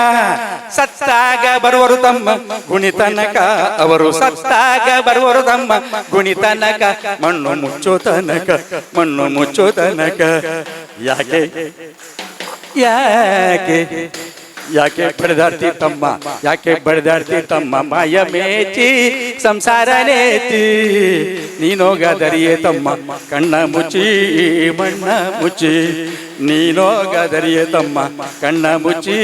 ಸತ್ತಾಗ ಬರುವರು ತಮ್ಮ ಗುಣಿತನಕ, ಅವರು ಸತ್ತಾಗ ಬರುವರು ತಮ್ಮ ಗುಣಿತನಕ, ಮಣ್ಣು ಮುಚ್ಚೋ ತನಕ, ಮಣ್ಣು ಮುಚ್ಚೋ ತನಕ. ಯಾಕೆ ಯಾಕೆ ಯಾಕೆ ಬಡ್ದಾಡ್ತಿ ತಮ್ಮ, ಯಾಕೆ ಬಡ್ದಾಡ್ತಿ ತಮ್ಮ ಮಾಯ ಮೇಚಿ ಸಂಸಾರ ನೇತಿ, ನೀನೋಗದರಿಯೇ ತಮ್ಮ ಕಣ್ಣ ಮುಚ್ಚಿ ಮಣ್ಣ ಮುಚ್ಚಿ, ನೀನೋಗದರಿಯೇ ತಮ್ಮ ಕಣ್ಣ ಮುಚ್ಚಿ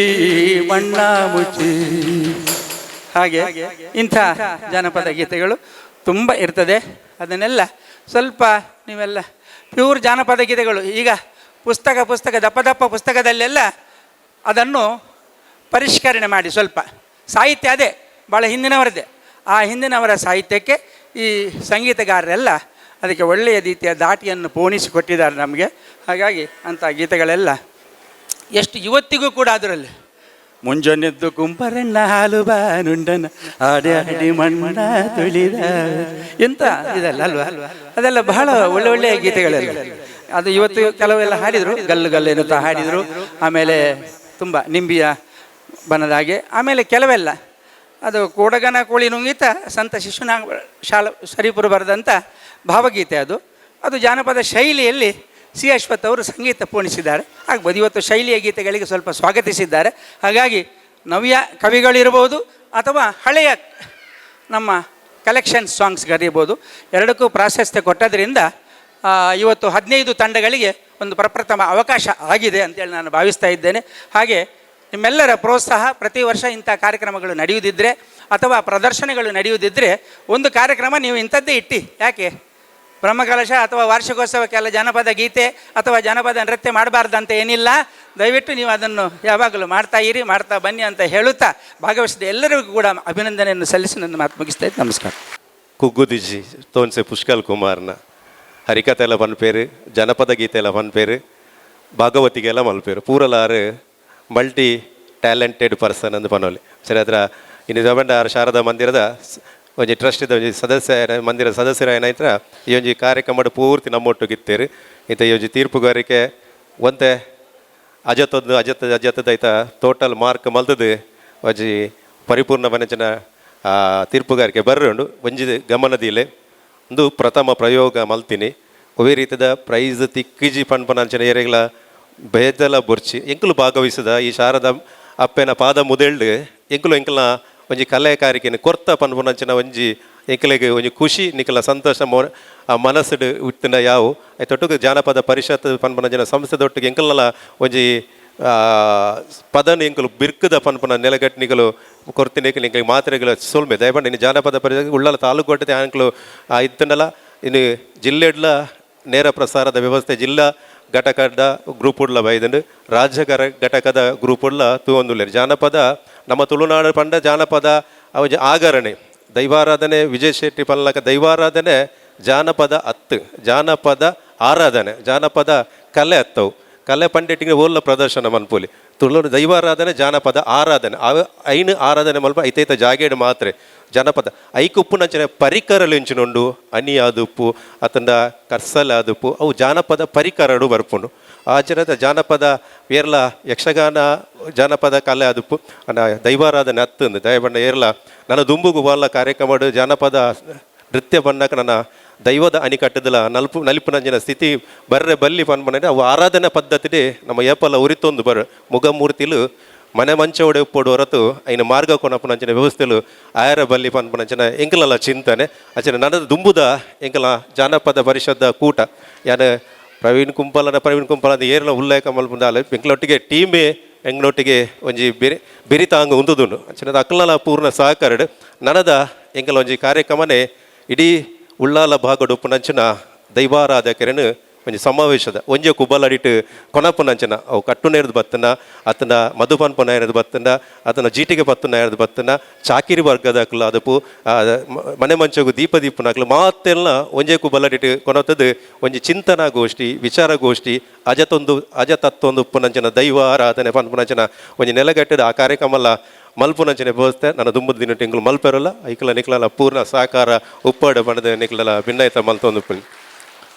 ಮಣ್ಣ ಮುಚ್ಚಿ. ಹಾಗೆ ಇಂಥ ಜಾನಪದ ಗೀತೆಗಳು ತುಂಬ ಇರ್ತದೆ. ಅದನ್ನೆಲ್ಲ ಸ್ವಲ್ಪ ನೀವೆಲ್ಲ ಪ್ಯೂರ್ ಜಾನಪದ ಗೀತೆಗಳು ಈಗ ಪುಸ್ತಕ ಪುಸ್ತಕ ದಪ್ಪ ದಪ್ಪ ಪುಸ್ತಕದಲ್ಲೆಲ್ಲ ಅದನ್ನು ಪರಿಷ್ಕರಣೆ ಮಾಡಿ ಸ್ವಲ್ಪ ಸಾಹಿತ್ಯ ಅದೇ ಭಾಳ ಹಿಂದಿನವರದ್ದೇ, ಆ ಹಿಂದಿನವರ ಸಾಹಿತ್ಯಕ್ಕೆ ಈ ಸಂಗೀತಗಾರರೆಲ್ಲ ಅದಕ್ಕೆ ಒಳ್ಳೆಯ ರೀತಿಯ ದಾಟಿಯನ್ನು ಪೋಣಿಸಿ ಕೊಟ್ಟಿದ್ದಾರೆ ನಮಗೆ. ಹಾಗಾಗಿ ಅಂಥ ಗೀತೆಗಳೆಲ್ಲ ಎಷ್ಟು ಇವತ್ತಿಗೂ ಕೂಡ ಅದರಲ್ಲಿ ಮುಂಜಾನೆದ್ದು ಕುಂಬರಣ್ಣ ಹಾಲು ಬಾನುಂಡನ ಆಡಿ ಆಡಿ ಮಣ್ಣ ತುಳಿದ ಎಂತ ಇದೆಲ್ಲ ಅಲ್ವಾ, ಅದೆಲ್ಲ ಬಹಳ ಒಳ್ಳೆ ಒಳ್ಳೆಯ ಗೀತೆಗಳೆಲ್ಲ. ಅದು ಇವತ್ತು ಕೆಲವೆಲ್ಲ ಹಾಡಿದರು, ಗಲ್ಲು ಗಲ್ಲು ಎನ್ನುತ್ತಾ ಹಾಡಿದರು, ಆಮೇಲೆ ತುಂಬ ನಿಂಬಿಯ ಬನದ ಹಾಗೆ, ಆಮೇಲೆ ಕೆಲವೆಲ್ಲ ಅದು ಕೂಡಗನ ಕೋಳಿ ನುಂಗಿತ ಸಂತ ಶಿಶುನಾಗ ಶಾಲ ಶರೀಫರು ಬರೆದಂಥ ಭಾವಗೀತೆ ಅದು. ಅದು ಜಾನಪದ ಶೈಲಿಯಲ್ಲಿ ಸಿ ಅಶ್ವಥ್ ಅವರು ಸಂಗೀತ ಪೂರ್ಣಿಸಿದ್ದಾರೆ. ಆಗ್ಬೋದು ಇವತ್ತು ಶೈಲಿಯ ಗೀತೆಗಳಿಗೆ ಸ್ವಲ್ಪ ಸ್ವಾಗತಿಸಿದ್ದಾರೆ. ಹಾಗಾಗಿ ನವ್ಯ ಕವಿಗಳಿರ್ಬೋದು ಅಥವಾ ಹಳೆಯ ನಮ್ಮ ಕಲೆಕ್ಷನ್ ಸಾಂಗ್ಸ್ಗಳಿರ್ಬೋದು, ಎರಡಕ್ಕೂ ಪ್ರಾಶಸ್ತ್ಯ ಕೊಟ್ಟದ್ರಿಂದ ಇವತ್ತು 15 ತಂಡಗಳಿಗೆ ಒಂದು ಪ್ರಪ್ರಥಮ ಅವಕಾಶ ಆಗಿದೆ ಅಂತೇಳಿ ನಾನು ಭಾವಿಸ್ತಾ ಇದ್ದೇನೆ. ಹಾಗೆ ನಿಮ್ಮೆಲ್ಲರ ಪ್ರೋತ್ಸಾಹ ಪ್ರತಿ ವರ್ಷ ಇಂಥ ಕಾರ್ಯಕ್ರಮಗಳು ನಡೆಯುವುದಿದ್ದರೆ ಅಥವಾ ಪ್ರದರ್ಶನಗಳು ನಡೆಯುವುದಿದ್ದರೆ ಒಂದು ಕಾರ್ಯಕ್ರಮ ನೀವು ಇಂಥದ್ದೇ ಇಟ್ಟು, ಯಾಕೆ ಬ್ರಹ್ಮಕಲಶ ಅಥವಾ ವಾರ್ಷಿಕೋತ್ಸವಕ್ಕೆಲ್ಲ ಜಾನಪದ ಗೀತೆ ಅಥವಾ ಜಾನಪದ ನೃತ್ಯ ಮಾಡಬಾರ್ದಂತ ಏನಿಲ್ಲ. ದಯವಿಟ್ಟು ನೀವು ಅದನ್ನು ಯಾವಾಗಲೂ ಮಾಡ್ತಾ ಇರಿ, ಮಾಡ್ತಾ ಬನ್ನಿ ಅಂತ ಹೇಳುತ್ತಾ ಭಾಗವಹಿಸಿದ ಎಲ್ಲರಿಗೂ ಕೂಡ ಅಭಿನಂದನೆಯನ್ನು ಸಲ್ಲಿಸಿ ನನ್ನ ಮಾತು ಮುಗಿಸ್ತಾ ಇದ್ದೀನಿ. ನಮಸ್ಕಾರ. ಕುಗ್ಗುದಿಜಿ ತೋನ್ಸೆ ಪುಷ್ಕಲ್ ಕುಮಾರ್ನ ಹರಿಕತೆ ಎಲ್ಲ ಪನ್ಪೇರು, ಜನಪದ ಗೀತೆ ಎಲ್ಲ ಪನ್ಪೇರು, ಭಾಗವತಿಗೆಲ್ಲ ಮಲ್ಪೇರು, ಪೂರಲಾರು multi talented person ಅಂದು ಪನೋಲಿ ಸರಿ. ಅದರ ಇನ್ನು ಜಬಂಡ ಶಾರದಾ ಮಂದಿರದ ಒಂಜಿ ಟ್ರಸ್ಟ್ ಒಂಜಿ ಸದಸ್ಯ ಮಂದಿರದ ಸದಸ್ಯರ ಏನಾಯ್ತರ ಈ ಒಂಜಿ ಕಾರ್ಯಕ್ರಮ ಪೂರ್ತಿ ನಮ್ಮೊಟ್ಟಿಗಿತ್ತೇರು. ಇಂಥ ಈ ಒಂಜಿ ತೀರ್ಪುಗಾರಿಕೆ ಒಂತೆ ಅಜತದ್ದು ಅಜತ ಅಜತದ ಐತ ಟೋಟಲ್ ಮಾರ್ಕ್ ಮಲ್ತದು ಒಂಜಿ ಪರಿಪೂರ್ಣ ಮನಜನ ತೀರ್ಪುಗಾರಿಕೆ ಬರ್ರುಂಡು. ಒಂಜಿ ಗಮನದಿಲೆ ಒಂದು ಪ್ರಥಮ ಪ್ರಯೋಗ ಮಲ್ತೀನಿ. ಒವೇ ರೀತಿದ ಪ್ರೈಸ್ ತಿಕ್ಕಿಜಿ ಪನ್ಪನಂಚಿನ ಏರೆಗ್ಲ ಬೇದಲ ಬೊರ್ಚಿ ಎಂಕುಲು ಭಾಗವಹಿಸಿದ ಈ ಶಾರದ ಅಪ್ಪೆನ ಪಾದ ಮುದೆಳ್ಳು ಎಂಕುಲು ಎಂಕಲ್ನ ಒಂಜಿ ಕಲೆಕಾರಿಕೆನ ಕೊರ್ತ ಪನ್ಪುನಂಚಿನ ಒಂಜಿ ಎಂಕಲೆಗ್ ಒಂಜಿ ಖುಷಿ ನಿಕಲ ಸಂತೋಷ ಆ ಮನಸ್ಸುಡು ಇತ್ತಿನ ಯಾವು ಐತೊಟ್ಟುಗು ಜಾನಪದ ಪರಿಷತ್ ಪನ್ಪುನಂಚಿನ ಸಂಸ್ಥೆದೊಟ್ಟಿಗೆ ಎಂಕಲ್ನಲ ಒಂಜಿ ಪದನ ಎಂಕುಲು ಬಿರ್ಕದ ಪನ್ಪುನ ನೆಲಗಟ್ಟು ನಿಕಲು ಕೊರ್ತಿನ ನಿಕಲಿಗೆ ಮಾತ್ರೆಗಳ ಸೊಲ್ಮೆ ದಯಪಂಡ. ಇನ್ನು ಜಾನಪದ ಪರಿಷತ್ ಉಳ್ಳಲ ತಾಲೂಕು ಒಟ್ಟೆ ಅಂಕಲು ಇತ್ತಂಡಲ ಇನ್ನು ಜಿಲ್ಲೆಡ್ಲ ನೇರ ಪ್ರಸಾರದ ವ್ಯವಸ್ಥೆ ಜಿಲ್ಲಾ ಘಟಕದ ಗ್ರೂಪ್ ಉಡ್ಲ ಬೈದಂಡು ರಾಜ್ಯ ಘಟಕದ ಗ್ರೂಪ್ ಉಡ್ಲ ತೂವೊಂದುಲ್ಲೆರ್. ಜಾನಪದ ನಮ್ಮ ತುಳುನಾಡು ಪಂಡ ಜಾನಪದ ಅವು ಆಗರಣೆ ದೈವಾರಾಧನೆ ವಿಜಯ್ ಶೆಟ್ಟಿ ಪಲ್ಲಕ ದೈವಾರಾಧನೆ ಜಾನಪದ ಅತ್ತು ಜಾನಪದ ಆರಾಧನೆ ಜಾನಪದ ಕಲೆ ಅತ್ತವು ಕಲೆ ಪಂಡಿಟಿಗೆ ಓಲ್ಲ ಪ್ರದರ್ಶನ ಮನ್ಪುಲಿ ತುಳುನಾಡು ದೈವಾರಾಧನೆ ಜಾನಪದ ಆರಾಧನೆ ಅವ ಐನು ಆರಾಧನೆ ಮಲ್ಪ ಐತೈತ ಜಾಗೇಡು ಮಾತ್ರೆ ಜಾನಪದ ಐಕುಪ್ಪುನಂಚನೆ ಪರಿಕರಲು ಇಂಚಿನುಂಡು ಅನಿ ಆದುಪ್ಪು ಅತಂಡ ಕರ್ಸಲ್ ಆದುಪ್ಪು ಅವು ಜಾನಪದ ಪರಿಕರಡು ಬರ್ಪುಂಡು. ಆಚರಣೆ ಜಾನಪದ ಏರ್ಲ ಯಕ್ಷಗಾನ ಜಾನಪದ ಕಲೆ ಆದುಪ್ಪು ಅಂಡ ದೈವಾರಾಧನೆ ಅತ್ತಂದು ದಯಬಂಡ ಏರ್ಲ ನನ್ನ ದುಂಬುಗು ಬಾಲ ಕಾರ್ಯಕ್ರಮ ಜಾನಪದ ನೃತ್ಯ ಬಣ್ಣಕ್ಕೆ ನನ್ನ ದೈವದ ಅಣಿಕಟ್ಟದಲ ನಲ್ಪು ನಲಿಪುನಂಜಿನ ಸ್ಥಿತಿ ಬರ್ರೆ ಬಲ್ಲಿ ಪನ್ಪನೆ ಅವು ಆರಾಧನೆ ಪದ್ಧತಿ ನಮ್ಮ ಏಪಲ ಉರಿತೊಂದು ಬರ್ ಮುಗಮೂರ್ತಿಲು ಮನೆ ಮಂಚ ಒಡೆ ಉಪ್ಪೋಡು ಹೊರತು ಐನ ಮಾರ್ಗ ಕೊನಪುನಂಚಿನ ವ್ಯವಸ್ಥೆಲು ಆಯರ ಬಲ್ಲಿ ಪನ್ಪುನಂಚಿನ ಎಂಕಲಲ್ಲ ಚಿಂತನೆ ಅಂಚನೆ ನನ್ನದು ದುಂಬುದ ಎಂಕಲ ಜಾನಪದ ಪರಿಷದ ಕೂಟ ಯಾನ ಪ್ರವೀಣ್ ಕುಂಪಲನ ಪ್ರವೀಣ್ ಕುಂಪಲ ಅಂತ ಏರ್ಲ ಉಲ್ಲೇಖ ಮಲ್ಪುಂದಾಲೆ ಎಂಕ್ಲೊಟ್ಟಿಗೆ ಟೀಮೇ ಎಂಗ್ಲೊಟ್ಟಿಗೆ ಒಂಜಿ ಬೆರಿ ಬೆರಿತಾಂಗ ಉಂದುದುಂಡು ಅಂಚಿನ ಅಕ್ಲಲ ಪೂರ್ಣ ಸಹಕಾರಡ್ ನನದ ಎಂಕಲ ಒಂಜಿ ಕಾರ್ಯಕ್ರಮನೇ ಇಡೀ ಉಳ್ಳಾಲ ಭಾಗಡು ಉಪ್ಪುನಂಚಿನ ದೈವಾರಾಧಕರನ್ನು ಒಂಜಿ ಸಮಾವೇಶದ ಒಂಜೆ ಕುಬಲಡಿಟ್ ಕೊನಪುನಂಚನ ಅವು ಕಟ್ಟುನೇರ್ದು ಬತ್ತನ ಅತನ ಮಧುಪಾನ್ ಪುನಾಯರ್ದು ಬತ್ತನ ಅತನ ಜೀಟಿಗೆ ಪತ್ತುನಾಯರ್ದು ಬತ್ತನ ಚಾಕಿರಿ ವರ್ಗದಕ್ಲು ಅದಪು ಮನೆ ಮಂಚಗು ದೀಪ ದೀಪನಕ್ಲು ಮಾತೆಲ್ಲ ಒಂಜೆ ಕುಬಲಡಿಟ್ ಕೊನತದು ಒಂಜಿ ಚಿಂತನಾ ಗೋಷ್ಠಿ ವಿಚಾರಗೋಷ್ಠಿ ಅಜತೊಂದು ಅಜತತ್ವೊಂದು ಉಪ್ಪುನಂಚನ ದೈವ ಆರಾಧನೆ ಪನ್ಪುನಂಚನ ಒಂಜಿ ನೆಲಗಟ್ಟದ ಆ ಕಾರ್ಯಕ್ರಮಲ್ಲ ಮಲ್ಪುನಂಚನೆ ವ್ಯವಸ್ಥೆ ನನ್ನ ದುಂಬು ದಿನ ತಿಂಗಳು ಮಲ್ಪೆರಲ್ಲ ಐಕಲ ನಿಕ್ಲಲ ಪೂರ್ಣ ಸಹಕಾರ ಉಪ್ಪಾಡು ಬಣ್ಣದ ನಿಕ್ಲಲ ಭಿನ್ನೈತ ಮಲ್ತೊಂದು ಉಪ್ಪುನಿ.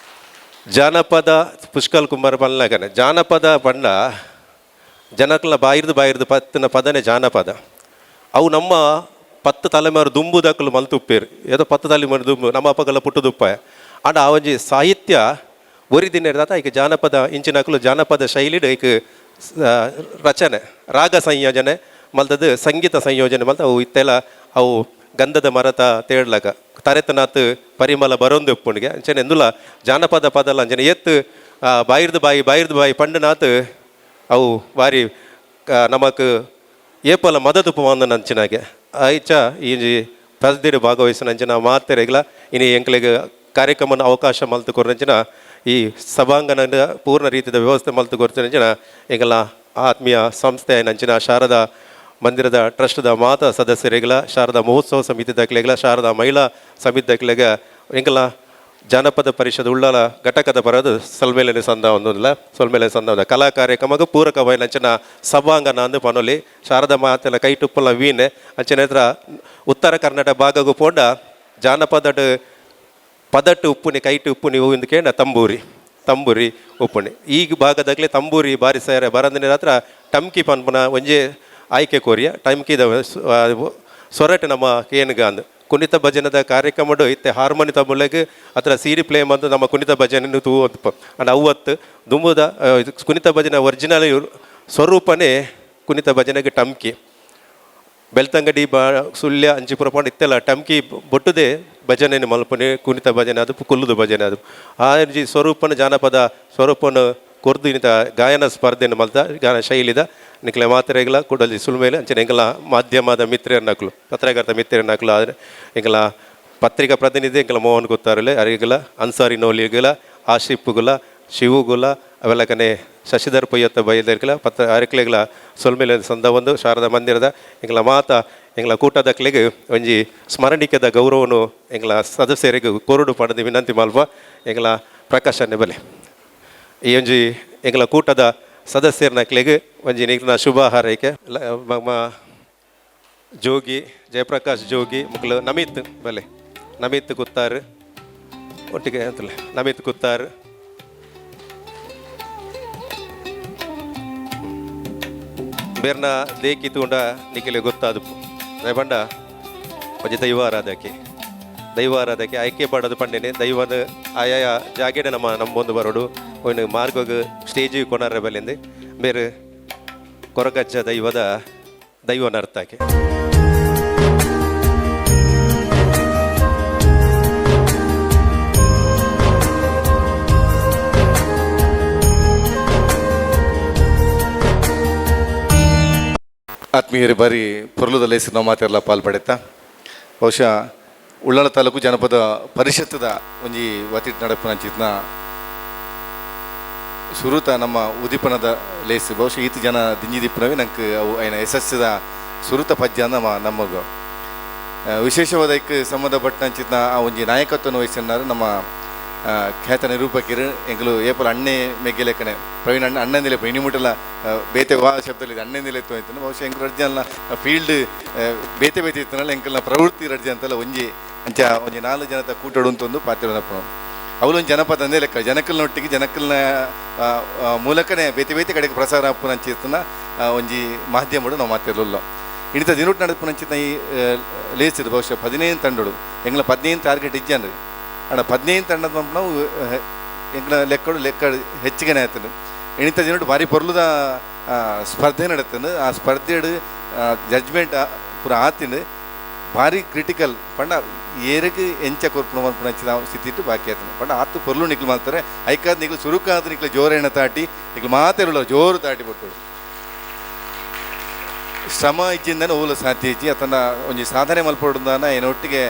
ಜಾನಪದ ಪುಷ್ಕಲ್ ಕುಮಾರ್ ಪನ್ಲಗನೆ ಜಾನಪದ ಬಣ್ಣ ಜನಕ್ಲ ಬಾಯಿರ್ದು ಬಾಯಿರ್ದು ಪತ್ತಿನ ಪದನೆ ಜಾನಪದ. ಅವು ನಮ್ಮ 10 ತಲೆಮಾರು ದುಂಬುದಕ್ಕಲು ಮಲ್ತುಪ್ಪೇರು ಏದೋ 10 ತಲೆಮಾರು ದುಂಬು ನಮ್ಮ ಅಪ್ಪಗಲ್ಲ ಪುಟ್ಟುದುಪ್ಪಾಯ. ಆಂಡ ಆ ಒಂಜಿ ಸಾಹಿತ್ಯ ಒರಿ ದಿನ ಇರ್ದಾತ ಐಕ್ ಜಾನಪದ ಇಂಚಿನಕಲು ಜಾನಪದ ಶೈಲಿಡ್ ಐಕ್ ರಚನೆ ರಾಗ ಸಂಯೋಜನೆ ಮಲ್ತದ್ದು ಸಂಗೀತ ಸಂಯೋಜನೆ ಮಲ್ತ ಅವು ಇತ್ತೆಲ್ಲ ಅವು ಗಂಧದ ಮರತ ತೇಡ್ಲಕ ತರೆತನಾತ್ ಪರಿಮಳ ಬರೊಂದು ಉಪ್ಪುಣಿಗೆ ಅಂಚನೆ ಎಂದುಲ ಜಾನಪದ ಪದಲ ಅಂಚನೆ ಎತ್ತು ಬಾಯಿರ್ದು ಬಾಯಿ ಬಾಯಿರ್ದು ಬಾಯಿ ಪಂಡನಾತ್ ಅವು ಬಾರಿ ನಮಕ್ ಏಪಲ ಮದದು ಪುವಂದನ ಅಂಚಿನಾಗೆ ಐಚ ಈ ಪಸ್ದಿಡು ಭಾಗವಹಿಸಿನ ಅಂಚಿನ ಮಾತೆರೆಗ್ಲ ಇನಿ ಎಂಕ್ಲೆಗ್ ಕಾರ್ಯಕ್ರಮನ ಅವಕಾಶ ಮಲ್ತು ಕೊರ್ನಂಚಿನ ಈ ಸಭಾಂಗಣದ ಪೂರ್ಣ ರೀತಿಯ ವ್ಯವಸ್ಥೆ ಮಲ್ತು ಕೊರ್ತಿನಂಚಿನ ಎಂಗಲ ಆತ್ಮೀಯ ಸಂಸ್ಥೆ ನಂಚಿನ ಶಾರದಾ ಮಂದಿರದ ಟ್ರಸ್ಟ್ದ ಮಾತಾ ಸದಸ್ಯರಿಗಳ ಶಾರದಾ ಮಹೋತ್ಸವ ಸಮಿತಿ ದಾಖಲೆಗಳ ಶಾರದಾ ಮಹಿಳಾ ಸಮಿತಿ ದಾಖಲೆಗ ಎಂಕಲ ಜಾನಪದ ಪರಿಷದ್ ಉಳ್ಳಾಲ ಘಟಕದ ಬರೋದು ಸೊಲ್ಮೇಲೆ ಸಂದ ಒಂದೊಂದಿಲ್ಲ ಸೊಲ್ಮೇಲೆ ಸಂದ ಒಂದು ಕಲಾ ಕಾರ್ಯಕ್ರಮಕ್ಕೆ ಪೂರಕವಾಯಿನ ಅಂಚಿನ ಸಭಾಂಗಣ ಅಂದು ಪನೊಲಿ ಶಾರದಾ ಮಾತೆಲ್ಲ ಕೈಟುಪ್ಪಲ ವೀಣೆ ಅಂಚಿನ ಹತ್ರ ಉತ್ತರ ಕರ್ನಾಟಕ ಭಾಗಗೂ ಪೋಂಡ ಜಾನಪದಡ್ ಪದಟ್ಟು ಉಪ್ಪುನಿ ಕೈಟು ಉಪ್ಪುನಿ ಹೂವಿಂದ ಕೇಂಡ ತಂಬೂರಿ ತಂಬೂರಿ ಉಪ್ಪುನಿ ಈಗ ಭಾಗದಾಗಲೇ ತಂಬೂರಿ ಬಾರಿ ಸೇರೆ ಬರಂದಿನ ಹತ್ರ ಟಮ್ಕಿ ಪನ್ಪುನ ಒಂಜೆ ಆಯ್ಕೆ ಕೋರಿಯ ಟಮ್ಕಿದ ಸೊರಟು ನಮ್ಮ ಕೇನುಗಾಂದು ಕುಣಿತ ಭಜನದ ಕಾರ್ಯಕ್ರಮಡು ಇತ್ತೆ ಹಾರ್ಮೋನಿ ತಬುಲೆಗ್ ಅತ್ರ ಸೀರಿ ಪ್ಲೇ ಮಂದು ನಮ್ಮ ಕುಣಿತ ಭಜನೆ ತೂ ಅಂಡ್ ಅವತ್ತು ದುಂಬುದ ಕುಣಿತ ಭಜನೆ ಒರಿಜಿನಲ್ ಸ್ವರೂಪನೇ ಕುಣಿತ ಭಜನೆಗೆ ಟಮ್ಕಿ ಬೆಳ್ತಂಗಡಿ ಬಾ ಸುಳ್ಯ ಅಂಚಿಪುರ ಪಾಂಡ್ ಇತ್ತೆಲ್ಲ ಟಮ್ಕಿ ಬೊಟ್ಟುದೇ ಭಜನೆ ಮಲ್ಪನೆ ಕುಣಿತ ಭಜನೆ ಅದು ಕುಲ್ಲುದು ಭಜನೆ ಅದು ಆ ಸ್ವರೂಪನ ಜಾನಪದ ಸ್ವರೂಪನ ಕೊರ್ದು ಇನ್ನಿತ ಗಾಯನ ಸ್ಪರ್ಧೆಯನ್ನು ಮಲ್ತ ಗಾಯನ ಶೈಲಿದ ನಿಕ್ಲೆ ಮಾತ್ರೆಗಳ ಕೂಡಲಿ ಸುಳ್ಮೇಲೆ ಅಂಚನೆ ಎಂಗಲ ಮಾಧ್ಯಮದ ಮಿತ್ರನಕ್ಲು ಪತ್ರಕರ್ತ ಮಿತ್ರನಕ್ಲು ಆದರೆ ಎಂಗಲ ಪತ್ರಿಕಾ ಪ್ರತಿನಿಧಿ ಎಂಗಲ ಮೋಹನ್ ಗೊತ್ತಾರಲೆ ಅರಿಗಲ ಅನ್ಸಾರಿ ನೋಲಿಗಲ ಆಶಿಪ್ಪುಗುಲ ಶಿವುಗುಲ ಅವೆಲ್ಲ ಕನೆ ಶಶಿಧರ್ ಪೊಯ್ಯತ್ತ ಬೈದರ್ಗಲ ಪತ್ರ ಅರಿಕ್ಲೆಗಳ ಸೊಲ್ಮೇಲೆ ಸಂದ ಒಂದು ಶಾರದಾ ಮಂದಿರದ ಎಂಗಲ ಮಾತ ಎಂಗಲ ಕೂಟದಕ್ಲೆಗ್ ಒಂಜಿ ಸ್ಮರಣಿಕದ ಗೌರವನು ಎಂಗಲ ಸದಸ್ಯರಿಗೆ ಕೊರಡು ಪಡೆದು ವಿನಂತಿ ಮಲ್ಪ ಎಂಗಲ ಪ್ರಕಾಶನೆ ಬಲೆ ಈ ಒಂಜಿ ಎಂಗಲ ಕೂಟದ ಸದಸ್ಯರನಕ್ಲೆಗ್ ಒಂಜಿ ನಿಗ್ನ ಶುಭ ಹಾರೈಕೆ ಮಮ್ಮ ಜೋಗಿ ಜಯಪ್ರಕಾಶ್ ಜೋಗಿ ಮಕ್ಕಳು ನಮಿತ್ ಬಲೆ ನಮಿತ್ ಕುತ್ತಾರು ಒಟ್ಟಿಗೆ ಅಂತಲ್ಲ ನಮಿತ್ ಕುತ್ತಾರು ಬೇರ್ನ ದೇಕಿ ತೂಂಡ ನಿಖಿಲೆ ಗೊತ್ತಾದ ಬಂಡ ಒಂಜಿ ದೈವಾರಾಧಕೆ ದೈವಾರಾಧಕೆ ಆಯ್ಕೆ ಪಾಡೋದು ಪಂಡೆನೆ ದೈವನ ಆಯಾಯ ಜಾಗೆಡೆ ನಮ್ಮ ನಮ್ಮೊಂದು ಬರೋಡು ಒಂದು ಮಾರ್ಗಗ್ ಸ್ಟೇಜಿಗೆ ಕೊನಾರ ಬಲ್ಲಿಂದ ಬೇರೆ ಕೊರಗಜ್ಜ ದೈವದ ದೈವ ನರ್ತಕೆ. ಆತ್ಮೀಯರೇ, ಬಾರಿ ಪೊರ್ಲುದ ಲೇಸ್ ನಾವು ಮಾತೆಲ್ಲ ಪಾಲ್ಪಡೆತ ಬಹುಶಃ ಉಳ್ಳಾಲ ತಾಲೂಕು ಜನಪದ ಪರಿಷತ್ತದ ಒಂಜಿ ವತಿಟ್ ನಡಪುನಂಚಿತ್ನ ಸುರುತ ನಮ್ಮ ಉದೀಪನದ ಲೇಸ್ ಬಹುಶಃ ಈತ ಜನ ದಿಂಜಿ ದಿಪ್ಪನವೇ ನಂಗೆ ಅವು ಐನ ಯಶಸ್ಸದ ಸುರುತ ಪದ್ಯ ನಮ್ಮ ನಮಗ ವಿಶೇಷವಾದ ಐಕ್ ಸಂಬಂಧಪಟ್ಟಂಚಿತ್ನ ಆ ಒಂಜಿ ನಾಯಕತ್ವವನ್ನು ವಹಿಸಿన్నారు ನಮ್ಮ ಖ್ಯಾತ ನಿರೂಪಕರು ಎಂಕಲು ಏಪಲ ಅಣ್ಣೆ ಮೆಗ್ಗೆಲೆಕ್ಕನೆ ಪ್ರವೀಣ್ ಅಣ್ಣ ಅಣ್ಣಂದಿಲೆ ಇನಿಮುಟಲ ಬೇತೆ ವಾ ಶಬ್ದದಲ್ಲಿ ಅಣ್ಣಂದಿಲೆ ಇತ್ತು ಆಯ್ತು. ಬಹುಶಃ ಎಂಕಲು ರಡ್ಜನ ಫೀಲ್ಡ್ ಬೇತೆ ಬೇತೆ ಇತ್ತನಲ್ಲ ಎಂಕಲ್ನ ಪ್ರವೃತ್ತಿ ರಡ್ಜ ಅಂತಲ್ಲ ಒಂಜಿ ಅಂಚ ಒಂಜಿ 4 ಜನದ ಕೂಟಡು ಅಂತ ಒಂದು ಪಾತ್ರ ಅವಳೊಂದು ಜನಪದ ಅಂದೇ ಲೆಕ್ಕ ಜನಕಲ್ನೊಟ್ಟಿಗೆ ಜನಕಲ್ನ ಮೂಲಕನೇ ಬೇತೆ ಬೇತೆ ಕಡೆಗೆ ಪ್ರಸಾರ ಆಪುನಂಚಿತ್ತನ ಒಂಜಿ ಮಾಧ್ಯಮಡು ನಾವು ಮಾತಿರಲಿಲ್ಲ. ಇಣಿತ ದಿನೋಟ್ ನಡಪುನಂಚಿತ್ನ ಈ ಲೇಸಿದ್ದು ಬಹುಶಃ 15 ತಂಡಡು ಎಂಗ್ಲ 15 ಟಾರ್ಗೆಟ್ ಇಜ್ಜನ್ರಿ ಅಣ್ಣ 15 ತಂಡದ ನಾವು ಎಂಗ್ಲ ಲೆಕ್ಕಡು ಲೆಕ್ಕ ಹೆಚ್ಚಿಗೆನೆ ಆಯ್ತದೆ. ಇಣಿತ ದಿನೋಟ್ ಭಾರಿ ಪೊರ್ಲುದ ಸ್ಪರ್ಧೆ ನಡೀತದೆ. ಆ ಸ್ಪರ್ಧೆಡು ಜಡ್ಜ್ಮೆಂಟ್ ಪೂರ ಆತಿನ ಭಾರಿ ಕ್ರಿಟಿಕಲ್ ಪಂಡ ಏರಗ್ ಎಂಚ ಕೊರ್ಪುಣ ಮನ್ಪುನ ಸ್ಥಿತಿ ಬಾಕಿ ಆಯ್ತು. ಪಂಡ ಆತು ಪೊರ್ಲು ನಿಕ್ಲು ಮಾಡ್ತಾರೆ ಐಕಾದ್ ನಿಕ್ಲು ಸುರುಕಾದ ನಿಕ್ಲು ಜೋರೇಣ ತಾಟಿ ನಿಕ್ಲು ಮಾತೆರುಳ್ಳ ಜೋರು ತಾಟಿ ಕೊಟ್ಟರು. ಶ್ರಮ ಇಜ್ಜಿಂದನೆ ಓಲ ಸಾಧ್ಯ ಇಜ್ಜಿ ಅತನ ಒಂಜಿ ಸಾಧನೆ ಮಲ್ಪೊಡುಂದಾನ ಏನೊಟ್ಟಿಗೆ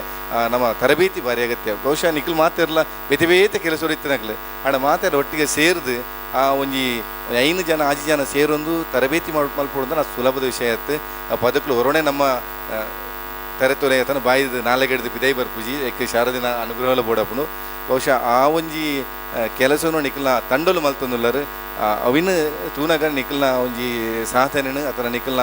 ನಮ್ಮ ತರಬೇತಿ ಭಾರಿ ಅಗತ್ಯ. ಬಹುಶಃ ನಿಖಿಲ್ ಮಾತಿರ್ಲ ಬೇತೆ ಬೇತೆ ಕೆಲಸ ಇತ್ತಿನಕ್ಲು ಆಂಡ ಮಾತೆರ ಒಟ್ಟಿಗೆ ಸೇರ್ದು ಆ ಒಂಜಿ 5 ಜನ 6 ಜನ ಸೇರೊಂದು ತರಬೇತಿ ಮಲ್ಪೊಡುಂದಾನ ಸುಲಭದ ವಿಷಯ ಆಯ್ತು. ಆ ಪದಕ್ಲು ಹೊರೊಣೆ ನಮ್ಮ ತರೆತೊಲೆ ಆತನ ಬಾಯಿದ ನಾಲೆಗೆಡ್ದು ಪಿದೈ ಬರ್ಪುಜಿ ಏಕೆ ಶಾರದಿನ ಅನುಗ್ರಹಲ ಬೋಡಪ್ಪುನು. ಬಹುಶಃ ಆ ಒಂಜಿ ಕೆಲಸನು ನಿಖಲ್ನ ತಂಡಲು ಮಲ್ತೊಂದುಲ್ಲರು ಅವಿನ ತೂನಗ ನಿಖಲ್ನ ಒಂಜಿ ಸಾಧನೆನು ಅಥವಾ ನಿಖಲ್ನ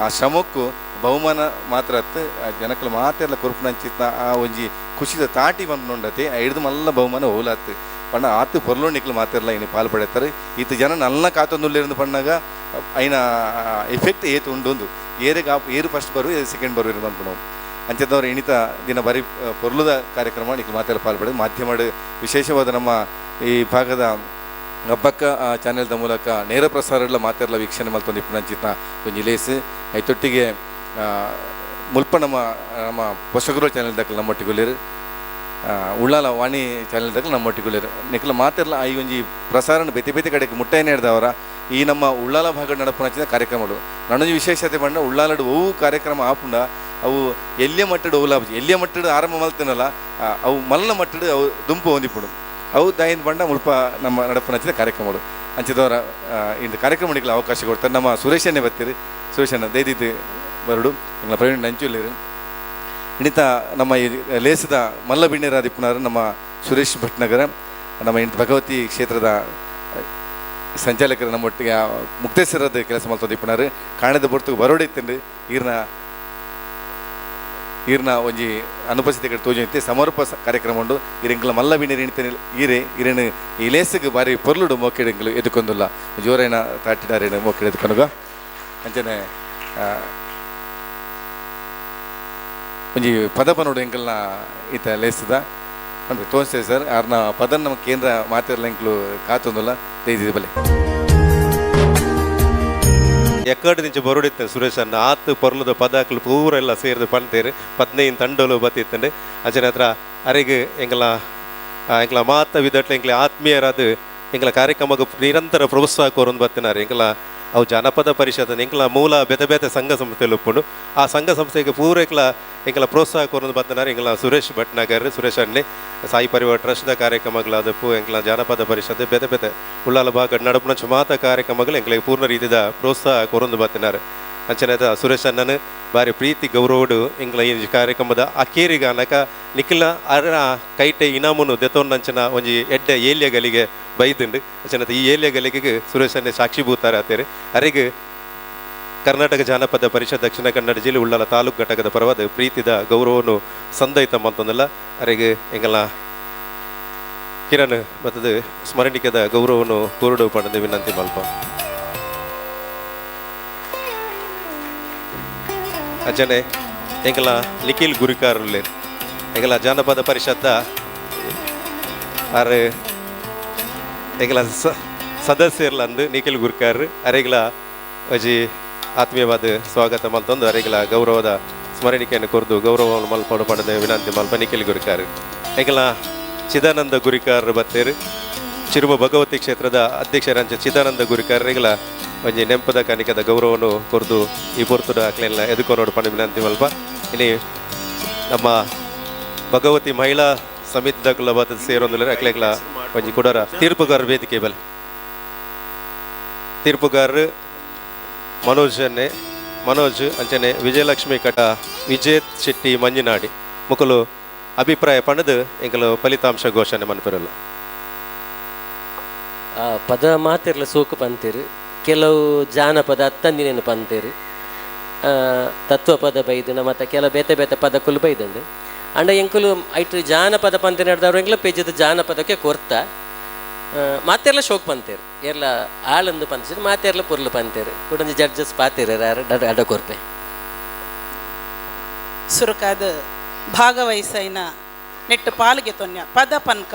ಆ ಶ್ರಮಕ್ಕೂ ಬಹುಮಾನ ಮಾತ್ರ ಅತ್ತು ಜನಕ್ಕಲು ಮಾತೆಲ್ಲ ಕೊರ್ಪುನಂಚಿತ್ನ ಆ ಒಂಜಿ ಖುಷಿದ ತಾಟಿ ಬಂದು ನೋಡತಿ ಹಿಡ್ದು ಮಲ್ಲ ಬಹುಮಾನ ಓಲಾತು ಪಂಡ ಆತು ಪೊರ್ಲು ನಿಕ್ಲು ಮಾತಿರಲ್ಲ ಇನ್ನು ಪಾಲು ಪಡೆತಾರೆ ಈತ ಜನ ನಲ್ಲ ಕಾತೊಂದುಲ್ಲೇರ್ದು ಪಣ್ಣಾಗ ಐನ ಎಫೆಕ್ಟ್ ಏತು ಉಂಡೊಂದು ಏರಿಗೆ ಏರು ಫಸ್ಟ್ ಬರು ಏರು ಸೆಕೆಂಡ್ ಬರು ಬಂದ್ಬಿಡು ಅಂಚದವ್ರು ಇಣಿತ ದಿನ ಬರೀ ಪೊರ್ಲುದ ಕಾರ್ಯಕ್ರಮ ನಿಕ್ಲು ಮಾತೆಲ್ಲ ಪಾಲು ಪಡೆದು ಮಾಧ್ಯಮ ವಿಶೇಷವಾದ ನಮ್ಮ ಈ ಭಾಗದ ಹಬ್ಬಕ್ಕ ಚಾನೆಲ್ದ ಮೂಲಕ ನೇರ ಪ್ರಸಾರಗಳ ಮಾತೆಲ್ಲ ವೀಕ್ಷಣೆ ಮಲ್ತೊಂದು ಇಪ್ಪುನಂಚಿತ್ನ ಒಂಜಿ ಲೇಸ್ ಐತೊಟ್ಟಿಗೆ ಮುಲ್ಪ ನಮ್ಮ ನಮ್ಮ ಪೋಷಕರು ಚಾನೆಲ್ ದಕ್ಕಲು ನಮ್ಮೊಟ್ಟಿಗೆ ಉಳ್ಳಾಲ ವಾಣಿ ಚಾನೆಲ್ ದಕ್ಕಲು ನಮ್ಮೊಟ್ಟಿಗೆ ನಿಖಲ ಮಾತೆಲ್ಲ ಈ ಒಂಜಿ ಪ್ರಸಾರಣ ಬೇತೆ ಬೇತೆ ಕಡೆಗೆ ಮುಟ್ಟೈನೇ ಹಿಡ್ದವರ ಈ ನಮ್ಮ ಉಳ್ಳಾಲ ಭಾಗ ನಡಪುನಂಚಿನ ಕಾರ್ಯಕ್ರಮಗಳು ನನ್ನೊಂಜಿ ವಿಶೇಷತೆ ಪಂಡ ಉಳ್ಳಾಲಡು ಅವು ಕಾರ್ಯಕ್ರಮ ಆಪುಂಡ ಅವು ಎಲ್ಲಿಯ ಮಟ್ಟಡು ಅವು ಎಲ್ಲಿಯ ಮಟ್ಟಡು ಆರಂಭ ಮಲ್ತನಲ್ಲ ಅವು ಮಲ್ಲ ಮಟ್ಟಡು ಅವು ದುಂಪು ಹೊಂದಿಪುಡು ಅವು ದಾಯಿಂದ ಬಂಡ ಮುಲ್ಪ ನಮ್ಮ ನಡಪುನಂಚಿನ ಕಾರ್ಯಕ್ರಮಗಳು ಅಂಚಿದವರ ಇಂದು ಕಾರ್ಯಕ್ರಮಗಳಿಗೆ ಅವಕಾಶ ಕೊಡ್ತಾರೆ. ನಮ್ಮ ಸುರೇಶನ್ನೇ ಬರ್ತೀರಿ ಸುರೇಶಣ್ಣ ದಯದಿದ್ದು ಬರಡು ಎಂಗ್ಲ ಪ್ರವೀಣ್ ನಂಚುಲ್ಲೇರು ಇನ್ನಿತ ನಮ್ಮ ಈ ಲೇಸದ ಮಲ್ಲಬಿಣ್ಣರಾದಿಪ್ಪುನಾರು ನಮ್ಮ ಸುರೇಶ್ ಭಟ್ನಗರ ನಮ್ಮ ಇಂತ ಭಗವತಿ ಕ್ಷೇತ್ರದ ಸಂಚಾಲಕರು ನಮ್ಮೊಟ್ಟಿಗೆ ಮುಕ್ತೇಶ್ವರದ ಕೆಲಸ ಮಲ್ತೊಂದಿಪ್ಪುನಾರು ಕಾಣದ ಬೊರ್ತು ಬರೋಡಿತ್ತಂಡು ಈರ್ನ ಈರ್ನ ಒಂಜಿ ಅನುಪಸ್ಥಿತಿ ಕಡೆ ತೋಜಿ ಸಮರ್ಪ ಕಾರ್ಯಕ್ರಮ ಉಂಡು ಇರೆಂಕಲ ಮಲ್ಲ ಬಿಣ್ಣೆ ಇಣಿತನೆ ಈರೆ ಇರೇನು ಈ ಲೇಸಗ್ ಬಾರಿ ಪೊರ್ಲುಡು ಮೋಕೆಡೆಂಕಲು ಎದುಕೊಂದುಲ್ಲ ಜೋರೇನ ತಾಟಿಡಾರೇನು ಮೋಕೆಡೆ ಎದುಕೊನುಗ ಅಂಚನೆ ಒಂಜಿ ಪದ ಪನೋಡು ಎಂಕಲ್ನ ಈತ ಲೇಸದ ಪನ್ಪಿ ತೋರಿಸ್ತೇವೆ ಸರ್ ಆರ್ನ ಪದನ್ ನಮ್ಮ ಕೇಂದ್ರ ಮಾತಿರ್ಲ ಎಂಕ್ಲು ಕಾತೊಂದುಲ್ಲ ದೈದಿದೆ ಬಲೆ ಎಕ್ಕಡು ದಿಂಚ ಬರುಡಿತ್ತು ಸುರೇಶ್ ಅಣ್ಣ ಆತು ಪೊರ್ಲುದ ಪದಾಕ್ಲು ಪೂರ ಎಲ್ಲ ಸೇರ್ದು ಪಂತೇರು 15 ತಂಡೋಲು ಬತ್ತಿತ್ತಂಡೆ ಅಂಚನೆ ಹತ್ರ ಅರೆಗ್ ಎಂಕಲ ಎಂಕಲ ಮಾತ ವಿದಟ್ಲೆ ಎಂಕಲ ಆತ್ಮೀಯರಾದ ಎಂಕಲ ಕಾರ್ಯಕ್ರಮಕ್ಕೆ ನಿರಂತರ ಪ್ರೋತ್ಸಾಹ ಕೋರೊಂದು ಬತ್ತಿನಾರು ಎಂಕಲ ಅವು ಜಾನಪದ ಪರಿಷತ್ ಎಂಕಲ ಮೂಲ ಬೇತೆ ಬೇತೆ ಸಂಘ ಸಂಸ್ಥೆಲು ಉಪ್ಪುಂಡು ಆ ಸಂಘ ಸಂಸ್ಥೆಗೆ ಪೂರ ಎಂಕಲ ಎಂಕಲ ಪ್ರೋತ್ಸಾಹ ಕೋರೊಂದು ಬತ್ತಿನಾರು ಎಂಕಲ ಸುರೇಶ್ ಭಟ್ನಗರ್ ಸುರೇಶ್ ಅಣ್ಣೆ ಸಾಯಿ ಪರಿವಾರ ಟ್ರಸ್ಟ್ದ ಕಾರ್ಯಕ್ರಮಗಳಾದಪ್ಪು ಎಂಕಲ ಜಾನಪದ ಪರಿಷತ್ ಬೇತೆ ಬೇತೆ ಉಳ್ಳಾಲ ಭಾಗ ನಡಪುನ ಮಾತ ಕಾರ್ಯಕ್ರಮಗಳು ಎಂಕಲಿಗೆ ಪೂರ್ಣ ರೀತಿಯ ಪ್ರೋತ್ಸಾಹ ಕೊರೊಂದು ಬತ್ತಿನಾರು ಅಂಚನೆ ಸುರೇಶ್ ಅಣ್ಣನು ಬಾರಿ ಪ್ರೀತಿ ಗೌರವಡು ಎಂಕಲ ಈ ಕಾರ್ಯಕ್ರಮದ ಅಕೇರಿಗ ಅನಕ ನಿಖಿಲ ಅರ ಕೈಟೆ ಇನಾಮುನು ದೆತೊಂದಂಚನ ಒಂಜಿ ಎಡ್ಡೆ ಏಲ್ಯ ಗಲಿಗೆ ಬೈದುಂಡು ಅಂಚನೆ ಈ ಏಲ್ಯ ಗಲಿಗೆ ಸುರೇಶ್ ಅಣ್ಣೆ ಸಾಕ್ಷಿಭೂತಾರ ಆತೇರು ಅರೆಗ್ ಕರ್ನಾಟಕ ಜಾನಪದ ಪರಿಷತ್ ದಕ್ಷಿಣ ಕನ್ನಡ ಜಿಲ್ಲೆ ಉಳ್ಳಾಲ ತಾಲೂಕು ಘಟಕದ ಪರವಾದ ಪ್ರೀತಿದ ಗೌರವನು ಸಂದೈತ ಮಂತಂದಲ್ಲ ಅರೆಗ್ ಎಂಗಲ ಕಿರಣ್ ಮತ್ತದು ಸ್ಮರಣಿಕೆದ ಗೌರವನು ಕೂರುಡು ಪಡೆದು ವಿನಂತಿ ಮಲ್ಪ. ಅಂಚನೆ ಎಂಕಲ ನಿಖಿಲ್ ಗುರಿಕಾರುಲ್ಲೆ ಎಂಕಲ ಜಾನಪದ ಪರಿಷತ್ತ ಆರು ಎಂಕಲ ಸದಸ್ಯರ್ಲಂದು ನಿಖಿಲ್ ಗುರಿಕಾರ್ ಅರೆಗ್ಲ ಅಜಿ ಆತ್ಮೀಯವಾದ ಸ್ವಾಗತ ಮಲ್ತೊಂದು ಅರೆಗ್ಲ ಗೌರವದ ಸ್ಮರಣಿಕೆಯನ್ನು ಕೊರ್ದು ಗೌರವವನ್ನು ಮಲ್ಪಡು ಪಡೆದ ವಿನಂತಿ ಮಲ್ಪ ನಿಖಿಲ್ ಗುರಿಕಾರ್. ಎಂಕಲ ಚಿದಾನಂದ ಗುರಿಕಾರ್ ಬತ್ತೇರು ಚಿರುಮ ಭಗವತಿ ಕ್ಷೇತ್ರದ ಅಧ್ಯಕ್ಷರಂಚ ಚಿದಾನಂದ ಗುರಿಕಾರರಿಗಳ ಒಂಜಿ ನೆಂಪದ ಕಾಣಿಕದ ಗೌರವವನ್ನು ಕೊರ್ದು ಈ ಪೊರ್ತುಡ ಅಕ್ಲೆಲ್ಲ ಎದುಕೊನೋಡು ಪಂಡ ವಿನಂತಿ ಮಲ್ಪ. ಇನಿ ನಮ್ಮ ಭಗವತಿ ಮಹಿಳಾ ಸಮಿತಿದಕುಲ ಬತ್ತದ ಸೇರೊಂದುಲ್ಲೆರ್ ಅಕ್ಲೆಗ್ಲ ಒಂಜಿ ಕುಡರ ತೀರ್ಪುಗಾರ ವೇದಿಕೆ ಬಲೆ ತೀರ್ಪುಗಾರರು ಮನೋಜ್ ಅನ್ನೆ ಮನೋಜ್ ಅಂಚನೆ ವಿಜಯಲಕ್ಷ್ಮಿ ಕಟ ವಿಜೇತ್ ಶೆಟ್ಟಿ ಮಂಜಿನಾಡಿ ಮುಕುಲು ಅಭಿಪ್ರಾಯ ಪಣದು ಎಂಕಲು ಫಲಿತಾಂಶ ಘೋಷಣೆ ಮನ್ಪಿರಲ್ಲ. ಪದ ಮಾತಿರ್ಲ ಸೋಕು ಪಂತೇರು ಕೆಲವು ಜಾನಪದ ಅತ್ತಂದಿನೇನು ಪಂತೇರು ತತ್ವಪದ ಬೈದು ಮತ್ತು ಕೆಲವು ಬೇತೆ ಬೇತೆ ಪದಕ್ಕುಲು ಬೈದಂಡು ಅಂಡ ಎಂಕುಲು ಐಟ್ ಜಾನಪದ ಪಂತೆ ನಡೆದವ್ರು ಎಂಕುಲು ಪೇಜದ ಜಾನಪದಕ್ಕೆ ಕೊರ್ತ ಮಾತೆರ್ಲ ಶೋಕ್ ಪಂತೇರು ಏರ್ಲ ಆಳಂದು ಪಂತಿರು ಮಾತೆರ್ಲ ಪೊರ್ಲು ಪಂತೇರು ಕುಡೊಂಜಿ ಜಡ್ಜಸ್ ಪಾತೇರು ಯಾರು ಅಡ ಕೊರ್ಪೆ. ಸುರುಕಾದ ಭಾಗವಹಿಸೈನ ನೆಟ್ಟು ಪಾಲ್ಗೆ ತೊನ್ಯ ಪದ ಪನ್ಕ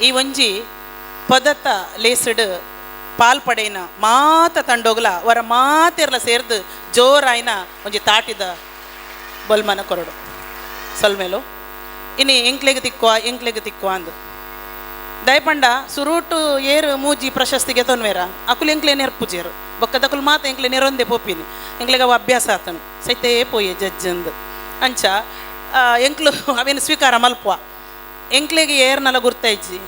ಈ ಒಂಜಿ ಪದತ ಲೇಸಡು ಪಾಲ್ ಪಡೆಯಿನ ಮಾತ ತಂಡೋಗ್ಲ ವರ ಮಾತೆರ್ಲ ಸೇರ್ದು ಜೋರಾಯಿನ ಒಂಜಿ ತಾಟಿದ ಬೊಲ್ಮನ ಕೊರಡು ಸೊಲ್ಮೇಲು ಇನಿ ಎಂಕ್ಲೆಗ್ ತಿಕ್ಕುವ ಎಂಕ್ಲೆಗ್ ತಿಕ್ಕುವ ಅಂದು ದಯಪಂಡ ಸುರೂಟು ಏರು ಮೂಜಿ ಪ್ರಶಸ್ತಿಗೆ ತೊನ್ವೇರ ಅಕುಲು ಎಂಕ್ಲೆ ನೆರ್ಪುಜೇರು ಬೊಕ್ಕದಕುಲು ಮಾತ ಎಂಕ್ಲೆ ನೆರೊಂದೆ ಪೋಪಿನಿ ಎಂಕ್ಲೆಗ್ ಅವು ಅಭ್ಯಾಸ ಆತನು ಸೈತೇ ಪೋಯೆ ಜಡ್ಜಂದು ಅಂಚ ಎಂಕ್ಲು ಅವೇನು ಸ್ವೀಕಾರ ಮಲ್ಪುವ ಎಂಕ್ಲೆಗ್ ಏರ್ನಲ ಗುರ್ತಾಯಿಜ್ಜಿ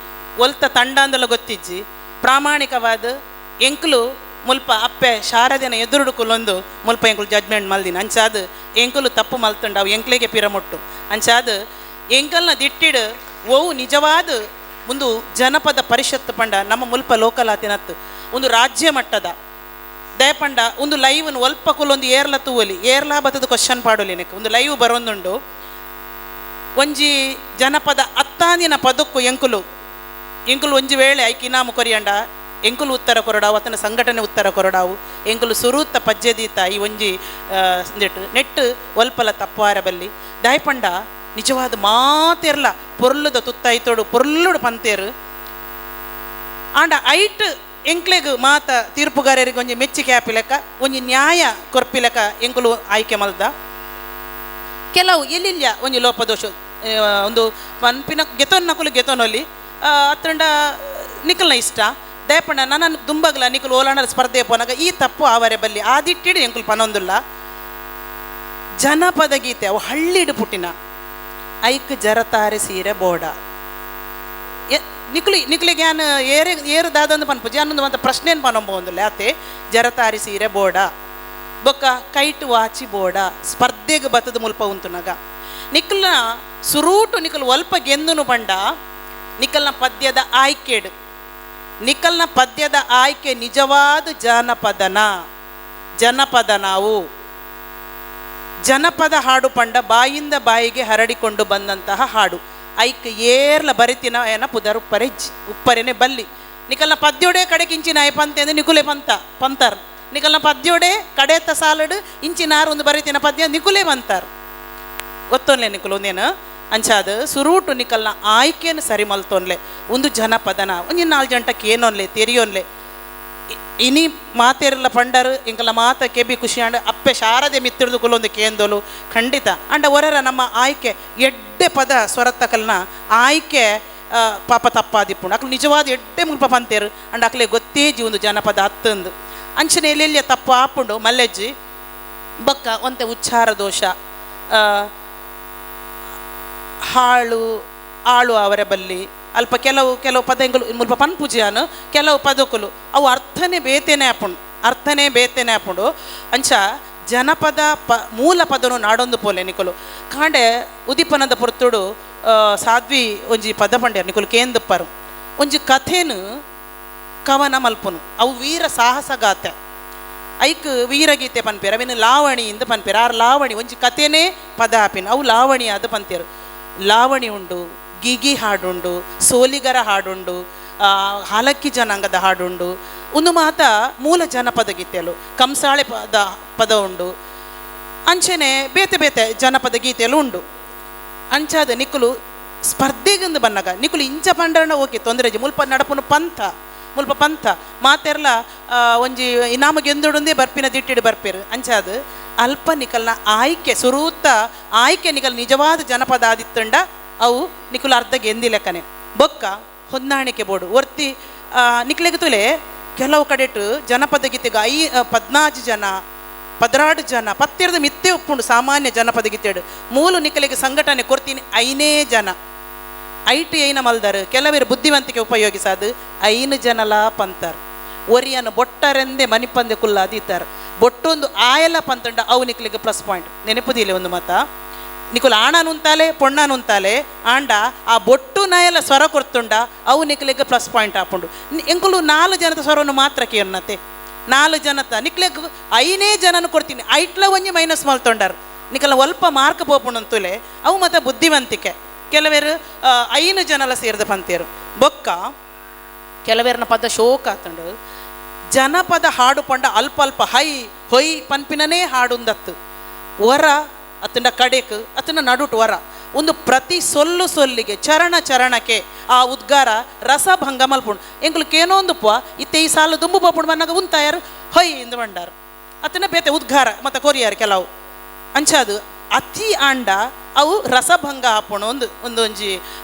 ಒಲ್ತ ತಂಡಾಂದಲ ಗೊತ್ತಿಜ್ಜಿ ಪ್ರಾಮಾಣಿಕವಾದ ಎಂಕ್ಲು ಮುಲ್ಪ ಅಪ್ಪೆ ಶಾರದೆನ ಎದುರುಡು ಕುಲೊಂದು ಮುಲ್ಪ ಎಂಕುಲು ಜಡ್ಜ್ಮೆಂಟ್ ಮಲ್ದಿನ ಅಂಚಾದ್ ಎಂಕುಲು ತಪ್ಪು ಮಲ್ತುಂಡು ಅವು ಎಂಕ್ಲೆಗೆ ಪಿರಮುಟ್ಟು ಅಂಚಾದ್ ಎಂಕಲ್ನ ದಿಟ್ಟಿಡು ಒವು ನಿಜವಾದ ಒಂದು ಜನಪದ ಪರಿಷತ್ತು ಪಂಡ ನಮ್ಮ ಮುಲ್ಪ ಲೋಕಲಾತಿನತ್ತು ಒಂದು ರಾಜ್ಯ ಮಟ್ಟದ ದಯಪಂಡ ಒಂದು ಲೈವ್ನು ಒಲ್ಪ ಕುಲೊಂದು ಏರ್ಲ ತೂವಲಿ ಏರ್ಲಾ ಬತ್ತದ ಕ್ವಶನ್ ಪಾಡೋಲಿ ನೆಕ್ ಒಂದು ಲೈವ್ ಬರೋಂದುಂಡು ಒಂಜಿ ಜನಪದ ಅತ್ತಾಂದಿನ ಪದಕ್ಕೂ ಎಂಕುಲು ಎಂಕುಲು ಒಂಜಿ ವೇಳೆ ಐಕ್ ಇನಾಮು ಕೊರಿಯಂಡ ಎಂಕುಲು ಉತ್ತರ ಕೊರಡಾವು ಅತನ ಸಂಘಟನೆ ಉತ್ತರ ಕೊರಡಾವು ಎಂಕುಲು ಸುರೂತ ಪಜ್ಜೆದೀತ ಈ ಒಂಜಿ ನೆಟ್ಟು ನೆಟ್ಟು ಒಲ್ಪಲ ತಪ್ಪಾರ ಬಲ್ಲಿ ದಾಯಪಂಡ ನಿಜವಾದ ಮಾತೆರ್ಲ ಪೊರ್ಲುದ ತುತ್ತಾಯ್ತೋಡು ಪೊರ್ಲುಡು ಪಂತೇರು ಆಂಡ ಐಟ್ ಎಂಕ್ಲೆಗ್ ಮಾತ ತೀರ್ಪುಗಾರರಿಗೆ ಒಂಜಿ ಮೆಚ್ಚಿಗೆ ಆಪಿಲೆಕ್ಕ ಒಂಜಿ ನ್ಯಾಯ ಕೊರ್ಪಿಲೆಕ್ಕ ಎಂಕುಲು ಆಯ್ಕೆ ಮಲ್ದ ಕೆಲವು ಎಲ್ಲಿಲ್ಲ ಒಂಜಿ ಲೋಪದೋಷ ಒಂದು ಪನ್ಪಿನ ಗೆತೊನ್ನಕುಲು ಗೆತೊನೊಲಿ ಅತ್ತಂಡ ನಿಕಲ್ನ ಇಷ್ಟ ದಯಪಂಡ ನನ್ನ ದುಂಬಗ್ಲ ನಿಕುಲು ಓಲಾಂಡ ಸ್ಪರ್ಧೆ ಪೋನಾಗ ಈ ತಪ್ಪು ಆವರೆ ಬಲ್ಲಿ ಆದಿಟ್ಟಿಡು ಎಂಕುಲು ಪನೊಂದುಲ್ಲ ಜನಪದ ಗೀತೆ ಅವು ಹಳ್ಳಿಡು ಪುಟ್ಟಿನ ಐಕ್ ಜರತಾರೆ ಸೀರೆ ಬೋಡ ನಿಕ್ಲು ನಿಕ್ಲಿಗೆ ಯಾನ್ ಏರೆ ಏರು ದಾದಂದು ಪನ್ಪುಜಿ ಅನ್ನೊಂದು ಅಂತ ಪ್ರಶ್ನೆನ್ ಪನೊಂಬೊಂದುಲ್ಲ ಆತೆ ಜರತಾರಿ ಸೀರೆ ಬೋಡ ಬೊಕ್ಕ ಕೈಟ್ ವಾಚಿ ಬೋಡ ಸ್ಪರ್ಧೆಗೆ ಬತ್ತದ ಮುಲ್ಪ ಉಂತುನಗ ನಿಕ್ಲ್ನ ಸುರೂಟು ನಿಕಲ್ ಒಲ್ಪ ಗೆಂದುನು ಪಂಡ ನಿಕಲ್ನ ಪದ್ಯದ ಆಯ್ಕೆಡು ನಿಕಲ್ನ ಪದ್ಯದ ಆಯ್ಕೆ ನಿಜವಾದ ಜನಪದನ ಜನಪದ ನಾವು ಜನಪದ ಹಾಡು ಪಂಡ ಬಾಯಿಂದ ಬಾಯಿಗೆ ಹರಡಿಕೊಂಡು ಬಂದಂತಹ ಹಾಡು ಐಕ್ ಏರ್ಲ ಬರಿತಿನ ಏನ ಪುದರ್ ಉಪ್ಪರೆ ಉಪ್ಪರೆನೆ ಬಲ್ಲಿ ನಿಕಲ್ನ ಪದ್ಯೋಡೆ ಕಡೆಗೆ ಇಂಚಿನ ಆಯ್ ಪಂತೆ ಅಂದ್ರೆ ನಿಕುಲೆ ಪಂತ ಪಂತಾರ್ ನಿಕಲ್ನ ಪದ್ಯೋಡೆ ಕಡೆತ ಸಾಲಡು ಇಂಚಿನಾರು ಒಂದು ಬರಿತಿನ ಪದ್ಯ ನಿಕುಲೆ ಬಂತಾರ್ ಗೊತ್ತೊನ್ಲೆ ನಿಕುಲು ಒಂದೇನು ಅಂಚಾದ ಸುರೂಟು ನಿಕಲ್ನ ಆಯ್ಕೆಯನ್ನು ಸರಿ ಮಲ್ತೊನ್ಲೆ ಒಂದು ಜನಪದನ ಒಂಜಿ ನಾಲ್ ಜಂಟಕ್ಕೆ ಏನೊನ್ಲೆ ತೆರಿಯೋನ್ಲೆ ಇನಿ ಮಾತೇರಲ್ಲ ಪಂಡರು ಇಂಕಲ ಮಾತ ಕೆಬಿ ಖುಷಿ ಅಂಡ ಅಪ್ಪೆ ಶಾರದೆ ಮಿತ್ತಿಡ್ದು ಕುಲೊಂದು ಕೇಂದೋಲು ಖಂಡಿತ ಅಂಡ ಒರರ ನಮ್ಮ ಆಯ್ಕೆ ಎಡ್ಡೆ ಪದ ಸ್ವರತ್ತಕಲ್ನ ಆಯ್ಕೆ ಪಾಪ ತಪ್ಪಾದಿಪ್ಪುಂಡು ಅಕ್ಲು ನಿಜವಾದ ಎಡ್ಡೆ ಮುಲ್ಪ ಪಂತೇರು ಅಂಡ ಅಕ್ಲೆ ಗೊತ್ತೇ ಜಿ ಒಂದು ಜನಪದ ಅತ್ತಂದು ಅಂಚನೆ ಎಲ್ಲೆಲ್ಲಿಯ ತಪ್ಪು ಆಪುಂಡು ಮಲ್ಲೆಜ್ಜಿ ಬೊಕ್ಕ ಒಂತೆ ಉಚ್ಚಾರ ದೋಷ ಹಾಳು ಆಳು ಅವರ ಬಲ್ಲಿ ಅಲ್ಪ ಕೆಲವು ಕೆಲವು ಪದಗಳು ಮುಲ್ಪ ಪನ್ಪುಜಿಯಾನು ಕೆಲವು ಪದಕುಲು ಅವು ಅರ್ಥನೇ ಬೇತೇನೆ ಆಪುಂಡು ಅರ್ಥನೇ ಬೇತೇನೆ ಆಪುಂಡು ಅಂಚ ಜನಪದ ಮೂಲ ಪದನು ನಾಡೊಂದು ಪೋಲೆ ನಿಕುಲು ಕಾಂಡೆ ಉದಿಪನದ ಪೊರ್ತುಡು ಸಾಧ್ವಿ ಒಂಜಿ ಪದ ಪಂಡ್ಯಾರ ನಿಕುಲು ಕೇಂದಪ್ಪರು ಒಂಜಿ ಕಥೆನು ಕವನ ಮಲ್ಪುನು ಅವು ವೀರ ಸಾಹಸಗಾತೆ ಐಕ್ ವೀರಗೀತೆ ಪನ್ಪೇರು ಅವಿನ ಲಾವಣಿ ಇಂದ ಪನ್ಪೇರು ಆರ್ ಲಾವಣಿ ಒಂಜಿ ಕಥೆನೇ ಪದ ಆಪಿನ ಅವು ಲಾವಣಿ ಅದು ಪಂತೇರು ಲಾವಣಿ ಉಂಡು ಗೀಗಿ ಹಾಡುಂಡು ಸೋಲಿಗರ ಹಾಡುಂಡು ಹಾಲಕ್ಕಿ ಜನಾಂಗದ ಹಾಡುಂಡು ಒಂದು ಮಾತ ಮೂಲ ಜನಪದ ಗೀತೆಯಲು ಕಂಸಾಳೆ ಪದ ಪದ ಉಂಡು ಅಂಚೆನೆ ಬೇತೆ ಬೇತೆ ಜನಪದ ಗೀತೆಯಲು ಉಂಡು ಅಂಚಾದ ನಿಕುಲು ಸ್ಪರ್ಧೆಗಂದು ಬನ್ನಾಗ ನಿಕುಲು ಇಂಚ ಪಂಡರಣ ಓಕೆ ತೊಂದರೆ ಮುಲ್ಪ ನಡಪುನು ಪಂಥ ಮುಲ್ಪ ಪಂಥ ಮಾತೆರ್ಲ ಒಂಜಿ ಇನಾಮ ಗೆಂದುಡುಂದೇ ಬರ್ಪಿನ ದಿಟ್ಟಿಡು ಬರ್ಪೇರು ಅಂಚಾದ ಅಲ್ಪ ನಿಕಲ್ನ ಆಯ್ಕೆ ಸುರೂತ ಆಯ್ಕೆ ನಿಕಲ್ ನಿಜವಾದ ಜನಪದ ಆದಿತ್ತಂಡ ಅವು ನಿಕುಲು ಅರ್ಧ ಗೆಂದಿಲೆಕ್ಕನೆ ಬೊಕ್ಕ ಹೊಂದಾಣಿಕೆ ಬೋಡು ಒರ್ತಿ ನಿಕ್ಲೆಗ್ ತುಲೆ ಕೆಲವು ಕಡೆಟು ಜನಪದ ಗೀತೆಗೆ 14 ಜನ 16 ಜನ ಪತ್ತೆರ್ದ ಮಿತ್ತೆ ಒಪ್ಪುಂಡು ಸಾಮಾನ್ಯ ಜನಪದ ಗೀತೆಡು ಮೂಲು ನಿಕಲಿಗೆ ಸಂಘಟನೆ ಕೊರ್ತೀನಿ 5 ಜನ IT ಐನ ಮಲ್ದಾರು ಕೆಲವರು ಬುದ್ಧಿವಂತಿಕೆ ಉಪಯೋಗಿಸಾದು 5 ಜನಲ ಪಂತಾರ್ ಒರಿಯನು ಬೊಟ್ಟರೆಂದೇ ಮನಿಪಂದೆ ಕುಲ್ಲ ಅದೀತಾರ್ ಬೊಟ್ಟೊಂದು ಆಯಲ ಪಂತಂಡ ಅವು ನಿಕ್ಲಿಗೆ ಪ್ಲಸ್ ಪಾಯಿಂಟ್ ನೆನಪುದಿಲ್ಲ ಒಂದು ಮತ ನಿಕುಲು ಆಣನುಂತಾಲೆ ಪೊಣ್ಣನುಂತಾಲೆ ಆಂಡ ಆ ಬೊಟ್ಟು ನಾಯಲ ಸ್ವರ ಕೊರ್ತುಂಡ ಅವು ನಿಕ್ಲಿಗೆ ಪ್ಲಸ್ ಪಾಯಿಂಟ್ ಆಪುಂಡು ಎಂಕುಲು 4 ಜನದ ಸ್ವರವನ್ನು ಮಾತ್ರ ಕೇನ್ನತೆ 4 ಜನತ ನಿಕ್ಲೆಗ್ 5 ಜನನು ಕೊಡ್ತೀನಿ ಐಟ್ಲ ಒಂಜಿ ಮೈನಸ್ ಮಲ್ತೊಂಡಾರು ನಿಕಲ ಒಲ್ಪ ಮಾರ್ಕ್ ಪೋಪುಂಡು ಅವು ಮತ್ತೆ ಬುದ್ಧಿವಂತಿಕೆ ಕೆಲವೇರು 5 ಜನಲ ಸೇರಿದ ಪಂತೇರು ಬೊಕ್ಕ ಕೆಲವೇರನ ಪದ ಶೋಕ ಆತಂಡು ಜನಪದ ಹಾಡು ಪಂಡ ಅಲ್ಪ ಅಲ್ಪ ಹೈ ಹೊಯ್ ಪನ್ಪಿನನೇ ಹಾಡುಂದತ್ತು ವರ ಅತನ ಕಡೆಕ್ ಅತನ ನಡುಟು ವರ ಒಂದು ಪ್ರತಿ ಸೊಲ್ಲು ಸೊಲ್ಲಿಗೆ ಚರಣ ಚರಣಕ್ಕೆ ಆ ಉದ್ಗಾರ ರಸಭಂಗ ಮಲ್ಪುಂಡು ಎಂಕುಲು ಕೇನೊಂದು ಪುವ ಇತ್ತೆ ಈ ಸಾಲು ದುಂಬು ಪೋಪುಂಡು ಬನ್ನಾಗ ಉಂತಾಯಾರು ಹೊಯ್ ಎಂದು ಬಂಡಾರು ಅತನ ಬೇತೆ ಉದ್ಗಾರ ಮತ್ತು ಕೊರಿಯಾರು ಕೆಲವು ಅಂಚಾದು ಅತಿ ಆಂಡ ಅವು ರಸಭಂಗ ಆಪುಂಡು. ಒಂದು ಒಂದು ಒಂಜಿ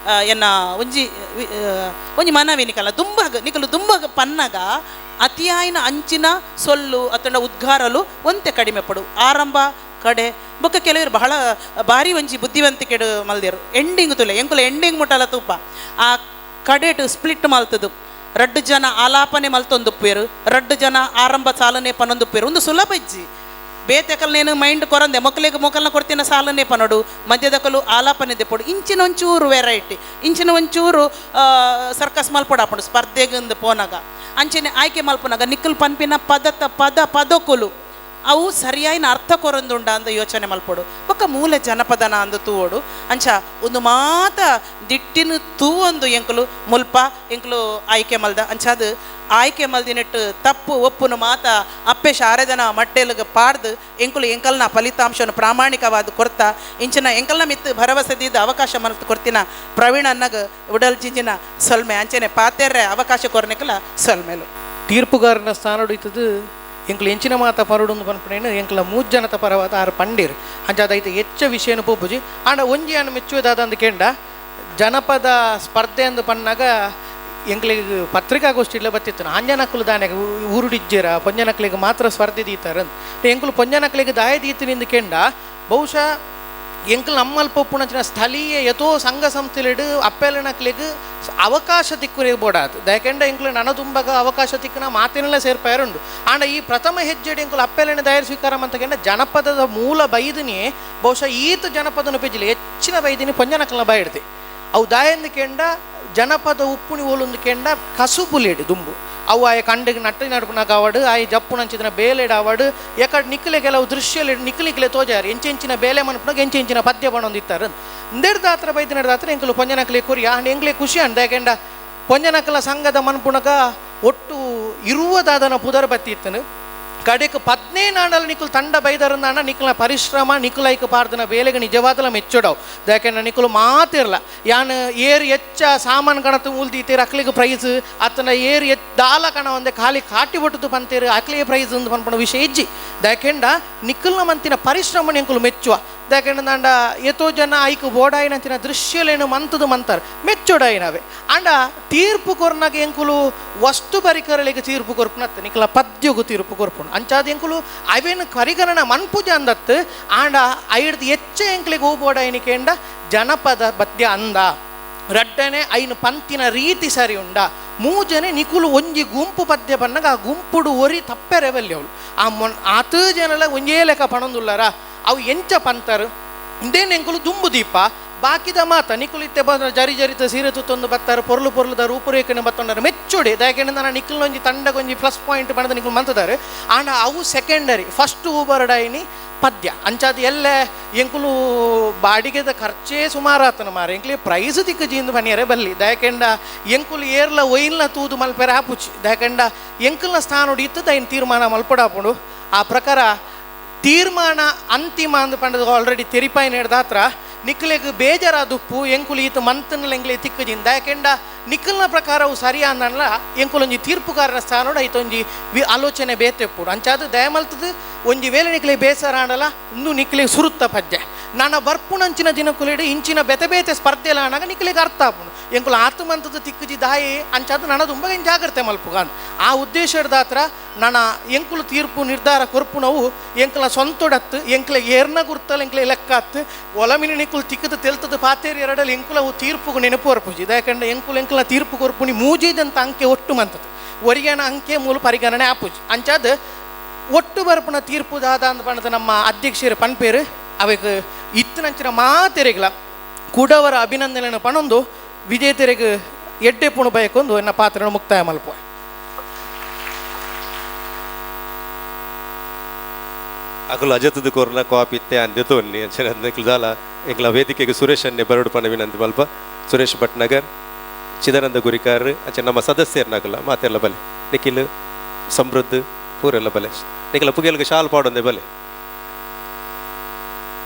ಎನ್ನ ಒಂಜಿ ಒಂಜಿ ಮನವಿ ನಿಕಲ ದುಂಬಗ ನಿಕಲು ದುಂಬಗ ಪನ್ನಗ ಅತಿಯಾಯಿನ ಅಂಚಿನ ಸೊಲ್ಲು ಅತ್ತಂಡ ಉದ್ಗಾರಲು ಒಂತೆ ಕಡಿಮೆ ಪಡು ಆರಂಭ ಕಡೆ ಬೊಕ್ಕ ಕೆಲವರು ಬಹಳ ಭಾರಿ ಒಂಜಿ ಬುದ್ಧಿವಂತಿಕೆಡು ಮಲ್ದೇರು ಎಂಡಿಂಗ್ ತುಲೆ ಎಂಕುಲ ಎಂಡಿಂಗ್ ಮುಟ್ಟಲ ತೂಪ ಆ ಕಡೆಟು ಸ್ಪ್ಲಿಟ್ ಮಲ್ತದು ರಡ್ಡು ಜನ ಆಲಾಪನೆ ಮಲ್ತೊಂದುಪ್ಪೇರು ರಡ್ಡು ಜನ ಆರಂಭ ಸಾಲನೆ ಪನೊಂದುಪ್ಪೇರು ಒಂದು ಸುಲಭ ಇಜ್ಜಿ ಬೇತೆಕಲ್ ನೇನು ಮೈಂಡ್ ಕೊರಂದೆ ಮೊಕ್ಕಲಿಗೆ ಮೊಕ್ಕಲ್ನ ಕೊಡ್ತಿನ ಸಾಲನೆ ಪನೋಡು ಮಧ್ಯದಕಲು ಆಲಾಪನೆ ದೆಪ್ಪಡು ಇಂಚಿನ ಒಂಚೂರು ವೆರೈಟಿ ಇಂಚಿನ ಒಂಚೂರು ಸರ್ಕಸ್ ಮಲ್ಪೊಡು ಆಪುಂಡು ಸ್ಪರ್ಧೆಗಂದು ಪೋನಾಗ ಅಂಚನೆ ಆಯ್ಕೆ ಮಲ್ಪುನಾಗ ನಿಕ್ಕಲ್ ಪನ್ಪಿನ ಪದತ ಪದ ಪದಕುಲು ಅವು ಸರಿಯಾಯಿನ ಅರ್ಥ ಕೊರಂದುಂಡ ಅಂದ ಯೋಚನೆ ಮಲ್ಪೊಡು ಬೊಕ್ಕ ಮೂಲ ಜನಪದನ ಅಂದು ತೂವೋಡು ಅಂಚ ಒಂದು ಮಾತ ದಿಟ್ಟಿನ ತೂವೊಂದು ಎಂಕುಲು ಮುಲ್ಪ ಎಂಕುಲು ಆಯ್ಕೆ ಮಲ್ದ ಅಂಚಾದು ಆಯ್ಕೆ ಮಲ್ದಿನಟ್ಟು ತಪ್ಪು ಒಪ್ಪುನು ಮಾತ ಅಪ್ಪೆ ಶಾರದನ ಮಟ್ಟೆಲುಗ ಪಾಡ್ದು ಎಂಕುಲು ಎಂಕಲ್ನ ಫಲಿತಾಂಶವನ್ನು ಪ್ರಾಮಾಣಿಕವಾದ ಕೊರ್ತ ಇಂಚಿನ ಎಂಕಲ್ನ ಮಿತ್ತು ಭರವಸೆ ದೀದ ಅವಕಾಶ ಮಲ್ತು ಕೊರ್ತಿನ ಪ್ರವೀಣ್ ಅನ್ನಗ ಉಡಲ್ ಜಿಂಜಿನ ಸೊಲ್ಮೆ ಅಂಚನೆ ಪಾತೆರ್ರೆ ಅವಕಾಶ ಕೊರ್ನಿಕಲ ಸೊಲ್ಮೆಲು. ತೀರ್ಪುಗಾರನ ಸ್ಥಾನ ಎಂಕುಲು ಎಂಚಿನ ಮಾತ ಪರಡುಂದು ಪನ್ಪುನೇನು ಎಂಕುಲ ಮೂಜನತ ಪರವಾದ ಆರು ಪಂಡೀರ್ ಅಂಚಾದ ಐತ ಹೆಚ್ಚ ವಿಷಯನು ಪೋಪುಜಿ ಆಂಡ ಒಂಜಿ ಆನ್ ಮೆಚ್ಚುವುದಾದ ಅಂದ್ ಕೇಂಡ ಜನಪದ ಸ್ಪರ್ಧೆ ಅಂದು ಪನ್ನಾಗ ಎಂಕ್ಲಿಗೆ ಪತ್ರಿಕಾಗೋಷ್ಠಿ ಇಲ್ಲ ಬತ್ತಿತ್ತು ಆಂಜನಕ್ಕಲು ದಾನೆ ಊರುಡಿಜ್ಜೇರ ಪೊಂಜನಕ್ಲಿಗೆ ಮಾತ್ರ ಸ್ಪರ್ಧೆ ದೀತಾರ ಎಂಕುಲು ಪೊಂಜನಕ್ಲಿಗೆ ದಾಯ ದೀತಿನಿಂದ ಕೇಂಡ ಬಹುಶಃ ಎಂಕುಲು ನಮ್ಮಲ್ಪ ಉಪ್ಪುನಂಚಿನ ಸ್ಥಳೀಯ ಯಥೋ ಸಂಘ ಸಂಸ್ಥೆಲೆಡು ಅಪ್ಪೆಲನಕ್ಲಿಗೆ ಅವಕಾಶ ತಿಕ್ಕುರೆ ಬೋಡಾತು ದಯಕೆಂಡ ಎಂಕುಲು ನನದುಂಬಗ ಅವಕಾಶ ತಿಕ್ಕುನ ಮಾತಿನೆಲ್ಲ ಸೇರ್ಪಾಯರುಂಡು ಆಂಡ ಈ ಪ್ರಥಮ ಹೆಜ್ಜೆಡು ಎಂಕುಲು ಅಪ್ಪೆಲನ ದಾಯರ್ ಸ್ವೀಕಾರ ಅಂತಕೆಂಡ ಜನಪದದ ಮೂಲ ಬೈದಿನಿ ಬಹುಶಃ ಈತ ಜನಪದನ ಪೆಜ್ಜಿಲಿ ಹೆಚ್ಚಿನ ಬೈದಿನಿ ಪೊಂಜನಕ್ಲನ ಬಾಯಿಡ್ತಿ ಅವು ದಾಯಂದು ಕೆಂಡ ಜನಪದ ಉಪ್ಪುನಿ ಓಲುಂದು ಕೆಂಡ ಕಸುಬುಲೇಡು ದುಂಬು ಅವು ಆಯ ಕಂಡಿಗೆ ನಟ್ಟಿ ನಡುಪುನಾಗ ಆವಡು ಆಯ ಜಪ್ಪುನಂಚಿನ ಬೇಲೆಡ್ ಆವಡು ಎಕಡೆ ನಿಕ್ಕಲೆ ಕೆಲವು ದೃಶ್ಯలు ನಿಕ್ಕಲಿಕ್ಲೆ ತೋಜಾರು ಎಂಚೆಂಚಿನ ಬೇಲೆ ಮನ್ಪುನಾಗ ಎಂಚೆಂಚಿನ ಪದ್ಯ ಬಣೊಂದಿತ್ತಾರೆ ಇಂದೆಡ್ದಾತ್ರ ಬೈದಿನಡ್ದಾತ್ರ ಎಂಕಲು ಪೊಂಜನಕ್ಲೆ ಕುರಿ ಆಂಡ್ ಎಂಕ್ಲೆ ಖುಷಿ ಅಂಡ್ ಯಾಕೆಂಡ ಪೊಂಜನಕಲ ಸಂಘದ ಮನ್ಪುನಗ ಒಟ್ಟು ಇರುವದಾದನ ಪುದರ್ ಬತ್ತಿ ಇತ್ತನು ಕಡೆಕ್ ಪದ್ನೇ ನಾಡಲ್ಲಿ ನಿಕ್ಕಲು ತಂಡ ಬೈದರಂದಾಣ ನಿಕ್ಕಲ ಪರಿಶ್ರಮ ನಿಕ್ಕಲೈಕ್ ಪಾರ್ದನ ಬೇಲೆಗೆ ನಿಜವಾದಲ ಮೆಚ್ಚೋಡವು ಯಾಕೆಂದ್ರೆ ನಿಕ್ಕಲು ಮಾತಿರಲ್ಲ ಯಾನ್ ಏರು ಎಚ್ಚ ಸಾಮಾನು ಕಣತು ಮೂಲ್ದೀತೀರು ಅಕ್ಲಿಗೆ ಪ್ರೈಸ್ ಅತನ ಏರು ಎಚ್ ದಾಲ ಕಣ ಒಂದೇ ಖಾಲಿ ಕಾಟಿ ಒಟ್ಟುದು ಪಂತೇರು ಅಕ್ಲಿಗೆ ಪ್ರೈಸ್ ಒಂದು ಪನ್ಪಣ ವಿಷಯ ಇಜ್ಜಿ ಯಾಕೆಂಡ ನಿಕ್ಕಲ್ನ ಮಂತಿನ ಪರಿಶ್ರಮ ಎಂಕುಲು ಮೆಚ್ಚುವ ಯಾಕೆಂಡ ದಾಂಡ ಎತೋ ಜನ ಐಕ್ ಬೋಡಾಯಿನಂತಿನ ದೃಶ್ಯಲೇನು ಮಂತದು ಮಂತಾರೆ ಮೆಚ್ಚೋಡಾಯಿನವೆ ಅಂಡ ತೀರ್ಪು ಕೊರ್ನಾಗ ಎಂಕುಲು ವಸ್ತು ಪರಿಕರಳಿಗೆ ತೀರ್ಪು ಕೊರ್ಪುನತ್ತು ನಿಕ್ಕಲ ಪದ್ಯಗು ತೀರ್ಪು ಕೊರ್ಪುನು ಅಂಚಾದ ಎಂಕುಲು ಅವೇನು ಪರಿಗಣನ ಮನ್ಪುಜ ಅಂದತ್ತು ಆಂಡ ಐಡ್ದು ಎಚ್ಚ ಎಂಕ್ಲಿಗೆ ಹೋಗೋಡಾಯಿನಿಕೆಂಡ ಜನಪದ ಪದ್ಯ ಅಂದ ರಡ್ಡನೆ ಐನು ಪಂತಿನ ರೀತಿ ಸರಿ ಉಂಡ ಮೂಜನೆ ನಿಕುಲು ಒಂಜಿ ಗುಂಪು ಪದ್ಯ ಬನ್ನಾಗ ಆ ಗುಂಪುಡು ಒರಿ ತಪ್ಪೆರೆ ಅವಳು ಆ ಮೊನ್ ಆತು ಜನಲ ಒಂಜೇ ಲೆಕ್ಕ ಪಣೊಂದುಲ್ಲಾರ ಅವು ಎಂಚ ಪಂತರು ಇಂದೇನು ಎಂಕುಲು ದುಂಬು ದೀಪ ಬಾಕಿದ ಮಾತ ನಿಕುಲು ಇತ್ತೆ ಬಂದ ಜರಿ ಜರಿತ ಸೀರೆ ತುತ್ತೊಂದು ಬತ್ತಾರೆ ಪೊರ್ಲು ಪೊರ್ಲುದ ರೂಪುರೇಖೆನ ಬತ್ತೊಂಡಾರೆ ಮೆಚ್ಚೋಡಿ ಯಾಕೆಂದ್ರೆ ನಾನು ನಿಕ್ಕಲ್ನೊಂಜಿ ತಂಡಗೊಂಜಿ ಪ್ಲಸ್ ಪಾಯಿಂಟ್ ಬಣ್ಣದ ನಿಕುಲು ಮಂತದಾರೆ ಆಂಡ ಅವು ಸೆಕೆಂಡರಿ ಫಸ್ಟ್ ಊಬರಡೈನಿ ಪದ್ಯ ಅಂಚಾದ ಎಲ್ಲೆ ಎಂಕುಲು ಬಾಡಿಗೆದ ಖರ್ಚೇ ಸುಮಾರು ಆತನ ಮಾರ ಎಂಕ್ಲಿ ಪ್ರೈಸ್ ತಿಕ್ಕ ಜೀಂದು ಬನಿಯರೆ ಬಲ್ಲಿ ದಯಕೆಂಡ ಎಂಕುಲು ಏರ್ಲ ಒಯ್ಲ್ನ ತೂದು ಮಲ್ಪೆರೆ ಆಪುಚಿ ದಯಕೆಂಡ ಎಂಕುಲ್ನ ಸ್ಥಾನ ಇತ್ತು ದೈನ್ ತೀರ್ಮಾನ ಮಲ್ಪಡಾಪುಂಡು ಆ ಪ್ರಕಾರ ತೀರ್ಮಾನ ಅಂತಿಮ ಅಂದ್ ಪಂಡದ ಆಲ್ರೆಡಿ ತೆರಿಪಾಯಿ ದಾತ್ರ ನಿಕ್ಲೆಗ್ ಬೇಜಾರಾದುಪ್ಪು ಎಂಕುಲು ಈತ ಮಂತನ ಎಂಕ್ಲೆ ತಿಕ್ಕುಜಿಂದ ಯಾಕೆಂಡ ನಿಕ್ಕಲ್ನ ಪ್ರಕಾರವು ಸರಿಯಾ ಅಂದನ್ಲ ಎಂಕುಲೊಂಜಿ ತೀರ್ಪುಗಾರನ ಸ್ಥಾನೋಡು ಐತೊಂಜಿ ವಿ ಆಲೋಚನೆ ಬೇತೆಪ್ಪುಡು ಅಂಚಾದ ದಯಮಲ್ತದ ಒಂಜಿ ವೇಳೆ ನಿಕ್ಲೆ ಬೇಸರ ಆಂಡಲ ಇಂದು ನಿಕ್ಲೆ ಸುರುತ್ತ ಪದ್ಯ ನನ್ನ ಬರ್ಪುನಂಚಿನ ದಿನಕುಲಿಡು ಇಂಚಿನ ಬೆತೆ ಬೇತೆ ಸ್ಪರ್ಧೆ ಆನಾಗ ನಿಕ್ಲೆಗ್ ಅರ್ಥ ಆಪುಂಡು ಎಂಕುಲು ಆತ್ಮಂತದ ತಿಕ್ಕುಜಿ ದಾಯಿ ಅಂಚಾದ ನನ್ನ ತುಂಬ ಜಾಗ್ರತೆ ಮಲ್ಪುಗಾನ್ ಆ ಉದ್ದೇಶದಾತ್ರ ನನ್ನ ಎಂಕುಲು ತೀರ್ಪು ನಿರ್ಧಾರ ಕೊರ್ಪುನವು ಎಂಕಲ ಸ್ವಂತೊಡತ್ತು ಎಂಕಲ ಏರ್ನ ಗುರ್ತಲ ಎಂಕಲ ಲೆಕ್ಕ ಅತ್ತು ಒಲಮಿನ ನಿಕ್ಕುಲು ತಿಕ್ಕದ ತೆಲ್ತದ ಪಾತೇರಿ ಎರಡಲ್ಲಿ ಎಂಕುಲವು ತೀರ್ಪುಗು ನೆನಪು ಹೊರಪುಜಿ ಯಾಕಂದ್ರೆ ಎಂಕುಲು ಎಂಕಲ ತೀರ್ಪು ಕೊರ್ಪುನಿ ಮೂಜಿದಂತ ಅಂಕೆ ಒಟ್ಟು ಮಂತದ್ದು ಒರಿಗನ ಅಂಕೆ ಮೂಲ ಪರಿಗಣನೆ ಆಪುಜಿ ಅಂಚಾದ ಒಟ್ಟು ಬರ್ಪುನ ತೀರ್ಪು ದಾದ ಅಂದ್ ಪಂಡದ ನಮ್ಮ ಅಧ್ಯಕ್ಷರು ಪನ್ಪೇರು ಅವೆಕ್ ಇತ್ತಿನಂಚಿನ ಮಾತೆರೆಗ್ಲ ಕುಡವರ ಅಭಿನಂದನೆ ಪಣೊಂದು ವಿಜೇತರಿಗೆ ಎಡ್ಡೆ ಪುಣು ಬಯಕೊಂದು ಎನ್ನ ಪಾತ್ರನ ಮುಕ್ತಾಯ ಮಲ್ಪುವೆ. ಅಕುಲು ಅಜತದ ಕೊರ್ನ ಕಾಪಿ ಇತ್ತೆ ಅಂದೆ ತೋನ್ನಿ ಅಂಚನೆ ನಿಕ್ಲು ದಾಲ ಎಂಕ್ಲ ವೇದಿಕೆಗೆ ಸುರೇಶ್ ಅನ್ನೆ ಬರಡು ಪಣ ವಿನಂತಿ ಮಲ್ಪ ಸುರೇಶ್ ಭಟ್ನಗರ್ ಚಿದಾನಂದ ಗುರಿಕಾರ್ ಅಂಚೆ ನಮ್ಮ ಸದಸ್ಯರ್ನಾಗಲ್ಲ ಮಾತೆಲ್ಲ ಬಲೆ ನಿಖಿಲ್ ಸಮೃದ್ಧ ಪೂರೆಲ್ಲ ಬಲೆ ನಿಖಿಲ ಪುಗೆಲ್ಗೆ ಶಾಲ್ ಪಾಡೊಂದೆ ಬಲೆ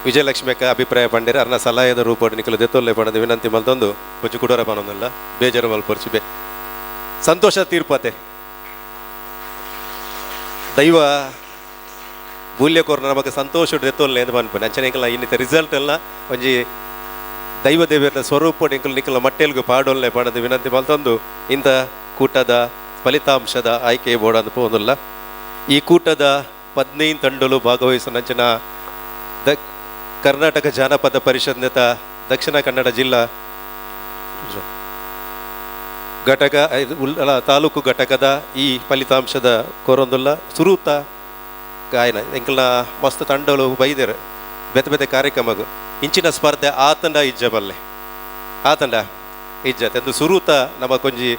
ವಿಜಯಲಕ್ಷ್ಮಿ ಅಕ್ಕ ಅಭಿಪ್ರಾಯ ಪಂಡೇರ ಅರ್ನ ಸಲಹೆದ ರೂಪಡು ನಿಖಿಲ ದೆತ್ತೊಲ್ಲೆ ಪಣದ ವಿನಂತಿ ಮಲ್ತೊಂದು ಕೊಂಚ ಕುಡೋರ ಪಣೊಂದಿಲ್ಲ ಬೇಜಾರು ಮಲ್ಪೊರ್ಚಿ ಬೇ ಸಂತೋಷ ತೀರ್ಪತೆ ದೈವ ಬೂಲ್ಯ ಕೊರ್ನ ನಮಗೆ ಸಂತೋಷ ದೆತ್ತೊಲ್ಲೆ ಎಂದು ಪನ್ಪುನೆ. ಅಂಚನೆ ಎಂಕಲ್ನ ಇನ್ನಿತ ರಿಸಲ್ಟ್ ಎಲ್ಲ ಒಂಜಿ ದೈವ ದೇವರ ಸ್ವರೂಪ ಎಂಕಲ್ ನಿಕಲ್ನ ಮಟ್ಟೆಲ್ಗು ಪಾಡೊಲ್ಲೆ ಪಣದು ವಿನಂತಿ ಮಲ್ತೊಂದು ಇಂಥ ಕೂಟದ ಫಲಿತಾಂಶದ ಆಯ್ಕೆ ಬೋರ್ಡ್ ಪೋನುಲ್ಲ. ಈ ಕೂಟದ 15 ತಂಡಲು ಭಾಗವಹಿಸಿದ ಕರ್ನಾಟಕ ಜಾನಪದ ಪರಿಷತ್ನ ದಕ್ಷಿಣ ಕನ್ನಡ ಜಿಲ್ಲಾ ಘಟಕ ತಾಲೂಕು ಘಟಕದ ಈ ಫಲಿತಾಂಶದ ಕೊರೊಂದುಲ್ಲ ಸುರೂತ ಗಾಯನ ಎಂಕಲ್ನ ಮಸ್ತ್ ತಂಡಲು ಬೈದೆರು ಬೇತೆ ಬೇತೆ ಕಾರ್ಯಕ್ರಮಗು ಇಂಚಿನ ಸ್ಪರ್ಧೆ ಆತಂಡ ಇಜ್ಜ ಬಲ್ಲೆ ಆತಂಡ ಇಜ್ಜತೆ ಅಂದು ಸುರೂತ ನಮ್ಮ ಕೊಂಜಿ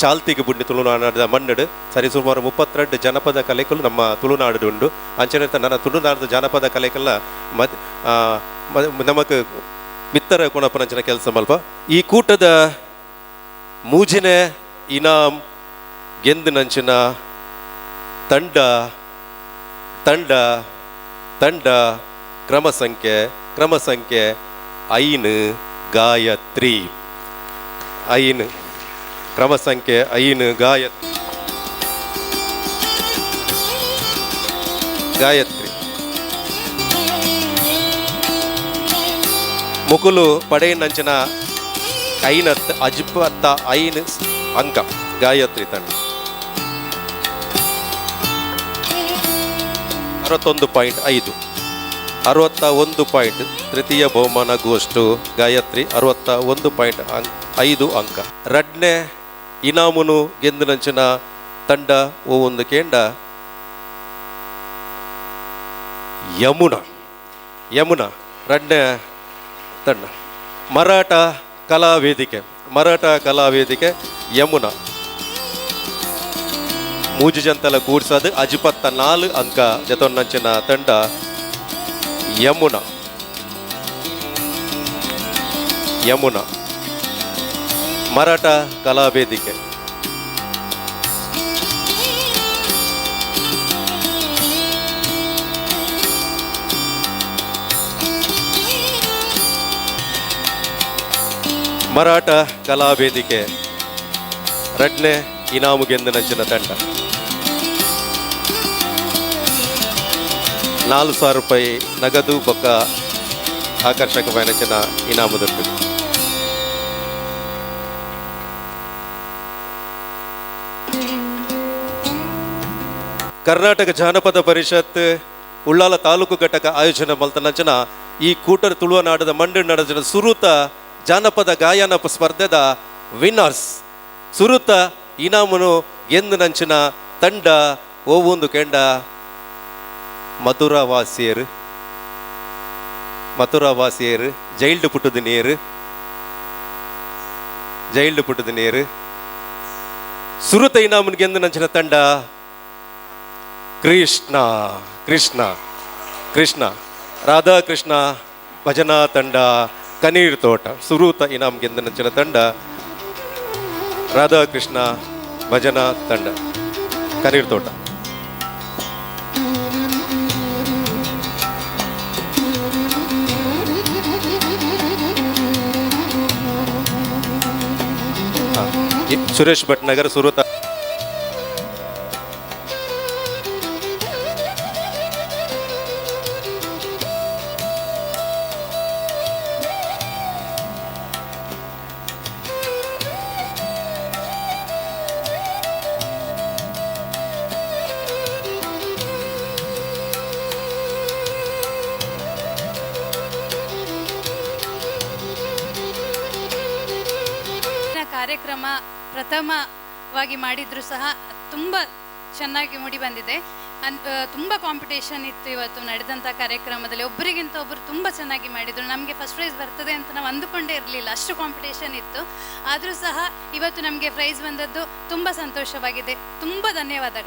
ಚಾಲ್ತಿಗೆ ಬುಂಡಿ ತುಳುನಾಡದ ಮಣ್ಣಡು ಸರಿ ಸುಮಾರು 32 ಜನಪದ ಕಲೆಗಳು ನಮ್ಮ ತುಳುನಾಡು ಉಂಡು. ಅಂಚನೆ ನನ್ನ ತುಳುನಾಡದ ಜಾನಪದ ಕಲೆಕಲ್ಲ ಮದ್ ನಮಕ್ ಮಿತ್ತರ ಕೊಣಪನಂಚಿನ ಕೆಲಸ ಮಲ್ಪ. ಈ ಕೂಟದ ಮೂಜಿನೆ ಇನಾಮ್ ಗೆಂದಿನಂಚಿನ ತಂಡ ತಂಡ ತಂಡ ಕ್ರಮ ಸಂಖ್ಯೆ 5 ಗಾಯತ್ರಿ 5 ಕ್ರಮ ಸಂಖ್ಯೆ 5 ಗಾಯತ್ರಿ ಮುಕುಲು ಪಡೆಯಿನಂಚಿನ ಐನತ್ ಅಜ್ಪತ್ತ 5 ಅಂಕ ಗಾಯತ್ರಿ ತಂಡ 61.5 61 ಪಾಯಿಂಟ್ ತೃತೀಯ ಬಹುಮಾನ ಗೋಷ್ಟು ಗಾಯತ್ರಿ 61.5 ಅಂಕ. ರಡ್ನೆ ಇನಾಮುನು ಗೆಂದಿನಂಚಿನ ತಂಡ ಒಂದು ಕೇಂಡ ಯಮುನಾ ಯಮುನಾ ರಡ್ನೆ ತಂಡ ಮರಾಠ ಕಲಾ ವೇದಿಕೆ ಯಮುನಾ ಮೂಜು ಜಂತಲ ಕೂಡ್ಸದು 54 ಅಂಕ ಜತೊನ್ನಂಚಿನ ತಂಡ ಯಮುನಾ ಯಮುನಾ ಮರಾಠ ಕಲಾ ವೇದಿಕೆ. ಮರಾಠ ಕಲಾ ವೇದಿಕೆ ರಡ್ನೆ ಇನಾಮು ಗೆಂದಿನಂಚಿನ ತಂಡ 4,000 ರೂಪಾಯಿ ನಗದು ಬೊಕ್ಕ ಆಕರ್ಷಕವಾದ ಇನಾಮು ದುಡ್ಡು. ಕರ್ನಾಟಕ ಜಾನಪದ ಪರಿಷತ್ ಉಳ್ಳಾಲ ತಾಲೂಕು ಘಟಕ ಆಯೋಜನೆ ಮಲ್ತನಂಚನ ಈ ಕೂಟದ ತುಳುವನಾಡದ ಮಂಡು ನಡೆದ ಸುರೂತ ಜಾನಪದ ಗಾಯನ ಸ್ಪರ್ಧೆದ ವಿನ್ನರ್ಸ್ ಸುರೂತ ಇನಾಮುನು ಗೆಂದಿನಂಚಿನ ತಂಡ ಓವೊಂದು ಕೆಂಡ ಮಥುರಾವಾಸಿಯರು ಮಥುರಾವಾಸಿಯರು ಜೈಲ್ಡು ಪುಟ್ಟದ ನೀರು ಜೈಲ್ಡು ಪುಟ್ಟದ ನೀರು ಸುರುತ ಇನಾಮುನು ಗೆಂದಿನಂಚಿನ ತಂಡ ಕೃಷ್ಣ ಕೃಷ್ಣ ಕೃಷ್ಣ ರಾಧಾಕೃಷ್ಣ ಭಜನಾ ತಂಡ ಕನೀರ್ ತೋಟ. ಸುರೂತ ಇನಾಮ್ ಗೆಂದಿನಂಚಿನ ತಂಡ ರಾಧಾಕೃಷ್ಣ ಭಜನಾ ತಂಡ ಕನೀರ್ ತೋಟ. ಸುರೇಶ್ ಭಟ್ನಗರ್ ಸುರೂತ. ಕಾರ್ಯಕ್ರಮ ಪ್ರಥಮವಾಗಿ ಮಾಡಿದ್ರು ಸಹ ತುಂಬ ಚೆನ್ನಾಗಿ ಮೂಡಿ ಬಂದಿದೆ. ತುಂಬ ಕಾಂಪಿಟೇಷನ್ ಇತ್ತು ಇವತ್ತು ನಡೆದಂಥ ಕಾರ್ಯಕ್ರಮದಲ್ಲಿ. ಒಬ್ಬರಿಗಿಂತ ಒಬ್ಬರು ತುಂಬ ಚೆನ್ನಾಗಿ ಮಾಡಿದರು. ನಮಗೆ ಫಸ್ಟ್ ಪ್ರೈಸ್ ಬರ್ತದೆ ಅಂತ ನಾವು ಅಂದುಕೊಂಡೇ ಇರಲಿಲ್ಲ, ಅಷ್ಟು ಕಾಂಪಿಟೇಷನ್ ಇತ್ತು. ಆದರೂ ಸಹ ಇವತ್ತು ನಮಗೆ ಪ್ರೈಸ್ ಬಂದದ್ದು ತುಂಬ ಸಂತೋಷವಾಗಿದೆ. ತುಂಬ ಧನ್ಯವಾದಗಳು.